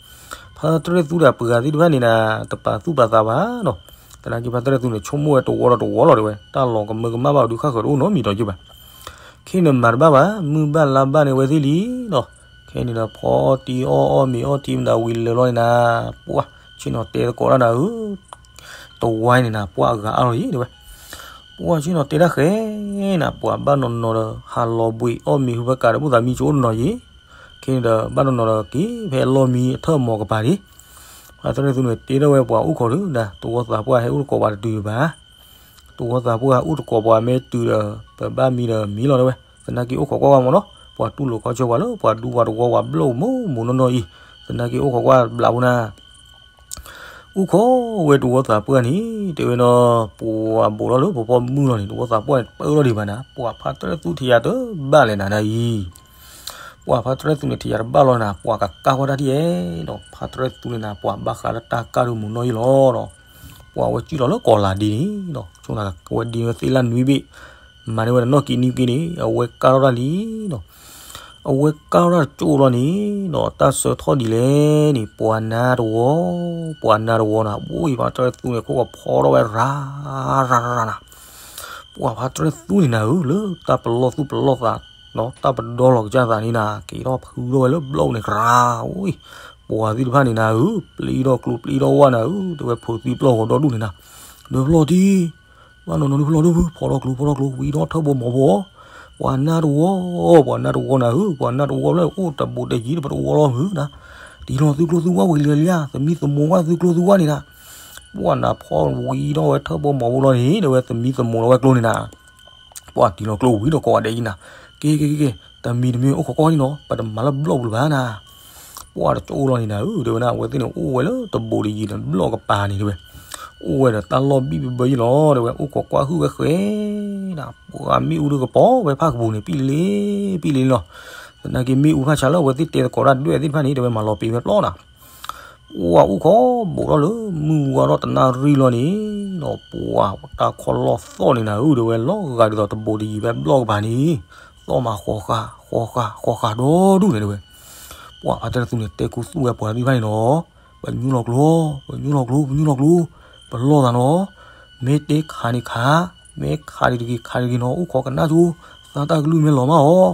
ဖါတရၢၣ်သူဒီးပှၤဂၤသ့ၣ်တဖၣ်န့ၣ်နၤ တပာ်သူၣ်ပာ်သးဘၣ်နီၤ. သနာ်က့ဖါတရၢၣ်သူန့ၣ် ဆိကမိၣ်ဝဲတဝီဒီးတဝီလီၤတဲဝဲ တၢ်လီၤကမၢကမၣ်ဘၣ်ဒုးဃၣ်ဃၢၤတအိၣ်နီတမံၤဒီးက့ၤဘၣ်. ခဲန့ၣ်မၤတဘၣ်ဘၣ် မုၢ်ဘၣ်လါဘၣ်န့ၣ်ဝဲသ့ၣ်လံနီၤ. ခဲန့ၣ်ဒီး ဖီတံအီၣ်အီၣ်မ့ၤအီၣ်ထံမတၤဝံၤလၢာ်လီၤန့ၣ်နၤ ပှၢ်ဆ့ၣ်နီၤတဲသကိးတၢ်နၤဧၢ တဝီန့ၣ်နၤ ပှၢ်အဂၤအါလီၤယံၤတဲဝဲ. ပှၢ်ဆ့ၣ်နီၤတဲတၢ်ဃဲနၤ ပှၢ်ဘၣ်နီၢ်နီၢ်ဒီး ဟးလီၤဘှံးအီၣ်မ့ၤဟူဖဲကးဒီး ဘၣ်သးမံကၠိအိၣ်တနီၤယံၤ. ခဲန့ၣ်ဒီး ဘၣ်နီၢ်နီၢ်ဒီးက့ၤဖဲအလီၢ်မံအထၢၣ်မီၤကပၤလံ. ဖါတရၢၣ်သူန့ၣ် တဲထီၣ်ဝဲပှၤအိၣ်ခိးဒုးနၤ တဝီသးပှၢ်ဟဲအိၣ်သကိးပှၤတတုၤဘၣ်. တဝီသးပှၢ်အိၣ်သကိးပှၤမ့ၢ်တုၤဒီး ပဘၣ်မံဒီးမံလီၤတဲဝဲ. သနာ်က့အိၣ်ခိးကွၢ်ဝဲမ့ၢ်နီၤ ပှၤတူၢ်လိာ်ခီဆၢပှၤလၢပှၤဒူပှၤတဝီပှၤဘျီၣ်မုၢ်မုၢ်နီၢ်နီၢ်အံၤ သနာ်က့အိၣ်ခိးကွၢ်ဘျးဖိနၤ အိၣ်ခိးဝဲတဝီသးပှၢ်န့ၣ် တဲဝဲနီၤ ပှၤဘိးထီၣ်လၢပဖီမုၢ်လီၤန့ၣ် တဝီသးပှၢ်န့ၣ် ပၢလီၤဒံးဘၣ်နၤ ပှၤဖါတရၢၣ်သူထံၣ်ယၤတဘၣ်လဲၣ်နၤနၤအံၤ. ပှၤဖါတရၢၣ်သူန့ၣ်ထံၣ်ယၤတဘၣ်လီၤနၤ ပှၤကကၢ်ကွၢ်တၢ်ထံၣ်အဲနီၤ ဖါတရၢၣ်သူန့ၣ်နၤ ပှၤဘၣ်ဃးလၢတၢ်ကၢ်ဒိၣ်မုၢ်နီၢ်အံၤလီၤနီၤ. ပှၤဝဲစုၣ်ထီၣ်လၢကီၤလၤဒ့န့ၣ်နီၤ ဆိနၤဝဲဒ့န့ၣ်ဝဲသ့ၣ်လၢနွံဘ့ၣ် မၤန့ၢ်ဝဲဒၣ်နီၢ်က့နွံက့န့ၣ် အဝဲကၢ်ထီၣ်တၢ်လံနီၤ. အဝဲကၢ်ထီၣ်တကၠိၣ်လီၤန့ၣ် ဒီးတၢ်ဆၢထီၣ်ဒ်လဲၣ်န့ၣ် ပှၤနါတဝီ, ပှၤနါတဝီနၤ အိၣ်အံၤ ဖါတြဲၣ်သူန့ၣ် ခိၣ်ကဖီထီၣ်ဝဲ ရၤရၤရၤနၤ, ပှၤဖါတြဲၣ်သူန့ၣ်နၤဧၢ လၢတၢ်ပလီၢ်သူၣ်ပလီၢ်သး ဒီးတၢ်ပဒီလီၤကစၢ်သးန့ၣ်နၤ က့ၤထီၣ်ဖုထီၣ်ဝဲလၢဘျီၣ်ပူၤန့ၣ် ကရၤ, အိၣ်အံၤ ပှၤသ့ၣ်တဖၣ်န့ၣ်နၤဧၢ ပျံၤထီၣ်ကျိပျံၤထီၣ်ဝၣ်နၤဧၢ တဲဝဲ ဖိသံပျီၢ်ဂီၤဒီဒူၣ်န့ၣ်နၤ, ဒၢဖျီၣ်ထံ ဘၣ်နီၤနီၤဒုဖျီၣ်ဒိၣ်ဖု ဖီထီၣ်ကျိဖီထီၣ်ကျိ ဝံထီၣ်ထၢၣ်ဘီမီၤဘီ, ပှၤနါတဝီ, ပှၤနါတဝီနၤဧၢ ပှၤနါတဝီလၢအိၣ်တဘူးတယံၤတပတဝီလီၤမုၢ်နၤ, တံၤလီၤသုကျိသုဝၣ်ဝံၤလံလံဧါ သမံသမိးဝၣ်သုကျိသုဝၣ်န့ၣ်နၤ, ပှၤနါဖီဝံထီၣ်ဝဲထၢၣ်ဘီမီၤဘီလီၤန့ၣ် တဲဝဲသမံသမိးလီၤဝဲကျိန့ၣ်နၤ ပှၤတံၤလီၤကျိဝံၤဒီးကိးဂၤဒဲးအံၤနၤ, က့ၤက့ၤက့ၤက့ၤ တမံၤတမံၤအိၣ်ခိးကွၢ်န့ၣ်နီၤ ပတမၤလၢဘျီၣ်ပူၤလၢၤဘၣ်နၤ, ပှၤတကၠိၣ်လီၤန့ၣ်နၤဧၢ တဲဝဲဒၣ် အဝဲသ့ၣ်န့ၣ်အိၣ်ဝဲလၢတဘူးတယံၤန့ၣ် ဘျီၣ်ကပၤန့ၣ်တဲဝဲ, အိၣ်ဝဲဒီးတၢ်လီၢ်ဘံၣ်ဘၢဘၢယံလီၤ တဲဝဲ အိၣ်ခိးကွၢ်ဟုၣ်ဝဲဃဲနၤ, ပှၤမ့ၣ်အူဒုကပီၤဝဲဖၣ်ကပူၤန့ၣ် ပံၣ်လံ ပံၣ်လံလီၤ, သနာ်က့မ့ၣ်အူဖၣ်ဆါလၢအဝဲသ့ၣ်တဲသကိးတၢ်ဒွဲၣ်သ့ၣ်တဖၣ်န့ၣ် တဲဝဲမၤလီၤပံာ်ဝဲပျီနၤ ပှၤအိၣ်ခိးဘူးထီၣ်လၢမုၢ်ဝါထီၣ်တနၣ်ရံၣ်လီၤန့ၣ်, ဒီးပှၤတၢ်ခီၣ်လီၢ်သီၣ်န့ၣ်နၤဧၢ တဲဝဲ လီၤဂာ်ဒ်သိးတဘူးတယံၤဖဲဘျီၣ်ကပၤန့ၣ်, သီၣ်မးဃီဃာ် ဃီဃာ် ဃီဃာ်ဒီဒူၣ်န့ၣ်တဲဝဲ, ပှၤဖါတြဲၣ်သူန့ၣ် တဲခူသူၣ်ဝဲပှၤသ့ၣ်တဖၣ်န့ၣ်နီၤ, ပညိၣ်လီၤကျိ, ပညိၣ်လီၤကျိ ပညိၣ်လီၤကျိ, ပလီၢ်သးနီၤ, မ့ၢ်တဲခးန့ၣ်ခး, မ့ၢ်ခးဒံးတဂ့ၤခးဒံးတဂ့ၤနီၤ အိၣ်ခိးကနၣ်ဆိ, သးတၢ်ကလုၢ်မ့ၢ်လီၤမးအီၤ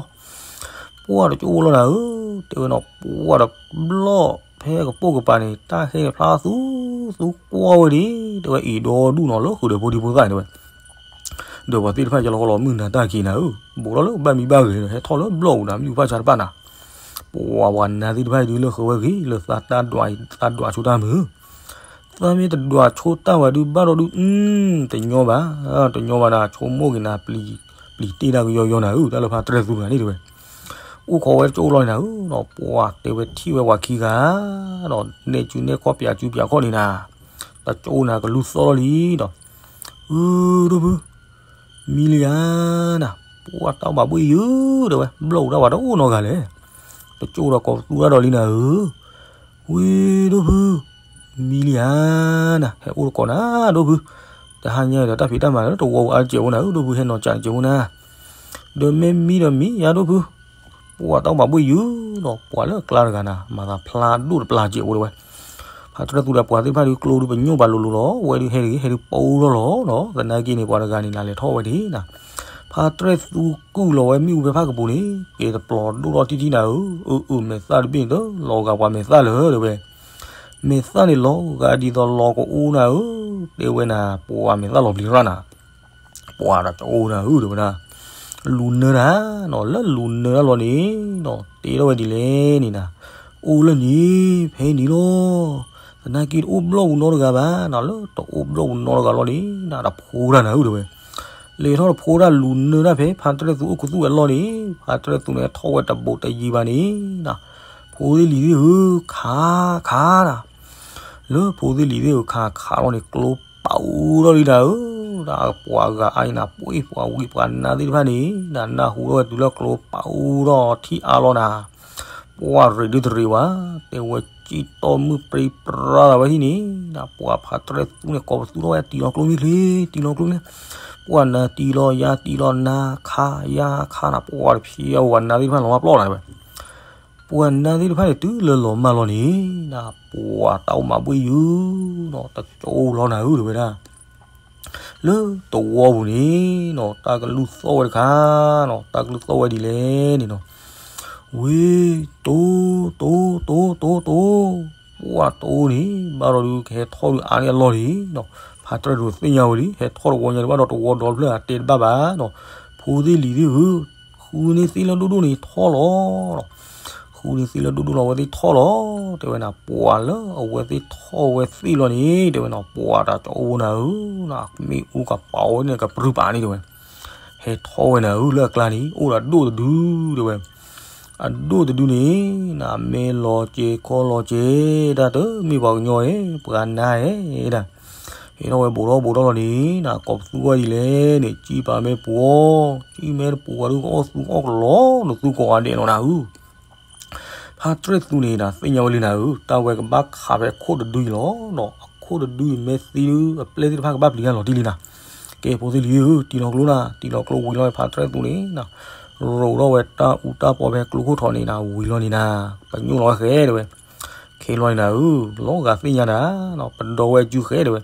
ပှၤတကၠိၣ်လီၤနၤဧၢ, တဲဝဲနီၤ ပှၤတဘျီၣ်ဖဲကပိာ်ကပၤန့ၣ် တၢ်ဟဲဖျါသူသူကွၢ်ဝဲဒၣ်, တဲဝဲအံၤဒီဒူၣ်နီၤ လၢဃုာ်ဒီးဖိဒံဖိသၣ်န့ၣ်တဲဝဲ, ဒီးပှၤသ့ၣ်တဖၣ်ယလီၤဃီလီၤမုၢ်နၤတၢ်က့ၤနၤဧၢ, ဘူးထီၣ်လၢဘၣ်မံဘၣ်ဂဲၤဒီး ဟဲထီၣ်လၢဘျီၣ်ပူၤနၤ မ့ၣ်အူဖၣ်ဆါတဖၣ်နၤ, ပှၤပှၤနါသ့ၣ်တဖၣ်အံၤဒုးလၢဃုာ်ဝဲဂ့ၤ လၢသးတၢ်ဒွးဆိတၢ်မုာ် သးမ့ၢ်တဒွးဆိတၢ်ဝဲဒုးဘၣ်ဒီးဒုး တညီဘၣ်, တညီဘၣ်နၤ ဆိကမိၣ်က့ၤနၤ ပျံၤတ့ၢ်ဒၣ်ကယီယီနၤဧၢ, တၢ်လၢဖါတြဲၣ်သူတဂၤန့ၣ်တဲဝဲ, အိၣ်ခိးဝဲတကၠိၣ်လီၤန့ၣ်နၤဧၢ, ဒီးပှၤတဲဝဲထံၣ်ဝဲပှၤခံဂၤ, ဒီးနဲၣ်စုနဲၣ်ခီၣ်ပၠးစုပၠးခီၣ်န့ၣ်နၤ, တကၠိၣ်နၤကလူၢ်သီၣ်လီၤလံဒီး, အၢ ဒိၣ်ဖု မံလံဧါနၤ, ပှၤတၢ်အိၣ်ဘၣ်ဘှ့ၣ်ယုၢ် တဲဝဲ ဘျီၣ်ပူၤတၢ်ဝဲတအိၣ်နီတဂၤလဲၣ်, တကၠိၣ်ဒီးကိးပသူတၢ်ဒီးလံနၤဧၢ, ဝ့ၢ်ဒိၣ်ဖု မံလံဧါနၤ, ဟဲအိၣ်တကိးနၤ ဒိၣ်ဖု, တဟါညါဒီးတၢ်ဖံးတၢ်မၤလၢတဝီပူၤအါတစဲးဖိနၤဧၢ ဒိၣ်ဖု ဟဲနီၤစးတစဲးဖိနၤ, ဒီးမ့ၢ်မံဒီးမံယါဒိၣ်ဖု, ပှၤတၢ်အိၣ်ဘၣ်ဘှ့ၣ်ယုၢ်ဒီး ပှၤလၢအကျါတဂၤနၤ မၤသးဖျါဒိၣ်တပျၢ်စဲးဖိတဲဝဲ, ဖါတြဲၣ်သူဒီးပှၤသ့ၣ်တဖၣ်ဒုးကျိဒုးပညိၣ်ဘၣ်လိၤလိၤလီၤ, ဝဲဒုးဟဲတဂ့ၤ ဟဲဒုးပူထီၣ်လီၤဒီး သနာ်က့န့ၣ် ပှၤတဂၤန့ၣ် နၤလဲၤထီၣ်ဝဲဒၣ်နၤ, ဖါတြဲၣ်သူကုၢ်လီၤဝဲမ့ၣ်အူဖဲဖၣ်ကပူၤန့ၣ် ကဲတပျီၤဒိၣ်ထီၣ်ထံထံနၤဧၢ, အၢ အၢ မဲာ်သၣ်တဘ့ၣ်န့ၣ်တလီၤဂာ်ပှၤမဲာ်သၣ်လၢၤတဲဝဲ, မဲာ်သၣ်န့ၣ်လီၤဂာ်ဒ်သိးလီၤကအိနၤဧၢ, တဲဝဲနၤ ပှၤမဲာ်သၣ်လီၤပျံၤရၣ်နၤ ပှၤတၢ်တအိၣ်နၤဧၢ တဲဝဲဒၣ်, လူၤနၢတၢ်နီၤ လၢလူၤနၢတၢ်လီၤန့ၣ်နီၤ တဲထီၣ်ဝဲဒ်လဲၣ်န့ၣ်နၤ, အိၣ်လၢန့ၣ် ဖဲအံၤန့ၣ်လီၤ, သနာ်က့တအိၣ်ဘျီၣ်ပူၤနီတဂၤဘၣ်နၤ လၢတအိၣ်ဘျီၣ်ပူၤနီတဂၤလီၤန့ၣ်နၤ တဖိတၢ်နၤဧၢ တဲဝဲ, လဲၤထီၣ်တဖိတၢ်လူၤနၢတၢ်ဖဲ ဖါတြဲၣ်သူအိၣ်ခူသူၣ်ဝဲလီၤန့ၣ် ဖါတြဲၣ်သူန့ၣ်ထီၣ်ဝဲတဘူးတယံၤဘၣ်န့ၣ်နၤ, ဖိသ့ၣ်လံၤသ့ၣ်ဧၢ ခးခးနၤ လၢဖိသ့ၣ်လံၤသ့ၣ်ဧၢ ခးခးလီၤန့ၣ် ကျိပာ်အူထီၣ်လံနၤဧၢ, ဒီးပှၤဂၤအါအံၤနၤ ပှ့ၤပှၤဝံၤပှၤနါသ့ၣ်တဖၣ်န့ၣ် နနၢ်ဟူထီၣ်ဝဲတုၤလၢကျိပာ်အူထီၣ်ထံၣ်အါလီၤနၤ, ပှၤရ့ဒုတရ့ဝဲ တဲဝဲစံၣ်တီၢ်မုၢ်ပြံပြါသးဝဲဟံၣ်န့ၣ်နၤ ပှၤဖါတြဲၣ်သူန့ၣ် ကိးပသူထီၣ်ဝဲတံၤလီၤကျိမ့ၢ်ချ့ တံၤလီၤကျိမ့ၢ်, ပှၤနါတံၤလီၤယါတံၤလီၤနါခါယါခါနၤ ပှၤတဖံးအဝဲနါသ့ၣ်တဖၣ်လီၤမၢ်ပျီနၤတဲဝဲ ပှၤနါသ့ၣ်တဖၣ်န့ၣ် တုၤလၢလီၤမၢ်လီၤန့ၣ်နၤ ပှၤတၢ်အိၣ်မၤဘှ့ၣ်ယုၢ်နီၤ တကၠိလီၤနၤဧၢ တဲဝဲဒၣ်, လၢတဝီပူၤန့ၣ်နီၤ တၢ်ကလုၢ်သီၣ်ဝဲတခါနီၤ တၢ်ကလုၢ်သီၣ်ဝဲဒ်လဲၣ်န့ၣ်နီၤ, ဝ့ၢ် တိ တိ တိ တိ တိ ပှၤတိန့ၣ် ဘၣ်ဒီးဒုးကဟဲထီၣ်ဒုးအါန့ၢ်အလီၢ်လံနီၤ, ဖါတြဲၣ်ဒိးသ့ၣ်ညါဝဲလံ ဟဲထီၣ်တဝီညါဒုးဘၣ်ဒီးတဝီဒီဖျၢၣ်တဲတဘၣ်ဘၣ်နီၤ, ဖိသ့ၣ်လံၤသ့ၣ်ဧၢ ဃုန့ၢ်သ့ၣ်လၢဒိၣ်ဒိၣ်န့ၣ်ထီၣ်လီၤနီၤ, ဃုန့ၢ်သ့ၣ်လၢဒိၣ်ဒိၣ်လီၤ အဝဲသ့ၣ်ထီၣ်လီၤ, တဲဝဲနၤ ပှၤလၢအဝဲသ့ၣ်ထီၣ်ဝဲသ့ၣ်လီၤန့ၣ် တဲဝဲနီၤ ပှၤတၢ်ကအိၣ်နၤဧၢ, မ့ၣ်အူကပာ်ဝဲန့ၣ်ကပြုၢ်ပာ်န့ၣ်တဲဝဲ, ဟဲထီၣ်ဝဲနၤဧၢ လၢအကျါန့ၣ် အိၣ်ဒီးဒိၣ်တဒု တဲဝဲ အဒိၣ်တဒုန့ၣ် နမ့ၢ်လီၤစဲၤခီလီၤစဲၤ တၢ်တမ့ၢ်ပှၤကညီဧဲ ပှၤနါဧဲဒၣ်, ဟဲထီၣ်ဝဲဘူးထီၣ်ဘူးထီၣ်လီၤန့ၣ် နကိးပသူဝဲဒ်လဲၣ်န့ၣ် ကံပာ်မ့ၢ်ပှီၤ ကံမ့ၢ်တပှီၤဒုးကအီၣ်သူအီၣ်ကလီနသူကိးဂၤဒဲးလီၤနၤဧၢ ဖါတြဲၣ်သူန့ၣ်နၤ သ့ၣ်ညါဝဲလံနၤဧၢ တၢ်ဝဲကဘၣ်ခးဖဲအခိၣ်တဒုအံၤလီၤနီၤ, အခိၣ်တဒုအံၤမ့ၢ်သံဒုး အပျဲၢ်သ့ၣ်တဖၣ်ကဘၣ်ပျံၤတၢ်လီၤတံၢ်လံနၤ, ကဲဖိသ့ၣ်လံၤဧၢ တံၤလီၤကျိနၤ တံၤလီၤကျိဝံၤလီၤဖါတြဲၣ်သူန့ၣ်နၤ, ရိးထီၣ်ဝဲတၢ်အူတၢ်ပီဖဲကျိခိၣ်ထံးန့ၣ်နၤ ဝံၤလီၤန့ၣ်နၤ, ပညိၣ်လီၤဝဲဃဲတဲဝဲ. ခဲလီၤန့ၣ်နၤဧၢ, လီၤဂာ်သ့ၣ်ညါတၢ်နီၤ, ပဒီဝဲအစုဃဲတဲဝဲ.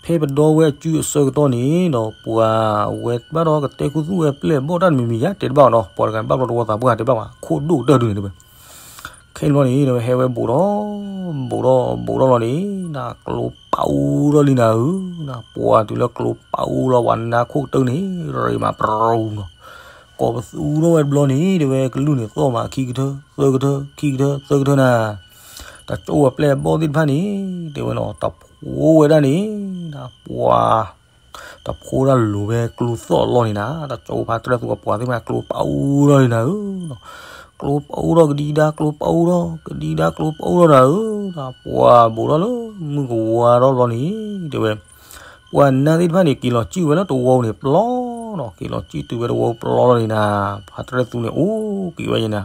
ဖဲပဒီဝဲအစုအဆၢကတီၢ်န့ၣ်ဒီး ပှၤဝဲဘၣ်ဒီးကတဲခူသူၣ်ဝဲပျဲၢ်ဘီၣ်တၢ်တမံၤမံၤယါတဲတဘၣ်နီၤ, ပှၤတဂၤန့ၣ်ဘၣ်ဘျီတဝီသးပှၢ်တဲဘၣ်ဘၣ်, ခိၣ်ဒိၣ်ကတၢၢ်ဒုန့ၣ်တဲဝဲ. ခဲလီၤန့ၣ် ဟဲဝဲဘူးထီၣ်, ဘူးထီၣ်ဘူးထီၣ်လီၤန့ၣ် နၤကျိပာ်အူထီၣ်လံနၤဧၢ, နၤပှၤတုၤလၢကျိပာ်အူလီၤ ပှၤနါခိၣ်ကတၢၢ်န့ၣ် ရ့မးပရူၤနီၤ, ကိးပသူထီၣ်ဝဲတဘျီန့ၣ် တဲဝဲကလုၢ်န့ၣ်သီၣ်မးခံကထၢ သၢကထၢ ခံကထၢ သၢကထၢနၤ, တၢ်ကၠိဝဲပျဲၢ်ဘီၣ်သ့ၣ်တဖၣ်န့ၣ် တဲဝဲနီၤ တဖိဝဲဒၣ်န့ၣ် နၤပှၤ တဖိဒၣ်လိၤဝဲကျိသီၣ်အလီၢ်န့ၣ်နၤ, တၢ်ကၠိဖါတြဲၣ်သူအပှၤသ့ၣ်တဖၣ်ကျိပာ်အူထီၣ်လံနၤဧၢ, ကျိပာ်အူထီၣ်ကဒံဒါ ကျိပာ်အူထီၣ် ကဒံဒါ ကျိပာ်အူထီၣ်နၤဧၢ, နၤပှၤဘူးထီၣ်လၢမုၢ်ကဝါထီၣ်ဘျီန့ၣ် တဲဝဲ ပှၤနါသ့ၣ်တဖၣ်န့ၣ် က့ၤလီၤစံၣ်ဝဲလၢတဝီပူၤန့ၣ်ပျီနီၤ, က့ၤလီၤစံၣ်တုၤဝဲတဝီပျီလီၤန့ၣ်နၤ, ဖါတြဲၣ်သူန့ၣ်အိၣ်က့ၤဝဲယဲနၤ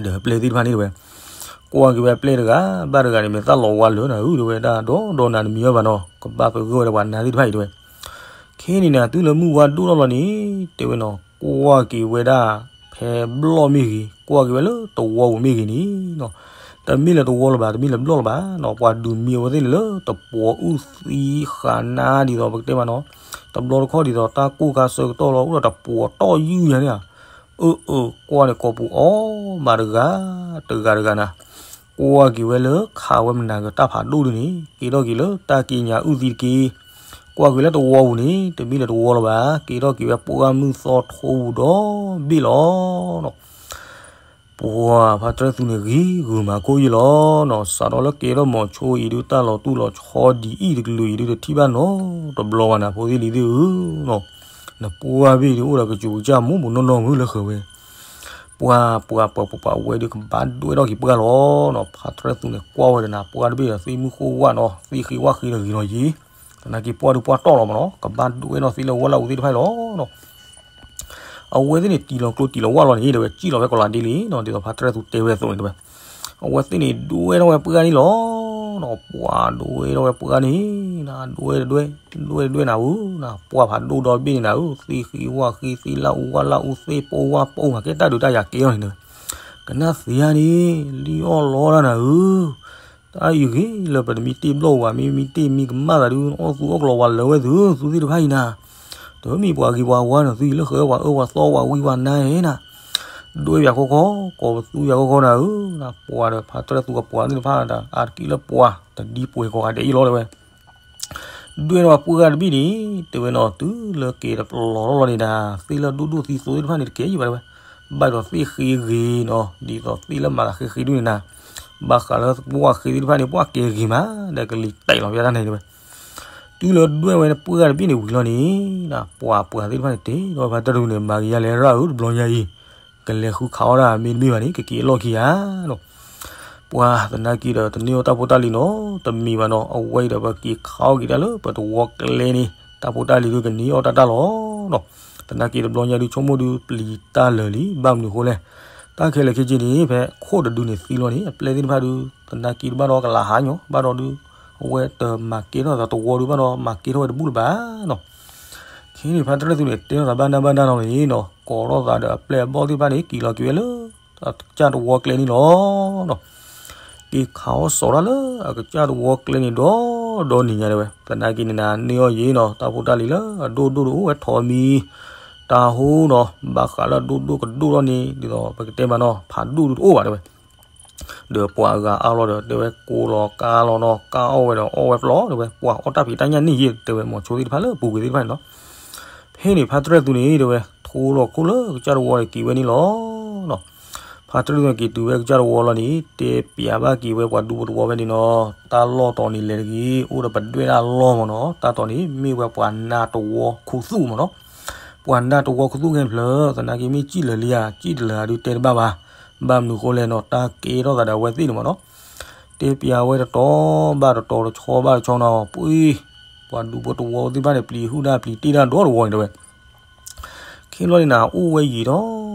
ဒီးပျဲၢ်သ့ၣ်တဖၣ်န့ၣ်တဲဝဲ, ကွၢ်က့ၤဝဲပျဲၢ်တဂၤ ဘၣ်တဂၤန့ၣ် မ့ၢ်သၣ်လီၤဝါလၢနၤဧၢ တဲဝဲဒၣ် ဒီးဒီးနၤတမံၤအီၤဘၣ်နီၤ, ကဘၣ်ပဂၢၢ်ဝဲဒၣ်ပှၤနါသ့ၣ်တဖၣ်အံၤတဲဝဲ. ခဲန့ၣ်နၤ တုၤလၢမုၢ်ဝါဒိၣ်ထီၣ်လီၤန့ၣ် တဲဝဲနီၤ, ကွၢ်က့ၤဝဲဒၣ် ဖဲဘျီၣ်မ့ၢ်ဂ့ၤ ကွၢ်က့ၤဝဲလၢတဝီပူၤမ့ၢ်ဂ့ၤန့ၣ်နီၤ, တမ့ၢ်လၢတဝီလၢၤဘၣ် တမ့ၢ်လၢဘျီၣ်လၢၤဘၣ်နီၤ, ပှၤဒုးမံအဝဲသ့ၣ်န့ၣ်လၢတပှီၤအုၣ်သံဃာ်နါဒ်သိးပကတဲမးနီၤ, တဘျီတခီၣ်ဒ်သိးတၢ်ကိၢ်ခါဆၢကတီၢ်လီၤ အိၣ်ဒီးတပှီၤတီၢ်ယုၢ်ယၤန့ၣ်ဧါ, အၢအၢ ကွၢ်န့ၣ်ကိးပူၤအီၤမးတဂၤ တဂၤတဂၤနၤ, ကွၢ်က့ၤဝဲလၢခးဝဲမနၤကတၢ်ဖးဒိၣ်ဒုန့ၣ် က့ၤထီၣ်က့ၤလၢတၢ်က့ညါအုၣ်သံတက့ၢ်, ကွၢ်က့ၤလၢတဝီပူၤန့ၣ် တမ့ၢ်လၢတဝီလၢၤဘၣ် က့ၤထီၣ်က့ၤဝဲပှၢ်မုၢ်သီထိပူၤဒီဘ့ၣ်လီၤနီၤ. ပှၤဖါတြဲၣ်သူန့ၣ် ဂ့ၤဂုာ်မၤခိၣ်ယံာ်လီၤနီၤ, စးထီၣ်လၢကဲထီၣ်မီၤဆိအံၤဒု တၢ်လီၤတူၢ်လီၤဆီဒ်အံၤတကလုာ်အံၤဒု တထံၣ်ဘၣ်နီတဘျီဘၣ်နၤ ဖိသ့ၣ်လံၤသ့ၣ်ဧၢနီၤ, နပှၢ်ဘ့ၣ်ဒုအိၣ်ဒီးကစူၤကစၢ်မူးမူးနီၢ်နီၢ်မုၢ်လၢဃၢၤဝဲ ပှၤပှၤပှၤပှၤဝဲဒုကဘၣ်ဒွဲၣ်ထီၣ်က့ၤပှၢ်လီၤနီၤ, ဖါတြဲၣ်သူန့ၣ်ကွၢ်ဝဲဒီးနၤ ပှၢ်တဘ့ၣ်ဒီးသ့ၣ်မုၢ်ဃိၣ်ဝၣ်နီၤ သ့ၣ်ဃ့ဝၣ်ဃ့ဒီးဂ့ၤလီၤယံၤ, သနာ်က့ပှၢ်ဒုပှၢ်တီၢ်လီၤမးနီၤ ကဘၣ်ဒွဲၣ်ထီၣ်သ့ၣ်လၢဝၣ်လၢအူသ့ၣ်တဖၣ်အံၤလီၤနီၤ. အဝဲသ့ၣ်န့ၣ် တံၢ်လီၤကျိတံၢ်လီၤဝၣ်လီၤန့ၣ် တဲဝဲ စံၣ်လီၤဝဲကီးလးဒ့လံနီၤ ဒ်သိးဖါတြဲၣ်သူတဲဝဲအသိးန့ၣ်တဲဝဲ, အဝဲသ့ၣ်န့ၣ် ဒွဲၣ်ထီၣ်ဝဲပှၢ်န့ၣ်လီၤနီၤ, ပှၤဒွဲၣ်ထီၣ်ဝဲပှၢ်န့ၣ် နၤဒွဲၣ်တဒွဲၣ် ဒွဲၣ်တဒွဲၣ်နၤဧၢ, နၤပှၢ်ဖးဒိၣ်ဒီဘ့ၣ်န့ၣ်နၤဧၢ, သ့ၣ်ဃ့ဝၣ်ဃ့ သ့ၣ်လၣ်အူဝၣ်လၣ်အူ သ့ၣ်ပိဝၣ်ပိမး ကဲတၢ်ဒုးတၢ်ယၤကဲအီၤန့ၣ်တဲဝဲ, ကနၣ်သ့ဧါန့ၣ် လံၣ်အီၣ်လီတၢ်နၤဧၢ တၢ်အံၤဂ့ၤလၢပတမံတ့ၢ်ဘျီၣ်ဝဲ မ့မံတ့ၢ်မံကမၣ်သးဒု အီၣ်သူအီၣ်ကလီၤဝဲလၢာ်ဝဲသု သုသ့ၣ်တဖၣ်အံၤနၤ, တမ့ၢ်ပှၤဂ့ၤပှၤဝါနီၤ သုအံၤလၢဃၢၤပှၤအၢပှၤသီပှၤဝံပှၤနါဧါနၤ, ဒွဲၣ်ပှၤခီခီ ကိးပသူပှၤခီခီနၤဧၢ, နၤပှၤဒီးဖါတြဲၣ်သူကပှၤသ့ၣ်တဖၣ်ဒီး အါတက့ၢ်လၢပှၤတဒံပှဲၤကိးဂၤဒဲးအံၤလီၤတဲဝဲ ဒွဲၣ်ထီၣ်ပှၢ်တဘ့ၣ်န့ၣ် တဲဝဲနီၤ တုၤလၢက့ၤတပလီၤထီၣ်လီၤန့ၣ်နၤ သ့ၣ်လၢဒိၣ်ဒိၣ်သံသိသ့ၣ်တဖၣ်န့ၣ် တကဲယံာ်ဘၣ်တဲဝဲ, ဘၣ်ဒီးသ့ၣ်ဃ့ဂ့ၤနီၤ ဒ်သိးသ့ၣ်လၢမၤသးဃ့ဃ့ဒုန့ၣ်နၤ, ဘၣ်ဃးလၢပှၢ်ဃ့သ့ၣ်တဖၣ်န့ၣ် ပှၢ်ကဲဂ့ၤမး ဒီးကလံၤတဲာ်လီၤပျၢ်တၢ်န့ၣ်တဲဝဲ, တုၤလၢဒွဲၣ်ဝဲပှၢ်တဘ့ၣ်န့ၣ်ဝံၤလီၤန့ၣ် နၤပှၤပှၤသ့ၣ်တဖၣ်န့ၣ်တဲဒီးဖါတြဲၣ်သူန့ၣ် မၤက့ၤယါလဲၣ်ရၣ်ဧၢ တဘျီညါအံၤ ကလဲၤဃုခးအီၣ်ဒၣ်မ့တမ့ၢ်ဘၣ်န့ၣ် ကက့ၤအလီၢ်ခံဧါနီၤ ပှၤသနာ်က့ဒီး တန့ၢ်အီၣ်တၢ်ဖိတၢ်လံၤနီၤ တမံၤဘၣ်နီၤ အဝဲအံၤဒီးပက့ၤခးအီၣ်က့ၤတၢ်လၢပတဝီကျဲန့ၣ် တၢ်ဖိတၢ်လံၤဒုကန့ၢ်အီၣ်တၢ်တၢ်လီၤနီၤ သနာ်က့တဘျီညါဒု ဆိကမိၣ်ဒုပျံၤတၢ်လၢာ်လံ ဘၣ်မနုၤအဃိလဲၣ် တၢ်ခဲလၢာ်ခဲဆ့န့ၣ် ဖဲခိၣ်တဒုန့ၣ်သံလီၤန့ၣ် အပျဲၢ်သ့ၣ်တဖၣ်ဒု သနာ်က့တဘၣ်ဒီးကလၤဟးညီ ဘၣ်ဒီးဒု အဝဲတမၤကဲထီၣ်သးတဝီဒု ဘၣ်ဒီးမၤကဲထီၣ်ဝဲတဘူၣ်လၢၤဘၣ်နီၤ ခဲန့ၣ် ဖါတြဲၣ်သူန့ၣ် တဲထီၣ်သးဘၣ်နၢ်ဘၣ်နၢ်လီၤန့ၣ်နီၤ ကိးထီၣ်သးဒီးအပျဲၢ်အဘီၣ်သ့ၣ်တဖၣ်န့ၣ် က့ၤလီၤက့ၤဝဲလၢ အကစၢ်တဝီကျဲန့ၣ်လီၤနီၤ က့ၤခးအီၣ်စီၤတၢ်လၢအကစၢ်တဝီကျဲန့ၣ်ဒီး ဒီနံၤညါတဲဝဲ သနာ်က့န့ၣ်နၤ န့ၢ်အီၣ်ယံၤနီၤ တၢ်ဖိတၢ်လံၤလၢအဒိၣ်ဒိၣ်ဒိၣ်အိၣ်ဝဲထီးမံၤ တၢ်ဟိနီၤ ဘၣ်ဃးလၢအဒိၣ်ဒိၣ်ကဒိၣ်ထီၣ်န့ၣ် ဒ်သိးပကတဲမးနီၤ ဖးဒိၣ်ဒုတအိၣ်ဘၣ်တဲဝဲ ဒီးပှၤအဂၤအါလီၤဒီး တဲဝဲကိးလီၤကါလီၤနီၤ ကါအီၣ်ဝဲဒီးအီၣ်ဝဲပျီတဲဝဲ ပှၤအီၣ်တၢ်ဖံးတၢ်ညၣ်န့ၢ်ယံၤတဲဝဲ မီၤဆိသ့ၣ်တဖၣ်လၢအပူၤကွံာ်သ့ၣ်တဖၣ်န့ၣ်နီၤ ဖဲန့ၣ် ဖါတြဲၣ်သူန့ၣ်တဲဝဲ ထိလီၤခိၣ်လၢကစၢ်တဝီန့ၣ်က့ၤဝဲန့ၣ်လီၤနီၤ ဖါတြဲၣ်သူန့ၣ်က့ၤတုၤဝဲကစၢ်တဝီလီၤန့ၣ် တဲပျးဘၣ်က့ၤဝဲပှၤဒူဖိတဝီဖဲန့ၣ်နီၤ တၢ်လီၢ်တီၤန့ၣ်လဲၤတဂ့ၤ အိၣ်ဒီးပဒွဲၣ်တၢ်လီၢ်မးနီၤ တၢ်တီၤန့ၣ် မ့ၢ်ဝဲပှၤနါတဝီခူသူၣ်မးနီၤ ပှၤနါတဝီခူသူၣ်ခဲဖျၢၣ် သနာ်က့မ့ၢ်စံၣ်လၢာ်လံဧါ စံၣ်တလၢာ်ဧါဒုတဲတဘၣ်ဘၣ် ဘၣ်မနုၤဃိလဲၣ်နီၤ တၢ်ကဲထီၣ်သးဒီးအဝဲသ့ၣ်န့ၣ်မးနီၤ တဲပျးဝဲတတီၤဘၣ်တတီၤ တဆီဘၣ်တဆီနီၤ ပှ့ၤ ပှၤဒူဖိတဝီသ့ၣ်တဖၣ်န့ၣ် ပျံၤဟုၣ်တၢ်ပျံၤတ့ၢ်တၢ်ဒီတဝီန့ၣ်တဲဝဲ ခဲလီၤန့ၣ်နၤ အိၣ်ဝဲယံာ်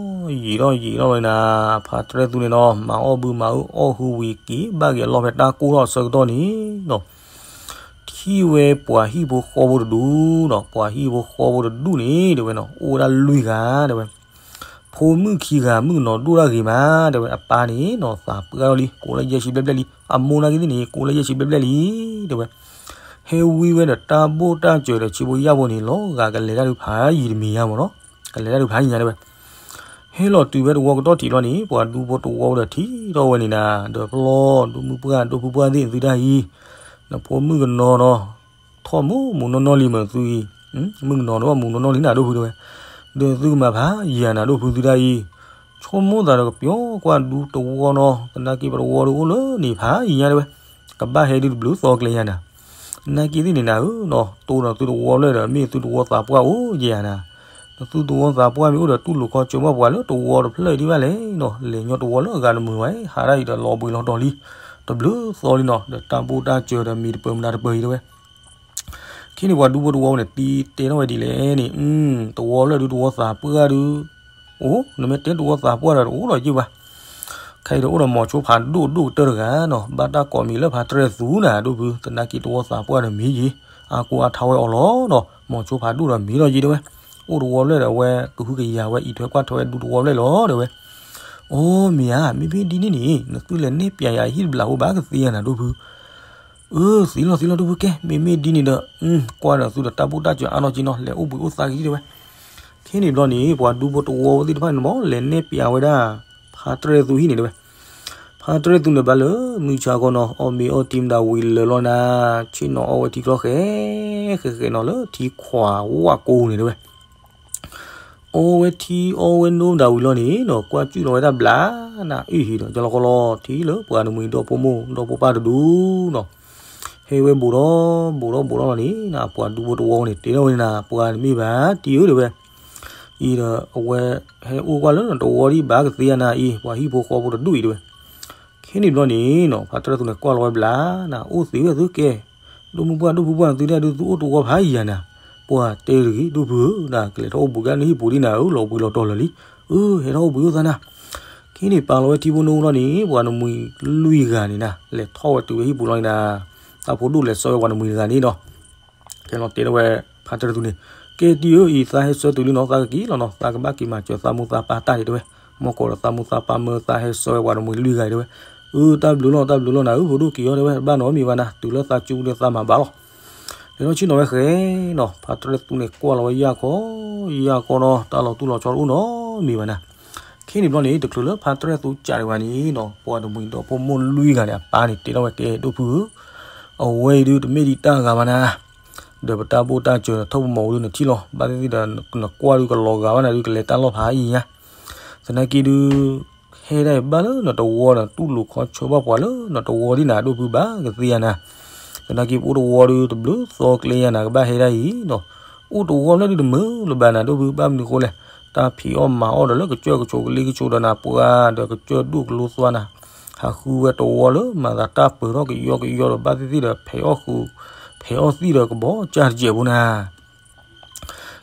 ထီၣ် ယံာ်ထီၣ်ယံာ်ထီၣ်လီၤနၤ ဖါတြဲၣ်သူန့ၣ်နီၤ မၤအီၣ်ဘုမၤအီၣ် အီၣ်ဟုဝံၤက့ၤ ဘၣ်က့ၤအလီၢ်ဖဲတၢ်ကိၢ်ထီၣ်အဆၢကတီၢ်န့ၣ်နီၤ ထံၣ်ဝဲပှၤဟံၣ်ဖိဃီဖိတဒူနီၤ ပှၤဟံၣ်ဖိဃီဖိတဒူန့ၣ် တဲဝဲနီၤ အိၣ်ဝဲဒၣ်လွံၢ်ဂၤတဲဝဲ ဖိမုၣ်ခံဂၤမုၣ်ကနီၤဒိၣ်တၢ်ဂ့ၤမး တဲဝဲ အပၢ်န့ၣ်နီၤ သးပှၢ်ထီၣ်လံ ကိးလၢယဲၢ်ဆံဘျဲၣ်ဘျဲၣ်လံ အမိၢ်နာ်က့သ့ၣ်န့ၣ် ကိးလၢယဲၢ်ဆံဘျဲၣ်ဘျဲၣ်လံ တဲဝဲ ဟဲဝံဝဲဒီးတၢ်ဘိၣ်တၢ်စၢၤဒီးဆံဖိယၢ်ဖိန့ၣ် လီၤဂာ်ကလဲၤတၢ်ဒုးဖးယံၤတမံၤညါမ့ၢ်နီၤ ကလဲၤတၢ်ဒုးဖးယံၤညါတဲဝဲ ဟဲလီၤတုၤဝဲတဝီကတီၢ်ထံးလီၤန့ၣ် ပှၤဒူဖိတဝီဒီးထံၣ်ထီၣ်ဝဲန့ၣ်နၤ ဒီးပျီ ဒိၣ်မုၢ်ပှၢ် ဒိၣ်ဖုပှၢ်သ့ၣ်သုတၢ်အံၤ နဖိမုၣ်ကနီၤနီၤ ထီၣ်မူးမူးနီၢ်နီၢ်လံမ့ၢ်သုအံၤ မုၣ်ကနီၤနီၤမူးနီၢ်နီၢ်လံနၤဒိၣ်ဖုတဲဝဲ ဒီးသုကမၤဖးယံၤနၤဒိၣ်ဖုသုတၢ်အံၤ ဆိကမိၣ်သးဒီးကပျီကွၢ်ဒူတဝီနီၤ သနာ်က့ပတဝီဒုးအိၣ်လၢန့ၣ်ဖးယံၤညါတဲဝဲ ကဘၣ်ဟဲဒုးတဘျုးသီကျဲယၤနၤ သနာ်က့သ့ၣ်န့ၣ်နၤဧၢနီၤ တိၢ်ဒီးသုတဝီဖျၢၣ်ဒီး မ့ၢ်သုတဝီသးပှၢ်အိၣ်ယဲယၤနၤ သုတဝီသးပှၢ်မ့ၢ်အိၣ်ဒီးတူၢ်လိာ်ခီဆၢဘၣ်ပှၤလၢတဝီတဖျၢၣ်ဒံးဘၣ်လဲၣ်နီၤ လဲၤညီတဝီလၢအဂၤတမုာ်ဝဲ ဟးဒၣ်အံၤဒီးလီၤဘှံးလီၤတီၤလံ တဘျုးသီလံနီၤ ဒီးတၢ်ဘိၣ်တၢ်စၢၤဒီးမံၤတပၢၤမနုၤတပၢၤအံၤတဲဝဲ ခဲန့ၣ်ပှၤဒူဖိတဝီန့ၣ် တံတဲထီၣ်ဝဲဒ်လဲၣ်န့ၣ် တဝီဖျၢၣ်ဒုးတဝီသးပှၢ်ဒုး အိၣ် နမ့ၢ်တဲတဝီသးပှၢ်ဒီးတအိၣ်ဒီးယ့ၢ်ဘၣ် ခဲအံၤဒီးအိၣ်ဒီးမိၤဆိဖးဒိၣ်ဒိၣ်ကတၢၢ်တဂၤနီၤ ဘၣ်တၢ်ကိးမံၤလၢဖါတရဲၣ်သူနၤဒိၣ်ဖု သနာ်က့တဝီသးပှၢ်ဒီးမံၤယံၤ အါကိးအါထါဝဲအီၤလီၤနီၤ မိၤဆိဖးဒိၣ်ဒီးမံၤလီၤယံၤတဲဝဲ အိၣ်တဝီဖျၢၣ်ဒီးအဝဲကဟုကယာ်ဝဲအံးထွဲကွၢ်ထွဲဝဲဒူတဝီဖျၢၣ်လီၤတဲဝဲ အိၣ်မ့ၢ်ဧါ မ့မ့ၢ်ဒ်န့ၣ်န့ၣ် နသုလဲၤနဲၣ်ပျးယၤအဟံၣ်တဘျီဖိဘၣ်ကသ့ဧါနၤဒိၣ်ဖု အၢ သ့လီၤသ့လီၤဒိၣ်ဖုကဲ မ့မ့ၢ်ဒ်န့ၣ်ဒီး ကွၢ်ဒီးသုဒီးတၢ်ဘိၣ်တၢ်စၢၤအါထီၣ်က့နီၤ လဲၤအိၣ်ဘှံးအိၣ်သါက့တဲဝဲ ခဲန့ၣ်ဘျီန့ၣ် ပှၤဒူဖိတဝီဝဲသ့ၣ်တဖၣ်န့ၣ်မ့ၢ် လဲၤနဲၣ်ပျးဝဲဒၣ် ဖါတရဲၣ်သူဟံၣ်န့ၣ်တဲဝဲ ဖါတရဲၣ်သူန့ၣ်ဘၣ်လၢမုၢ်ဆါခီနီၤ အီၣ်မ့ၤအီထံမတၤဝံၤလၢာ်လီၤနၤ ဆ့ၣ်နီၤအီဝဲထံကျိဃဲ ဃဲဃဲနီၤလၢထံခွးဝၣ်ကိန့ၣ်တဲဝဲ အီဝဲထံအီဝဲနိမတၤဝံၤလီၤန့ၣ်နီၤ ကွၢ်စူၣ်လီၤဝဲဒၣ်ဘျးနၤ အ့ၣ်ဟံၣ်ဒီး ကလီကလီ ထံလၢပှၤနမှံၤဒီဖိမိၢ်ဒီဖိပၢ်တဒူနီၤ ဟဲဝဲဘူးထီၣ်ဘူးထီၣ်ဘူးထီၣ်လီၤန့ၣ်နၤ ပှၤဒူဖိတဝီန့ၣ် တဲထီၣ်ဝဲန့ၣ်နၤ ပှၤန့ၣ်မ့ၢ်ဘၣ်တံၤဧၢတဲဝဲ အံၤဒီးအဝဲ ဟဲအိၣ်ကွၢ်လၢနတဝီဒံးဘၣ်ကသ့ဧါနၤအံၤ ပှၤဟံၣ်ဖိဃီဖိတဒူအံၤတဲဝဲ ခဲန့ၣ်ဘျီန့ၣ်နီၤ ဖါတရဲၣ်သူန့ၣ်ကွၢ်လီၤဝဲဘျးနၤ အိၣ်သ့ဝဲသုကဲ ဒိၣ်မုၢ်ပှၢ်ဒိၣ်ဖုပှၢ်သုဒၣ်ဒုး သုအိၣ်တဝီဖးယံၤနၤ ပှၤတဲတဂ့ၤ ဒိၣ်ဖုဧၢ နကလဲၤထီၣ်အိၣ်ဘှံးကနၣ်ဟံၣ်ပူၤဒံးနၤဧၢ လီၤဘှံးလီၤတီၤလၢာ်လံ အၢ ဟဲထီၣ်အိၣ်ဘှံးအိၣ်သါနၤ ခဲန့ၣ်ပာ်လီၤဝဲထံဖိနိလီၤန့ၣ် ပှၤနမှံၤလွံၢ်ဂၤန့ၣ်နၤ လဲၤထီၣ်ဝဲတုၤဝဲဟံၣ်ပူၤလီၤန့ၣ်နၤ သးဖိဒိၣ်လဲၤဆှၢဝဲပှၤနမှံၤတဂၤန့ၣ်နီၤ ကဲလီၤတဲထီၣ်ဝဲ ဖါတရဲၣ်သူန့ၣ် ကဲတံၤဧၢ အံၤသးဟဲဆှၢတုၤလံနီၤ သးကက့ၤလီၤနီၤ သးကဘၣ်က့ၤမၤစၢၤသးမိၢ်သးပၢ်တၢ်န့ၣ်တဲဝဲ မီၢ်ကီးဒီးသးမိၢ်သးပၢ်မၢသးဟဲဆှၢဝဲပှၤနမှံၤလွံၢ်ဂၤတဲဝဲ အၢ တၢ်ဘျုးလီၤ တၢ်ဘျုးလီၤနၤဧၢ ဖိဒိၣ်က့ၤအီၤတဲဝဲ ဘၣ်နီတမံၤဘၣ်နၤ တုၤလၢသးကၠူဒီးသးမၤဘၣ်လီၤ လဲၤထီၣ်ဆ့ၣ်နီၤဝဲဃဲနီၤ ဖါတရဲၣ်သူန့ၣ်ကွၢ်လီၤဝဲယၢ်ခီ ယၢ်ခီနီၤ တၢ်လီၤတူၢ်လီၤဆီတအိၣ်နီတမံၤဘၣ်နၤ ခဲန့ၣ်ဘျီန့ၣ် တချုးလၢဖါတရဲၣ်သူကးဒံးဝဲန့ၣ်နီၤ ပှၤနမှံၤဒီဖိမိၢ်လွံၢ်ဂၤန့ၣ် အပၢ်န့ၣ်တဲထီၣ်ဝဲကဲဒိၣ်ဖုဧၢ အဝဲအံၤဒုးတမ့ၢ်ဒံးတၢ်ဂၤဘၣ်နၤ ဒီးပတၢ်ဘိၣ်တၢ်စၢၤထီၣ်ပမိၢ်ဒုးနထံၣ်လီၤ ဘၣ်သ့ၣ်သ့ၣ်ဒီးနကွၢ်ဒုးကလီၤဂာ်ဘၣ်နၤဒုး ကလဲၤတၢ်လီၢ်ဖးယံၤညါ သနာ်က့ဒုး ဟဲဒၣ်အံၤဘၣ်လၢနတဝီဒီးတူၢ်လိာ်ခီဆၢဘၣ်ပှၤလၢနတဝီဒ်နၤဒိၣ်ဖုဘၣ်ကသ့ဧါနၤ သနာ်က့ပအိၣ်တဝီဒုး တဘျုးသီကျဲယၤနၤကဘၣ်ဟဲဒၣ်အံၤနီၤ အိၣ်တဝီဖျၢၣ်ဒုးတမုာ်လၢၤဘၣ်နၤဒိၣ်ဖု ဘၣ်မနုၤဃိလဲၣ် တၢ်ဖံးအီၣ်မၤအီၣ်ဒီးလၢကစၢၢ်ကဆိးကလ့ကဆိးဒီးနၤပှၤဒီးကစၢၢ်ဒိၣ်ကလိသွါနၤ ဟးဃုဝဲတဝီလၢမၤသးတၢ်ပၢၤထီၣ်ကယီကယီဒီးဘၣ်သ့ၣ်သ့ၣ်ဒီး ဖဲးအီၣ်ဃု ဖဲးအီၣ်သံၣ်ဒီးကဘီကၢ်တစဲးဖိနၤ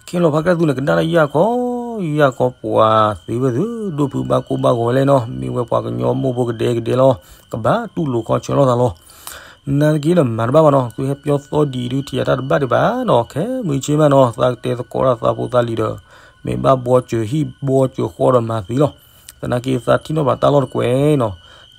ခဲလီၤဖါတရဲၣ်သူန့ၣ် ကနၣ်တၢ်ယၢ်ခီ ယၢ်ခီပှၤသ့ဝဲသု ဒိၣ်ဖုဘၣ်ကိၢ်ဘၣ်ဂီၤဝဲလဲၣ်နီၤ မ့ၢ်ဝဲပှၤကညီမိၢ်ဖိကဒဲကဒဲလီၤ ကဘၣ်တူၢ်လိာ်ခီဆၢလိာ်သးလီၤ နာ်သက့ဒီးမၤတဘၣ်ဘၣ်နီၤ သုဟဲပျီသီဒံးဒုး ထံၣ်ယၤတၢ်တဘၣ်ဒံးဘၣ်နီၤ ခဲမုၢ်ဆ့ၣ်မးနီၤ သးကတဲသကိးတၢ်သးဖိသးလံၤဒီး မ့ၢ်ဘၣ်ဘှီစၢၤဟံၣ်ဘှီစၢၤဃီဒီးမၤသံလီၤ သနာ်က့သးထံၣ်နီၣ်ဘၣ်တၢ်လီၢ်တကွဲးနီၤ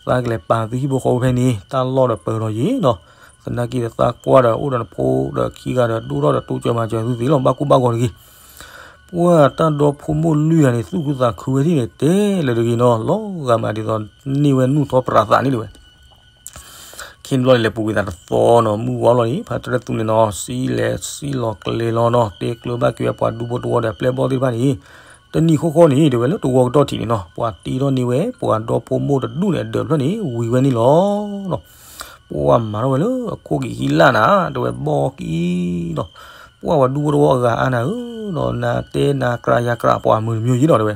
သးကလဲၤပာ်သုဟံၣ်ဖိဃီဖိဖဲန့ၣ် တၢ်လီၢ်ဒီးပၢၤလီၤယံၤနီၤ သနာ်က့ဒီးသးကွၢ်ဒီးအိၣ်ဒီးနဖိဒီးခံဂၤဒီးဒိၣ်ထီၣ်ဒီးတိစၢၤမၤစၢၤသုသ့လီၤ ဘၣ်ကိၢ်ဘၣ်ဂီၤတဂ့ၤ ပှၤတၢ်ဒီဖိမိၢ်လွံၢ်ဂၤန့ၣ် သူၣ်ခုသးခုဝဲထံၣ်န့ၣ် တဲလၢတဂ့ၤနီၤ လီၤဂာ်မးဒ်သိးန့ၢ်ဝဲနူၢ်ထီပရးသးန့ၣ်တဲဝဲ ခ့ဘျီန့ၣ် လဲၤပူၤကွံာ်သးတသီနီၤ မုၢ်ဝါလီၤန့ၣ် ဖါတရဲၣ်သူန့ၣ်နီၤ စံၣ်လဲၤစံၣ်လီၤကျဲၤလီၤနီၤ တဲကျၢၤဘၣ်က့ၤဝဲပှၤဒူဖိတဝီဒီးအပျဲၢ်ဘီၣ်သ့ၣ်တဖၣ်န့ၣ် တနံၤဃီဃီန့ၣ် တဲဝဲလၢတဝီကတီၢ်ထံးန့ၣ်နီၤ ပှၤတ့ထီၣ်န့ၢ်ဝဲ ပှၤဒီဖိမိၢ်တဒူၣ်န့ၣ် အဒၢးဖျၢၣ်န့ၣ် ဝံၤဝဲန့ၣ်လီၤ. ပှၤမၤထီၣ်ဝဲလၢအခိၣ်က့ၤဟံးလၢ်နၤ တဲဝဲဘီၣ်က့ၤနီၤ ပှၤဝဲဒူဖိတဝီအဂၤအါနၤဧၢနီၤ နတဲနၤကြးယၤကြးပှၤမုာ်တမံၤယံၤနီၤ တဲဝဲ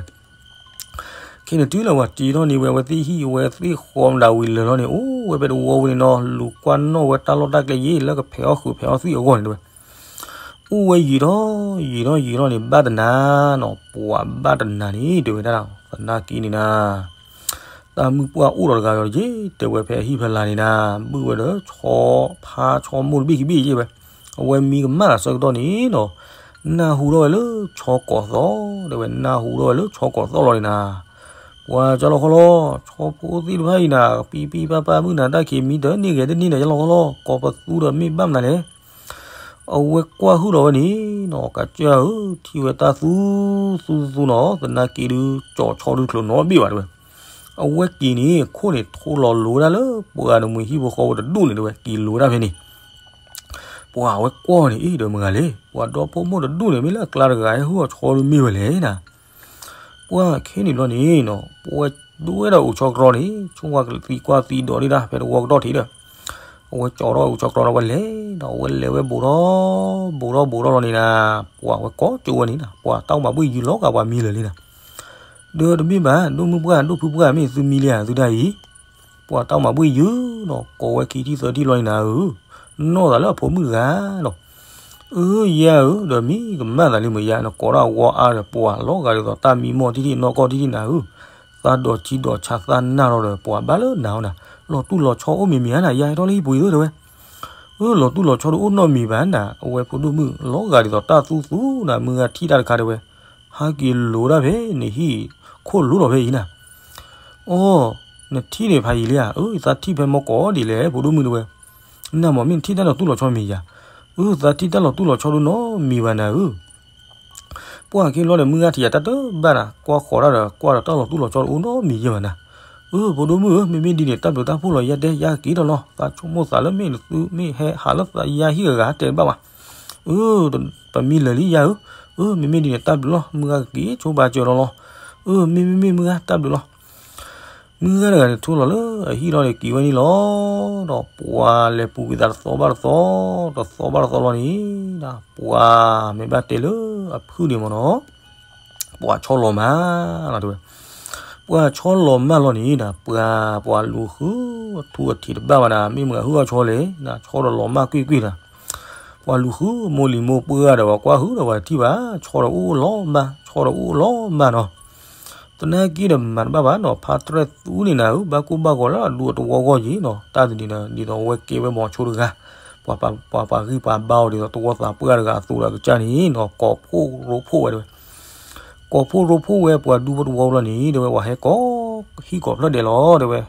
ခဲန့ၣ်တုၤလၢပှၤတ့ထီၣ်န့ၢ်ဝဲ အဝဲသ့ၣ်ဟံၣ်အဝဲသ့ၣ်ဃီမတၤဝံၤလၢာ်လီၤန့ၣ် အိၣ်ဝဲဖဲတဝီဝဲန့ၣ်နီၤ လူၤကွၢ်နီၣ်ဝဲတၢ်လီၢ်တၢ်ကျဲယ့ၣ် လၢကဖဲးအီၣ်ဃုာ်ဖဲးအီၣ်သံၣ်အဂီၢ်န့ၣ်တဲဝဲ အိၣ်ဝဲယံာ်ထီၣ်ယံာ်ထီၣ်ယံာ်ထီၣ်န့ၣ် ဘၣ်တနၤနီၤ ပှၤဘၣ်တနၤန့ၣ် တဲဝဲဒၣ် သနာ်က့န့ၣ်နၤ တၢ်မုၢ်ပှၢ်အိၣ်ဒီးတဂၤဒီးယ့ၣ် တဲဝဲဖဲအဟံၣ်ဖဲလၢ်န့ၣ်နၤ ဘုၣ်ဝဲဒီးဆီဖါဆီမိၢ်တဘ့ၣ်ခံဘ့ၣ်ယ့ၣ်ဝဲ အဝဲမံကမၣ်လၢဆၢကတီၢ်န့ၣ်နီၤ နၢ်ဟူထီၣ်ဝဲလၢဆီကီးသီၣ်, တဲဝဲ နၢ်ဟူထီၣ်ဝဲလၢဆီကီးသီၣ်လီၤန့ၣ်နၤ, ပှၤကၢ်လီၤခီလီၤ, ဆီဖိသ့ၣ်တဖၣ်အံၤနၤ ပံပံပၢ်ပၢ်မုၢ်နၤ တၢ်ခံးမံတၢ်န့ၢ်ဂဲၤတန့ၢ်နၤ ကၢ်လီၤခီလီၤ, ကီးပသူဒီးမ့ၢ်ဘၣ်မနုၤလဲၣ်. အဝဲကွၢ်ဟုၣ်လီၤဝဲန့ၣ်နီၤ, ကစၢၢ်ဧၢ, ထံၣ်ဝဲတၢ်သူသူသူနီၤ, သနာ်က့ဒုး ကၠီၤဆီဒုးချိးနီတဘ့ၣ်ဘၣ် တဲဝဲ. အဝဲက့ၤန့ၣ် ခိၣ်န့ၣ်ထိလီၤလိၤဝဲဒၣ်လၢ ပှၤတမှံၤဟံၣ်ဖိဃီဖိတဒူၣ်န့ၣ် တဲဝဲ, က့ၤလိၤဝဲဒၣ်ဖဲန့ၣ် ပှၤအဝဲကွၢ်န့ၣ် အ့ၣ် ဒီးမုၢ်ဂၤလဲၣ်, ပှၤဒီဖိမိၢ်တဒူၣ်န့ၣ် မ့ၢ်လၢအကျါတဂၤ ဟဲဟုၣ်အီၤဆီဒုးမ့ၢ်ဝဲလဲၣ်နၤ. ပှၤခဲန့ၣ်ဘျီန့ၣ်နီၤ, ပဝဲဒိဝဲဒၣ်အိၣ်ဆီတြီန့ၣ် ဆိကမိၣ်သံကွၢ်သံဒိးဒံးဒၣ် ဖဲတဝီကတီၢ်ထံးဒီး အဝဲကၠီၤထီၣ်အိၣ်ဆီတြီဒီး ဝဲလဲၤဒီး အဝဲလဲၤဝဲဘူးထီၣ် ဘူးထီၣ်ဘူးထီၣ်လီၤန့ၣ်နၤ, ပှၤဝဲကိးကၠိဝဲန့ၣ်နၤ, ပှၤတၢ်အိၣ်မၤဘှ့ၣ်ယုာ်လီၤဂာ်ပှၤမံလၢာ်လံနၤ. ဒီးတမ့ၢ်ဘၣ် ဒိၣ်မုၣ်ပှၢ် ဒိၣ်ဖုပှၢ် မ့ၢ်သုမံလံဧါ သုတၢ်အံၤ, ပှၤတၢ်အိၣ်မၤဘှ့ၣ်ယုာ်နီၤ, ကိးဝဲခံထံၣ်သၢထံၣ်လီၤန့ၣ်နၤဧၢ, နီၢ်သးလၢအဖိမုၣ်တဂၤဒီး အၢ ယၤဧၢ, ဒီးမံကမၣ်သးလံမ့ၢ်ယၤ, နကိးတၢ်အဝီအါဒီး ပှၤလီၤဂာ်ဒ်သိးတၢ်မံမီၢ်ထံၣ်ထံၣ်နီၢ်ကီၢ်ထံၣ်ထံၣ်နၤဧၢ, သးဒီးဆံးဒီးဆါသးနၢ်ထီၣ်ဒီး ပှၤဘၣ်လၢနၤအီၤနၤ, လီၤတူၢ်လီၤဆီအိၣ်မံၤမံၤဧါနၤ, ယၤဟဲထီၣ်လၢဟံၣ်ပူၤအံၤဧၢ တဲဝဲ. အၢ လီၤတူၢ်လီၤဆီတအိၣ်နီတမံၤဘၣ်နၤ, အဝဲဖိဒိၣ်မုၣ်လီၤဂာ်ဒ်သိးတၢ်သူသူနၤ, မုၢ်ဂၤထံၣ်တၢ်တခါတဲဝဲ, ဟဲက့ၤလိၤဒၣ်ဖဲန့ၣ် ဟံၣ်ခိၣ်လိၤလီၤဖဲအံၤနၤ. အိ နထံၣ်န့ၣ်ဖးယံာ်လံဧါ, အၢ သးထံၣ်ဖဲမီၢ်ကိးဒ်လဲၣ် ဖိဒိၣ်မုၣ်တဲဝဲ. နမ့ၢ်နထံၣ်တၢ်လီၤတူၢ်လီၤဆီမ့ၢ်ယၤ, အၢ သးထံၣ်တၢ်လီၤတူၢ်လီၤဆီဒုနီတမံၤဘၣ်နၤဧၢ. ပှၤခ့လီၤဒီး မုၢ်ဂၤထံၣ်ယၤတၢ်တဘၣ်နၤ, ကွၢ်ဃီၤတၢ်ဒီး ကွၢ်ဒီးတၢ်လီၤတူၢ်လီၤဆီတအိၣ်နီတမံၤယဲၢ်ဘၣ်နၤ. အၢ ဖိဒိၣ်မုၣ်ဧၢ, မ့မ့ၢ်ဒ်န့ၣ် တၢ်ဘျုးတၢ်ဖှိၣ်လီၤ, ယတဲ ယက့ၤဒီးလီၤ, သးဆိကမိၣ်သးလၢမ့ၢ်နသုမ့ၢ်ဟဲဟးလၢယၤဟံၣ်အဂၤ တဲတဘၣ်ဘၣ်. အၢ ပမံလၢာ်လံယၤဧၢ. အၢ မ့မ့ၢ်ဒ်န့ၣ် တၢ်ဘျုးလီၤ, မုၢ်ဂၤကက့ၤဆိပာ်စၢၤဒီးလီၤ. အၢ မ့မ့ၢ်မ့ၢ်မုၢ်ဂၤ တၢ်ဘျုးလီၤ. မုၢ်ဂၤတဂၤန့ၣ် ထိလီၤလၢအဟံၣ်လီၤန့ၣ် က့ၤဝဲန့ၣ်လီၤ. ဒီးပှၤလဲၤပူၤကွံာ်သးတသီဘၣ်တသီ, တသီဘၣ်တသီလီၤန့ၣ်, ပှၤမ့ၢ်ဘၣ်တဲလၢအဖုၣ်န့ၣ်မ့ၢ်နီၤ, ပှၤဆီလီၤမၢ်လီၤတဲဝဲ. ပှၤဆီလီၤမၢ်လီၤန့ၣ်ဒီး ပှၤ ပှၤလူၤဃုအထူအထံးတဘၣ်ဘၣ်ဒီး မ့ၢ်မုၢ်ဂၤဟုၣ်အီၣ်ဆီလဲၣ်, ဆီဒီးလီၤမၢ်ကွ့ၢ်ကွ့ၢ်ဒီး ပှၤလူၤဃုမိၢ်လံၤမိၢ်ပှၢ်ဒီး ပှၤကွၢ်ဟုၣ်ဒီး ပှၤတထံၣ်ဘၣ်, ဆီဒီးအိၣ်လီၤမၢ်, ဆီဒီးအိၣ်လီၤမၢ်နီၤ. သနာ်က့ဒီးမၤတဘၣ်ဘၣ်နီၤ, ဖါတြဲၣ်သူန့ၣ်နၤဧၢ, ဘၣ်ကိၢ်ဘၣ်ဂီၤလၢအဒူအတဝီဂီၢ်ယံၤနီၤ, တၢ်တနံၤဒီး ဒ်သိးအဝဲကဲဝဲမိၤဆိတဂၤ, ပှၤ ပှၤ ပှၤဂံၢ်ပှၤဘါအီၤ ဒ်သိးတဝီသးပှၢ်တဂၤအသိးဒီးကစၢ်န့ၣ်နီၤ, ကိးဖှိၣ်ရိဖှိၣ်ဝဲတဲဝဲ. ကိးဖှိၣ်ရိဖှိၣ်ဝဲပှၤဒူဖိတဝီလီၤန့ၣ် တဲဝဲ, ပှၤဟဲကိးဟံၣ်ကိးဖျၢၣ်ဒဲးလီၤ တဲဝဲ.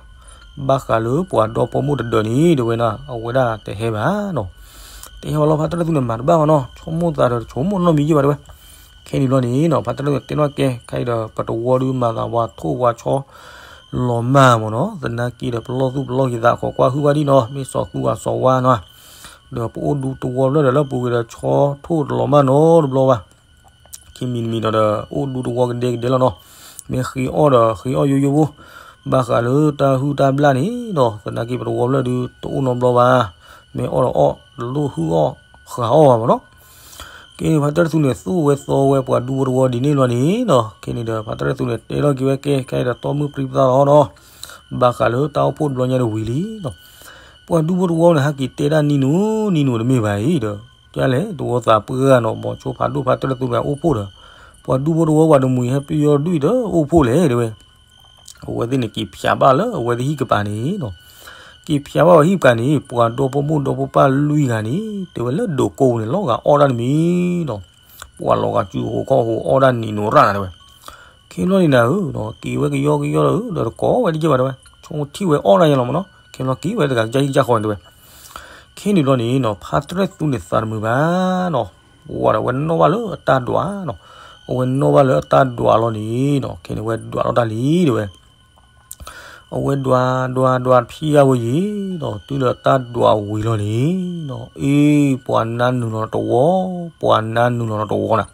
ဘၣ်ဃးလၢပှၤဒီဖိမိၢ်တဒၢးန့ၣ် တဲဝဲနီၤ, အဝဲဒၣ်တဟဲဘၣ်နီၤ. တဟဲဘၣ်လီၤ, ဖါတြဲၣ်သူန့ၣ်မၤတဘၣ်ဘၣ်နီၤ, ဆိကမိၣ်သးဒီးတဆိကမိၣ်နီတမံၤယဲၢ်ဘၣ်တဲဝဲ. ခဲန့ၣ်ဘျီန့ၣ်နီၤ, ဖါတြဲၣ်သူတဲလီၤကဲ, ခဲအံၤဒီး ပတဝီဒုးမၤသးပှၤထိၣ်ပှၤဆီ လီၤမၢ်မ့ၢ်နီၤ, သနာ်က့ဒီး ပလီၢ်သူၣ်ပလီၢ်က့ၤသး ခိးကွၢ်ဟုၣ်ဘၣ်ဒံးနီၤ, မ့ၢ်စီၤသူအစီၤဝါနီၤ, ဒီးပအိၣ်ဒူတဝီဖျၢၣ်ဒီး လၢပူၤကွံာ်ဒီး ဆီထိၣ်တလီၤမၢ်နီတဘျီဘၣ်. ခံမံၤတမံၤဒီး အိၣ်ဒူတဝီကဒဲကဒဲလီၤနီၤ, မ့ၢ်ဃ့အီၣ်ဒီး ဃ့အီၣ်ယိယိဖိ, ဘၣ်ဃးလၢတၢ်ဟုၣ်တၢ်ဘျၣ်န့ၣ်နီၤ, သနာ်က့ ပတဝီဖျၢၣ်ဒုး တအိၣ်နီတဘျီဘၣ်, မ့ၢ်အီၣ်ဒီးအီၣ်, တလိၣ်ဟုၣ်အီၣ်ဃးအီၣ်ဘၣ်မ့ၢ်နီၤ. ကဲ ဖါတြဲၣ်သူန့ၣ် သူၣ်ဝဲသီဝဲပှၤဒူဖိတဝီဒ်န့ၣ်လီၤန့ၣ်နီၤ, ခဲန့ၣ်ဒီး ဖါတြဲၣ်သူန့ၣ် တဲလီၤက့ၤဝဲကဲ, ခဲအံၤဒီး တီမုၢ်ပြံပသၣ်လီၤနီၤ, ဘၣ်ဃးလၢတၢ်အိၣ်ဖှိၣ်တဘျီညါတဝံၤလံနီၤ. ပှၤဒူဖိတဝီန့ၣ် ဟဲက့ၤတဲဒၣ်နံၤနုၤနံၤနုၤတမ့ၢ်ဘၣ်အံၤဒီး, ကလဲၣ် တဝီသးပှၢ်နီၤ, မိၤဆိဖးဒိၣ်ဖါတြဲၣ်သူန့ၣ်အိၣ်ဖှိၣ်ဒီး, ပှၤဒူဖိတဝီပှၤတမှံၤဟဲပယီၤဒွံၣ်ဒီးအိၣ်ဖှိၣ်လဲၣ်တဲဝဲ. အဝဲသ့ၣ်န့ၣ် က့ၤဖျါဘၣ်လၢအဝဲသ့ၣ်ဟံၣ်ကပၤန့ၣ်နီၤ, က့ၤဖျါဘၣ်အဟံၣ်ကပၤန့ၣ် ပှၤဒီဖိမိၢ်ဒီဖိပၢ်လွံၢ်ဂၤန့ၣ် တဲဝဲလၢဒိးကိးပူၤန့ၣ် လီၤဂာ်အီၣ်တၢ်တမံၤနီၤ, ပှၤလီၤဂာ်စုဟိးခီၣ်ဟိးအီၣ်တၢ်နံၤနုၤရၣ်နၤတဲဝဲ. ခဲဘျီန့ၣ်နၤဧၢ, က့ၤဝဲကယီကယီဒီး ဒီးတကိးဝဲတယဲၢ်ဘၣ်တဲဝဲ, ဆိကမိၣ်ထံၣ်ဝဲအီၣ်တၢ်ယဲလီၤမ့ၢ်နီၤ, ခဲဘျီက့ၤဝဲတဂၤကယံာ်ကဃီန့ၣ်တဲဝဲ. ခဲန့ၣ်ဘျီန့ၣ်နီၤ, ဖါတြဲၣ်သူန့ၣ်သးတမုာ်ဘၣ်နီၤ, ဝဲဒၣ်ဝဲနီၣ်ဘၣ်လၢအတၢ်ဒွးနီၤ, အဝဲနီၣ်ဘၣ်လၢအတၢ်ဒွးလီၤန့ၣ်နီၤ, ခဲန့ၣ်ဝဲဒွးထီၣ်တၢ်လံတဲဝဲ. အဝဲဒွးဒွးဒွးတဖျၢၣ်ဝဲယံၤနီၤ, တုၤလၢတၢ်ဒွးဝံၤလီၤန့ၣ်နီၤ, အ့ ပှၤနါနုာ်လီၤတဝီ, ပှၤနါနုာ်လီၤတဝီနၤ,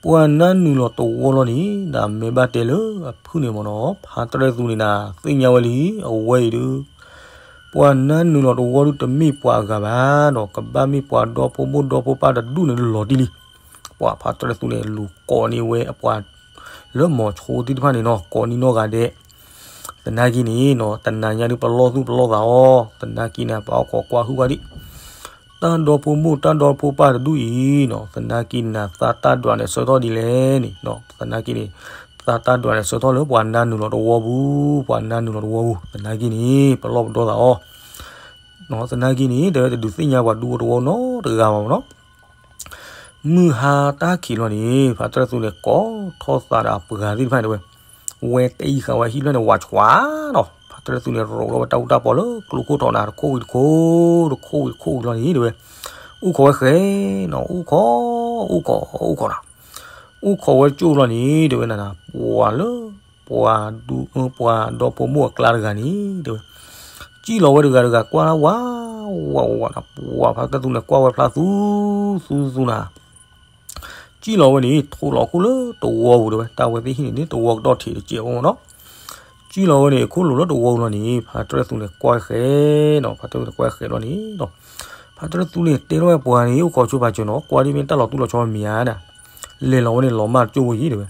ပှၤနါနုာ်လီၤတဝီလီၤန့ၣ်, ဒီးမ့ၢ်ဘၣ်တဲလၢအဖုၣ်န့ၣ်မ့ၢ်နီၤ, ဖါတြဲၣ်သူန့ၣ်နၤ သ့ၣ်ညါဝဲလံ, အဝဲအံၤဒုး ပှၤနါနုာ်လီၤတဝီဒုးတမ့ၢ်ပှၤအဂၤဘၣ်နီၤ, ကဘၣ်မ့ၢ်ပှၤဒီဖိမိၢ်ဒီဖိပၢ်တဒူၣ်န့ၣ်လီၤတံၢ်လံ. ပှၤဖါတြဲၣ်သူန့ၣ် လူၤကိးန့ၢ်ဝဲအပှၤလၢမိၤဆိသ့ၣ်တဖၣ်န့ၣ်နီၤ, ကိးန့ၢ်နီၢ်ဂၤဒဲး. သနာ်က့န့ၣ်နီၤ, တနၤညါဒုးပလီၢ်သူၣ်ပလီၢ်သးအီၤ, သနာ်က့န့ၣ် ပှၤအီၣ်ခိးကွၢ်ဟုၣ်ဘၣ်ဒံး တၢ်ဒီဖိမိၢ်တၢ်ဒီဖိပၢ်တဒူၣ်အံၤနီၤ, သနာ်က့န့ၣ် သးတၢ်ဒွးန့ၣ်ဆၢထီၣ်ဒ်လဲၣ်န့ၣ်, သနာ်က့န့ၣ် သးတၢ်ဒွးန့ၣ်ဆၢထီၣ်လၢပှၤနါနုာ်လီၤတဝီပူၤ, ပှၤနါနုာ်လီၤတဝီပူၤ, သနာ်က့န့ၣ် ပလီၢ်ပဒီသးအီၤ. သနာ်က့န့ၣ် တဲဝဲတဒုးသ့ၣ်ညါပှၤဒူဖိတဝီနီတဂၤဘၣ်မ့ၢ်နီၤ. မုၢ်ဟါတၢ်ခံးလီၤန့ၣ် ဖါတရၢၣ်သူန့ၣ် ကိးထီၣ်သးဒီးအပှၤသ့ၣ်တဖၣ်န့ၣ်တဲဝဲ, ဝဲတဲအံၤဃာ်ဝဲဟံၣ်ဖျၢၣ်န့ၣ် ဝးဆှးဒီး ဖါတရၢၣ်သူန့ၣ် ရိးထီၣ်ဝဲတၢ်အူတၢ်ပီလၢကျိခိၣ်ထီးန့ၣ် တခိၣ်ဝံၤတခိၣ်, တခိၣ်ဝံၤတခိၣ်လီၤန့ၣ်တဲဝဲ, အိၣ်ခိးဝဲဃဲနီၤ, အိၣ်ခိး, အိၣ်ခိး, အိၣ်ခိးနီၤ, အိၣ်ခိးဝဲကၠိလီၤန့ၣ် တဲဝဲနၤနၤ ပှၤလၢ ပှၤဒူ ပှၤဒီဖိမိၢ်အကျါတဂၤန့ၣ် တဲဝဲ, စံၣ်လီၤဝဲတဂၤတဂၤကွၢ်ဝး ဝးဝးဝးနီၤ, ပှၤဖါတရၢၣ်သူန့ၣ် ကွၢ်ဝဲဖျါသူ သူသူနၤ စံၣ်လီၤဝဲန့ၣ် ထိးလီၤခိၣ်လၢတဝီပူၤတဲဝဲ, တၢ်ဝဲသ့ၣ်ဟံၣ်န့ၣ်န့ၣ် တဝီကဒီၣ်ထံးတစဲးဖိမ့ၢ်နီၤ, စံၣ်လီၤဝဲန့ၣ် ခိၣ်လိၤလၢတဝီပူၤလီၤန့ၣ် ဖါတရၢၣ်သူန့ၣ်ကွၢ်ဃဲနီၤ, ဖါတရၢၣ်သူန့ၣ်ကွၢ်ဃဲလီၤန့ၣ်ဒီး ဖါတရၢၣ်သူန့ၣ်တဲထီၣ်ဝဲပှၤန့ၣ် အိၣ်ခိးဆိပာ်စၢၤနီၤ, ကွၢ်ဒ်မ့ၢ်တၢ်လီၤတူၢ်လီၤဆီမ့ၢ်ဧါနၤ, လဲၤလီၤဝဲန့ၣ် လီၤမၢ်တကၠိဖိယံၤတဲဝဲ,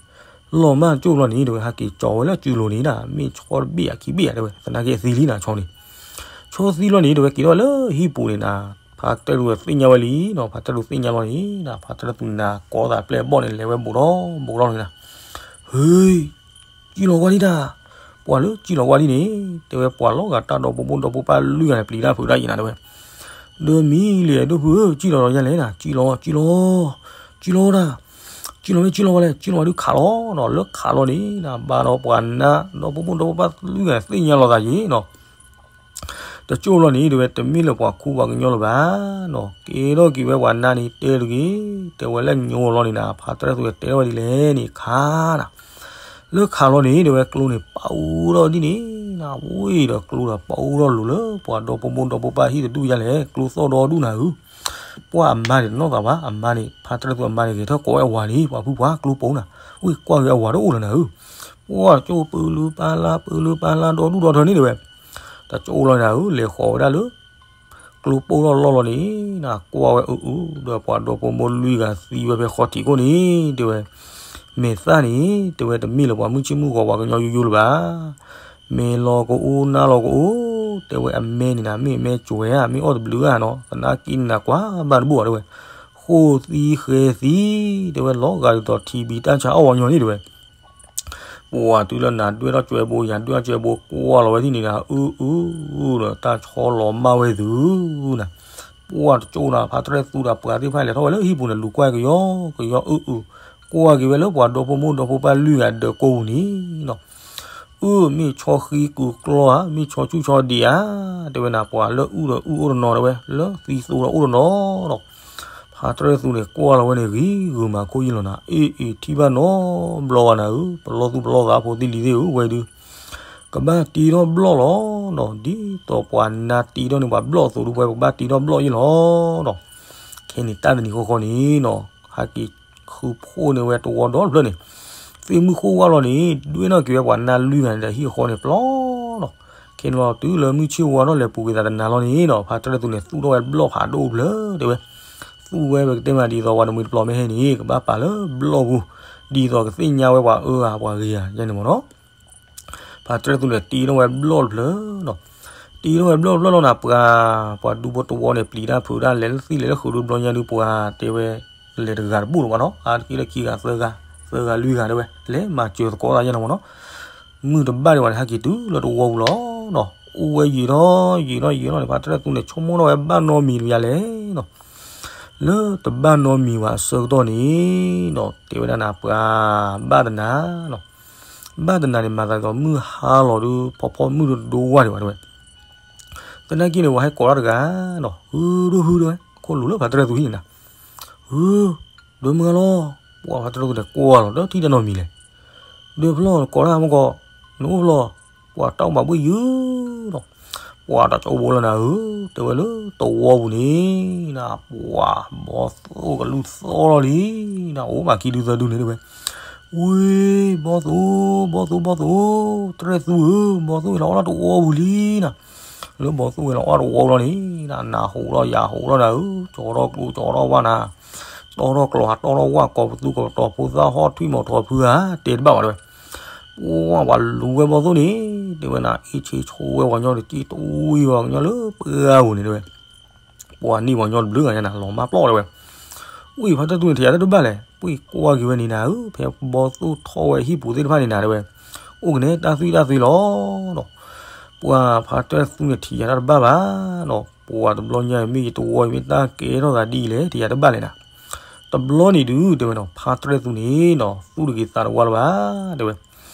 လီၤမၢ်တကၠိလီၤန့ၣ်တဲဝဲ ဟဲက့ၤကၠီၤဝဲလၢအစုလိၤန့ၣ်နၤ, မ့ၢ်ဆီတဘ့ၣ်ဧါခံဘ့ၣ်ဧါတဲဝဲ, သနာ်က့အသံလံနၤဆီန့ၣ်, ဆီသံလီၤန့ၣ်တဲဝဲ က့ၤထီၣ်ဝဲလၢဟံၣ်ပူၤန့ၣ်နၤ, ဖါတရၢၣ်သူသ့ၣ်ညါဝဲလံနီၤ, ဖါတရၢၣ်သူသ့ၣ်ညါလီၤန့ၣ်နၤ, ဖါတရၢၣ်သူနၤ ကိးသးပျဲၢ်အဘီၣ်န့ၣ် လဲၤဝဲဘူးဒီးဘူးဒီးန့ၣ်နၤ, ဟ့ စံၣ်လီၤဝဲဒံးတၢ်, ပှၤလၢစံၣ်လီၤဝဲဒံးန့ၣ် တဲဝဲပှၤလီၤဂာ်တၢ်ဒီဖိမိၢ်ဒီဖိပၢ်လွံၢ်ဂၤန့ၣ် ပျံၤတၢ်ဖုးတၢ်ယံၤနၤတဲဝဲ, ဒီးမံၤလံၤဒိၣ်ဖုဧၢ စံၣ်လီၤဒီးယဲလဲၣ်နၤ, စံၣ်လီၤ စံၣ်လီၤ, စံၣ်လီၤတၢ်, စံၣ်လီၤမ့ၢ်စံၣ်လီၤဝဲလဲၣ်, စံၣ်လီၤဝဲဒုးခးလီၤနီၤ, လၢခးလီၤန့ၣ်နၤ ဘၣ်ဒီးပှၤနါ ဒီဖိမိၢ်ဒီဖိပၢ်လွံၢ်ဂၤန့ၣ် သ့ၣ်ညါလီၤသးယံၤနီၤ တကၠိလီၤန့ၣ် တဲဝဲတမ့ၢ်လၢပှၤခူပှၤကညီလၢၤဘၣ်နီၤ, ကဲထီၣ်က့ၤဝဲပှၤနါန့ၣ် တဲတဂ့ၤ, တဲဝဲလၢညိလီၤန့ၣ်နၤ, ဖါတရၢၣ်သူတဲထီၣ်ဝဲဒ်လဲၣ်န့ၣ် ခါနၤ, လၢခးလီၤန့ၣ် တဲဝဲကျိန့ၣ် ပာ်အိၣ်ထီၣ်ဒ်န့ၣ်နၤ, ဝံၤဒီးကျိဒီးပာ်အိၣ်ထီၣ်လိၤလၢ ပှၤဒီဖိမိၢ်ဒီဖိပၢ်ဟံၣ်တဒူၣ်ယါလဲၣ်, ကျိသီၣ်ဒီဒူၣ်နၤဧၢ, ပှၤအမါန့ၣ်တနီၣ်သးဘၣ်, အမါန့ၣ် ဖါတရၢၣ်သူအမါန့ၣ် ဂဲၤထၢၣ်ကိးဝဲအဝၤန့ၣ် ပှၤဖုပှၤကျိပိနၤ, ဝံၤကွၢ်က့ၤအဝၤတအိၣ်လၢၤနၤဧၢ, ပှၤတကၠိပၢလၢပၢ်လၢ ပၢလၢပၢ်လၢ ဒီဒူၣ်ဒီထၢန့ၣ်တဲဝဲ, တကၠိလီၤနၤဧၢ လဲၤဃီၤဝဲဒၣ်လၢ ကျိပိၢ်ထီၣ်လီၢ်လီၤန့ၣ်နၤ, ကွၢ်ဝဲအုအု ဒီးပှၤဒီဖိမိၢ်လွံၢ်ဂၤသံဝဲဖဲဃီထံးခိၣ်န့ၣ် တဲဝဲ, မဲာ်သၣ်န့ၣ် တဲဝဲတမ့ၢ်လၢပှၤမုၢ်ဆ့ၣ်မုၢ်ဂီၤပှၤကညီယိယိလၢၤဘၣ်, မဲာ်လီၤကအိ နါလီၤကအိ, တဲဝဲအမဲန့ၣ်နၤ မ့ၢ်အမဲကွဲဧါ မ့ၢ်အီၣ်တဘျုးဧါနီၤ, သနာ်က့န့ၣ်နၤ ကွၢ်ဘၣ်တဘူၣ်အီၤတဲဝဲ, ဃိၣ်သံဃဲသံ, တဲဝဲလီၤဂာ်ဒ်သိးထံဘံတၢ်ဆါအီၣ်ပှၤကညီန့ၣ်တဲဝဲ ပှၤတုၤလၢနၤဒွဲၣ်ထီၣ်ကၠွဲဘိ ယၤဒွဲၣ်ထီၣ်ကၠွဲဘိ ကွၢ်လီၤဝဲဒ်န့ၣ်နၤ အုအုဒီးတၢ်ဆီလီၤမၢ်ဝဲသုနၤ, ပှၤတကၠိနၤ ဖါတရၢၣ်သူဒီးပှၤသ့ၣ်တဖၣ်လဲၤထီၣ်ဝဲလၢဟံၣ်ပူၤန့ၣ် လူၤကွၢ်ကယီကယီအုအု, ကွၢ်က့ၤဝဲလၢပှၤဒီဖိမိၢ်ဒီဖိပၢ်လွံၢ်ဂၤဒၢးကိးပူၤန့ၣ်နီၤ, အု မ့ၢ်ဆီဃံကုာ်ကျီဧါ မ့ၢ်ဆီဆူၣ်ဆီဒံးဧါ, တဲဝဲနၤ ပှၤလၢအုဒီးအုအိၣ်တနီၤတဲဝဲ လၢသံသိဒီးအိၣ်တနီၤဒီး ဖါတရၢၣ်သူန့ၣ် ကွၢ်လီၤဝဲန့ၣ် ဂံၤဂုာ်မၤခိၣ်ယံလီၤနၤ, အ့ၣ်အ့ၣ် ထံၣ်ဘၣ်နီတဘျီဘၣ်နၤဧၢ, ပလီၢ်သူၣ်ပလီၢ်သးဖိသ့ၣ်လံၤသ့ၣ်ဧၢ ဝဲဒုး ကဘၣ်တ့ထီၣ်ဘျီၣ်လီၤနီၤ, ဒ်သိးပှၤနါတ့ထီၣ်န့ၣ် ပှၤဘျီၣ်အသိးဒုး ပှၤကဘၣ်တ့ထီၣ်ဘျီၣ်ယံလီၤနီၤ, ခဲန့ၣ်တၢ်တနံၤဃီဃီန့ၣ်နီၤ ဟဲက့ၤဃုဖှိၣ်န့ၢ်ဝဲတဝီဒီတဖျၢၣ်န့ၣ်, သ့ၣ်မုၢ်ဃိၣ်ဝါလီၤန့ၣ် ဒွဲၣ်နီၣ်က့ၤဝဲပှၤနါလွံၢ်ဂၤန့ၣ်ဒီးဟံၣ်အဃီန့ၣ်ပျီၢ်နီၤ, ခဲန့ၣ်လီၤတုၤလၢမုၢ်ဆ့ၣ်ဝါထီၣ်လဲၤပူၤကွံာ်သးတနၤလီၤန့ၣ်နီၤ ဖါတရၢၣ်သူန့ၣ် သူၣ်ထီၣ်ဝဲဘျီၣ်ဖးဒိၣ်တဖျၢၣ်တဲဝဲ, သူၣ်ဝဲပကတဲမးဒ်သိးပှၤတမှံၤတပျီၤမ့ၢ်ဟဲန့ၣ် ကဘၣ်ပာ်လၢဘျီၣ်ပူၤ, ဒ်သိးကသ့ၣ်ညါဝဲပှၤအၢဧါပှၤဂ့ၤဧါယဲန့ၣ်မ့ၢ်နီၤ ဖါတရၢၣ်သူန့ၣ် တ့ထီၣ်ဝဲဘျီၣ်တဖျၢၣ်နီၤ, တ့ထီၣ်ဝဲဘျီၣ်တဖျၢၣ်လီၤနၤ ပှၤ, ပှၤဒူဖိတဝီန့ၣ် ပျံၤတၢ်ဖုးတၢ်လဲၤလၢသံၣ်လဲၤလၢဃုာ်ဒုးဘျီညါဒုး ပှၤတဲဝဲ, လဲၤတဂၤတဘူၣ်လၢၤဘၣ်နီၤ အါတက့ၢ်လၢခံဂၤသၢဂၤ, သၢဂၤလွံၢ်ဂၤတဲဝဲ လဲၤမၤစၢၤသကိးတၢ်ယဲန့ၣ်မ့ၢ်နီၤ, မုၢ်တဘၣ်ဒံးဘၣ်န့ၣ် ဟဲက့ၤတုၤလၢတဝီပူၤလီၤနီၤ အိၣ်ဝဲယံာ်ထီၣ် ယံာ်ထီၣ်ယံာ်ထီၣ်န့ၣ် ဖါတရၢၣ်သူန့ၣ် ဆိကမိၣ်ထီၣ်ဝဲဘၣ်နီတမံၤတမံၤယါလဲၣ်နီၤ လၢတဘၣ်နီတမံၤဘၣ်အဆၢကတီၢ်န့ၣ်နီၤ တဲဝဲဒၣ်နၤ ပှၤဘၣ်တနၤနီၤ, ဘၣ်တနၤန့ၣ် မၤသးဒ်သိးမုၢ်ဟါလီၤဒုး ဖီဖီမုၢ်ဒိၣ်ဒိၣ်ဝါဒံးဘၣ်တဲဝဲ, သနာ်က့န့ၣ် ပှၤဟဲကိးတၢ်တဂၤနီၤ ဟုဒိၣ်ဟုတဲဝဲ ခိၣ်လိၤလၢဖါတရၢၣ်သူဟံၣ်န့ၣ်နၤ, ဟု, ဒိးမုၢ်ဂၤလီၤ, ပှၤဖါတရၢၣ်သူန့ၣ် ကွၢ်လီၤ တထံၣ်တၢ်နီတမံၤလဲၣ် ဒုးဖျီၣ်ကိးတၢ်မ့ၢ်ကီး, နအိၣ်ဖျီၣ်, ပှၤတၢ်အိၣ်ဘၣ်ဘှ့ၣ်ယုၢ်နီၤ, ပှၤတၢ်ကၠီဘိလၢနၤဧၢ, တဲဝဲလၢတဝီပူၤန့ၣ်နၤ, ပှၤဘီၣ်သိၣ်ကလူၢ်သီလီၤလံနၤ, အိၣ်ဘၣ်ခံဒုသၢဒုန့ၣ်တဲဝဲ, ဝ့ၢ်, ဘီၣ်သိၣ်, ဘီၣ်သိၣ်, ဘီၣ်သိၣ်, တရၢၣ်သူဧၢ, ဘီၣ်သိၣ်ဝဲလီၤအီၣ်တဝီပူၤလံနၤ, လၢဘီၣ်သိၣ်ဝဲလီၤအီၣ်တဝီပူၤလီၤန့ၣ်နၤ, နၤဟူးလီၤယၤဟူးလီၤနၤဧၢ, ကၠီထီၣ်ကျိကၠီထီၣ်ဝၣ်နၤ တီထီၣ်ကျိဟးတီထီၣ်ဝၣ် ကိးပသူကိးပတီၤ ဖိသၣ်ဟီၣ်ထွံၣ်မီၤထီၣ်ဖုဧါ တဲတဘၣ်ဘၣ်တဲဝဲ, ပှၤလူၤဝဲဘီၣ်သိၣ်န့ၣ် တဲဝဲနၤ အ့ၣ်ဆ့ဆိဝဲပှၤကညီတက့ၢ် တဝံၤပှၤကညီလၢပှၢ်ပူၤန့ၣ်တဲဝဲ, ပှၤန့ၢ်ပှၤကညီတဘျုးဂၤညါနၤ လီၤမၢ်ပျီၢ်တဲဝဲ, ဝံၤဖါတရၢၣ်သူန့ၣ် ထံၣ်ယၤတၢ်တဘၣ်လဲၣ် ပှ့ၤကွၢ်က့ၤဝဲန့ၣ်နၤဧၢ, ဖဲဘီၣ်သိၣ်ထီၣ်ဝဲဟံၣ်ပူၤသ့ၣ်တဖၣ်န့ၣ်နၤတဲဝဲ, အိၣ်ကနဲတၢ်သွံၣ်တၢ်သွံၣ်လီၤဒီး ပှၤဖါတရၢၣ်သူန့ၣ် ထံၣ်ယၤတၢ်တဘၣ်ဘၣ်ဒီး ပှၤတဘျီညါအံၤ မ့ၢ်ယတဝီအံၤ မ့ၢ်တၢ်ကဲထီၣ်သးဒ်အံၤလဲၣ် ထံၣ်ယၤတဘၣ်လဲၣ်နၤ, တဘျီန့ၣ်ဒုး တဲဝဲနီၤ ဖါတြဲၣ်သူန့ၣ်နီၤ သူၣ်တဂ့ၤသးတဝါလၢၤဘၣ် တဲဝဲ,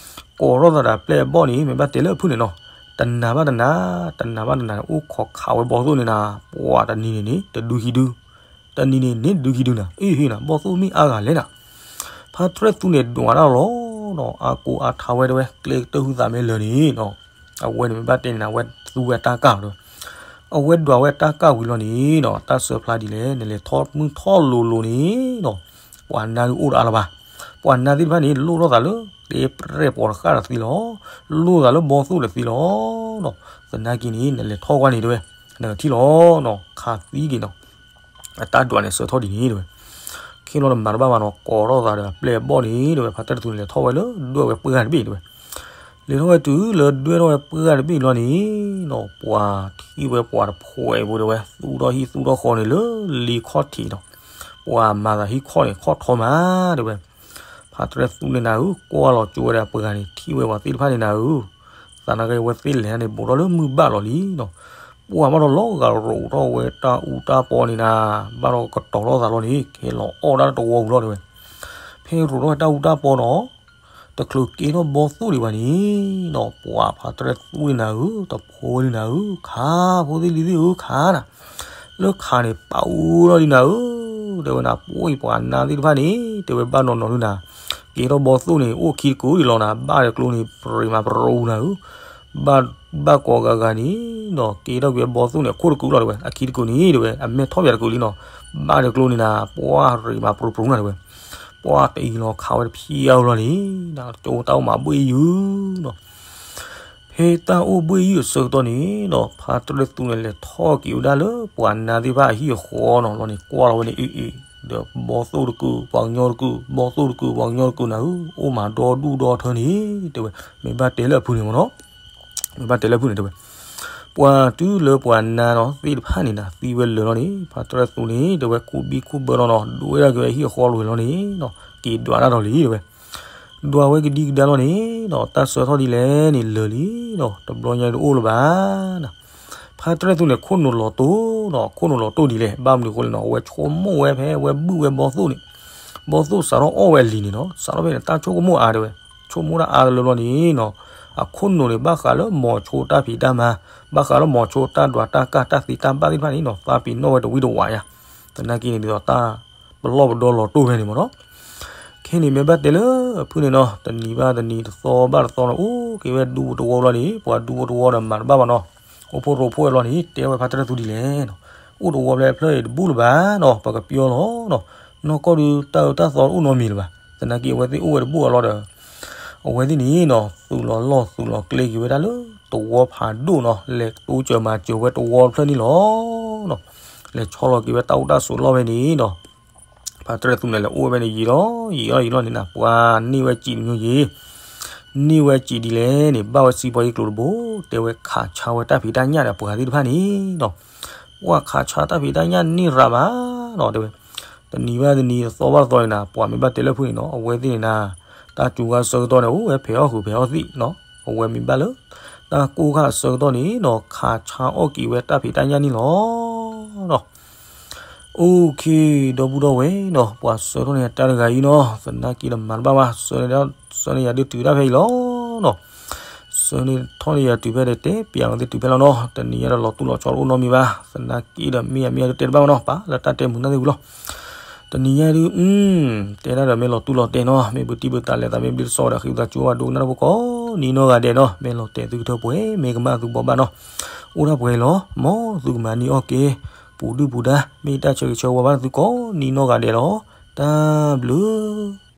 ကိးထီၣ်သးဒီးအပျဲၢ်အဘီၣ်န့ၣ် မ့ၢ်ဘၣ်တဲလၢအဖုၣ်န့ၣ်နီၤ, တနာ်ဘၣ်တနာ်, တနာ်ဘၣ်တနာ်န့ၣ် အိၣ်ခိးခးဝဲဘီသိၣ်န့ၣ်နၤ, ပှၤတနံၤန့ၣ်န့ၣ် တဒုခံဒု, တနံၤန့ၣ်န့ၣ်ဒုခံဒုနၤ, အ့ၣ်ဟ့ၣ်နၤ ဘီသိၣ်မ့ၢ်အါဂၤလဲၣ်နၤ, ဖါတြဲၣ်သူန့ၣ်ဒွးတၢ်လီၤနီၤ, အါကိးအါထါဝဲတဲဝဲ ကျဲကတၢၢ်ဟုသးမ့ၢ်လၢာ်န့ၣ်နီၤ, အဝဲန့ၣ်မ့ၢ်ဘၣ်တဲန့ၣ်နၤ အဝဲသူဝဲတၢ်ကၢ်လီၤတဲဝဲ, အဝဲဒွးဝဲတၢ်ကၢ်ဝံၤလီၤန့ၣ်နီၤ တၢ်စၢဖျါဒ်လဲၣ် နလဲၤထီၣ်မုၢ်ထီၣ်လိၤလိၤန့ၣ်နီၤ, ပှၤနါဒုးအိၣ်ဒီးအါလၢၤဘၣ်, ပှၤနါသ့ၣ်တဖၣ်န့ၣ် လိၣ်ထီၣ်သးလၢ ကဲပြဲၣ်ပိာ်တဃၣ်တသ့လီၤ, လိၣ်သးလၢဘီသိၣ်တသ့လီၤနီၤ, သနာ်က့န့ၣ် နလဲၤထီၣ်ကွၢ်န့ၣ်တဲဝဲ, နကထံၣ်လီၤနီၤ ခးသံက့ၤနီၤ အတၢ်ဒွးန့ၣ်စၢထီၣ်ဒ်န့ၣ်တဲဝဲ, ခ့လီၤနမၤတဘၣ်ဘၣ်နီၤ ကိးထီၣ်သးဒီးအပျဲၢ်အဘီၣ်န့ၣ်တဲဝဲ ဖါတြဲၣ်သူန့ၣ်လဲၤထီၣ်ဝဲလၢဒွဲၣ်ဝဲပှၢ်တဘ့ၣ်တဲဝဲ, လဲၤထီၣ်ဝဲတုၤလၢဒွဲၣ်ထီၣ်ဝဲပှၢ်တဘ့ၣ်လီၤန့ၣ်နီၤ ပှၤထံၣ်ဝဲပှၤတဖှဲးဖိတဲဝဲ သူၣ်ထီၣ်ဟံၣ်သူၣ်ထီၣ်ဃီန့ၣ်လၢလံခီၣ်ထံးနီၤ, ပှၤမၤသးဟံၣ်ခီၣ်န့ၣ်ခီၣ်ထီမးတဲဝဲ, ဖါတြဲၣ်သူန့ၣ်နၤဧၢ ကွၢ်လီၤကၠိဝဲဒၣ်ပှၤဂၤန့ၣ် ထံၣ်ဝဲပှၤသ့ၣ်တဖၣ်န့ၣ်နၤဧၢ သနာ်က့ဝဲသ့ၣ်လဲၤန့ၣ် ဘူးထီၣ်လၢမုၢ်ဘၣ်လီၤလံနီၤ, ပှၤဘၣ်ဒီးလီၤဂာ်ရိးထီၣ်ဝဲတၢ်အူတၢ်ပီန့ၣ်နၤ, ဘၣ်ဒီးကတီၤထီၣ်သးလီၤန့ၣ် ကဟဲလီၤအီၣ်ဒၣ်တဝီပူၤလီၤတဲဝဲ, ဖဲရိးထီၣ်ဝဲတၢ်အူတၢ်ပီနီၤ, တချုးကဲထီၣ်ဘီသိၣ်ဒံးဘၣ်န့ၣ်နီၤ, ပှၤဖါတြဲၣ်သူန့ၣ်နၤဧၢ တဖိဝဲလံနၤဧၢ ခးဖိသ့ၣ်လံၤသ့ၣ်ဧၢ ခးနၤ, လၢခးန့ၣ် ပာ်အူလီၤလံနၤဧၢ, တဲဝဲနၤ ပှၤအံၤပှၤနါသ့ၣ်တဖၣ်န့ၣ် တဲဝဲဘၣ်နီၢ်နီၢ်လံနၤ, ကဲထီၣ်ဘီသိၣ်န့ၣ် အိၣ်ခံတကုာ်ဒံးလီၤနၤ, ဘၣ်ဒီးကျိန့ၣ် ပြံးမးပြူနၤဧၢ, ဘၣ်ဘၣ်ကိးဂၤဂၤန့ၣ်နီၤ ကဲထီၣ်က့ၤဘီသိၣ်န့ၣ် အခိၣ်တကုာ်လီၤတဲဝဲ, အခံတကုာ်န့ၣ်တဲဝဲ အမဲာ်ထီၣ်ပၠးတကုာ်လံနီၤ, ဘၣ်ဒီးကျိန့ၣ်နၤ ပှၤပြံးမးပြူပြူနၤတဲဝဲ, ပှၤတအံၤလီၤခးဝဲတဖျၢၣ်အါလီၤန့ၣ်, ကၠိတၢ်အိၣ်မးဘှ့ၣ်ယုၢ်နီၤ ဖဲတၢ်အိၣ်ဘှ့ၣ်ယုၢ်အဆၢကတီၢ်န့ၣ်နီၤ ဖါတြဲၣ်သူန့ၣ် လဲၤထီၣ်က့ၤဝဲဒၣ်လၢပှၤနါသ့ၣ်တဖၣ်အဟံၣ်အဃီနီၤလီၤန့ၣ် ကွၢ်လီၤဝဲန့ၣ်အ့ၣ်အ့ၣ် ဒီးဘီသိၣ်တကုာ် ပှၤကညီတကုာ် ဘီသိၣ်တကုာ် ပှၤကညီတကုာ်နၤဧၢ, အိၣ်မးဒီဒူၣ်ဒီထၢန့ၣ် တဲဝဲ, မ့ၢ်ဘၣ်တဲလၢအဖုၣ်န့ၣ်မ့ၢ်နီၤ, မ့ၢ်ဘၣ်တဲလၢအဖုၣ်န့ၣ်တဲဝဲ, ပှၤတုၤလၢပှၤနါနီၤသ့ၣ်တဖၣ်န့ၣ်နၤ သံဝဲလၢာ်လီၤန့ၣ် ဖါတြဲၣ်သူန့ၣ် တဲဝဲ ကူဘံၣ်ကူဘၢလီၤနီၤ ဒွဲဒၣ်က့ၤဝဲဟံၣ်အဃီလီၤဝဲလီၤန့ၣ်နီၤ က့ၤဒွးတၢ်ဒီးလံတဲဝဲ ဒွးဝဲကဒံကဒါလီၤန့ၣ်နီၤ တၢ်စၢထီၣ်ဒ်လဲၣ်န့ၣ်လၢာ်လံနီၤ တဘျီညါတအိၣ်လၢၤဘၣ်နီၤ ဖါတြဲၣ်သူန့ၣ် ခိၣ်နူာ်လီၤတိၢ်နီၤ ခိၣ်နူာ်လီၤတိၢ်ဒ်လဲၣ် ဘၣ်မနုၤအဃိလဲၣ်နီၤ အဝဲဆိကမိၣ်ဝဲဖဲ အဝဲဘုၣ်ဝဲဘီသိၣ်န့ၣ် ဘီသိၣ်စးထီၣ်အီၣ်ဝဲလံၤန့ၣ်နီၤ စးထီၣ်ဖဲန့ၣ် တၢ်ဆိကမိၣ်အါတဲဝဲ ဆိကမိၣ်တၢ်အါတလၢဘျီန့ၣ်နီၤ အခိၣ်နူာ်န့ၣ် ဘၣ်ဃးလၢမိၤဆိတၢ်ဖံးတၢ်မၤ ဘၣ်ဃးလၢမိၤဆိတၢ်ဒွးတၢ်ကၢ်တၢ်သ့တၢ်ဘၣ်သ့ၣ်တဖၣ်န့ၣ်နီၤ သးပ့ၤနီၣ်ဝဲတဝံတဝးယါ သနာ်က့န့ၣ်ဒ်သိးတၢ်ပလီၢ်ပဒီလီၤတိၢ်ဖဲန့ၣ်မ့ၢ်နီၤ ခဲန့ၣ်မ့ၢ်ဘၣ်တဲလၢဖုၣ်န့ၣ်နီၤ တနံၤဘၣ်တနံၤတသီဘၣ်တသီန့ၣ် အိၣ်က့ၤဝဲဒူဖိတဝီဘျီန့ၣ် ပှၤဒူဖိတဝီဒီးမၤတဘၣ်ဘၣ်နီၤ အိၣ်ဖှိၣ်ရိဖှိၣ်ဝဲဘျီန့ၣ် တဲဝဲဖါတြဲၣ်သူဒ်လဲၣ်နီၤ အိၣ်တဝီဘျီဖျၢၣ်အံၤတဘူၣ်လၢၤဘၣ်နီၤ ပကပျီလီၤနီၤ နီၢ်ကီၢ်ဒုးတၢ်အၢတၢ်သီတအိၣ်နီတမံၤလၢၤဘၣ် သနာ်က့အဝဲသ့ၣ်အိၣ်ဝဲတဘူၣ်အလီၢ်ဒီး အဝဲသ့ၣ်န့ၣ်နီၤ သုးလီၤလီၢ်သုးလီၤကျဲက့ၤဝဲဒၣ်လၢ တဝီဖးဒိၣ်နီၤ လဲၤတိစၢၤမၤစၢၤဝဲတဝီဖျၢၣ်န့ၣ်လီၤနီၤ လဲၤဆီလီၤက့ၤဝဲတၢ်အိၣ်တၢ်ဆိးလီၢ်ဖဲန့ၣ်နီၤ ဖါတြဲၣ်သူန့ၣ်လဲၤအိၣ်ဝဲဖဲန့ၣ်ယံာ်လီၤ ယံာ်လီၤယံာ်လီၤန့ၣ်နၤ ပှၤန့ၢ်ဝဲစံးတမျိုးယံာ် န့ၢ်ဝဲစံးဒ်လဲၣ်န့ၣ် ဘၣ်ဝဲစံးပှၤယ့ၢ်ကျိၤတဘိ တဲဝဲခးဆါဝဲတၢ်ဖံးတၢ်ညၣ်ဒီးပှၤသ့ၣ်တဖၣ်န့ၣ်နီၤ ပှၤခးဆါတၢ်ဖံးတၢ်ညၣ်န့ၢ်ရၤမးနီၤ တဲဝဲ တနံၤဘၣ်တနံၤ တသီဘၣ်တသီန့ၣ်နၤ ပှၤမ့ၢ်ဘၣ်တဲလၢဖုၣ်န့ၣ်နီၤ အဝဲသ့ၣ်န့ၣ်နၤ တၢ်စူၤခါအဆၢကတီၢ်န့ၣ် အိၣ်ဝဲဖဲးအီၣ်ဃုာ်ဖဲးအီၣ်သံးနီၤ အဝဲမ့ၢ်ဘၣ်လၢ တၢ်ကိၢ်ခါအဆၢကတီၢ်န့ၣ်နီၤ ခးဆါအီၣ်က့ၤဝဲတၢ်ဖံးတၢ်ညၣ်န့ၣ်လီၤနီၤ OK ဒီပုၢ်ဒီဝဲၢ်နီၤ ပှၤဆၢထီၣ်န့ၢ်တၢ်တဂၤအံၤနီၤ သနာ်က့ဒီးမၤတဘၣ်ဘၣ် ဆၢန့ၢ် ဆၢန့ၢ်ယၤဒုးတုၤတၢ်ဖဲအံၤလီၤနီၤ ဆၢန့ၢ်ထီၣ်န့ၢ်ယၤတုၤဖဲဒီးတဲပျးဝဲသ့ၣ်တုၤဖဲလီၤနီၤ တနံၤညါဒီးလီၤတူၢ်လီၤဆီတအိၣ်နီတမံၤဘၣ် သနာ်က့ဒီးမ့ၢ်ယၤမ့ၢ်ယၤဒုးတဲတဘၣ်ဘၣ်နီၤ ပာ်လၢတၢ်တဲမုာ်နၢ်သ့ၣ်ဝံၤလီၤ တနံၤညါဒုး တဲဒၣ်ဒီးမ့ၢ်လီၤတူၢ်လီၤတဲာ်နီၤ မ့ၢ်ပတံၢ်ပတၢ်လဲၤသးမ့ၢ်ဘျုးတစီဝဲဒီးဃ့ဝံသးစူၤဘၣ်ဒိကနၣ်တၢ်ဖိကိးနံၤနီၢ်ဂၤဒဲးနီၤ မ့ၢ်လီၤတဲာ်သုကထၢပှဲၤ မ့ၢ်ကမၣ်သုဘိးဘၣ်နီၤ အိၣ်ဒၣ်ပှဲၤလီၤ မ်သုကမၤန့ၢ်အီၣ်က့ၤ ပူၤဒုၣ်ပူၤဒါ မ့ၢ်တၢ်ဆၢဂ့ၤဆၢဝါဘၣ်သုကိးနံၤနီၢ်ဂၤဒဲးလီၤ တၢ်ဘျုး